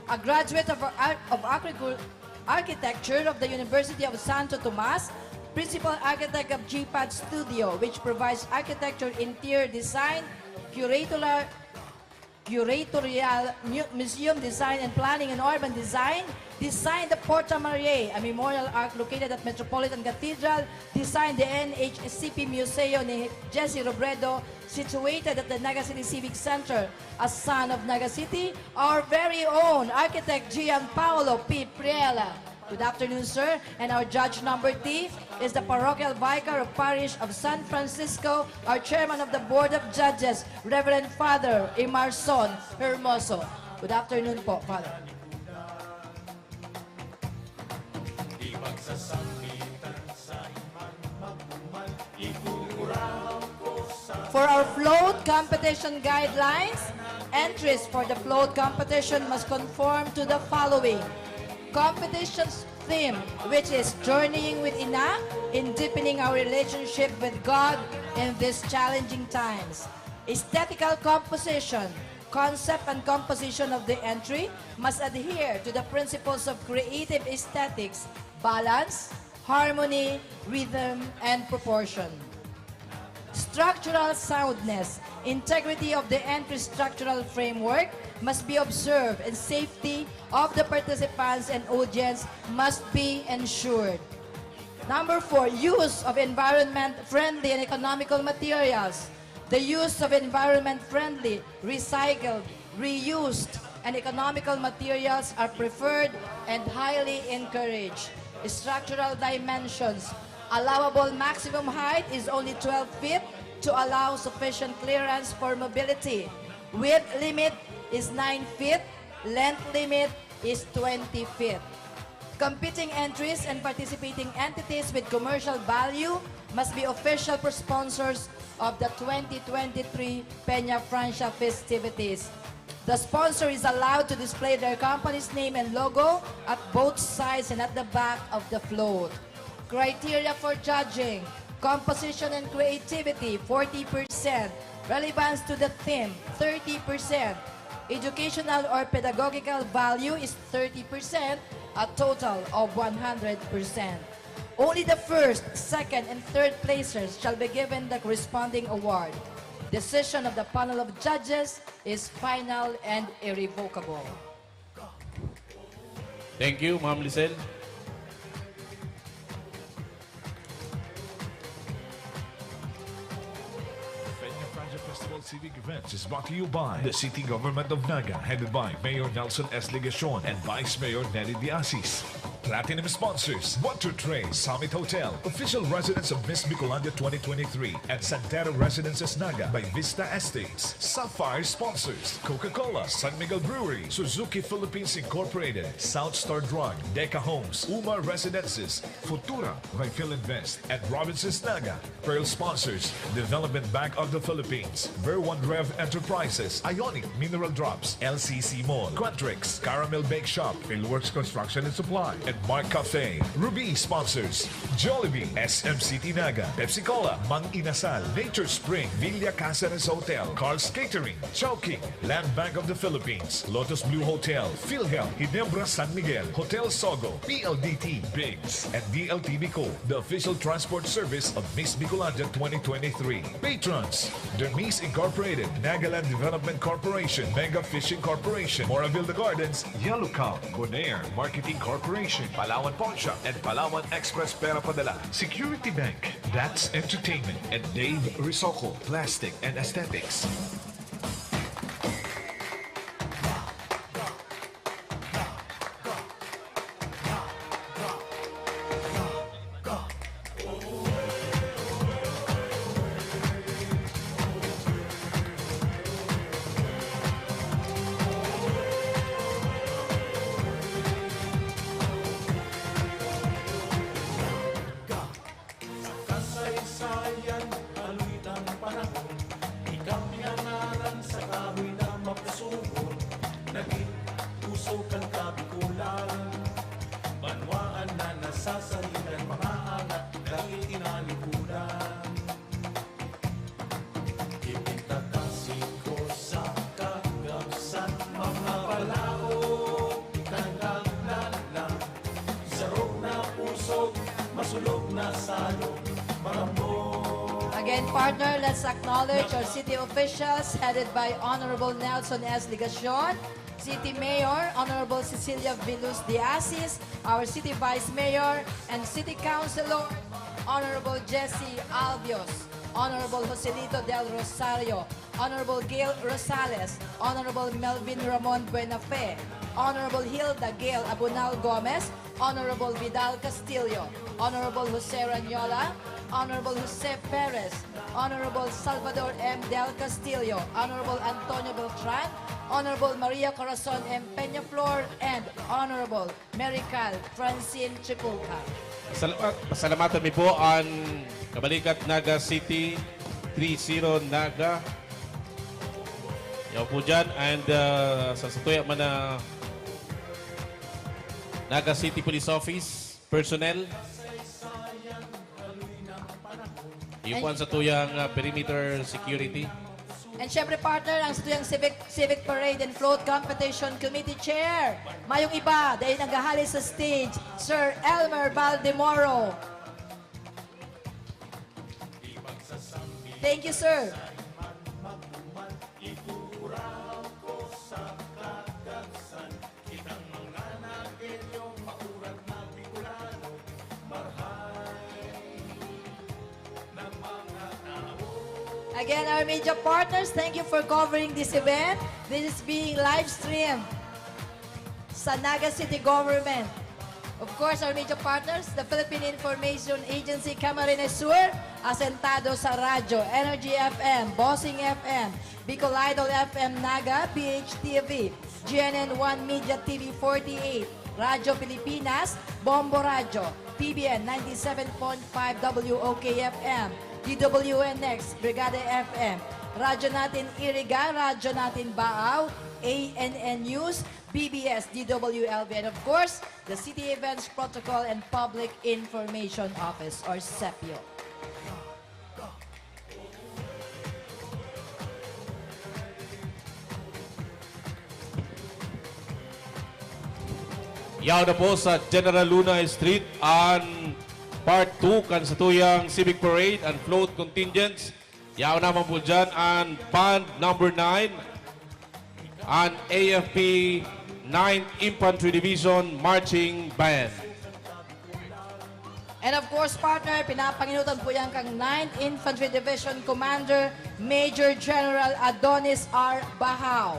a graduate of, Ar- of Agricu- Architecture of the University of Santo Tomas, Principal Architect of G pad Studio, which provides architecture, interior design, curatorial, curatorial, mu- museum design and planning and urban design, designed the Porta Mariae, a memorial arch located at Metropolitan Cathedral, designed the N H C P Museo ni Jesse Robredo, situated at the Naga City Civic Center, a son of Naga City, our very own Architect Gianpaolo P. Priela. Good afternoon, sir. And our judge number three is the parochial vicar of Parish of San Francisco, our chairman of the Board of Judges, Reverend Father Emerson Hermoso. Good afternoon po, Father. For our float competition guidelines, entries for the float competition must conform to the following. Competition's theme, which is journeying with Ina in deepening our relationship with God in these challenging times. Aesthetical composition, concept and composition of the entry must adhere to the principles of creative aesthetics, balance, harmony, rhythm, and proportion. Structural soundness, integrity of the entry structural framework must be observed, and safety of the participants and audience must be ensured. Number four, use of environment-friendly and economical materials. The use of environment-friendly, recycled, reused, and economical materials are preferred and highly encouraged. Structural dimensions. Allowable maximum height is only twelve feet to allow sufficient clearance for mobility. Width limit is nine feet. Length limit is twenty feet. Competing entries and participating entities with commercial value must be official sponsors of the twenty twenty-three Peña Francia festivities. The sponsor is allowed to display their company's name and logo at both sides and at the back of the float. Criteria for judging: composition and creativity, forty percent. Relevance to the theme, thirty percent. Educational or pedagogical value is thirty percent, a total of one hundred percent. Only the first, second, and third placers shall be given the corresponding award. Decision of the panel of judges is final and irrevocable. Thank you, Ma'am Lisel. Peña Francia Festival Civic Events is brought to you by the City Government of Naga, headed by Mayor Nelson S. Legacion and Vice Mayor Nelly Diasis. Platinum sponsors: Water Trail, Summit Hotel, official residence of Miss Bicolandia twenty twenty-three, and Santero Residences Naga by Vista Estates. Sapphire sponsors: Coca-Cola, San Miguel Brewery, Suzuki Philippines Incorporated, South Star Drug, Deca Homes, Umar Residences, Futura by Philinvest, and Robinsons Naga. Pearl sponsors: Development Bank of the Philippines, Ver One Rev Enterprises, Ionic Mineral Drops, L C C Mall, Quantrix, Caramel Bake Shop, Philworks Construction and Supply, and Mark Cafe. Ruby sponsors: Jollibee, S M City Naga, Pepsi Cola, Mang Inasal, Nature Spring, Villa Caceres Hotel, Carl's Catering, Chowking, Land Bank of the Philippines, Lotus Blue Hotel, PhilHealth, Ginebra San Miguel, Hotel Sogo, P L D T, Biggs, and D L T B Co, the official transport service of Miss Bicolandia twenty twenty-three. Patrons: Dermis Incorporated, Nagaland Development Corporation, Mega Fishing Corporation, Moraville The Gardens, Yellow Cow, Bonaire Marketing Corporation, Palawan Pawnshop, and Palawan Express Pera Padala. Security Bank, That's Entertainment, and Dave Risocco, Plastic and Aesthetics. Sa kasaysayan, haloy ng panahon, ikamya ngaran sa kahoy na mapusuhon, naging pusog kan Kabikulan. Banwaan na nasasahilan, mga angat, dati tinalikudan. Ipintatasig ko sa kagabsan, mga balaog, ikangganglan lang. Sarog na pusog, masulog na salog, marambong. Again, partner, let's acknowledge our city officials headed by Honorable Nelson S. Legacion, City Mayor Honorable Cecilia Vilus de Asis, our City Vice Mayor and City Councilor Honorable Jesse Albios, Honorable Joselito Del Rosario, Honorable Gail Rosales, Honorable Melvin Ramon Buenafe, Honorable Hilda Gail Abunal Gomez, Honorable Vidal Castillo, Honorable Jose Ranyola, Honorable Jose Perez, Honorable Salvador M. Del Castillo, Honorable Antonio Beltran, Honorable Maria Corazon M. Peñaflor, and Honorable Merical Francine Chipulca. Salamat, pasalamatan mi po an Kabalikat Naga City, three zero Naga. Yaw po dyan. And uh, sa satuya man na Naga City Police Office personnel. Iyo po ang satuyang uh, perimeter security. And syempre, partner, ang satuyang Civic, Civic Parade and Float Competition Committee Chair. Mayong iba, dahil naghahali sa stage, Sir Elmer Baldemoro. Thank you, sir. Again, our media partners, thank you for covering this event. This is being live streamed sa Naga City Government. Of course, our media partners, the Philippine Information Agency Camarines Sur, asentado sa radyo, Energy F M, Bossing F M, Bicol Idol F M Naga, B H T V, G N N One Media T V forty-eight, Radyo Pilipinas, Bombo Radyo, T B N ninety-seven point five W O K F M, D W N X, Brigada F M, Radyo Natin Iriga, Radyo Natin Baao, A N N News, B B S, D W L V, and of course, the City Events Protocol and Public Information Office or sepio. Yaon na po sa General Luna Street an Part two kan satuyang Civic Parade and Float Contingents. Yaon naman po dyan an Band Number nine, an A F P ninth Infantry Division Marching Band. And of course, partner, pinapanginutan po yan kang ninth Infantry Division Commander Major General Adonis R. Bahaw.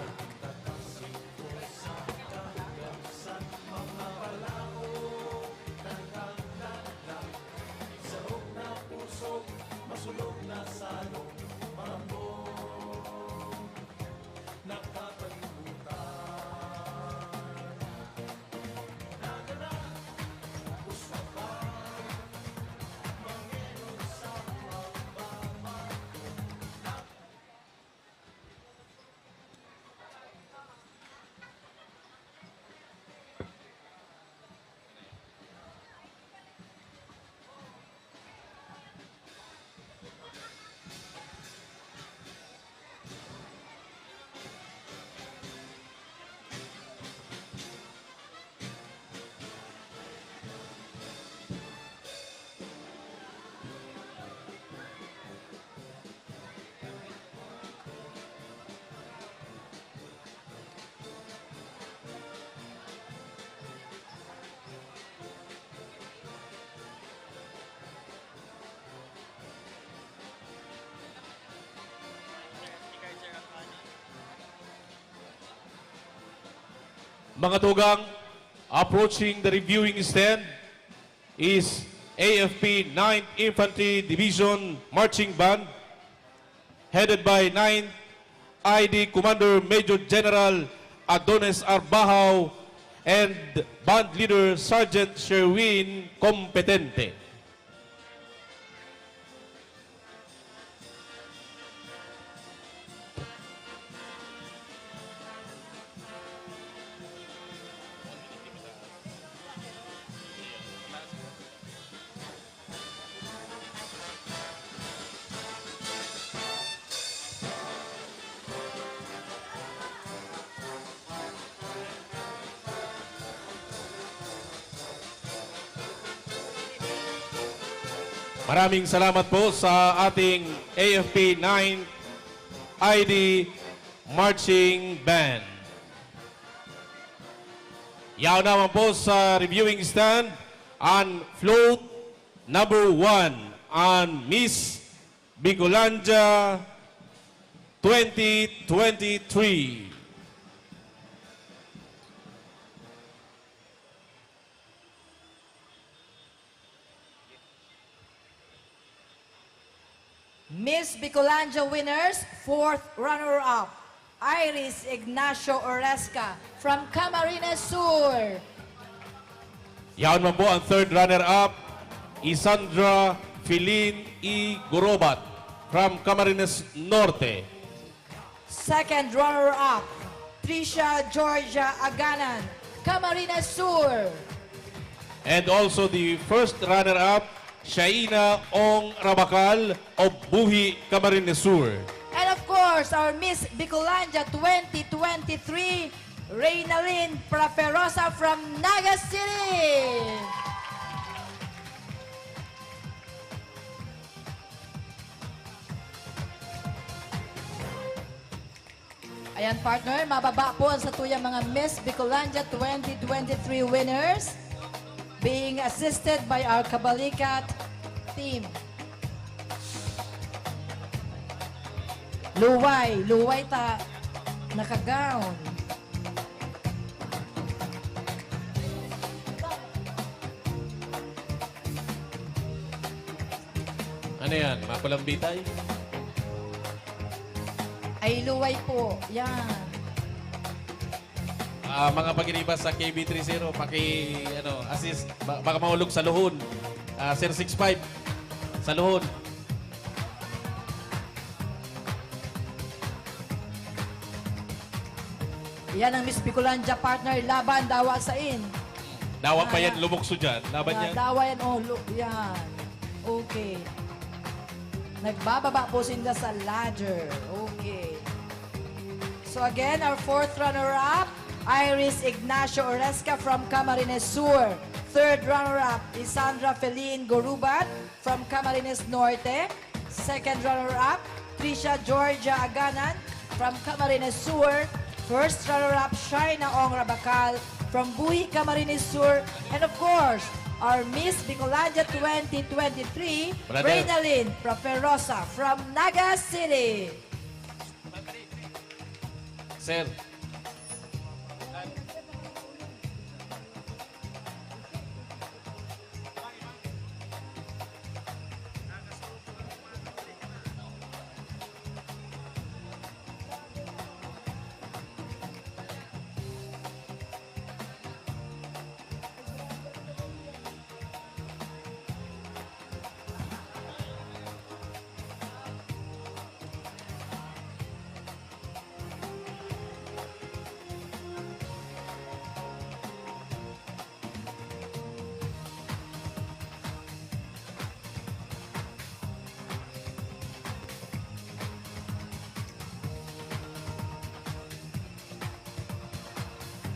Mga tugang, approaching the reviewing stand is A F P ninth Infantry Division Marching Band, headed by ninth I D Commander Major General Adonis Arbahaw and Band Leader Sergeant Sherwin Competente. Maraming salamat po sa ating A F P nine I D Marching Band. Yaon naman po sa reviewing stand, an float number one, an Miss Bicolandia twenty twenty-three. Miss Bicolandia winners, fourth runner-up, Iris Ignacio Oresca from Camarines Sur. Yaon man po ang third runner-up, Isandra Filin E. Gorobat from Camarines Norte. Second runner-up, Tricia Georgia Aganan, Camarines Sur. And also the first runner-up, Shaina Ong Rabakal of Buhi, Camarines Sur. And of course, our Miss Bicolandia twenty twenty-three, Reynalyn Praferosa from Naga City. Ayan, partner, mababa po ang satuyang mga Miss Bicolandia twenty twenty-three winners, being assisted by our Kabalikat team. Luway, luway ta naka-gown. Ano yan? Makulambitay? Ay, luway po. Yan. Ah, mga pagiriba sa K B three zero, paki, ano, assist. Ba-, baka mahulog sa luhon. Ah, Sir six five, sa luhon. Yan ang Miss Bicolandia, partner. Laban, dawa sain. Dawa pa Ah, yan, lumukso dyan. Laban ah, yan. Dawa yan, oh, lu-, yan. Okay. Nagbababa po sinda sa ladder. Okay. So again, our fourth runner-up, Iris Ignacio Oresca from Camarines Sur. Third runner-up, Isandra Feline Gorubat from Camarines Norte. Second runner-up, Trisha Georgia Aganan from Camarines Sur. First runner-up, Shaina Ong Rabacal from Buhi, Camarines Sur. And of course, our Miss Bicolandia twenty twenty-three, Brother. Reynalyn Proferosa from Naga City. Sir.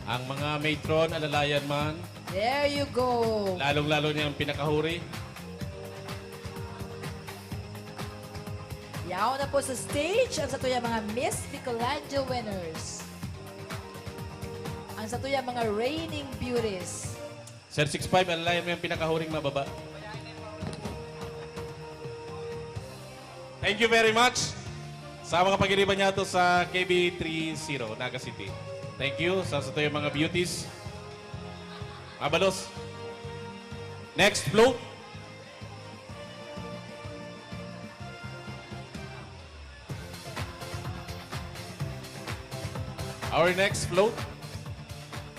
Ang mga matron, alalayan man. There you go. Lalong-lalo niya ang pinakahuri. Yaon na po sa stage ang satuyang mga Miss Bicolandia winners. Ang satuyang mga reigning beauties. Sir six five, alalayan mo yung pinakahuring mababa. Thank you very much sa mga pagiriba niya to sa K B three zero, Naga City. Thank you sa, sa tuyong mga beauties. Mabalos. Next float. Our next float.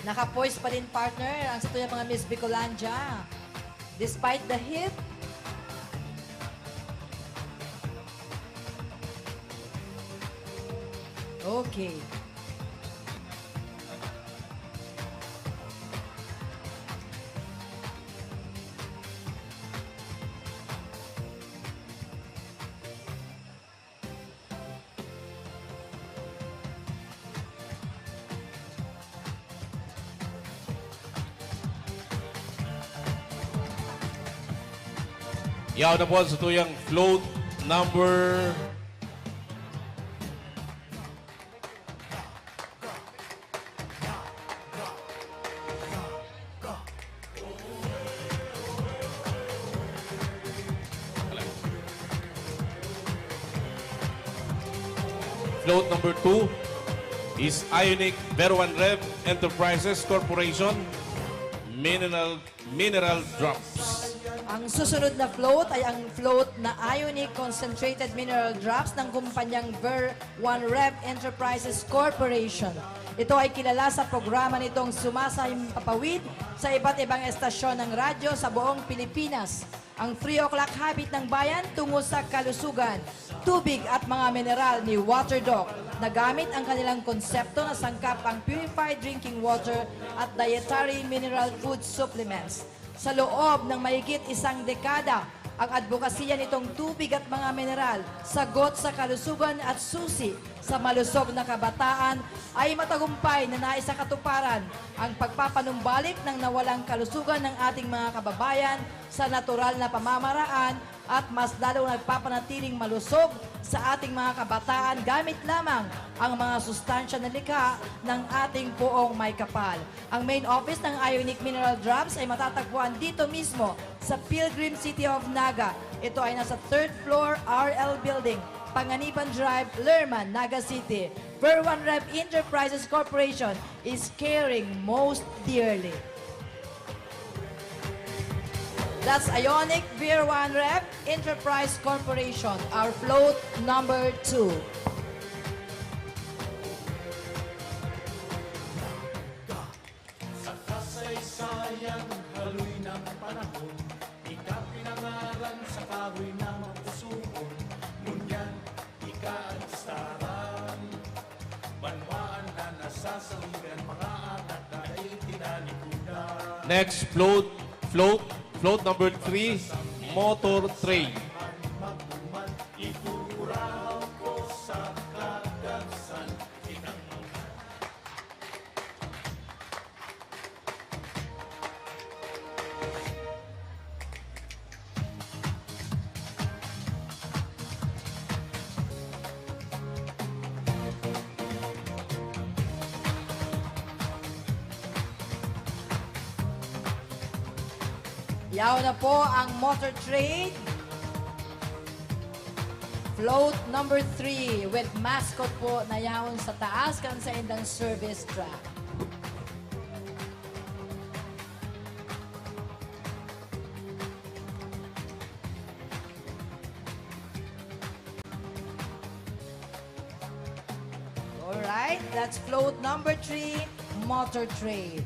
Naka-poise pa din, partner, ang satuyang mga Miss Bicolandia. Despite the heat. Okay. Yaon na po ang satuyang float number Float number two is Ionic Veruan Rev Enterprises Corporation, Mineral, Mineral Drops. Ang susunod na float ay ang float na Ionic Concentrated Mineral Drops ng kumpanyang Ver One Rev Enterprises Corporation. Ito ay kilala sa programa nitong sumasahimpapawid sa iba't ibang estasyon ng radyo sa buong Pilipinas. Ang Three O'Clock Habit ng Bayan tungo sa kalusugan, tubig at mga mineral ni Water Doc, na gamit ang kanilang konsepto na sangkap ang purified drinking water at dietary mineral food supplements. Sa loob ng mahigit isang dekada, ang adbokasiya nitong tubig at mga mineral, sagot sa kalusugan at susi sa malusog na kabataan ay matagumpay na naisakatuparan. Ang pagpapanumbalik ng nawalang kalusugan ng ating mga kababayan sa natural na pamamaraan at mas lalong nagpapanatiling malusog sa ating mga kabataan gamit lamang ang mga sustansya na likha ng ating poong may kapal. Ang main office ng Ionic Mineral Drops ay matatagpuan dito mismo sa Pilgrim City of Naga. Ito ay nasa third floor R L Building, Panganiban Drive, Lerman, Naga City. Ver One Rev Enterprises Corporation is caring most dearly. That's Ionic Ver One Rev Enterprise Corporation, our float number two. Sa kasaysayang haloy ng panahon, ika pinangalan sa kahoy na mapusuon. Ngunyan, ika ang staran, banwaan na nasasahugan, mga anak na dai tinalikudan. Next float, float, float number three, motor train. Magduman, ituturaw ko sa kagabsan, itang mga Yaon na po ang motor train. Float number three with mascot po na yaon sa taas kan saindang service track. Alright, that's float number three, motor train.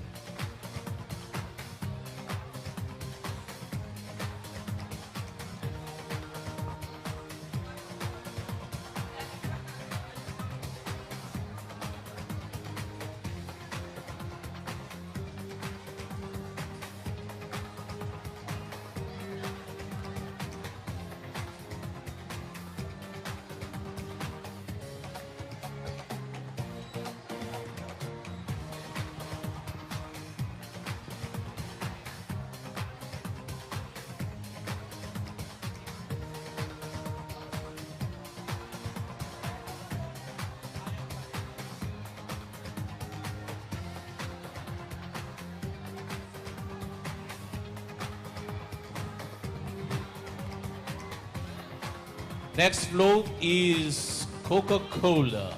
Next float is Coca-Cola.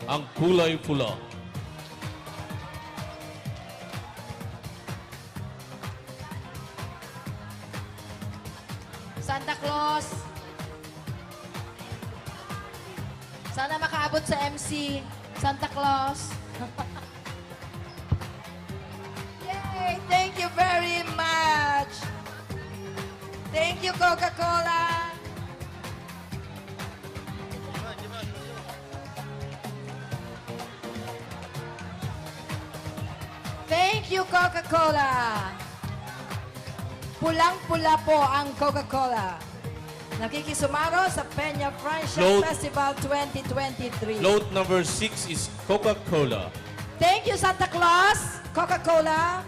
Ang kulay pula. Santa Claus. Sana makaabot sa M C. Santa Claus. Yay! Thank you very much. Thank you, Coca-Cola. Thank you, Coca-Cola. Pulang-pula po ang Coca-Cola. Nakikisumaro sa Peña Francia Float. Festival twenty twenty-three. Float number six is Coca-Cola. Thank you, Santa Claus. Coca-Cola.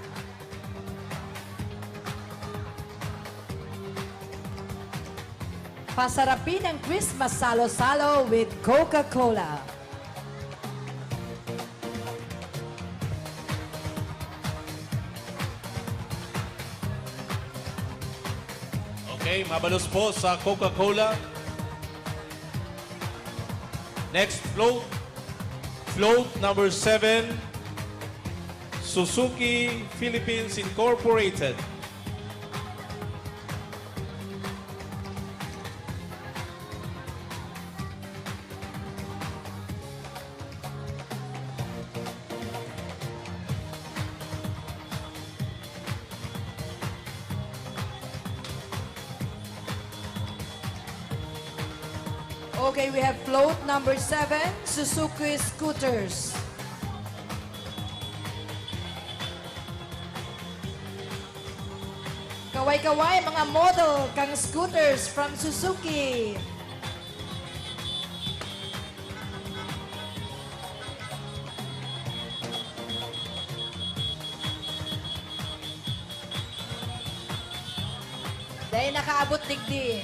Pasarapin ang Christmas salo-salo with Coca-Cola. Okay, mabalos po sa Coca-Cola. Next float. Float number seven, Suzuki Philippines Incorporated. Okay, we have float number seven, Suzuki Scooters. Kaway-kaway, mga model kan scooters from Suzuki. Dai nakaabot digdi.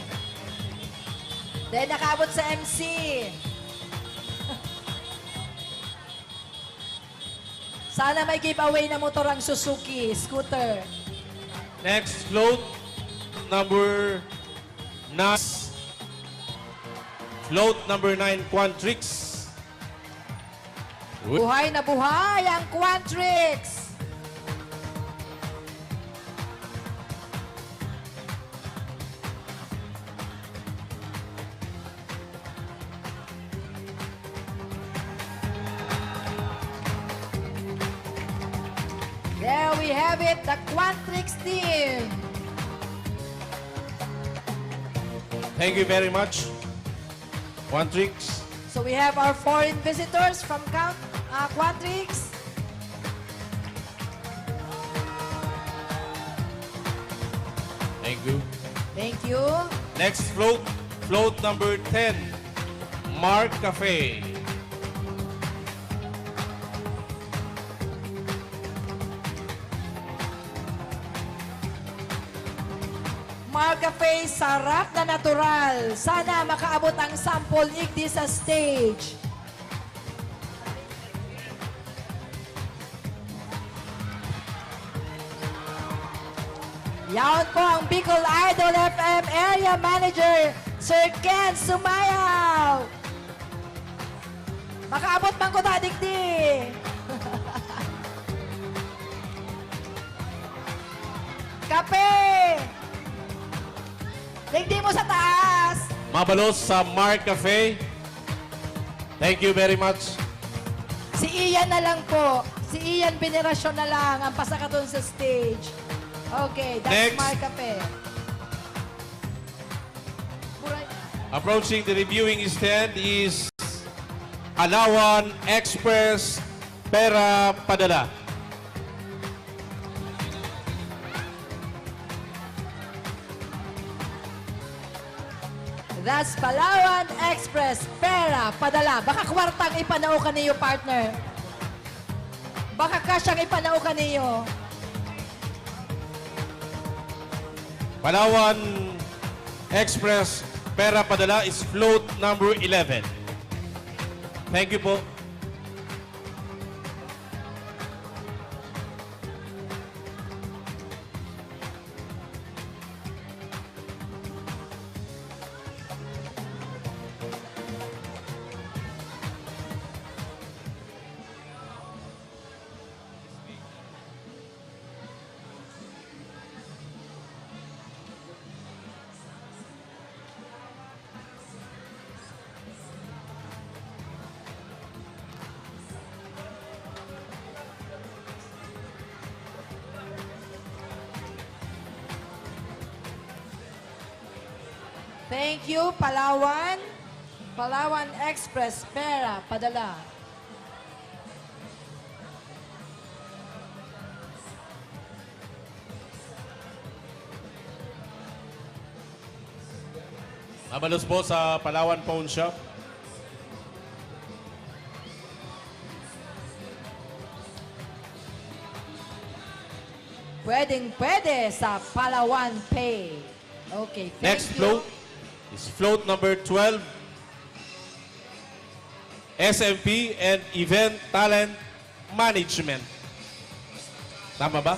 Dai nakaabot sa M C. Sana may giveaway na motor ang Suzuki scooter. Next float, number nine. Float number nine, Quantrix. Buhay na buhay ang Quantrix! There we have it, the Quantrix team. Thank you very much, Quantrix. So we have our foreign visitors from Count, uh, Quantrix. Thank you. Thank you. Next float, float number ten, Mark Cafe. Mark Cafe, sarap na natural. Sana makaabot ang sample igdi sa stage. Yaon po ang Bicol Idol F M Area Manager, Sir Ken Sumayaw. Makaabot man ko ta digdi. Kape! Digdi mo sa taas. Mabalos sa Mark Cafe. Thank you very much. Si Ian na lang po. Si Ian Veneracion na lang ang pasakaton sa stage. Okay, that's Next. Mark Cafe. Buray. Approaching the reviewing stand is Palawan Express, Pera Padala. That's Palawan Express, Pera Padala. Baka kwartang ipanao kaniyo, partner. Baka kasyang ipanao kaniyo. Palawan Express, Pera Padala is float number eleven. Thank you po. Thank you, Palawan. Palawan Express, Pera Padala. Mabalos po sa Palawan Pawn Shop. Pwedeng-pwede sa Palawan Pay. Okay, thank Next you. Float is float number twelve, S M P and Event Talent Management. Tama ba?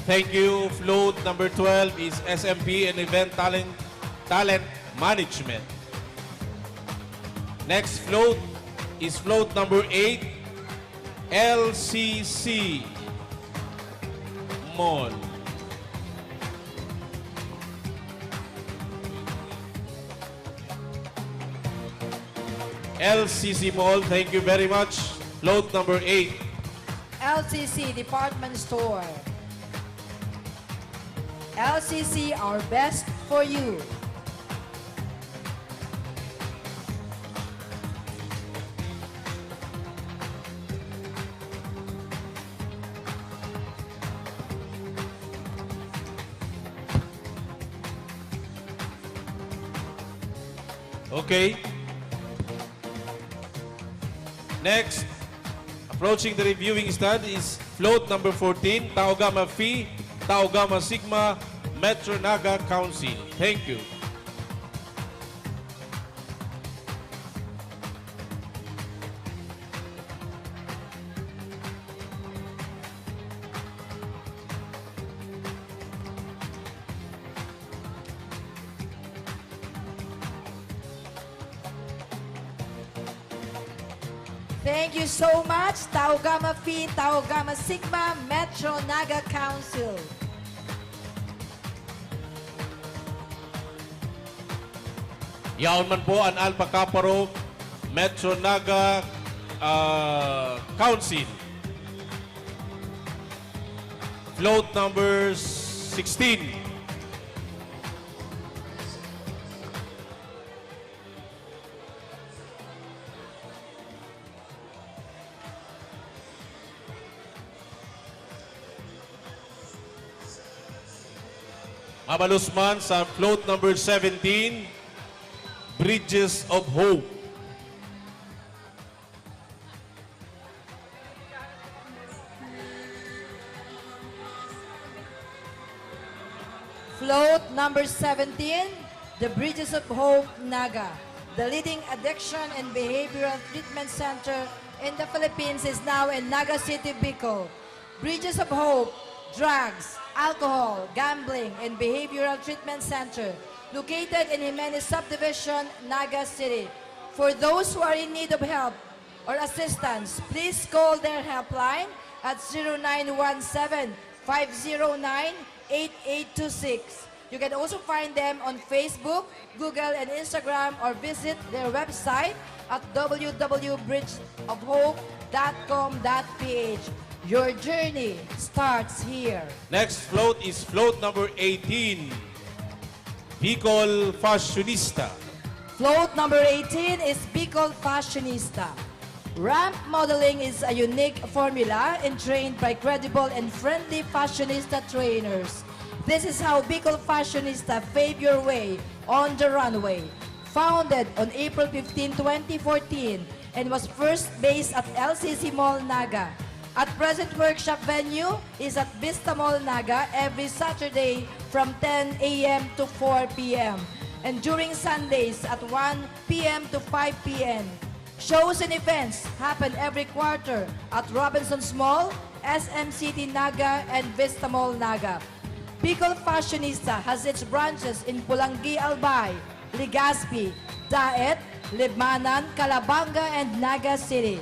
Thank you. Float number twelve is S M P and Event Talent, Talent Management. Next float is float number eight, L C C Mall. L C C Mall, thank you very much. Float number eight. L C C Department Store. L C C, our best for you. Okay. Next, approaching the reviewing stand is float number fourteen, Tau Gamma Phi, Tau Gamma Sigma, Metro Naga Council. Thank you. Thank you so much, Tau Gamma Phi, Tau Gamma Sigma, Metro Naga Council. Yaon man po an Alpha Kappa Rho, Metro Naga ah, Council. Float number sixteen. Mabalos man sa float number seventeen, Bridges of Hope. Float number seventeen, the Bridges of Hope, Naga. The leading addiction and behavioral treatment center in the Philippines is now in Naga City, Bicol. Bridges of Hope, drugs, alcohol, gambling, and behavioral treatment center located in Jimenez Subdivision, Naga City. For those who are in need of help or assistance, please call their helpline at zero nine one seven, five zero nine, eight eight two six. You can also find them on Facebook, Google, and Instagram, or visit their website at w w w bridge of hope dot com dot p h. Your journey starts here. Next float is float number eighteen, Bicol Fashionista. Float number eighteen is Bicol Fashionista. Ramp modeling is a unique formula entrained by credible and friendly fashionista trainers. This is how Bicol Fashionista pave your way on the runway. Founded on April fifteen, twenty fourteen, and was first based at L C C Mall, Naga. At present, workshop venue is at Vista Mall, Naga, every Saturday from ten a m to four p m, and during Sundays at one p m to five p m. Shows and events happen every quarter at Robinsons Mall, S M City Naga, and Vista Mall, Naga. Bicol Fashionista has its branches in Polangui, Albay, Legazpi, Daet, Libmanan, Calabanga, and Naga City.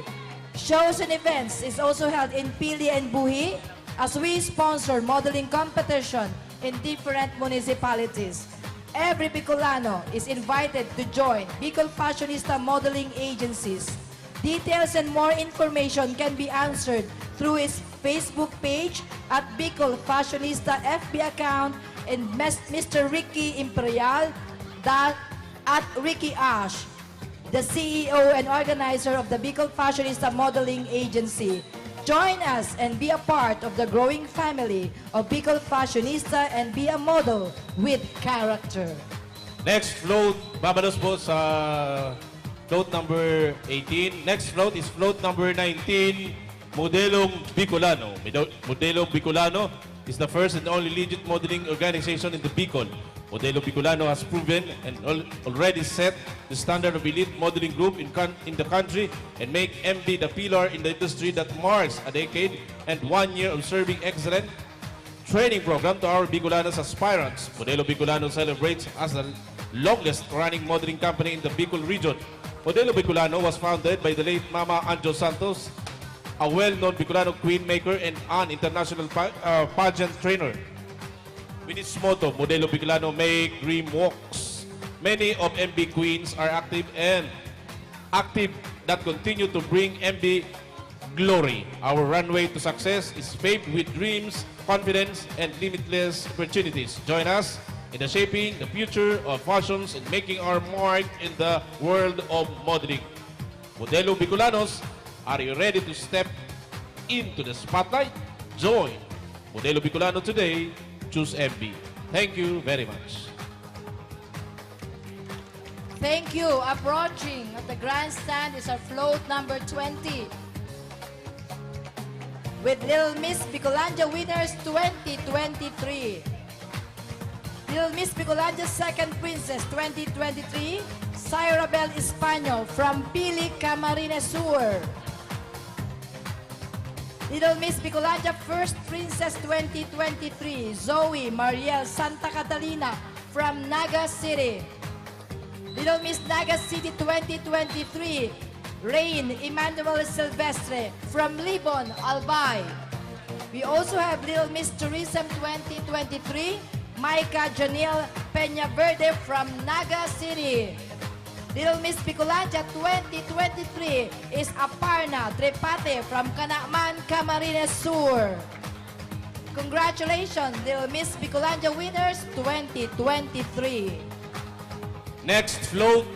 Shows and events is also held in Pili and Buhi, as we sponsor modeling competition in different municipalities. Every Bicolano is invited to join Bicol Fashionista Modeling Agencies. Details and more information can be answered through his Facebook page at Bicol Fashionista F B account and Mes-, Mister Ricky Imperial da-, at Ricky Ash, the C E O and organizer of the Bicol Fashionista Modeling Agency. Join us and be a part of the growing family of Bicol Fashionista and be a model with character. Next float, babalos po sa float number eighteen. Next float is float number nineteen, Modelong Bicolano. Mido-, Modelong Bicolano is the first and only legit modeling organization in the Bicol. Modelo Bicolano has proven and al-, already set the standard of elite modeling group in, con-, in the country and make M B the pillar in the industry that marks a decade and one year of serving excellent training program to our Bicolanos aspirants. Modelo Bicolano celebrates as the longest running modeling company in the Bicol region. Modelo Bicolano was founded by the late Mama Anjo Santos, a well-known Bicolano queen maker and an international pa-, uh, pageant trainer. With its motto, Modelo Bicolano, make dream walks. Many of M B queens are active and active that continue to bring M B glory. Our runway to success is paved with dreams, confidence, and limitless opportunities. Join us in the shaping the future of fashions and making our mark in the world of modeling. Modelo Bicolanos, are you ready to step into the spotlight? Join Modelo Bicolano today. Choose M B. Thank you very much. Thank you. Approaching at the grandstand is our float number twenty. With Little Miss Bicolandia winners twenty twenty-three. Little Miss Bicolandia second princess twenty twenty-three, Syra Bel Españo from Pili, Camarines Sur. Little Miss Bicolandia first princess twenty twenty-three, Zoe Mariel Santa Catalina from Naga City. Little Miss Naga City twenty twenty-three, Rain Emmanuel Silvestre from Libon, Albay. We also have Little Miss Tourism twenty twenty-three, Micah Janiel Peñaverde from Naga City. Little Miss Bicolandia twenty twenty-three is Aparna Trepate from Canaman, Camarines Sur. Congratulations, Little Miss Bicolandia winners twenty twenty-three. Next float,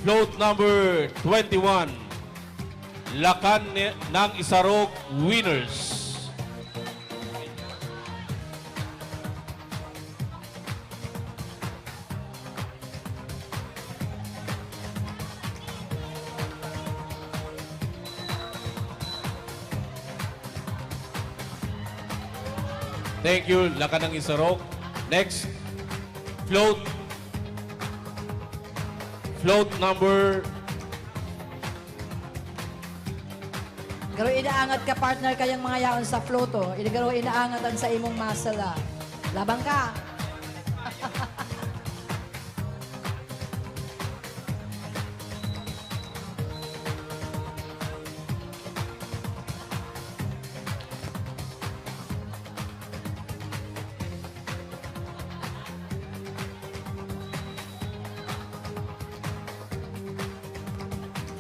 float number twenty-one, Lakan ni, ng Isarog winners. Thank you, Lakan ng Isarog. Next, float. Float number Garo inaangat ka, partner, kayang mga yaon sa float, oh. Ini garo inaangat an sa imong muscle, ah. Labang ka.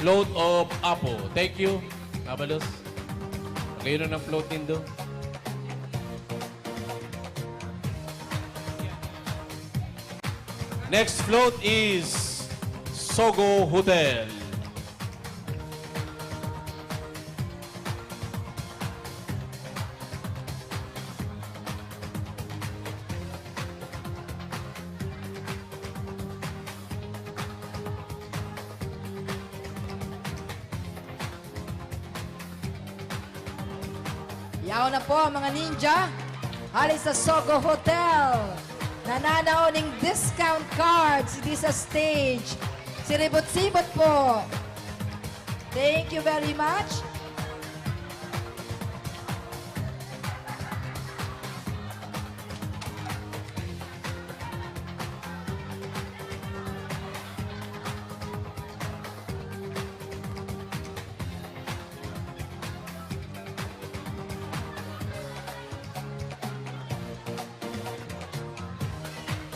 Float of Apo. Thank you, Abalos. Magayon na ng float nindo. Next float is Sogo Hotel. Yaon na po ang mga ninja hale sa Sogo Hotel. Nananao ning discount cards didi sa stage. Siribot-sibot po. Thank you very much.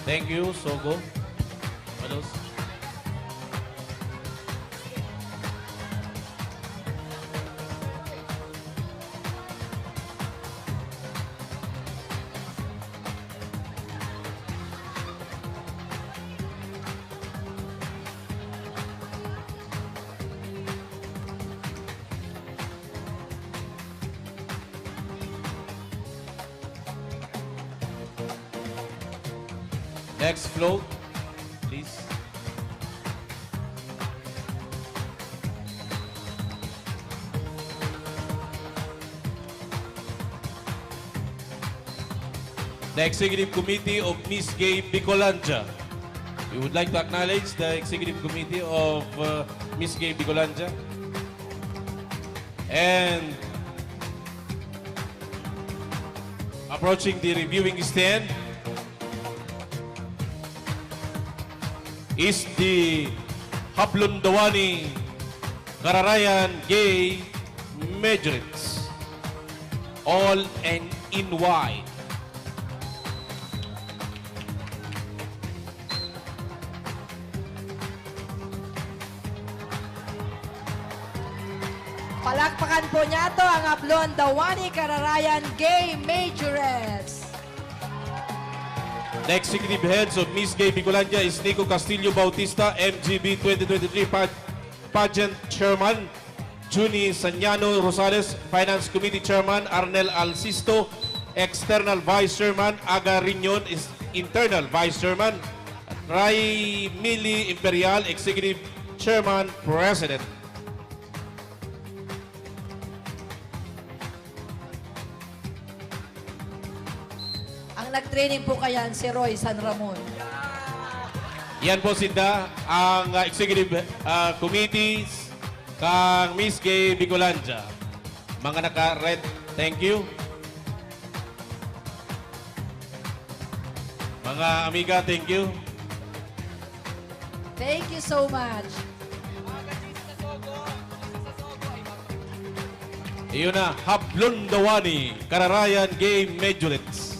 Thank you, Sogo. Alos. Next float, please. The Executive Committee of Miss Gay Bicolandia. We would like to acknowledge the Executive Committee of, uh, Miss Gay Bicolandia. And approaching the reviewing stand is the Hablondawani Kararayan Gay Majorettes, all and in white. Palakpakan po niyato ang Hablondawani Kararayan Gay Majorettes. The executive heads of Miss Gay Bicolandia is Nico Castillo Bautista, M G B twenty twenty-three pa-, pageant chairman, Junie Saniano Rosales, Finance Committee Chairman, Arnel Alsisto, External Vice Chairman, Aga Riñon is Internal Vice Chairman, Ray Mili Imperial, Executive Chairman, President. Ang nag-training po kayan, si Roy San Ramon. Yan po sinda, ang uh, executive uh, committees kang Miss Gay Bicolandia. Mga naka-red, thank you. Mga amiga, thank you. Thank you so much. Iyon na, Hablon Dawani, Kararayan Game Majorites.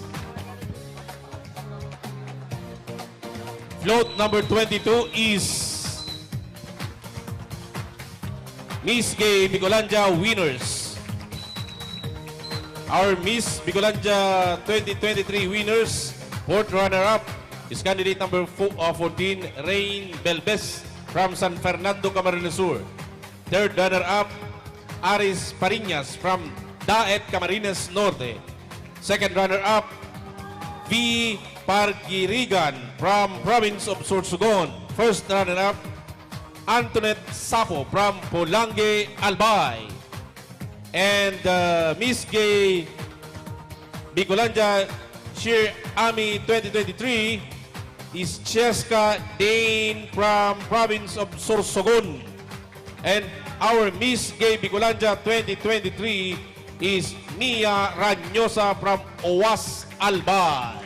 Float number twenty-two is Miss Gay Bicolandia winners. Our Miss Bicolandia twenty twenty-three winners, fourth runner-up is candidate number fo- uh, fourteen, Rain Belbes from San Fernando, Camarines Sur. Third runner-up, Aris Pariñas from Daet, Camarines Norte. Second runner-up, V Pargirigan from province of Sorsogon. First runner-up, Antoinette Sapo from Polange, Albay. And uh, Miss Gay Bicolandia Cheer Ami twenty twenty-three is Cheska Dane from province of Sorsogon. And our Miss Gay Bicolandia twenty twenty-three is Mia Ranyosa from Owas, Albay.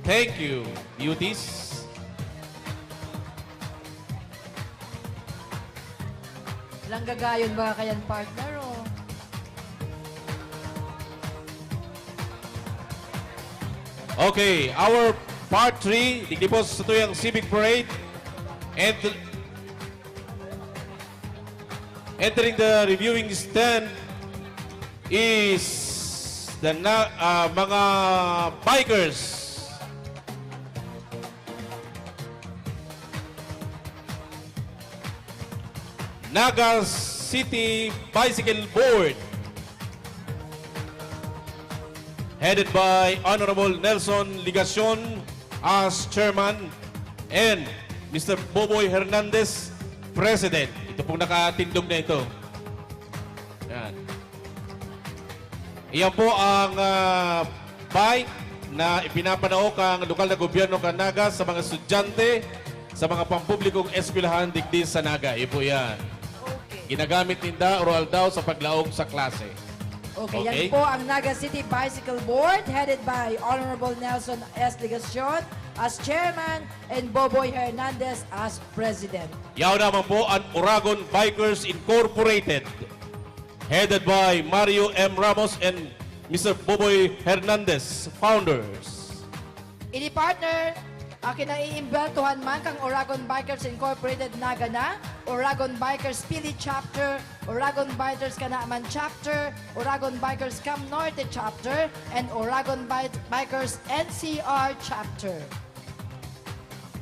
Thank you, beauties. Langgagayon ba kayan, partner, oh? Okay, our part three, digdi po sa tuyang Civic Parade. And entering the reviewing stand is the na, uh, mga bikers. Naga City Bicycle Board, headed by Honorable Nelson Ligacion as chairman and Mister Boboy Hernandez, president. Ito pong nakatindog na ito. Yan. Iyan po ang uh, bike na ipinapanao kang lokal na gobyerno kan Naga sa mga estudyante sa mga pampublikong eskwelahan digdi sa Naga. Iyo po yan. Okay. Ginagamit ninda oro-aldaw sa paglaog sa klase. Okay, okay, yan po ang Naga City Bicycle Board headed by Honorable Nelson S. Legacion as chairman and Boboy Hernandez as president. Yaw naman po ang Uragon Bikers Incorporated headed by Mario M. Ramos and Mister Boboy Hernandez, founders. Ini partner, akin ang iimbeltuhan man kang Oragon Bikers Incorporated Naga na, Oragon Bikers Pili Chapter, Oragon Bikers Kanaman Chapter, Oragon Bikers Cam Norte Chapter, and Oragon Bikers N C R Chapter.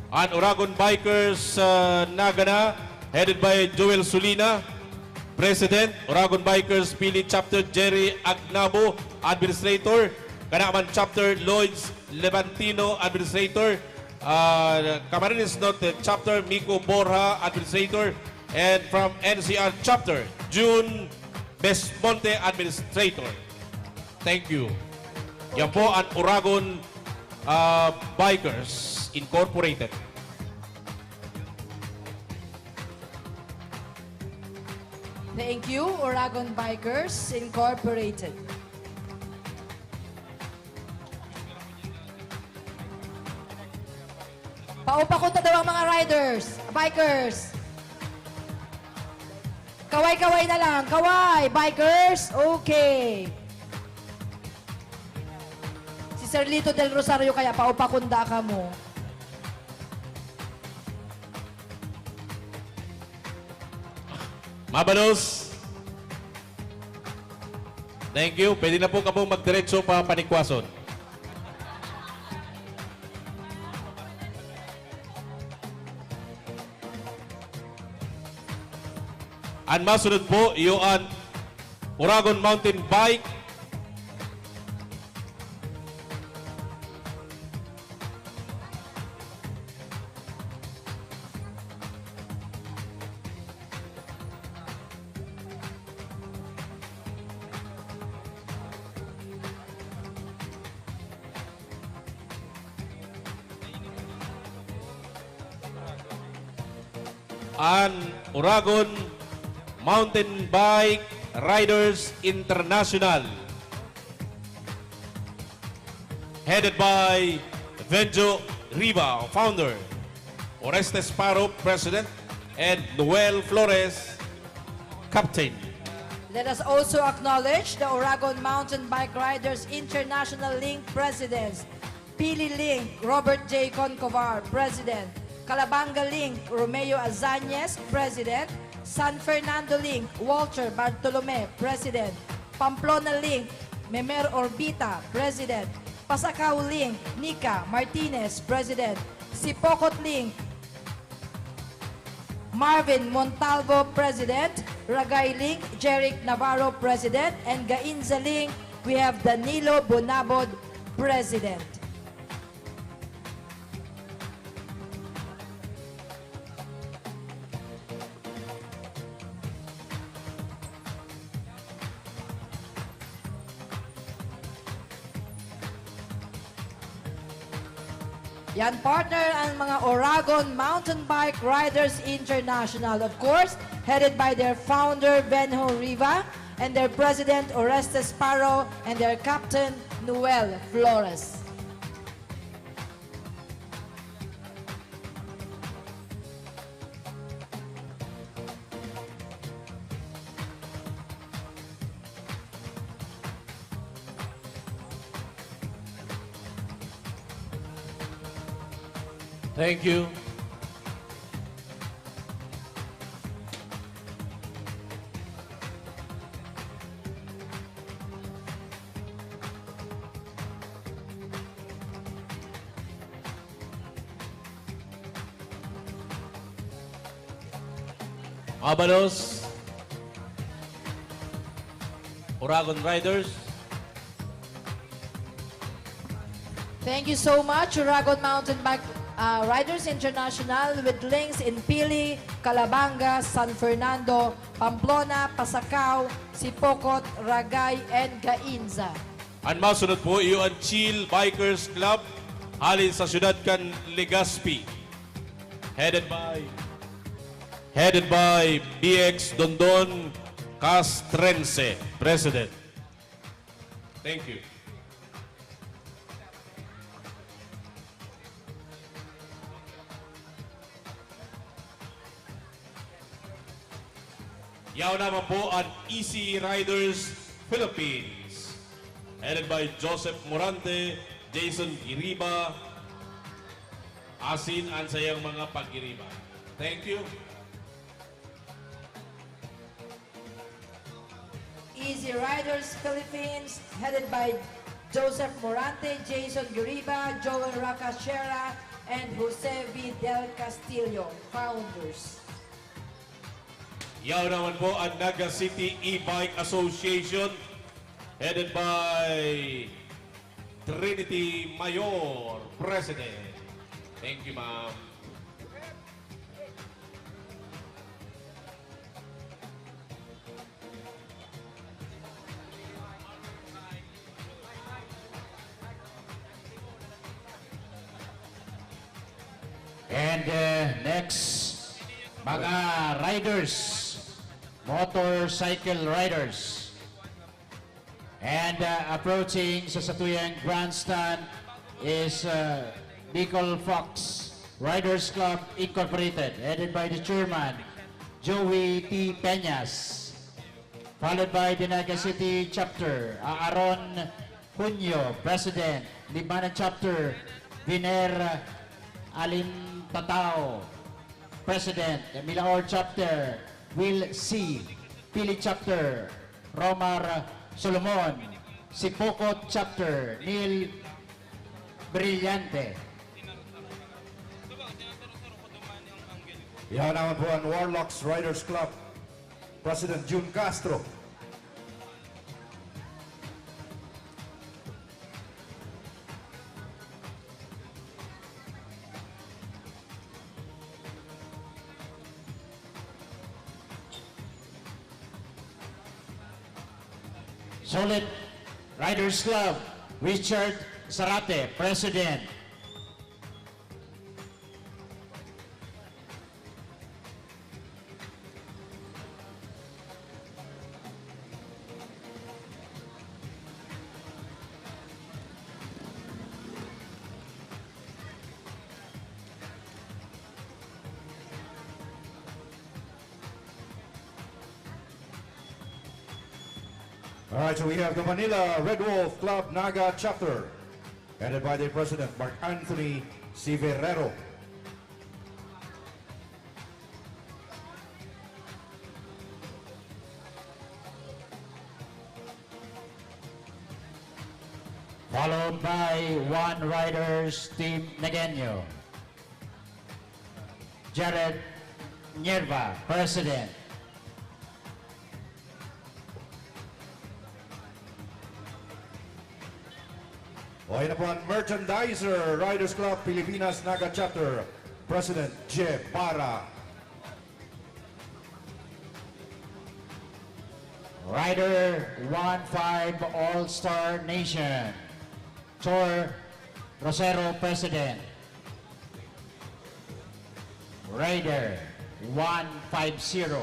An Oragon Bikers uh, Nagana, headed by Joel Sulina, President, Oragon Bikers Pili Chapter Jerry Agnabo, Administrator, Kanaman Chapter Lloyds Levantino, Administrator, uh, Camarines Norte Chapter Miko Borja, Administrator, and from N C R Chapter, June Besmonte, Administrator. Thank you. Yan po ang Oragon uh, Bikers Incorporated. Thank you, Oragon Bikers Incorporated. Paupakunta daw ang mga riders, bikers. Kaway-kaway na lang. Kaway, bikers. Okay. Si Sir Lito Del Rosario kaya paupakunda ka mo. Mabalos. Thank you. Pwede na po kamo magdiretso pa Panikwason. An masunod po, iyo an Uragon Mountain Bike. An Oragon Mountain Bike Riders International, headed by Venjo Riva, founder, Orestes Paro, president, and Noel Flores, captain. Let us also acknowledge the Oragon Mountain Bike Riders International Link Presidents, Pili Link, Robert J. Concovar, President, Calabanga Link, Romeo Azañez, President, San Fernando Link, Walter Bartolome, President, Pamplona Link, Memer Orbita, President, Pasacao Link, Nica Martinez, President, Sipocot Link, Marvin Montalvo, President, Ragay Link, Jeric Navarro, President, and Gainza Link, we have Danilo Bonabod, President. Yan, partner, ang mga Oragon Mountain Bike Riders International, of course, headed by their founder, Venjo Riva, and their president, Orestes Paro, and their captain, Noel Flores. Thank you. Abalos, Oragon Riders. Thank you so much, Oragon Mountain Bike uh, Riders International, with links in Pili, Calabanga, San Fernando, Pamplona, Pasacao, Sipocot, Ragay, and Gainza. An masunod po iyo an Chill Bikers Club halin sa siyudad kan Legazpi. Headed by Headed by B X Dondon Castrense, President. Thank you. Yaw naman po an Easy Riders Philippines, headed by Joseph Morante, Jason Giriba, asin an sayang mga pagiriba. Thank you. Easy Riders Philippines, headed by Joseph Morante, Jason Giriba, Joel Racachera, and Jose V. Del Castillo, founders. Yaw naman po ang Naga City E-Bike Association, headed by Trinity Mayor, President. Thank you, ma'am. And uh, next, mga riders, motorcycle riders. And uh, approaching sa satuyang grandstand is uh, Bicol Fox Riders Club Incorporated, headed by the chairman, Joey T. Peñas. Followed by the Naga City Chapter, Aaron Junio, President. Libmanan Chapter, Viner Alintatao, President. Milaor Chapter, Will C. Pili Chapter, Romar Solomon. Sipocot Chapter, Neil Brillante. Yan naman po ang Warlocks Riders Club. President Jun Castro. Solid Riders Club, Richard Sarate, President. All right, so we have the Manila Red Wolf Club Naga Chapter, headed by the President, Mark Anthony Severero. Followed by One Riders Team Negueño. Jared Nierva, President. Okay na po ang Merchandiser Riders Club Pilipinas Naga Chapter, President Je Barra. Rider one five All-Star Nation, Tor Rosero, President. Rider one five zero.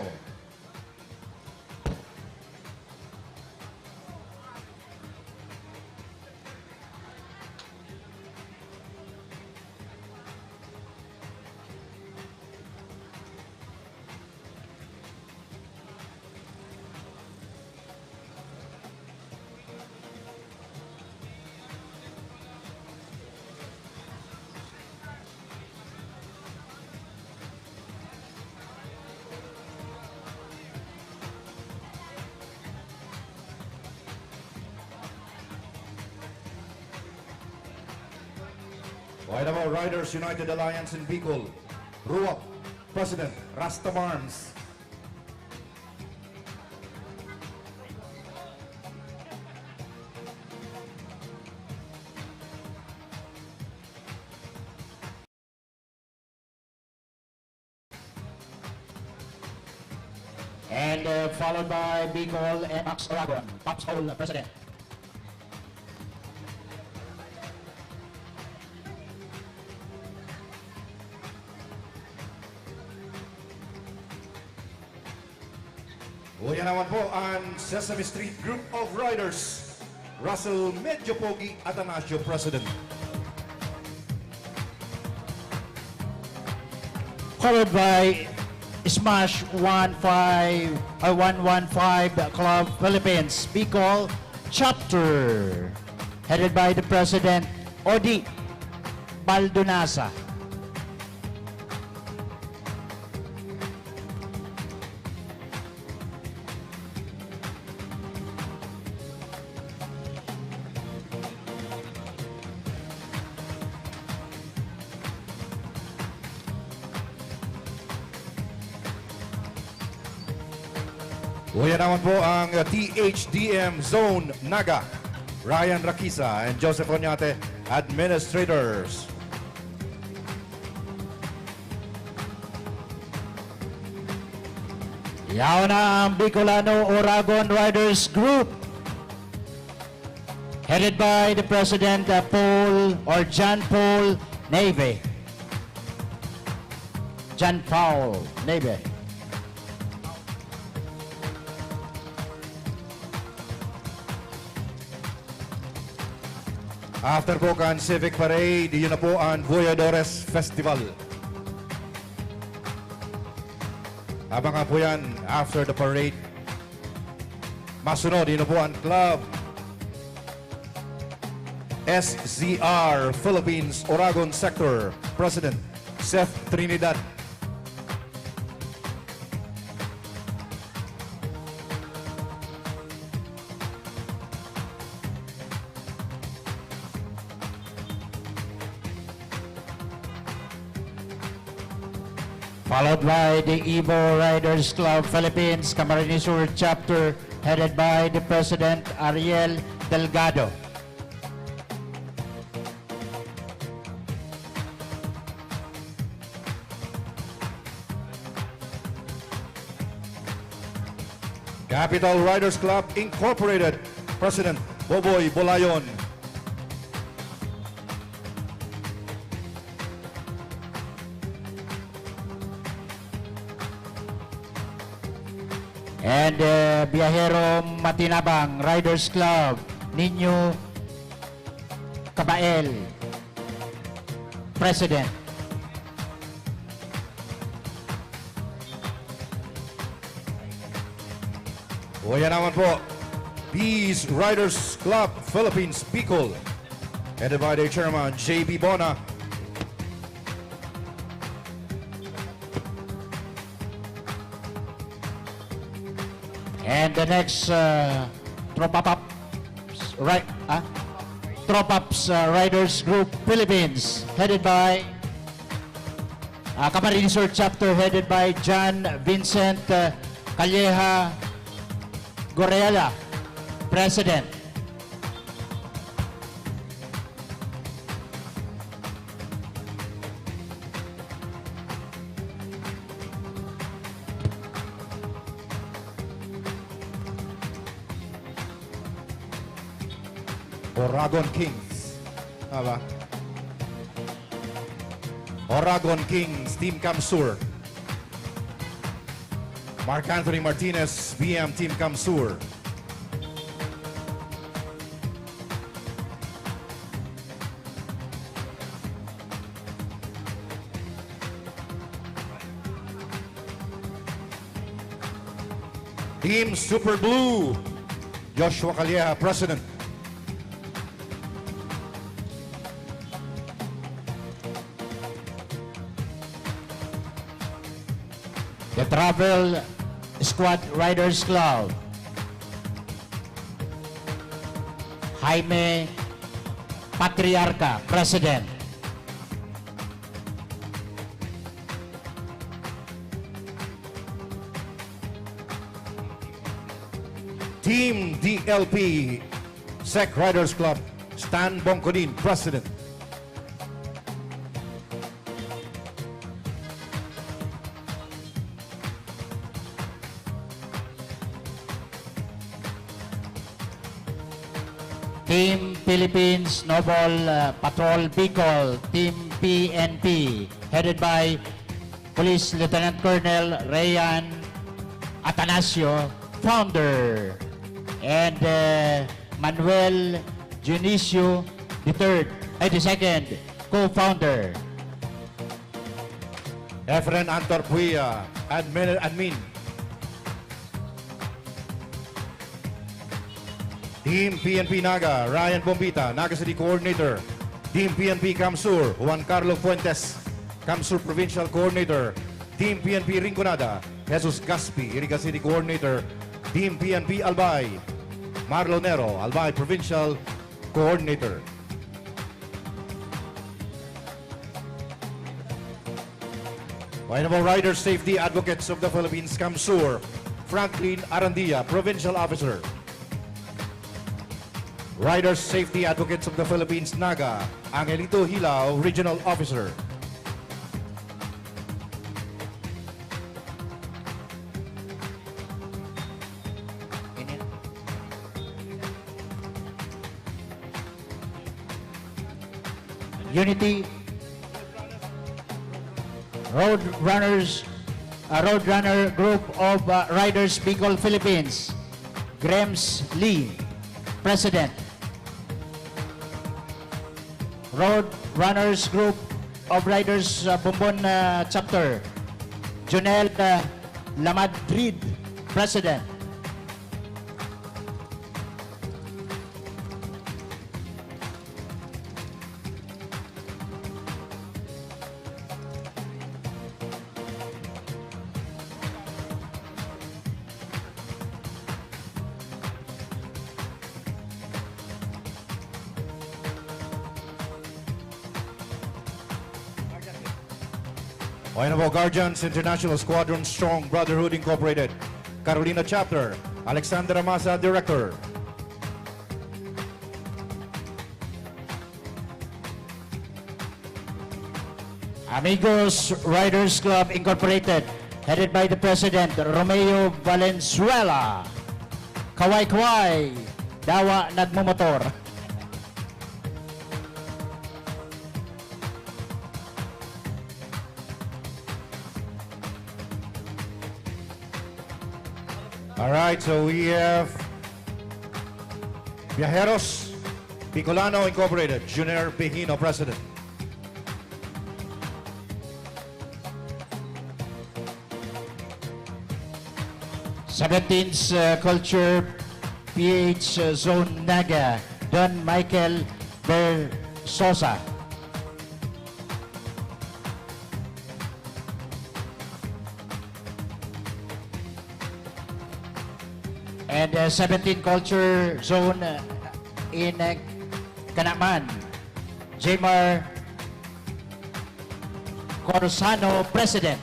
Okay na po, Riders United Alliance in Bicol, RUAP, President Rasta Barnes. And uh, followed by Bicol and Max Oragon, Pops Hall President. Uya naman po ang Sesame Street Group of Riders, Russell Medyo Pogi Atanasio, President. Followed by Smash one five, uh, one one five Club Philippines Bicol Chapter, headed by the President Odi Baldonasa. Uya naman po ang T H D M Zone Naga, Ryan Rakisa and Joseph Oñate, administrators. Yaon na ang Bicolano Oragon Riders Group, headed by the President, uh, Paul or John Paul Neve. John Paul Neve. After po kan Civic Parade, yun na po ang Voyadores Festival. Abangan po yan after the parade. Masunod, yun na po ang Club S Z R Philippines Oragon Sector President Seth Trinidad. Followed by the Evo Riders Club Philippines Camarines Sur Chapter, headed by the President Ariel Delgado. Capital Riders Club Incorporated, President Boboy Bolayon. And uh, Biyahero Matinabang Riders Club, Niño Kabael, President. Uya naman po, Bees Riders Club Philippines Bicol, headed by their chairman, J B Bona. And the next, uh, Tropa Pops, right, ah? Tropa Pops, uh, Riders Group Philippines, headed by, uh, Camarines Sur Chapter, headed by John Vincent, uh, Calleja Gorella, President. Oragon Kings. Tama ba? Oragon Kings, Team CamSur. Mark Anthony Martinez, B M, Team CamSur. Team Super Blue, Joshua Calleja, President. The Travel Squad Riders Club, Jaime Patriarca, President. Team D L P, Sec Riders Club, Stan Bongkodin, President. Team Philippines Snowball, uh, Patrol Bicol, Team P N P, headed by Police Lieutenant Colonel Rayan Atanasio, founder, and, uh, Manuel Dionisio the third, ay, the second, co-founder. Efren Antor Puya, admin, admin. Team P N P Naga, Ryan Bombita, Naga City Coordinator. Team P N P CamSur, Juan Carlo Fuentes, CamSur Provincial Coordinator. Team P N P Rinconada, Jesus Gaspi, Iriga City Coordinator. Team P N P Albay, Marlon Nero, Albay Provincial Coordinator. Riders Safety Advocates of the Philippines, CamSur, Franklin Arandia, Provincial Officer. Riders Safety Advocates of the Philippines, Naga, Angelito Hilao, Regional Officer. Unity Road Runners, uh, Road Runner Group of, uh, Riders Bicol Philippines, Grems Lee, President. Road Runners Group of Riders, uh, Bombon, uh, Chapter, Jonel, uh, Lamadrid, President. Okay na po, Guardians International Squadron Strong Brotherhood Incorporated, Carolina Chapter, Alexander Amasa, Director. Amigos Riders Club Incorporated, headed by the President, Romeo Valenzuela. Kaway-kaway, dawa nagmumotor. All right, so we have Viajeros Bicolano Incorporated, Junior Pihino, President. Seventeenth, uh, Culture P H Zone Naga, Don Michael Bersosa. And, uh, seventeen Culture Zone, uh, in, uh, Canaman, Jmar Corsano, President.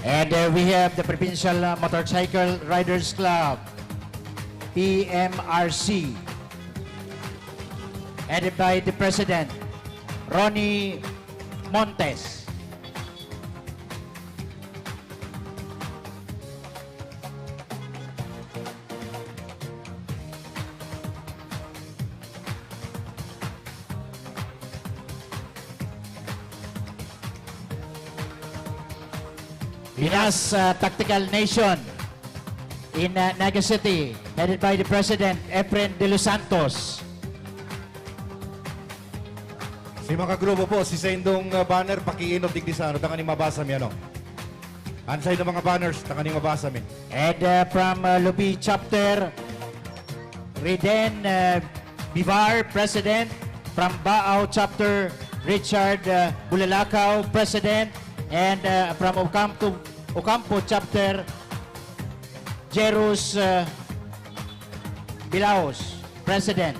And, uh, we have the Provincial, uh, Motorcycle Riders Club, P M R C, headed by the President, Ronnie Montes. Pinas, uh, Tactical Nation in, uh, Naga City, headed by the President, Efren De Los Santos. Si mga grupo po, si saindong, uh, banner, pakiinot digdi sa ano, tanganing mabasa mi, ano. An saindong mga banners, tanganing mabasa mi. And, uh, from, uh, Lubi Chapter, Riden, uh, Bivar, President. From Baao Chapter, Richard, uh, Bulalakaw, President. And, uh, from Ocampo, Ocampo Chapter, Jerus, uh, Bilaos, President.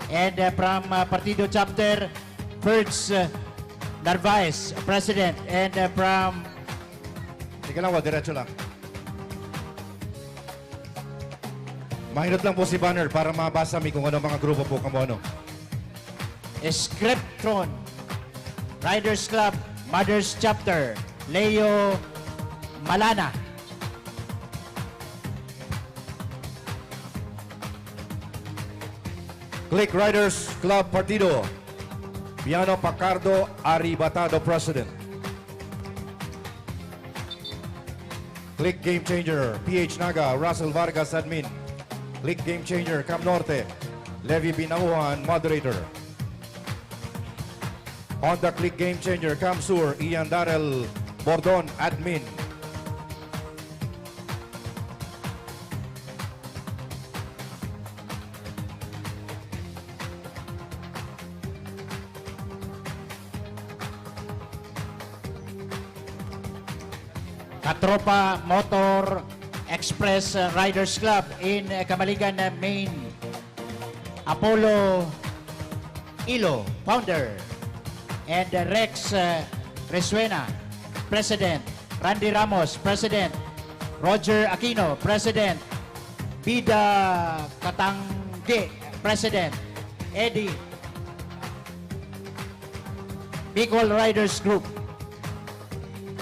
And, uh, from, uh, Partido Chapter, Ferds, uh, Narvaez, President. And, uh, from Sige lang, wa, diretso lang. Mahinot lang po si banner para mabasa mi kung ano mga grupo po kamo, ano. Scriptron, Riders Club, Mothers Chapter, Leo Malana. Click Riders Club Partido, Piano Pacardo Aribatado, President. Click Game Changer, P H Naga, Russell Vargas, Admin. Click Game Changer, Cam Norte, Levi Binauhan, Moderator. Honda Click Game Changer, Cam Sur, Ian Darrell Bordon, Admin. Katropa Motor Express, uh, Riders Club in, uh, Camaligan, uh, Maine. Apollo Ilo, founder. And, uh, Rex, uh, Resuena, President. Randy Ramos, President. Roger Aquino, President. Bida Katanggi, President. Eddie, Bicol Riders Group,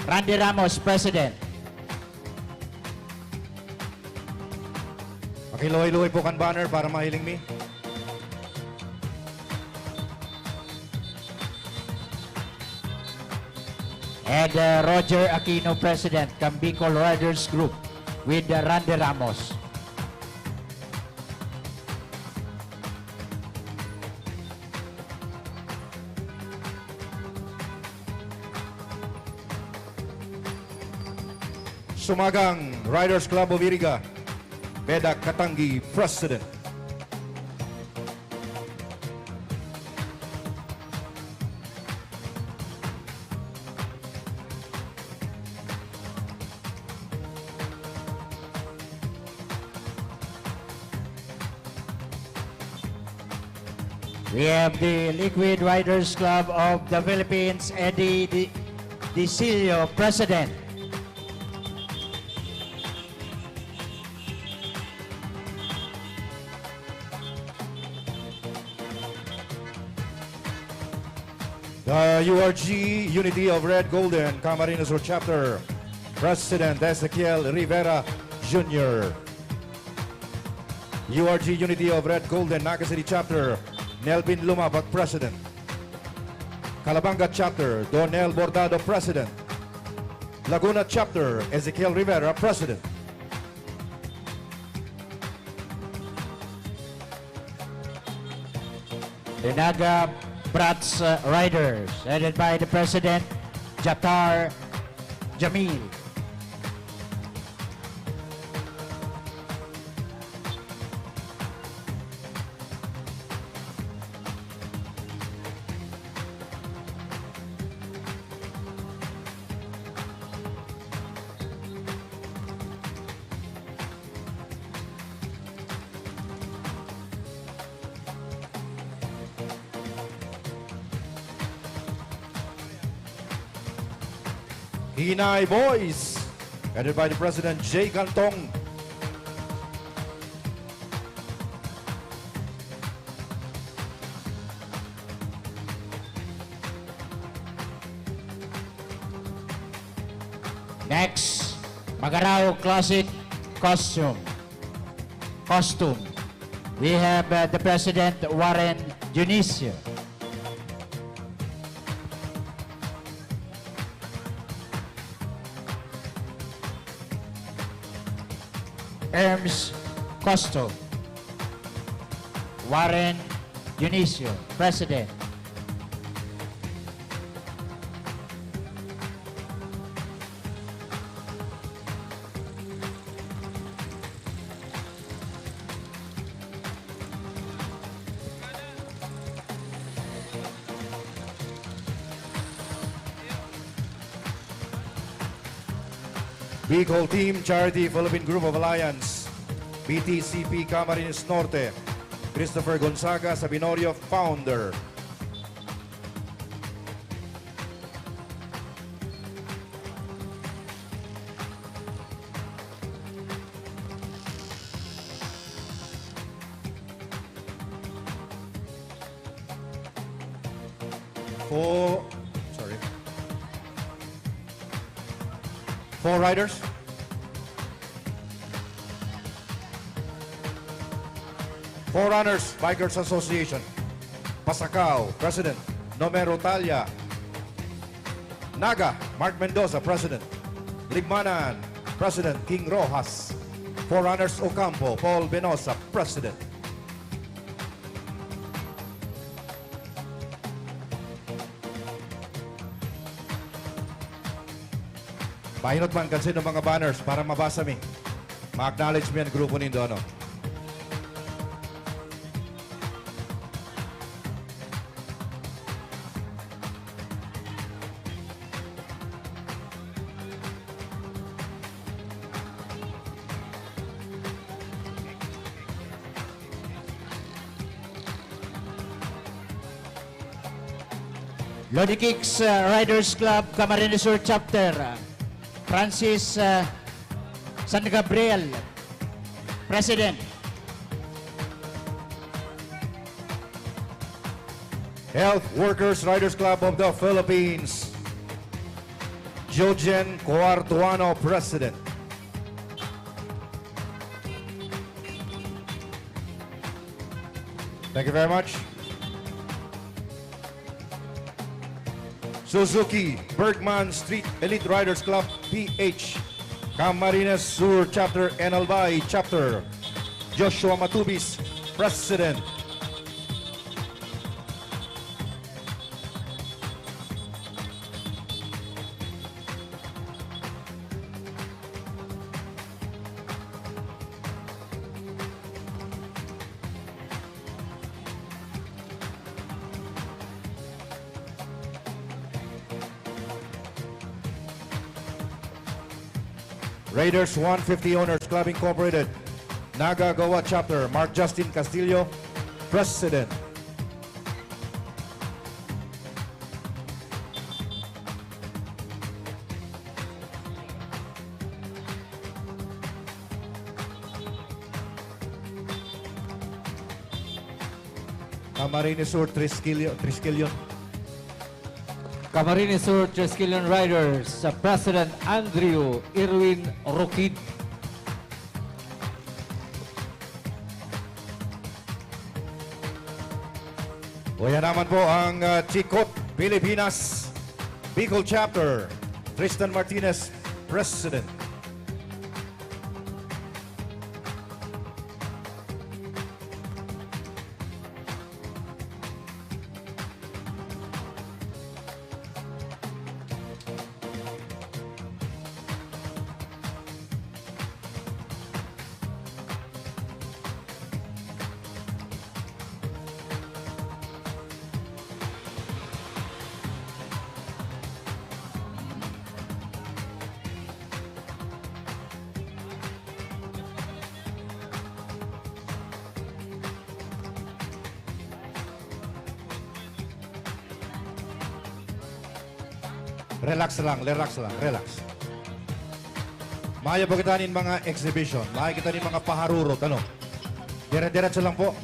Randy Ramos, President. Pakiluhay-luhay po kan banner para mahiling mi. And, uh, Roger Aquino, President kan Bicol Riders Group, with, uh, Randy Ramos. Sumagang Riders Club of Iriga, Beda Katanggi, President. We have the Liquid Riders Club of the Philippines, Eddie Di-, Dicilio, President. The U R G Unity of Red Golden, Camarines Sur Chapter, President Ezekiel Rivera Junior. U R G Unity of Red Golden, Naga City Chapter, Nelvin Lumabag, President. Calabanga Chapter, Donel Bordado, President. Laguna Chapter, Ezekiel Rivera, President. The Naga Brats, uh, Riders, headed by the president, Jatar Jamil. Hinay Boys, headed by the president, Jay Gantong. Next, Magarao Classic Costume. Costume. We have, uh, the president, Warren Dionisio. Erms Costume. Warren Dionisio, president. Bicol Team Charity Philippine Group of Alliance, B T C P Camarines Norte, Christopher Gonzaga Sabinorio, founder. Four, sorry. Four riders. Four Runners Bikers Association. Pasacao, President Nomero Talia. Naga, Mark Mendoza, President. Libmanan, President King Rojas. Four Runners Ocampo, Paul Benosa, President. Pahinot man kan saindo mga banners para mabasa mi. Ma-acknowledge mi an grupo nindo, ano? Lodi Kicks, uh, Riders Club, Camarines Sur Chapter, uh, Francis, uh, San Gabriel, President. Health Workers Riders Club of the Philippines, Jojen Cuartuano, President. Thank you very much. Suzuki Bergman Street Elite Riders Club, P H, Camarines Sur Chapter and Albay Chapter, Joshua Matubis, President. Raiders one fifty Owners Club Incorporated, Naga Goa Chapter, Mark Justin Castillo, President. Camarines Sur, Triskelion, Triskelion. Camarines Sur, Triskelion Riders, sa President Andrew Irwin Roquid. Uya naman po ang, ah, Chicot Pilipinas Bicol Chapter, Tristan Martinez, President. Relax lang, relax lang, relax. Mayo pa kita nin mga exhibition, mayo kita nin mga paharurot, ano? Dire-diretso lang po.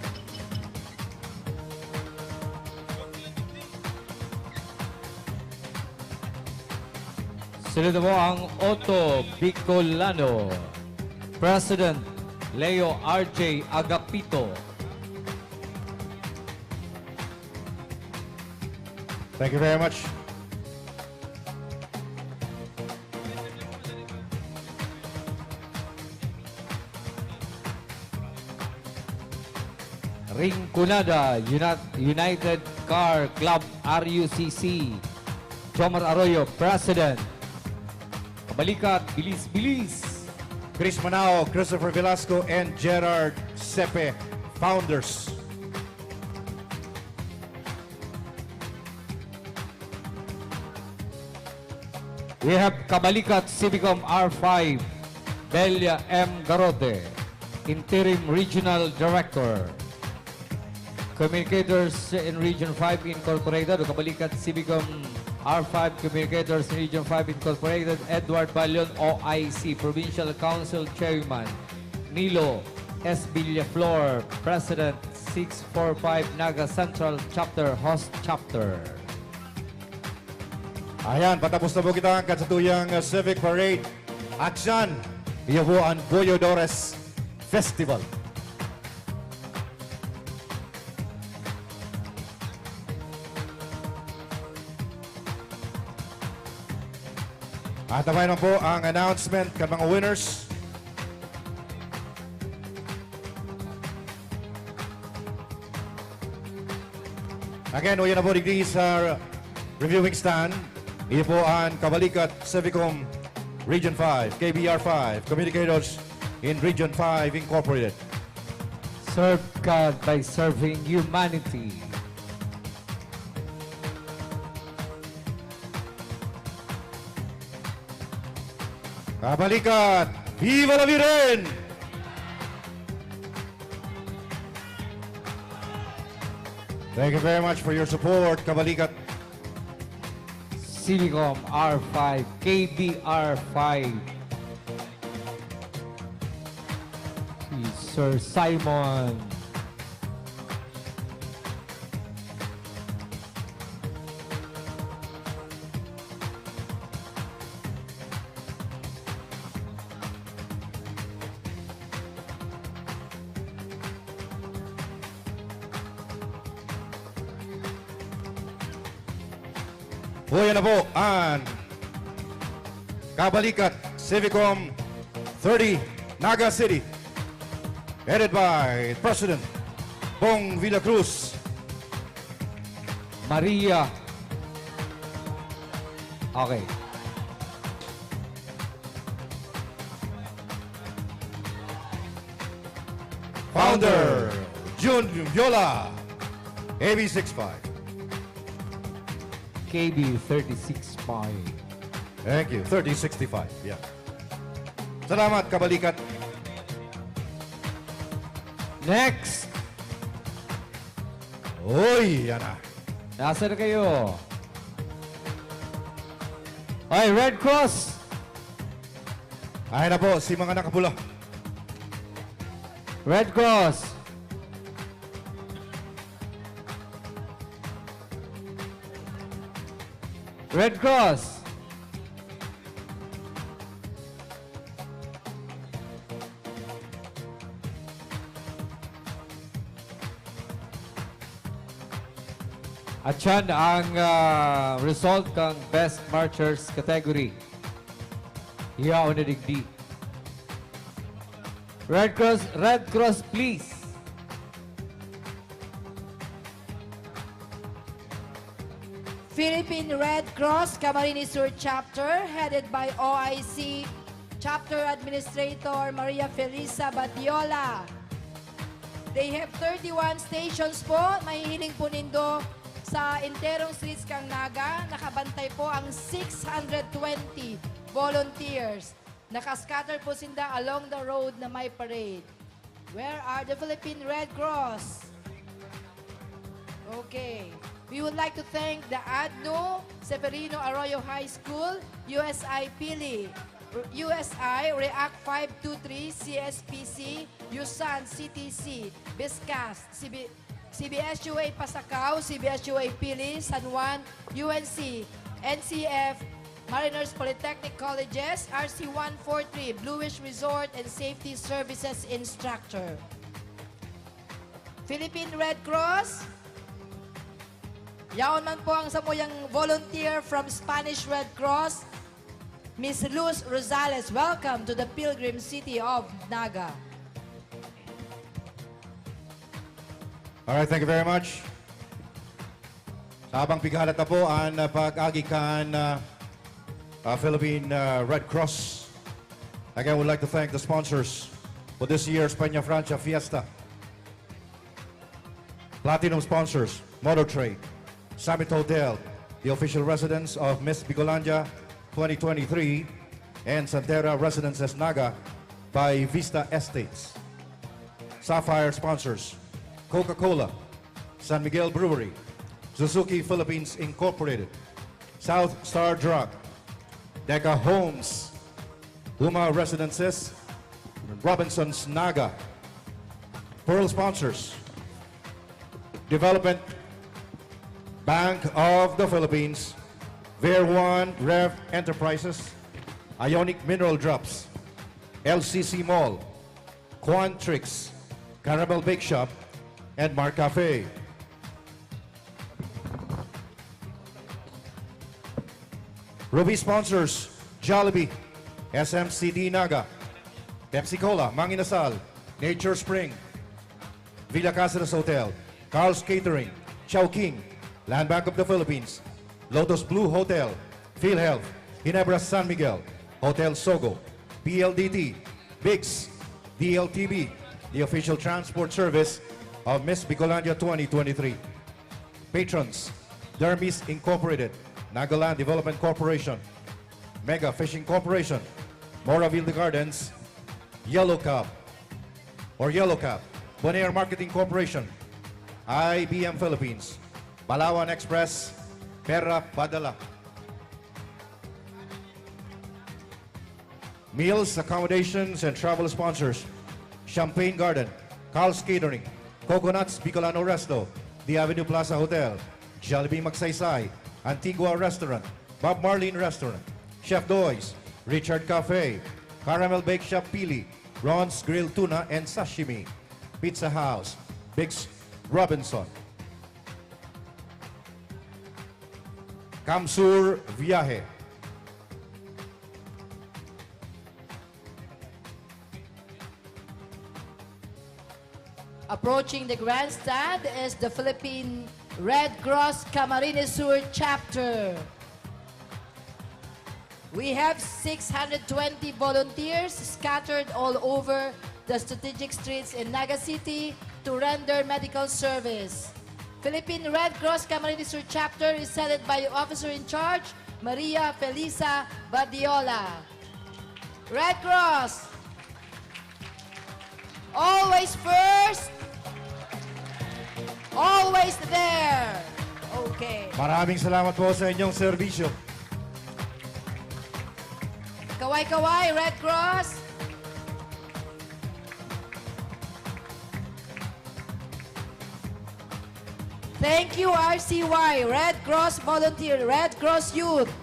Sunod na po ang Otto Bicolano, President Leo R J Agapito. Thank you very much. Rinconada Uni-, United Car Club, R U C C. Jomar Arroyo, President. Kabalikat, Bilis Bilis. Chris Manao, Christopher Velasco, and Gerard Sepe, founders. We have Kabalikat Civicom R five, Delia M Garote, Interim Regional Director. Communicators in Region five Incorporated, o Kabalikat Civicom R five Communicators in Region five Incorporated, Edward Balion, O I C, Provincial Council Chairman, Nilo S Villaflor, President, six four five Naga Central Chapter, Host Chapter. Ayan, patapos na po kita kan satuyang, uh, Civic Parade. Action! Iyo po ang Boyodores Festival. At naman naman po ang announcement kan mga winners. Again, uya na po digdi sa reviewing stand. Iyo po ang Kabalikat Civicom Region five, K B R five, Communicators in Region five Incorporated. Serve God by serving humanity. Kabalikat, Viva la Virgen! Thank you very much for your support, Kabalikat. Civicom R five, K B R five. Si Sir Simon. Uya na po ang Kabalikat Civicom thirty, Naga City, headed by President Bong Villacruz. Maria. Okay. Founder, Jun Viola, A B six five. K B thirty-six five. Thank you. Thirty sixty-five. Yeah. Salamat, Kabalikat. Next. Uy, yan na. Nasaan na kayo? Ay, Red Cross! Ayan na po, si mga nakapula. Red Cross! Red Cross! At yan ang, ah, result kang Best Marchers category. Yaon na digdi. Red Cross, Red Cross, please. Philippine Red Cross, Camarines Sur Chapter, headed by O I C Chapter Administrator Maria Felisa Badiola. They have thirty-one stations po. Mahihiling po nindo sa enterong streets kang Naga. Nakabantay po ang six hundred twenty volunteers. Nakascatter po sinda along the road na may parade. Where are the Philippine Red Cross? Okay. We would like to thank the ADNU, Severino Arroyo High School, U S I Pili, U S I, React five two three, C S P C, USAN, C T C, BISCAST, C B, C B S U A Pasacao, C B S U A Pili, San Juan, U N C, N C F, Mariners Polytechnic Colleges, R C one four three, Blue Wish Resort and Safety Services Instructor. Philippine Red Cross. Yaon man po ang samuyang volunteer from Spanish Red Cross, Miss Luz Rosales. Welcome to the Pilgrim City of Naga. All right, thank you very much. Sa habang pighalat na po an, ah, pag-agi kan, ah, ah, Philippine, ah, Red Cross, again, would like to thank the sponsors for this year's Peña Francia Fiesta. Platinum sponsors, Motor Trade, Summit Hotel, the official residence of Miss Bicolandia twenty twenty-three, and Santera Residences Naga by Vista Estates. Sapphire sponsors, Coca-Cola, San Miguel Brewery, Suzuki Philippines Incorporated, South Star Drug, Deca Homes, Uma Residences, Robinsons Naga. Pearl sponsors, Development Bank of the Philippines, Ver One Rev Enterprises, Ionic Mineral Drops, L C C Mall, Quantrix, Caramel Bake Shop, and Mar Cafe. Ruby sponsors, Jollibee, S M C D Naga, Pepsi Cola, Mang Inasal, Nature Spring, Villa Caceres Hotel, Carl's Catering, Chowking, Land Bank of the Philippines, Lotus Blue Hotel, PhilHealth, Ginebra San Miguel, Hotel Sogo, P L D T, Biggs, D L T B, the official transport service of Miss Bicolandia twenty twenty-three. Patrons, Dermis Incorporated, Nagaland Development Corporation, Mega Fishing Corporation, Moraville Gardens, Yellow Cab, or Yellow Cab, Bonaire Marketing Corporation, I B M Philippines, Palawan Express, Pera Padala. Meals, accommodations, and travel sponsors, Champagne Garden, Carl's Catering, Coconuts Bicolano Resto, The Avenue Plaza Hotel, Jollibee Magsaysay, Antigua Restaurant, Bob Marlin Restaurant, Chef Doy's, Richard Cafe, Caramel Bake Shop Pili, Ron's Grilled Tuna and Sashimi, Pizza House, Biggs Robinson. Kamsur Viaje. Approaching the grandstand is the Philippine Red Cross Camarines Sur Chapter. We have six hundred twenty volunteers scattered all over the strategic streets in Naga City to render medical service. Philippine Red Cross Camarines Sur Chapter is headed by Officer in Charge Maria Felisa Badiola. Red Cross! Always first, always there. Okay. Maraming salamat po sa inyong serbisyo. Kaway-kaway, Red Cross. Thank you, R C Y, Red Cross Volunteer, Red Cross Youth.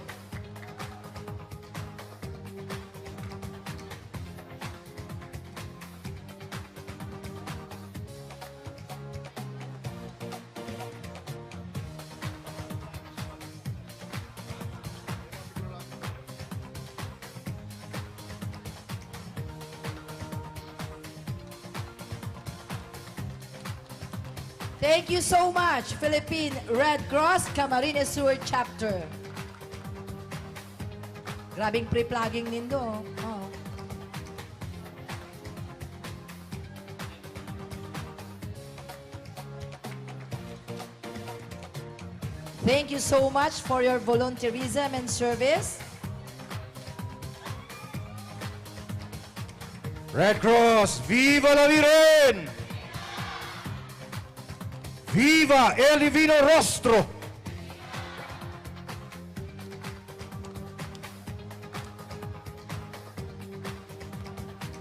Thank you so much, Philippine Red Cross Camarines Sur Chapter. Grabing pre-plugging nindo, oh. Oh. Thank you so much for your volunteerism and service. Red Cross, viva la Virgen! Viva el Divino Rostro!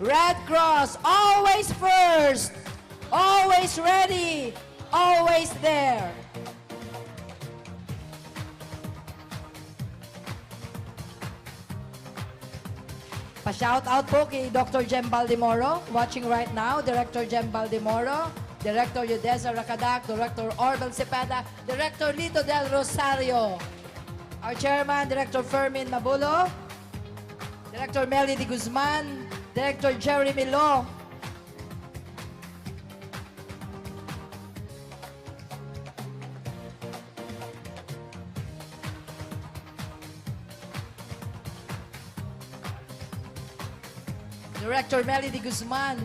Red Cross, always first, always ready, always there. Pa-shout out po kay Doctor Jem Baldemoro, watching right now, Director Jem Baldemoro, Director Yudeza Rakadak, Director Orville Cepeda, Director Lito Del Rosario, our chairman, Director Fermin Mabulo, Director Melly de Guzman, Director Jeremy Lo, Director Melly de Guzman.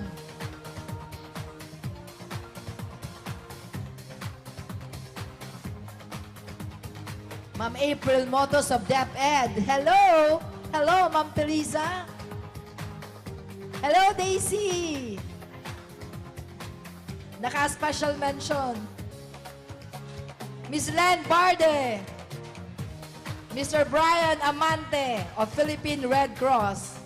Ma'am April Motos of DepEd. Hello! Hello, Ma'am Felisa. Hello, Daisy. Naka-special mention. Miss Len Barde. Mister Brian Amante of Philippine Red Cross.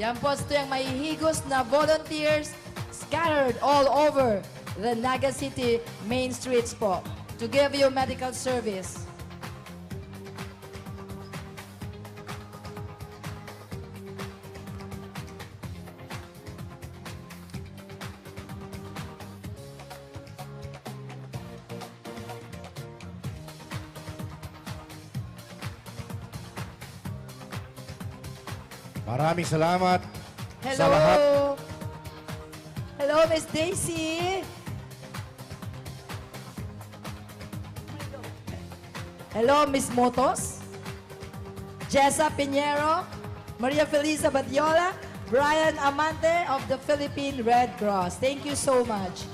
Yan po, ito yung mahihigos na volunteers scattered all over the Naga City main streets po to give you medical service. Maraming salamat sa lahat. Hello! Hello, Miss Daisy! Hello, Miss Motos! Jessa Piñero, Maria Felisa Badiola, Brian Amante of the Philippine Red Cross. Thank you so much.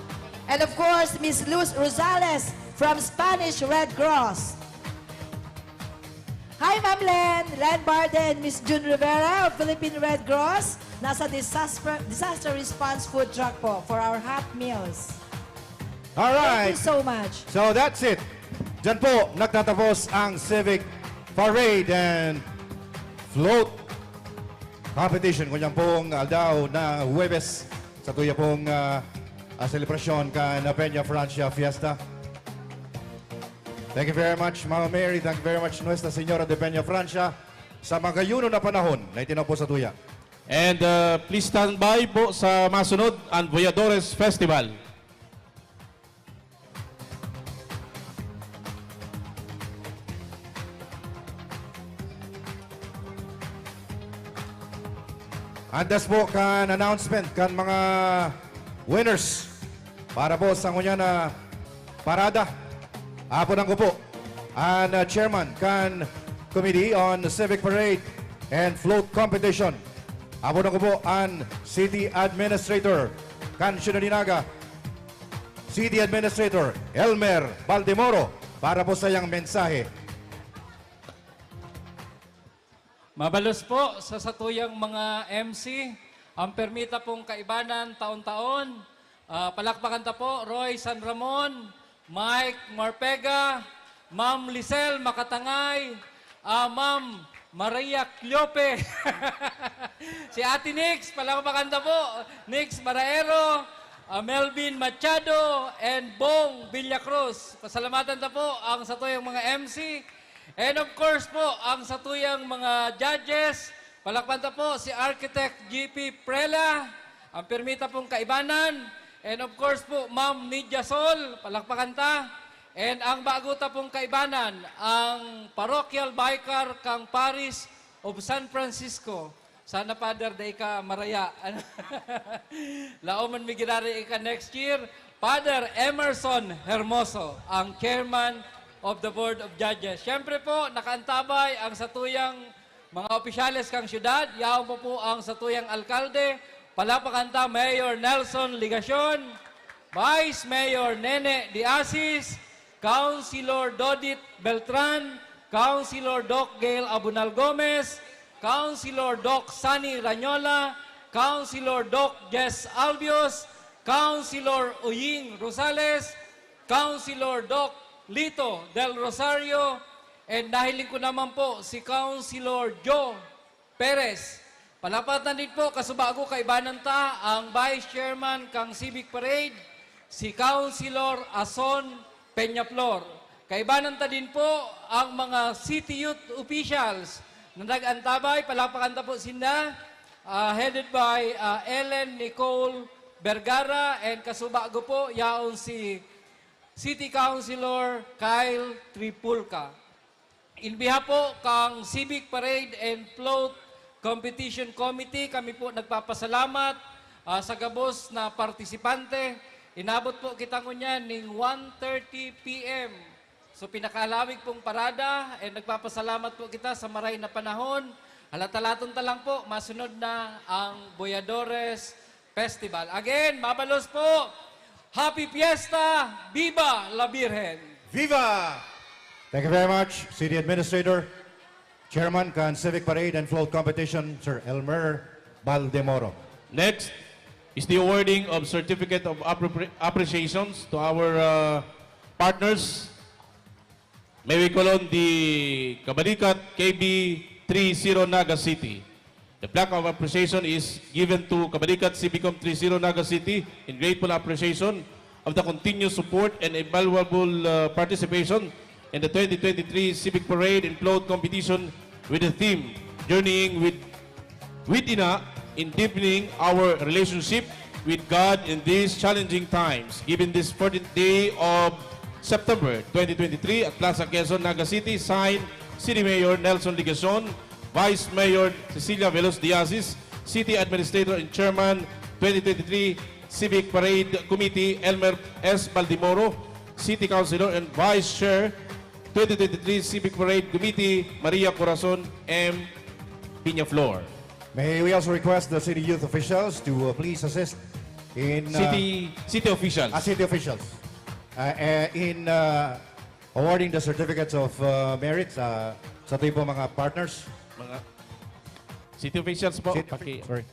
And of course, Miss Luz Rosales from Spanish Red Cross. Hi, Ma'am Len. Len Barde and Miss June Rivera of Philippine Red Cross. Nasa disaster, disaster response food truck po for our hot meals. All right. Thank you so much. So that's it. Diyan po nagtatapos ang Civic Parade and Float Competition. Kunyang pong aldaw na Huwebes sa tuya pong, ah, ah, selebrasyon kan Peña Francia Fiesta. Thank you very much, Mama Mary. Thank you very much, Nuestra Señora de Peña Francia, sa magayuno na panahon na itinapo sa tuya. And, uh, please stand by po sa masunod, ang Voyadores Festival. Antes po kan announcement kan mga winners para po sa ngunyan na parada, apodan ko po an, uh, chairman kan Committee on Civic Parade and Float Competition. Apodan ko po an City Administrator kan Syudad ni Naga, City Administrator Elmer Baldemoro, para po sa iyang mensahe. Mabalos po sa satuyang mga M C, ang permita pong kaibanan taon-taon. Ah, palakpakan ta po, Roy San Ramon, Mike Marpega, Ma'am Lisel Makatangay, ah, Ma'am Maria Cleope, si Ate Nix, palakpakan ta po, Nix Maraero, ah, Melvin Machado, and Bong Villacruz. Pasalamatan ta po ang satuyang mga M C. And of course po, ang satuyang mga judges, palakpan ta po si Architect G P Prela, ang permita pong kaibanan. And of course po, Ma'am Nidia Sol, palakpakan ta. And ang bago ta pong kaibanan, ang Parochial Vicar kang Parish of San Francisco. Sana, Father, dai ka maraya. Laoman mi giraray ika next year. Father Emerson Hermoso, ang chairman of the Board of Judges. Siyempre po, nakaantabay ang satuyang mga opisyales kang syudad. Yaon pa po ang satuyang alkalde. Palakpakan ta, Mayor Nelson Legacion, Vice Mayor Nene de Asis, Councilor Dodit Beltran, Councilor Doc Gail Abunal Gomez, Councilor Doc Sunny Ranyola, Councilor Doc Jess Albios, Councilor Uying Rosales, Councilor Doc Lito Del Rosario, and nahiling ko naman po si Councilor Joe Perez. Palapatan din po, kasubago, kaibanan ta ang Vice Chairman kan Civic Parade, si Councilor Ason Peñaflor. Kaibanan ta din po ang mga city youth officials na nag-antabay. Palapakan ta po sinda, ah, headed by, ah, Ellen Nicole Vergara, and kasubago po yaon si City Councilor Kyle Tripulca. In behalf po kan Civic Parade and Float Competition Committee, kami po nagpapasalamat, ah, sa gabos na partisipante. Inabot po kita ngunyan ning one thirty P M. So, pinakahalawig pong parada, and nagpapasalamat po kita sa maray na panahon. Halatalaton ta lang po, masunod na ang Boyadores Festival. Again, mabalos po. Happy Fiesta! Viva la Virgen! Viva! Thank you very much, City Administrator, Chairman kan Civic Parade and Float Competition, Sir Elmer Baldemoro. Next is the awarding of Certificate of Appropri-, Appreciations to our, uh, partners. May we call on the Kabalikat K B three zero Naga City. The plaque of appreciation is given to Kabalikat Civicom three zero Naga City in grateful appreciation of the continuous support and invaluable, uh, participation in the twenty twenty-three Civic Parade and Float Competition with the theme, Journeying with, with Ina in Deepening Our Relationship with God in These Challenging Times, given this fourteenth day of September twenty twenty-three at Plaza Quezon, Naga City, signed, City Mayor Nelson Legacion, Vice Mayor Cecilia Veloz Diasis, City Administrator and Chairman, twenty twenty-three Civic Parade Committee, Elmer S. Baldemoro, City Councilor and Vice Chair, twenty twenty-three Civic Parade Committee, Maria Corazon M. Peñaflor. May we also request the city youth officials to, uh, please assist in, uh, City, city officials. Ah, city officials. Uh, uh, in, uh, awarding the certificates of, uh, merit sa, sa ating po mga partners. Mga city officials po. City Paki- officials, sorry.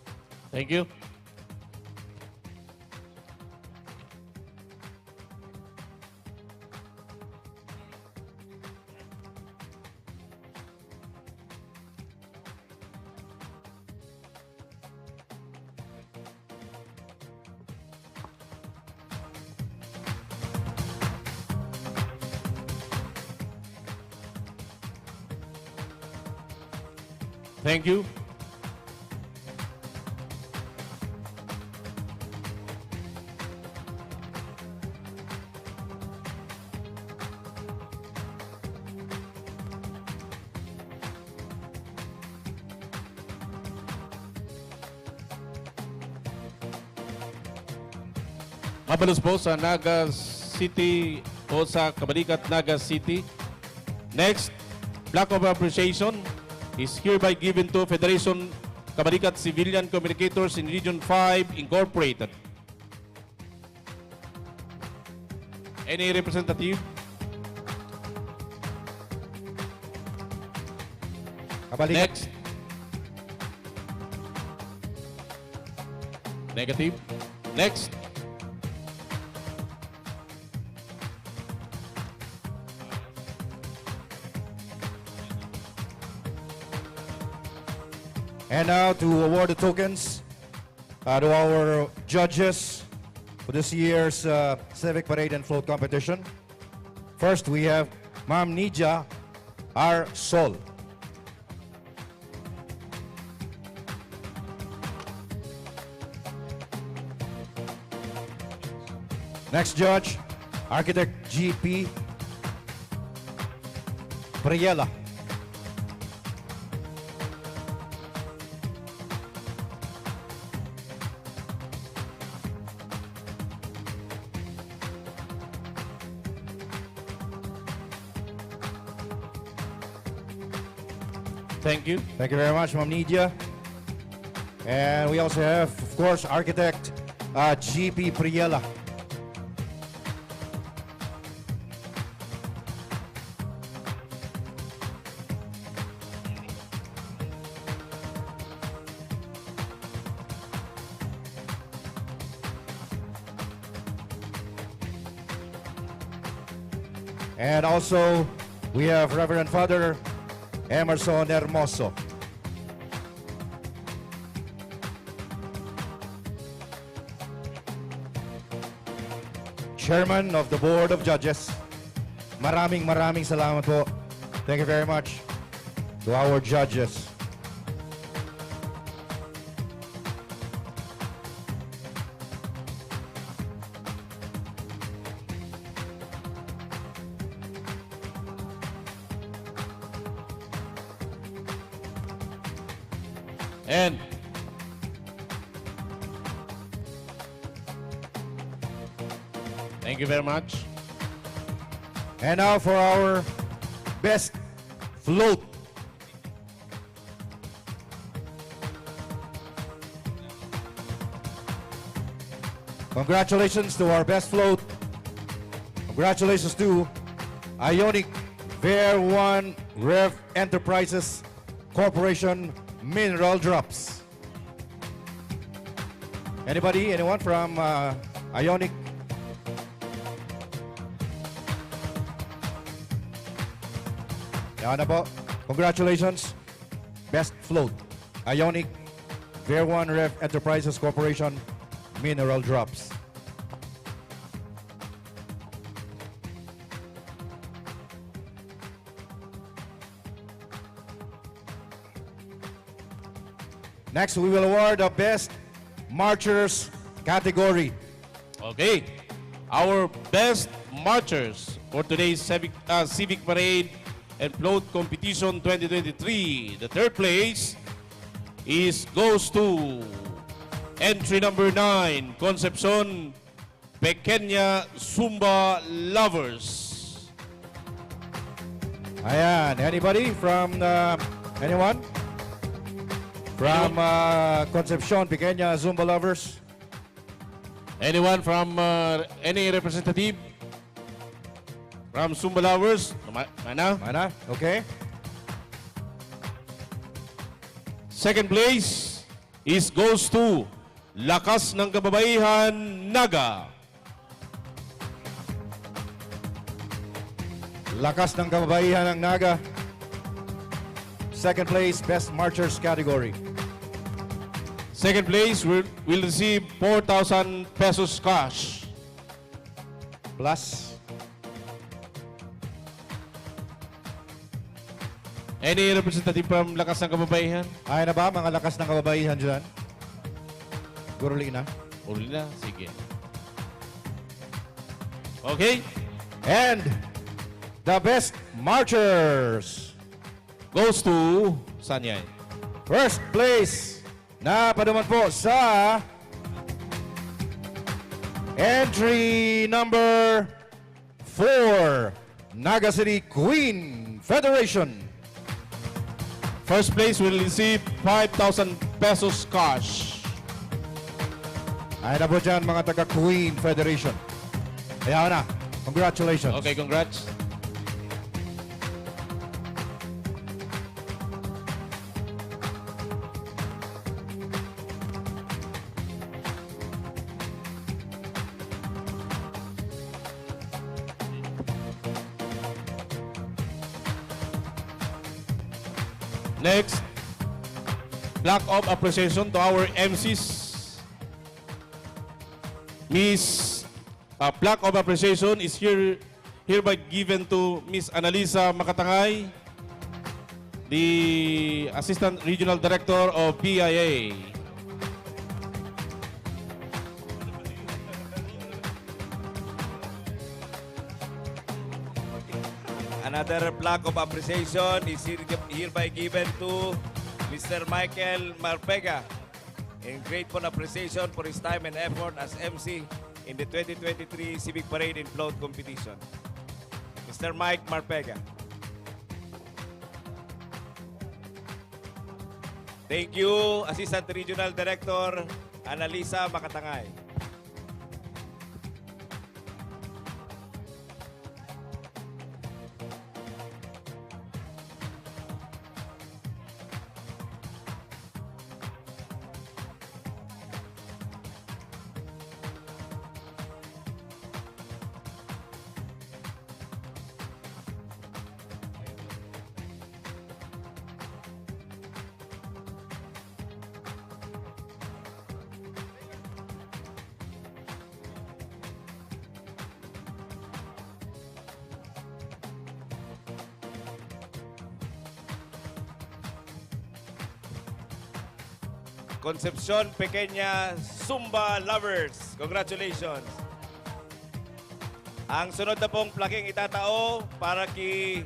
Thank you. Thank you. Mabalos po sa Naga City o sa Kabalikat, Naga City. Next, plaque of appreciation is hereby given to Federation Kabalikat Civilian Communicators in Region five Incorporated. Any representative? Kabalikat. Next. Negative. Next. And now to award the tokens, uh, to our judges for this year's, uh, Civic Parade and Float Competition. First, we have Ma'am Nidia R. Sol. Next judge, Architect G P Priela. Thank you. Thank you very much, Ma'am Nidia. And we also have, of course, Architect, uh, G P Priela. And also, we have Reverend Father Emerson Hermoso. Chairman of the Board of Judges. Maraming, maraming salamat po. Thank you very much to our judges. And thank you very much. And now for our best float. Congratulations to our best float. Congratulations to Ionic Ver One Rev Enterprises Corporation Mineral Drops. Anybody? Anyone from, uh, Ionic? Yan na po. Congratulations. Best float. Ionic Ver One Rev Enterprises Corporation Mineral Drops. Next, we will award the best marchers category. Okay. Our best marchers for today's civic, uh, civic parade and float competition twenty twenty-three. The third place is goes to entry number nine, Concepcion Pequeña Zumba Lovers. Ayan. Anybody from, uh, anyone? From, uh, Concepcion, Pequeña Zumba Lovers? Anyone from, uh, any representative from Zumba Lovers? Ma-, mana? Mana? Okay. Second place is goes to Lakas ng Kababaihan, Naga. Lakas ng Kababaihan ng Naga. Second place, Best Marchers category. Second place will, will receive four thousand pesos cash. Plus, any representative from Lakas ng Kababaihan? Ay na ba, mga Lakas ng Kababaihan dyan? Guruli na. Uli na? Sige. Okay. And the best marchers goes to, saan yan? First place, napaduman po sa entry number four, Naga City Queen Federation. First place will receive five thousand pesos cash. Ay na po dyan, mga taga Queen Federation. Ayaw na. Congratulations. Okay, congrats. Next, plaque of appreciation to our M Cs. Miss, uh, plaque of appreciation is here, hereby given to Miss Annalisa Makatangay, the Assistant Regional Director of B I A. Another plaque of appreciation is here-, hereby given to Mister Michael Marpega in grateful appreciation for his time and effort as M C in the twenty twenty-three Civic Parade and Float Competition. Mister Mike Marpega. Thank you, Assistant Regional Director Annalisa Makatangay. Concepcion Pequeña Zumba Lovers. Congratulations. Ang sunod na pong plaking itatao para ki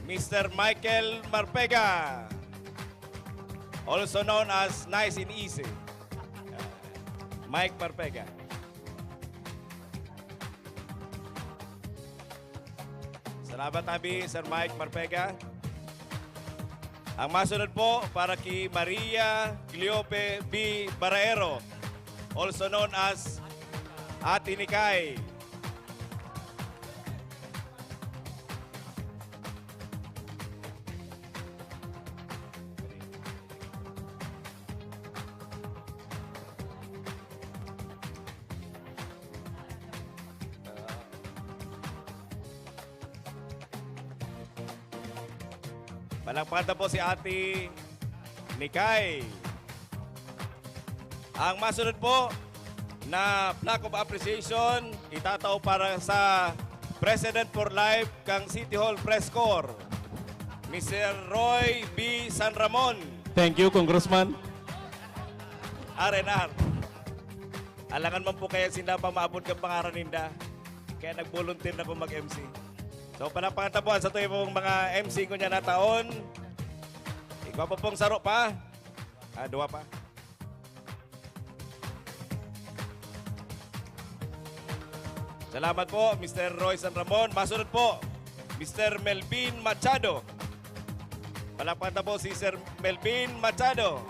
Mister Michael Marpega, also known as Nice and Easy. Mike Marpega. Salamat, Abi, Sir Mike Marpega. Ang masunod po para ki Maria Gliope B. Baraero, also known as Ate Nikay. Palakpakan ta po si Ate Nikay. Ang masunod po na plaque of appreciation, itatao para sa President for Life kang City Hall Press Corps, Mister Roy B. San Ramon. Thank you, Congressman. R and R. Alangan man po kaya sinda pa maabot kang pangaran ninda. Kaya nag-volunteer na po mag-M C. So, palakpakan ta po ang sa tuyo pong mga M C ko niya na taon. Igwa pa pong saro pa. Ah, duwa pa. Salamat po, Mister Roy San Ramon. Masunod po, Mister Melvin Machado. Palakpakan ta po si Sir Melvin Machado.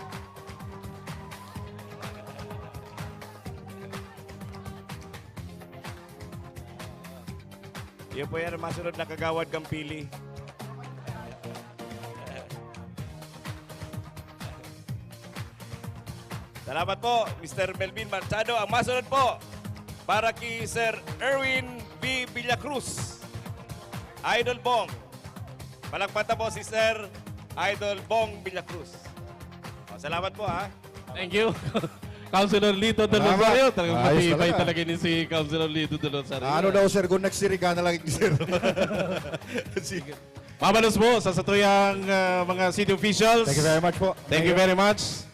Iyo po yan, masunod na kagawad kang pili. Salamat po, Mister Melvin Machado. Ang masunod po, para ki Sir Erwin B. Villacruz. Idol Bong. Palakpakan ta po si Sir Idol Bong Villacruz. O, salamat po, ha. Thank you. Councilor Lito de Salamat. Rosario, talagang Ayos matibay talaga. talaga ni si Councilor Lito de Rosario. Ano daw, sir, kung nagsirika na lang, sir? Sige. Mabalos po sa satuyang, ah, mga city officials. Thank you very much po. Thank you Mayor. very much.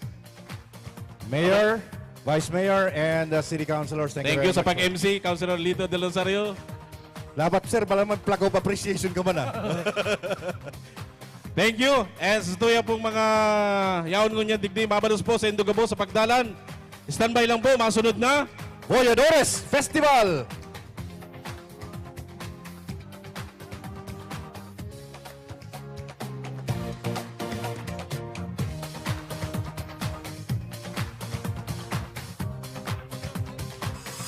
Mayor, Vice Mayor, and, uh, City Councilors, thank you Thank very you sa much po. pag-M C, Councilor Lito de Rosario. Dapat, sir, pala may plaque of appreciation ka man, ah. Thank you. And sa tuya pong mga yaon ngunyan digdi, mabalos po sa Indugabo sa pagdalan. Standby lang po, masunod na. Voyadores Festival!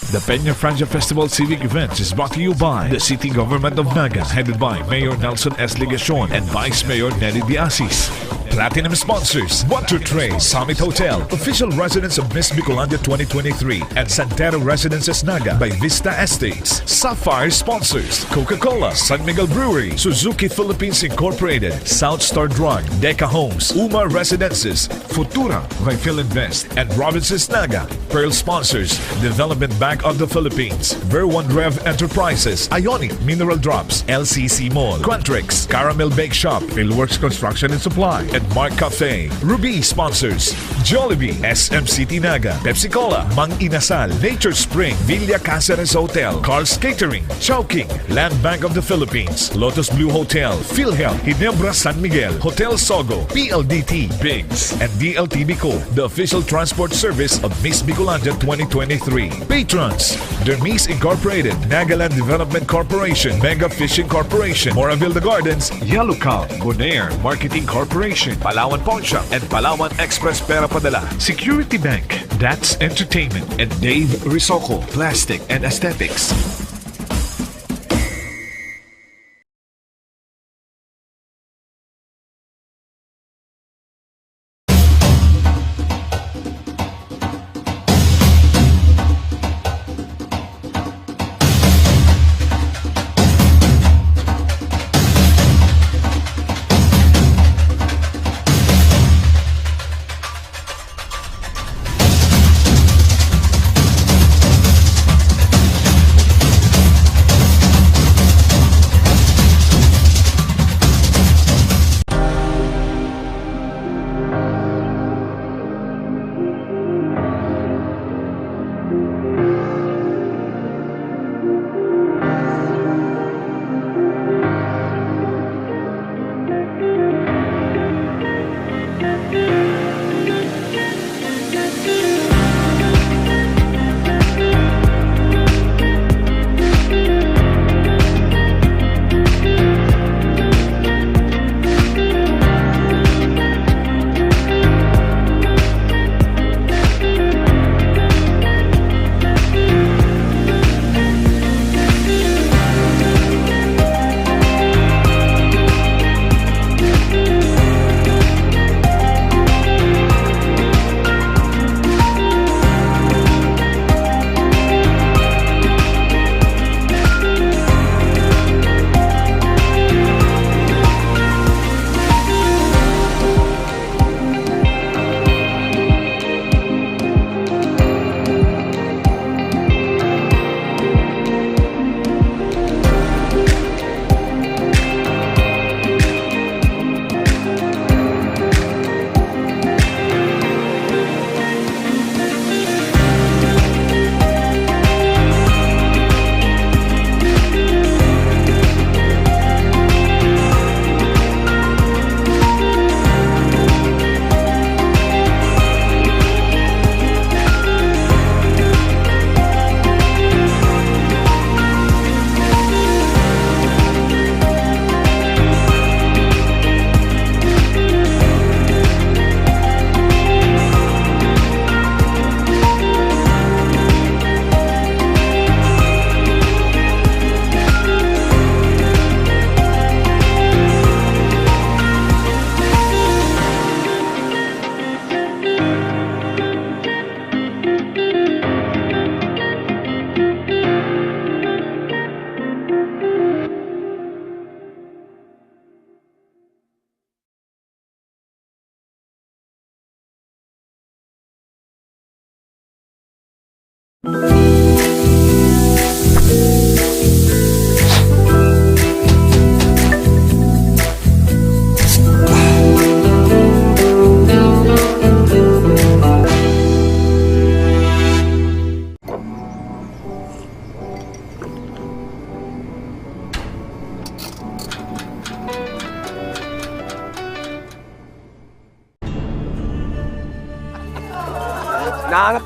The Peña Francia Festival Civic Events is brought to you by the City Government of Naga, headed by Mayor Nelson S. Legacion and Vice Mayor Nelly Diasis. Platinum sponsors, Water Tray, Summit Hotel, official residence of Miss Bicolandia twenty twenty-three, and Santero Residences Naga by Vista Estates. Sapphire sponsors, Coca-Cola, San Miguel Brewery, Suzuki Philippines Incorporated, South Star Drug, Deca Homes, Uma Residences, Futura, by Phil Invest, and Robinsons Naga. Pearl sponsors, Development Bank of the Philippines, Ver One Rev Enterprises, Ionic Mineral Drops, L C C Mall, Quantrix, Caramel Bake Shop, Philworks Construction and Supply, and Mark Cafe. Ruby sponsors, Jollibee, S M City Naga, Pepsi Cola, Mang Inasal, Nature Spring, Villa Caceres Hotel, Carl's Catering, Chowking, Land Bank of the Philippines, Lotus Blue Hotel, PhilHealth, Ginebra San Miguel, Hotel Sogo, P L D T, Biggs, and D L T B Co, the official transport service of Miss Bicolandia twenty twenty-three. Patrons, Dermis Incorporated, Nagaland Development Corporation, Mega Fishing Corporation, Moraville The Gardens, Yellow Cow, Bonaire Marketing Corporation, Palawan Pawnshop, and Palawan Express Pera Padala, Security Bank, That's Entertainment, and Dave Risocco, Plastic and Aesthetics. Nahanap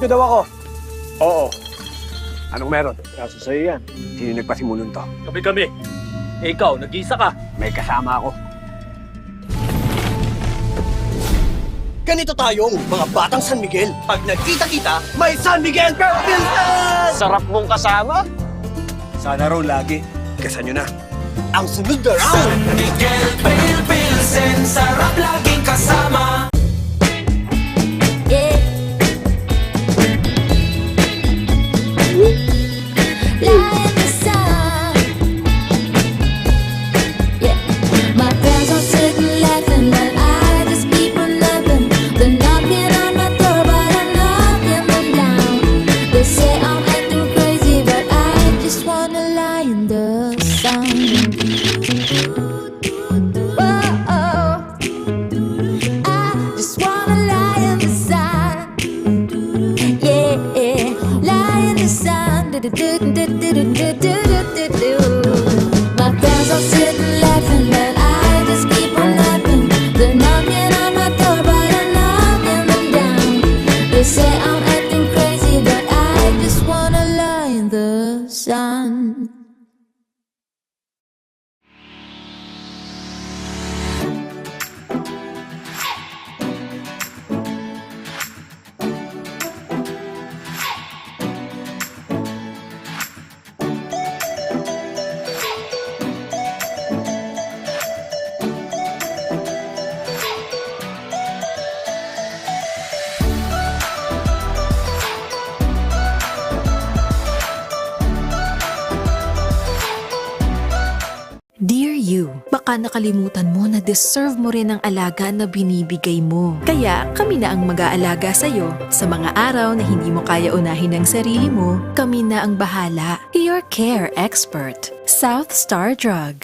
niyo daw ako? Oo. Anong meron? Kaso sa'yo yan. Sino nagpasimuno nito? Kami-kami. Eh, ikaw, nag-iisa ka. May kasama ako. Ganito tayong mga batang San Miguel. Pag nagkita-kita, may San Miguel Pilsen! Sarap mong kasama. Sana raw lagi. Kasan nyo na. Ang sunod na round. San Miguel Pale Pilsen, sarap laging kasama. Yeah. Lie in the sun. Yeah. My friends are sitting laughing, but I just keep on laughing. They're knocking on my door, but I'm knocking them down. They say I'm acting crazy, but I just wanna lie in the sun. Whoa, oh. I just wanna lie in the sun. Yeah, lie in the sun. My friends are sitting laughing, but I just keep on laughing. They're knocking on my door, but I'm knocking them down. They say I'm acting crazy, but I just wanna lie in the sun. Dear you, baka nakalimutan mo na deserve mo rin ang alaga na binibigay mo. Kaya kami na ang mag-aalaga sa'yo sa mga araw na hindi mo kaya unahin ang sarili mo. Kami na ang bahala. Your care expert, South Star Drug.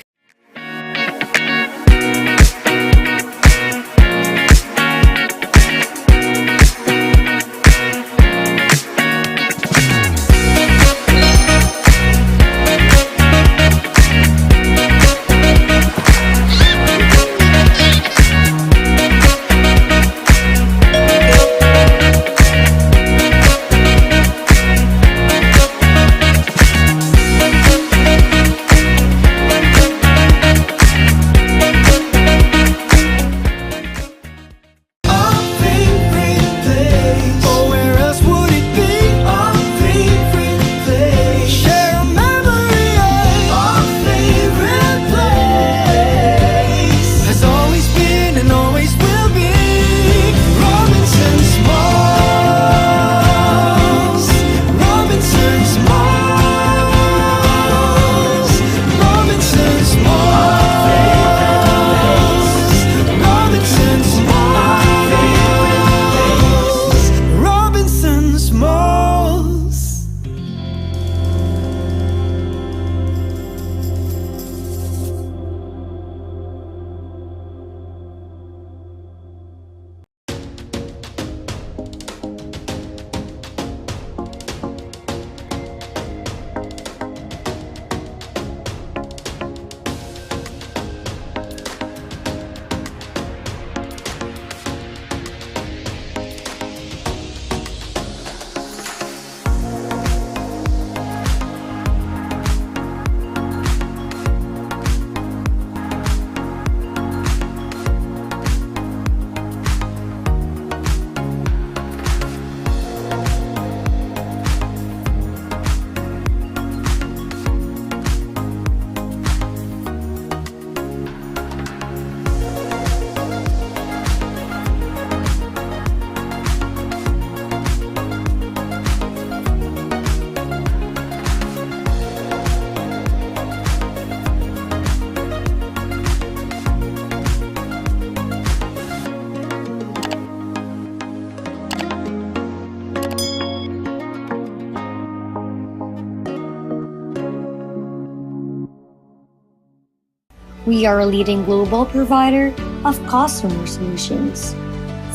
We are a leading global provider of customer solutions,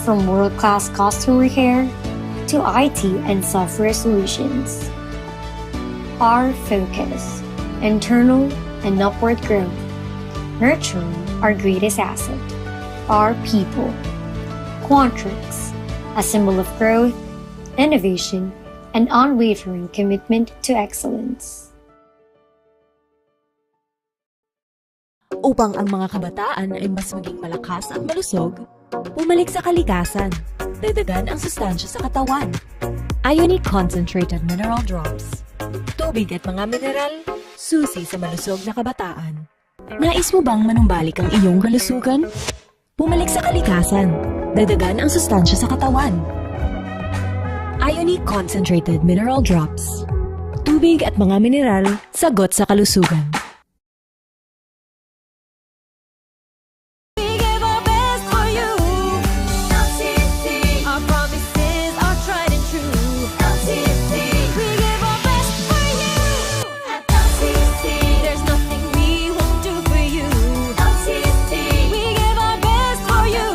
from world-class customer care to I T and software solutions. Our focus: internal and upward growth, nurturing our greatest asset, our people. Quantrix, a symbol of growth, innovation, and unwavering commitment to excellence. Upang ang mga kabataan ay mas maging malakas at malusog, bumalik sa kalikasan. Dagdagan ang sustansya sa katawan. Ionic Concentrated Mineral Drops. Tubig at mga mineral, susi sa malusog na kabataan. Nais mo bang manumbalik ang iyong kalusugan? Bumalik sa kalikasan. Dagdagan ang sustansya sa katawan. Ionic Concentrated Mineral Drops. Tubig at mga mineral, sagot sa kalusugan. We give our best for you. L T C. Our promises are tried and true. L T C. We give our best for you. At L T C, there's nothing we won't do for you. L T C. We give our best for you.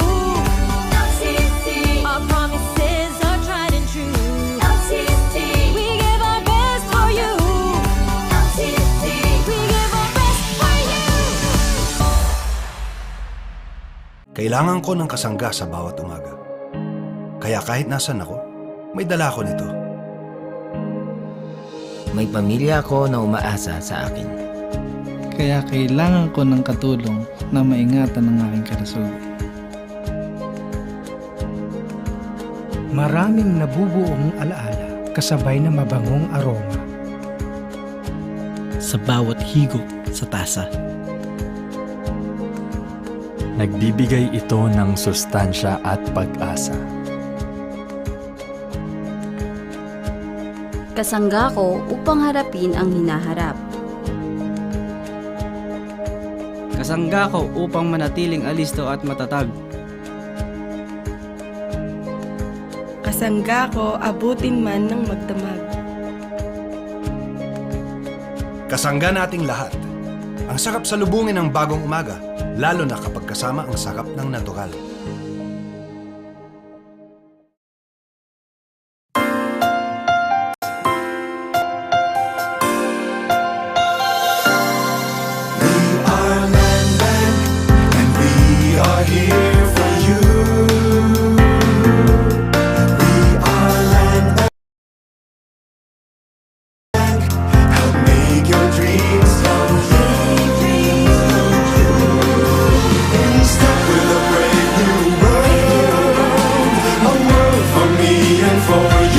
L T C. Our promises are tried and true. L T C. We give our best for you. L T C. We give our best for you. Kailangan ko ng kasangga sa bawat umaga. Kaya kahit nasan ako, may dala ako nito. May pamilya ako na umaasa sa akin. Kaya kailangan ko ng katulong na maingatan ang aking kalusugan. Maraming nabubuong alaala kasabay na mabangong aroma. Sa bawat higop sa tasa. Nagbibigay ito ng sustansya at pag-asa. Kasangga ko upang harapin ang hinaharap. Kasangga ko upang manatiling alisto at matatag. Kasangga ko abutin man ng magdamag. Kasangga nating lahat. Ang sarap salubungin ng bagong umaga, lalo na kapag kasama ang sarap ng natural. We are Land Bank, and we are here for you. We are Land Bank, help make your dreams come true. Step with a brand new world, a world for me and for you.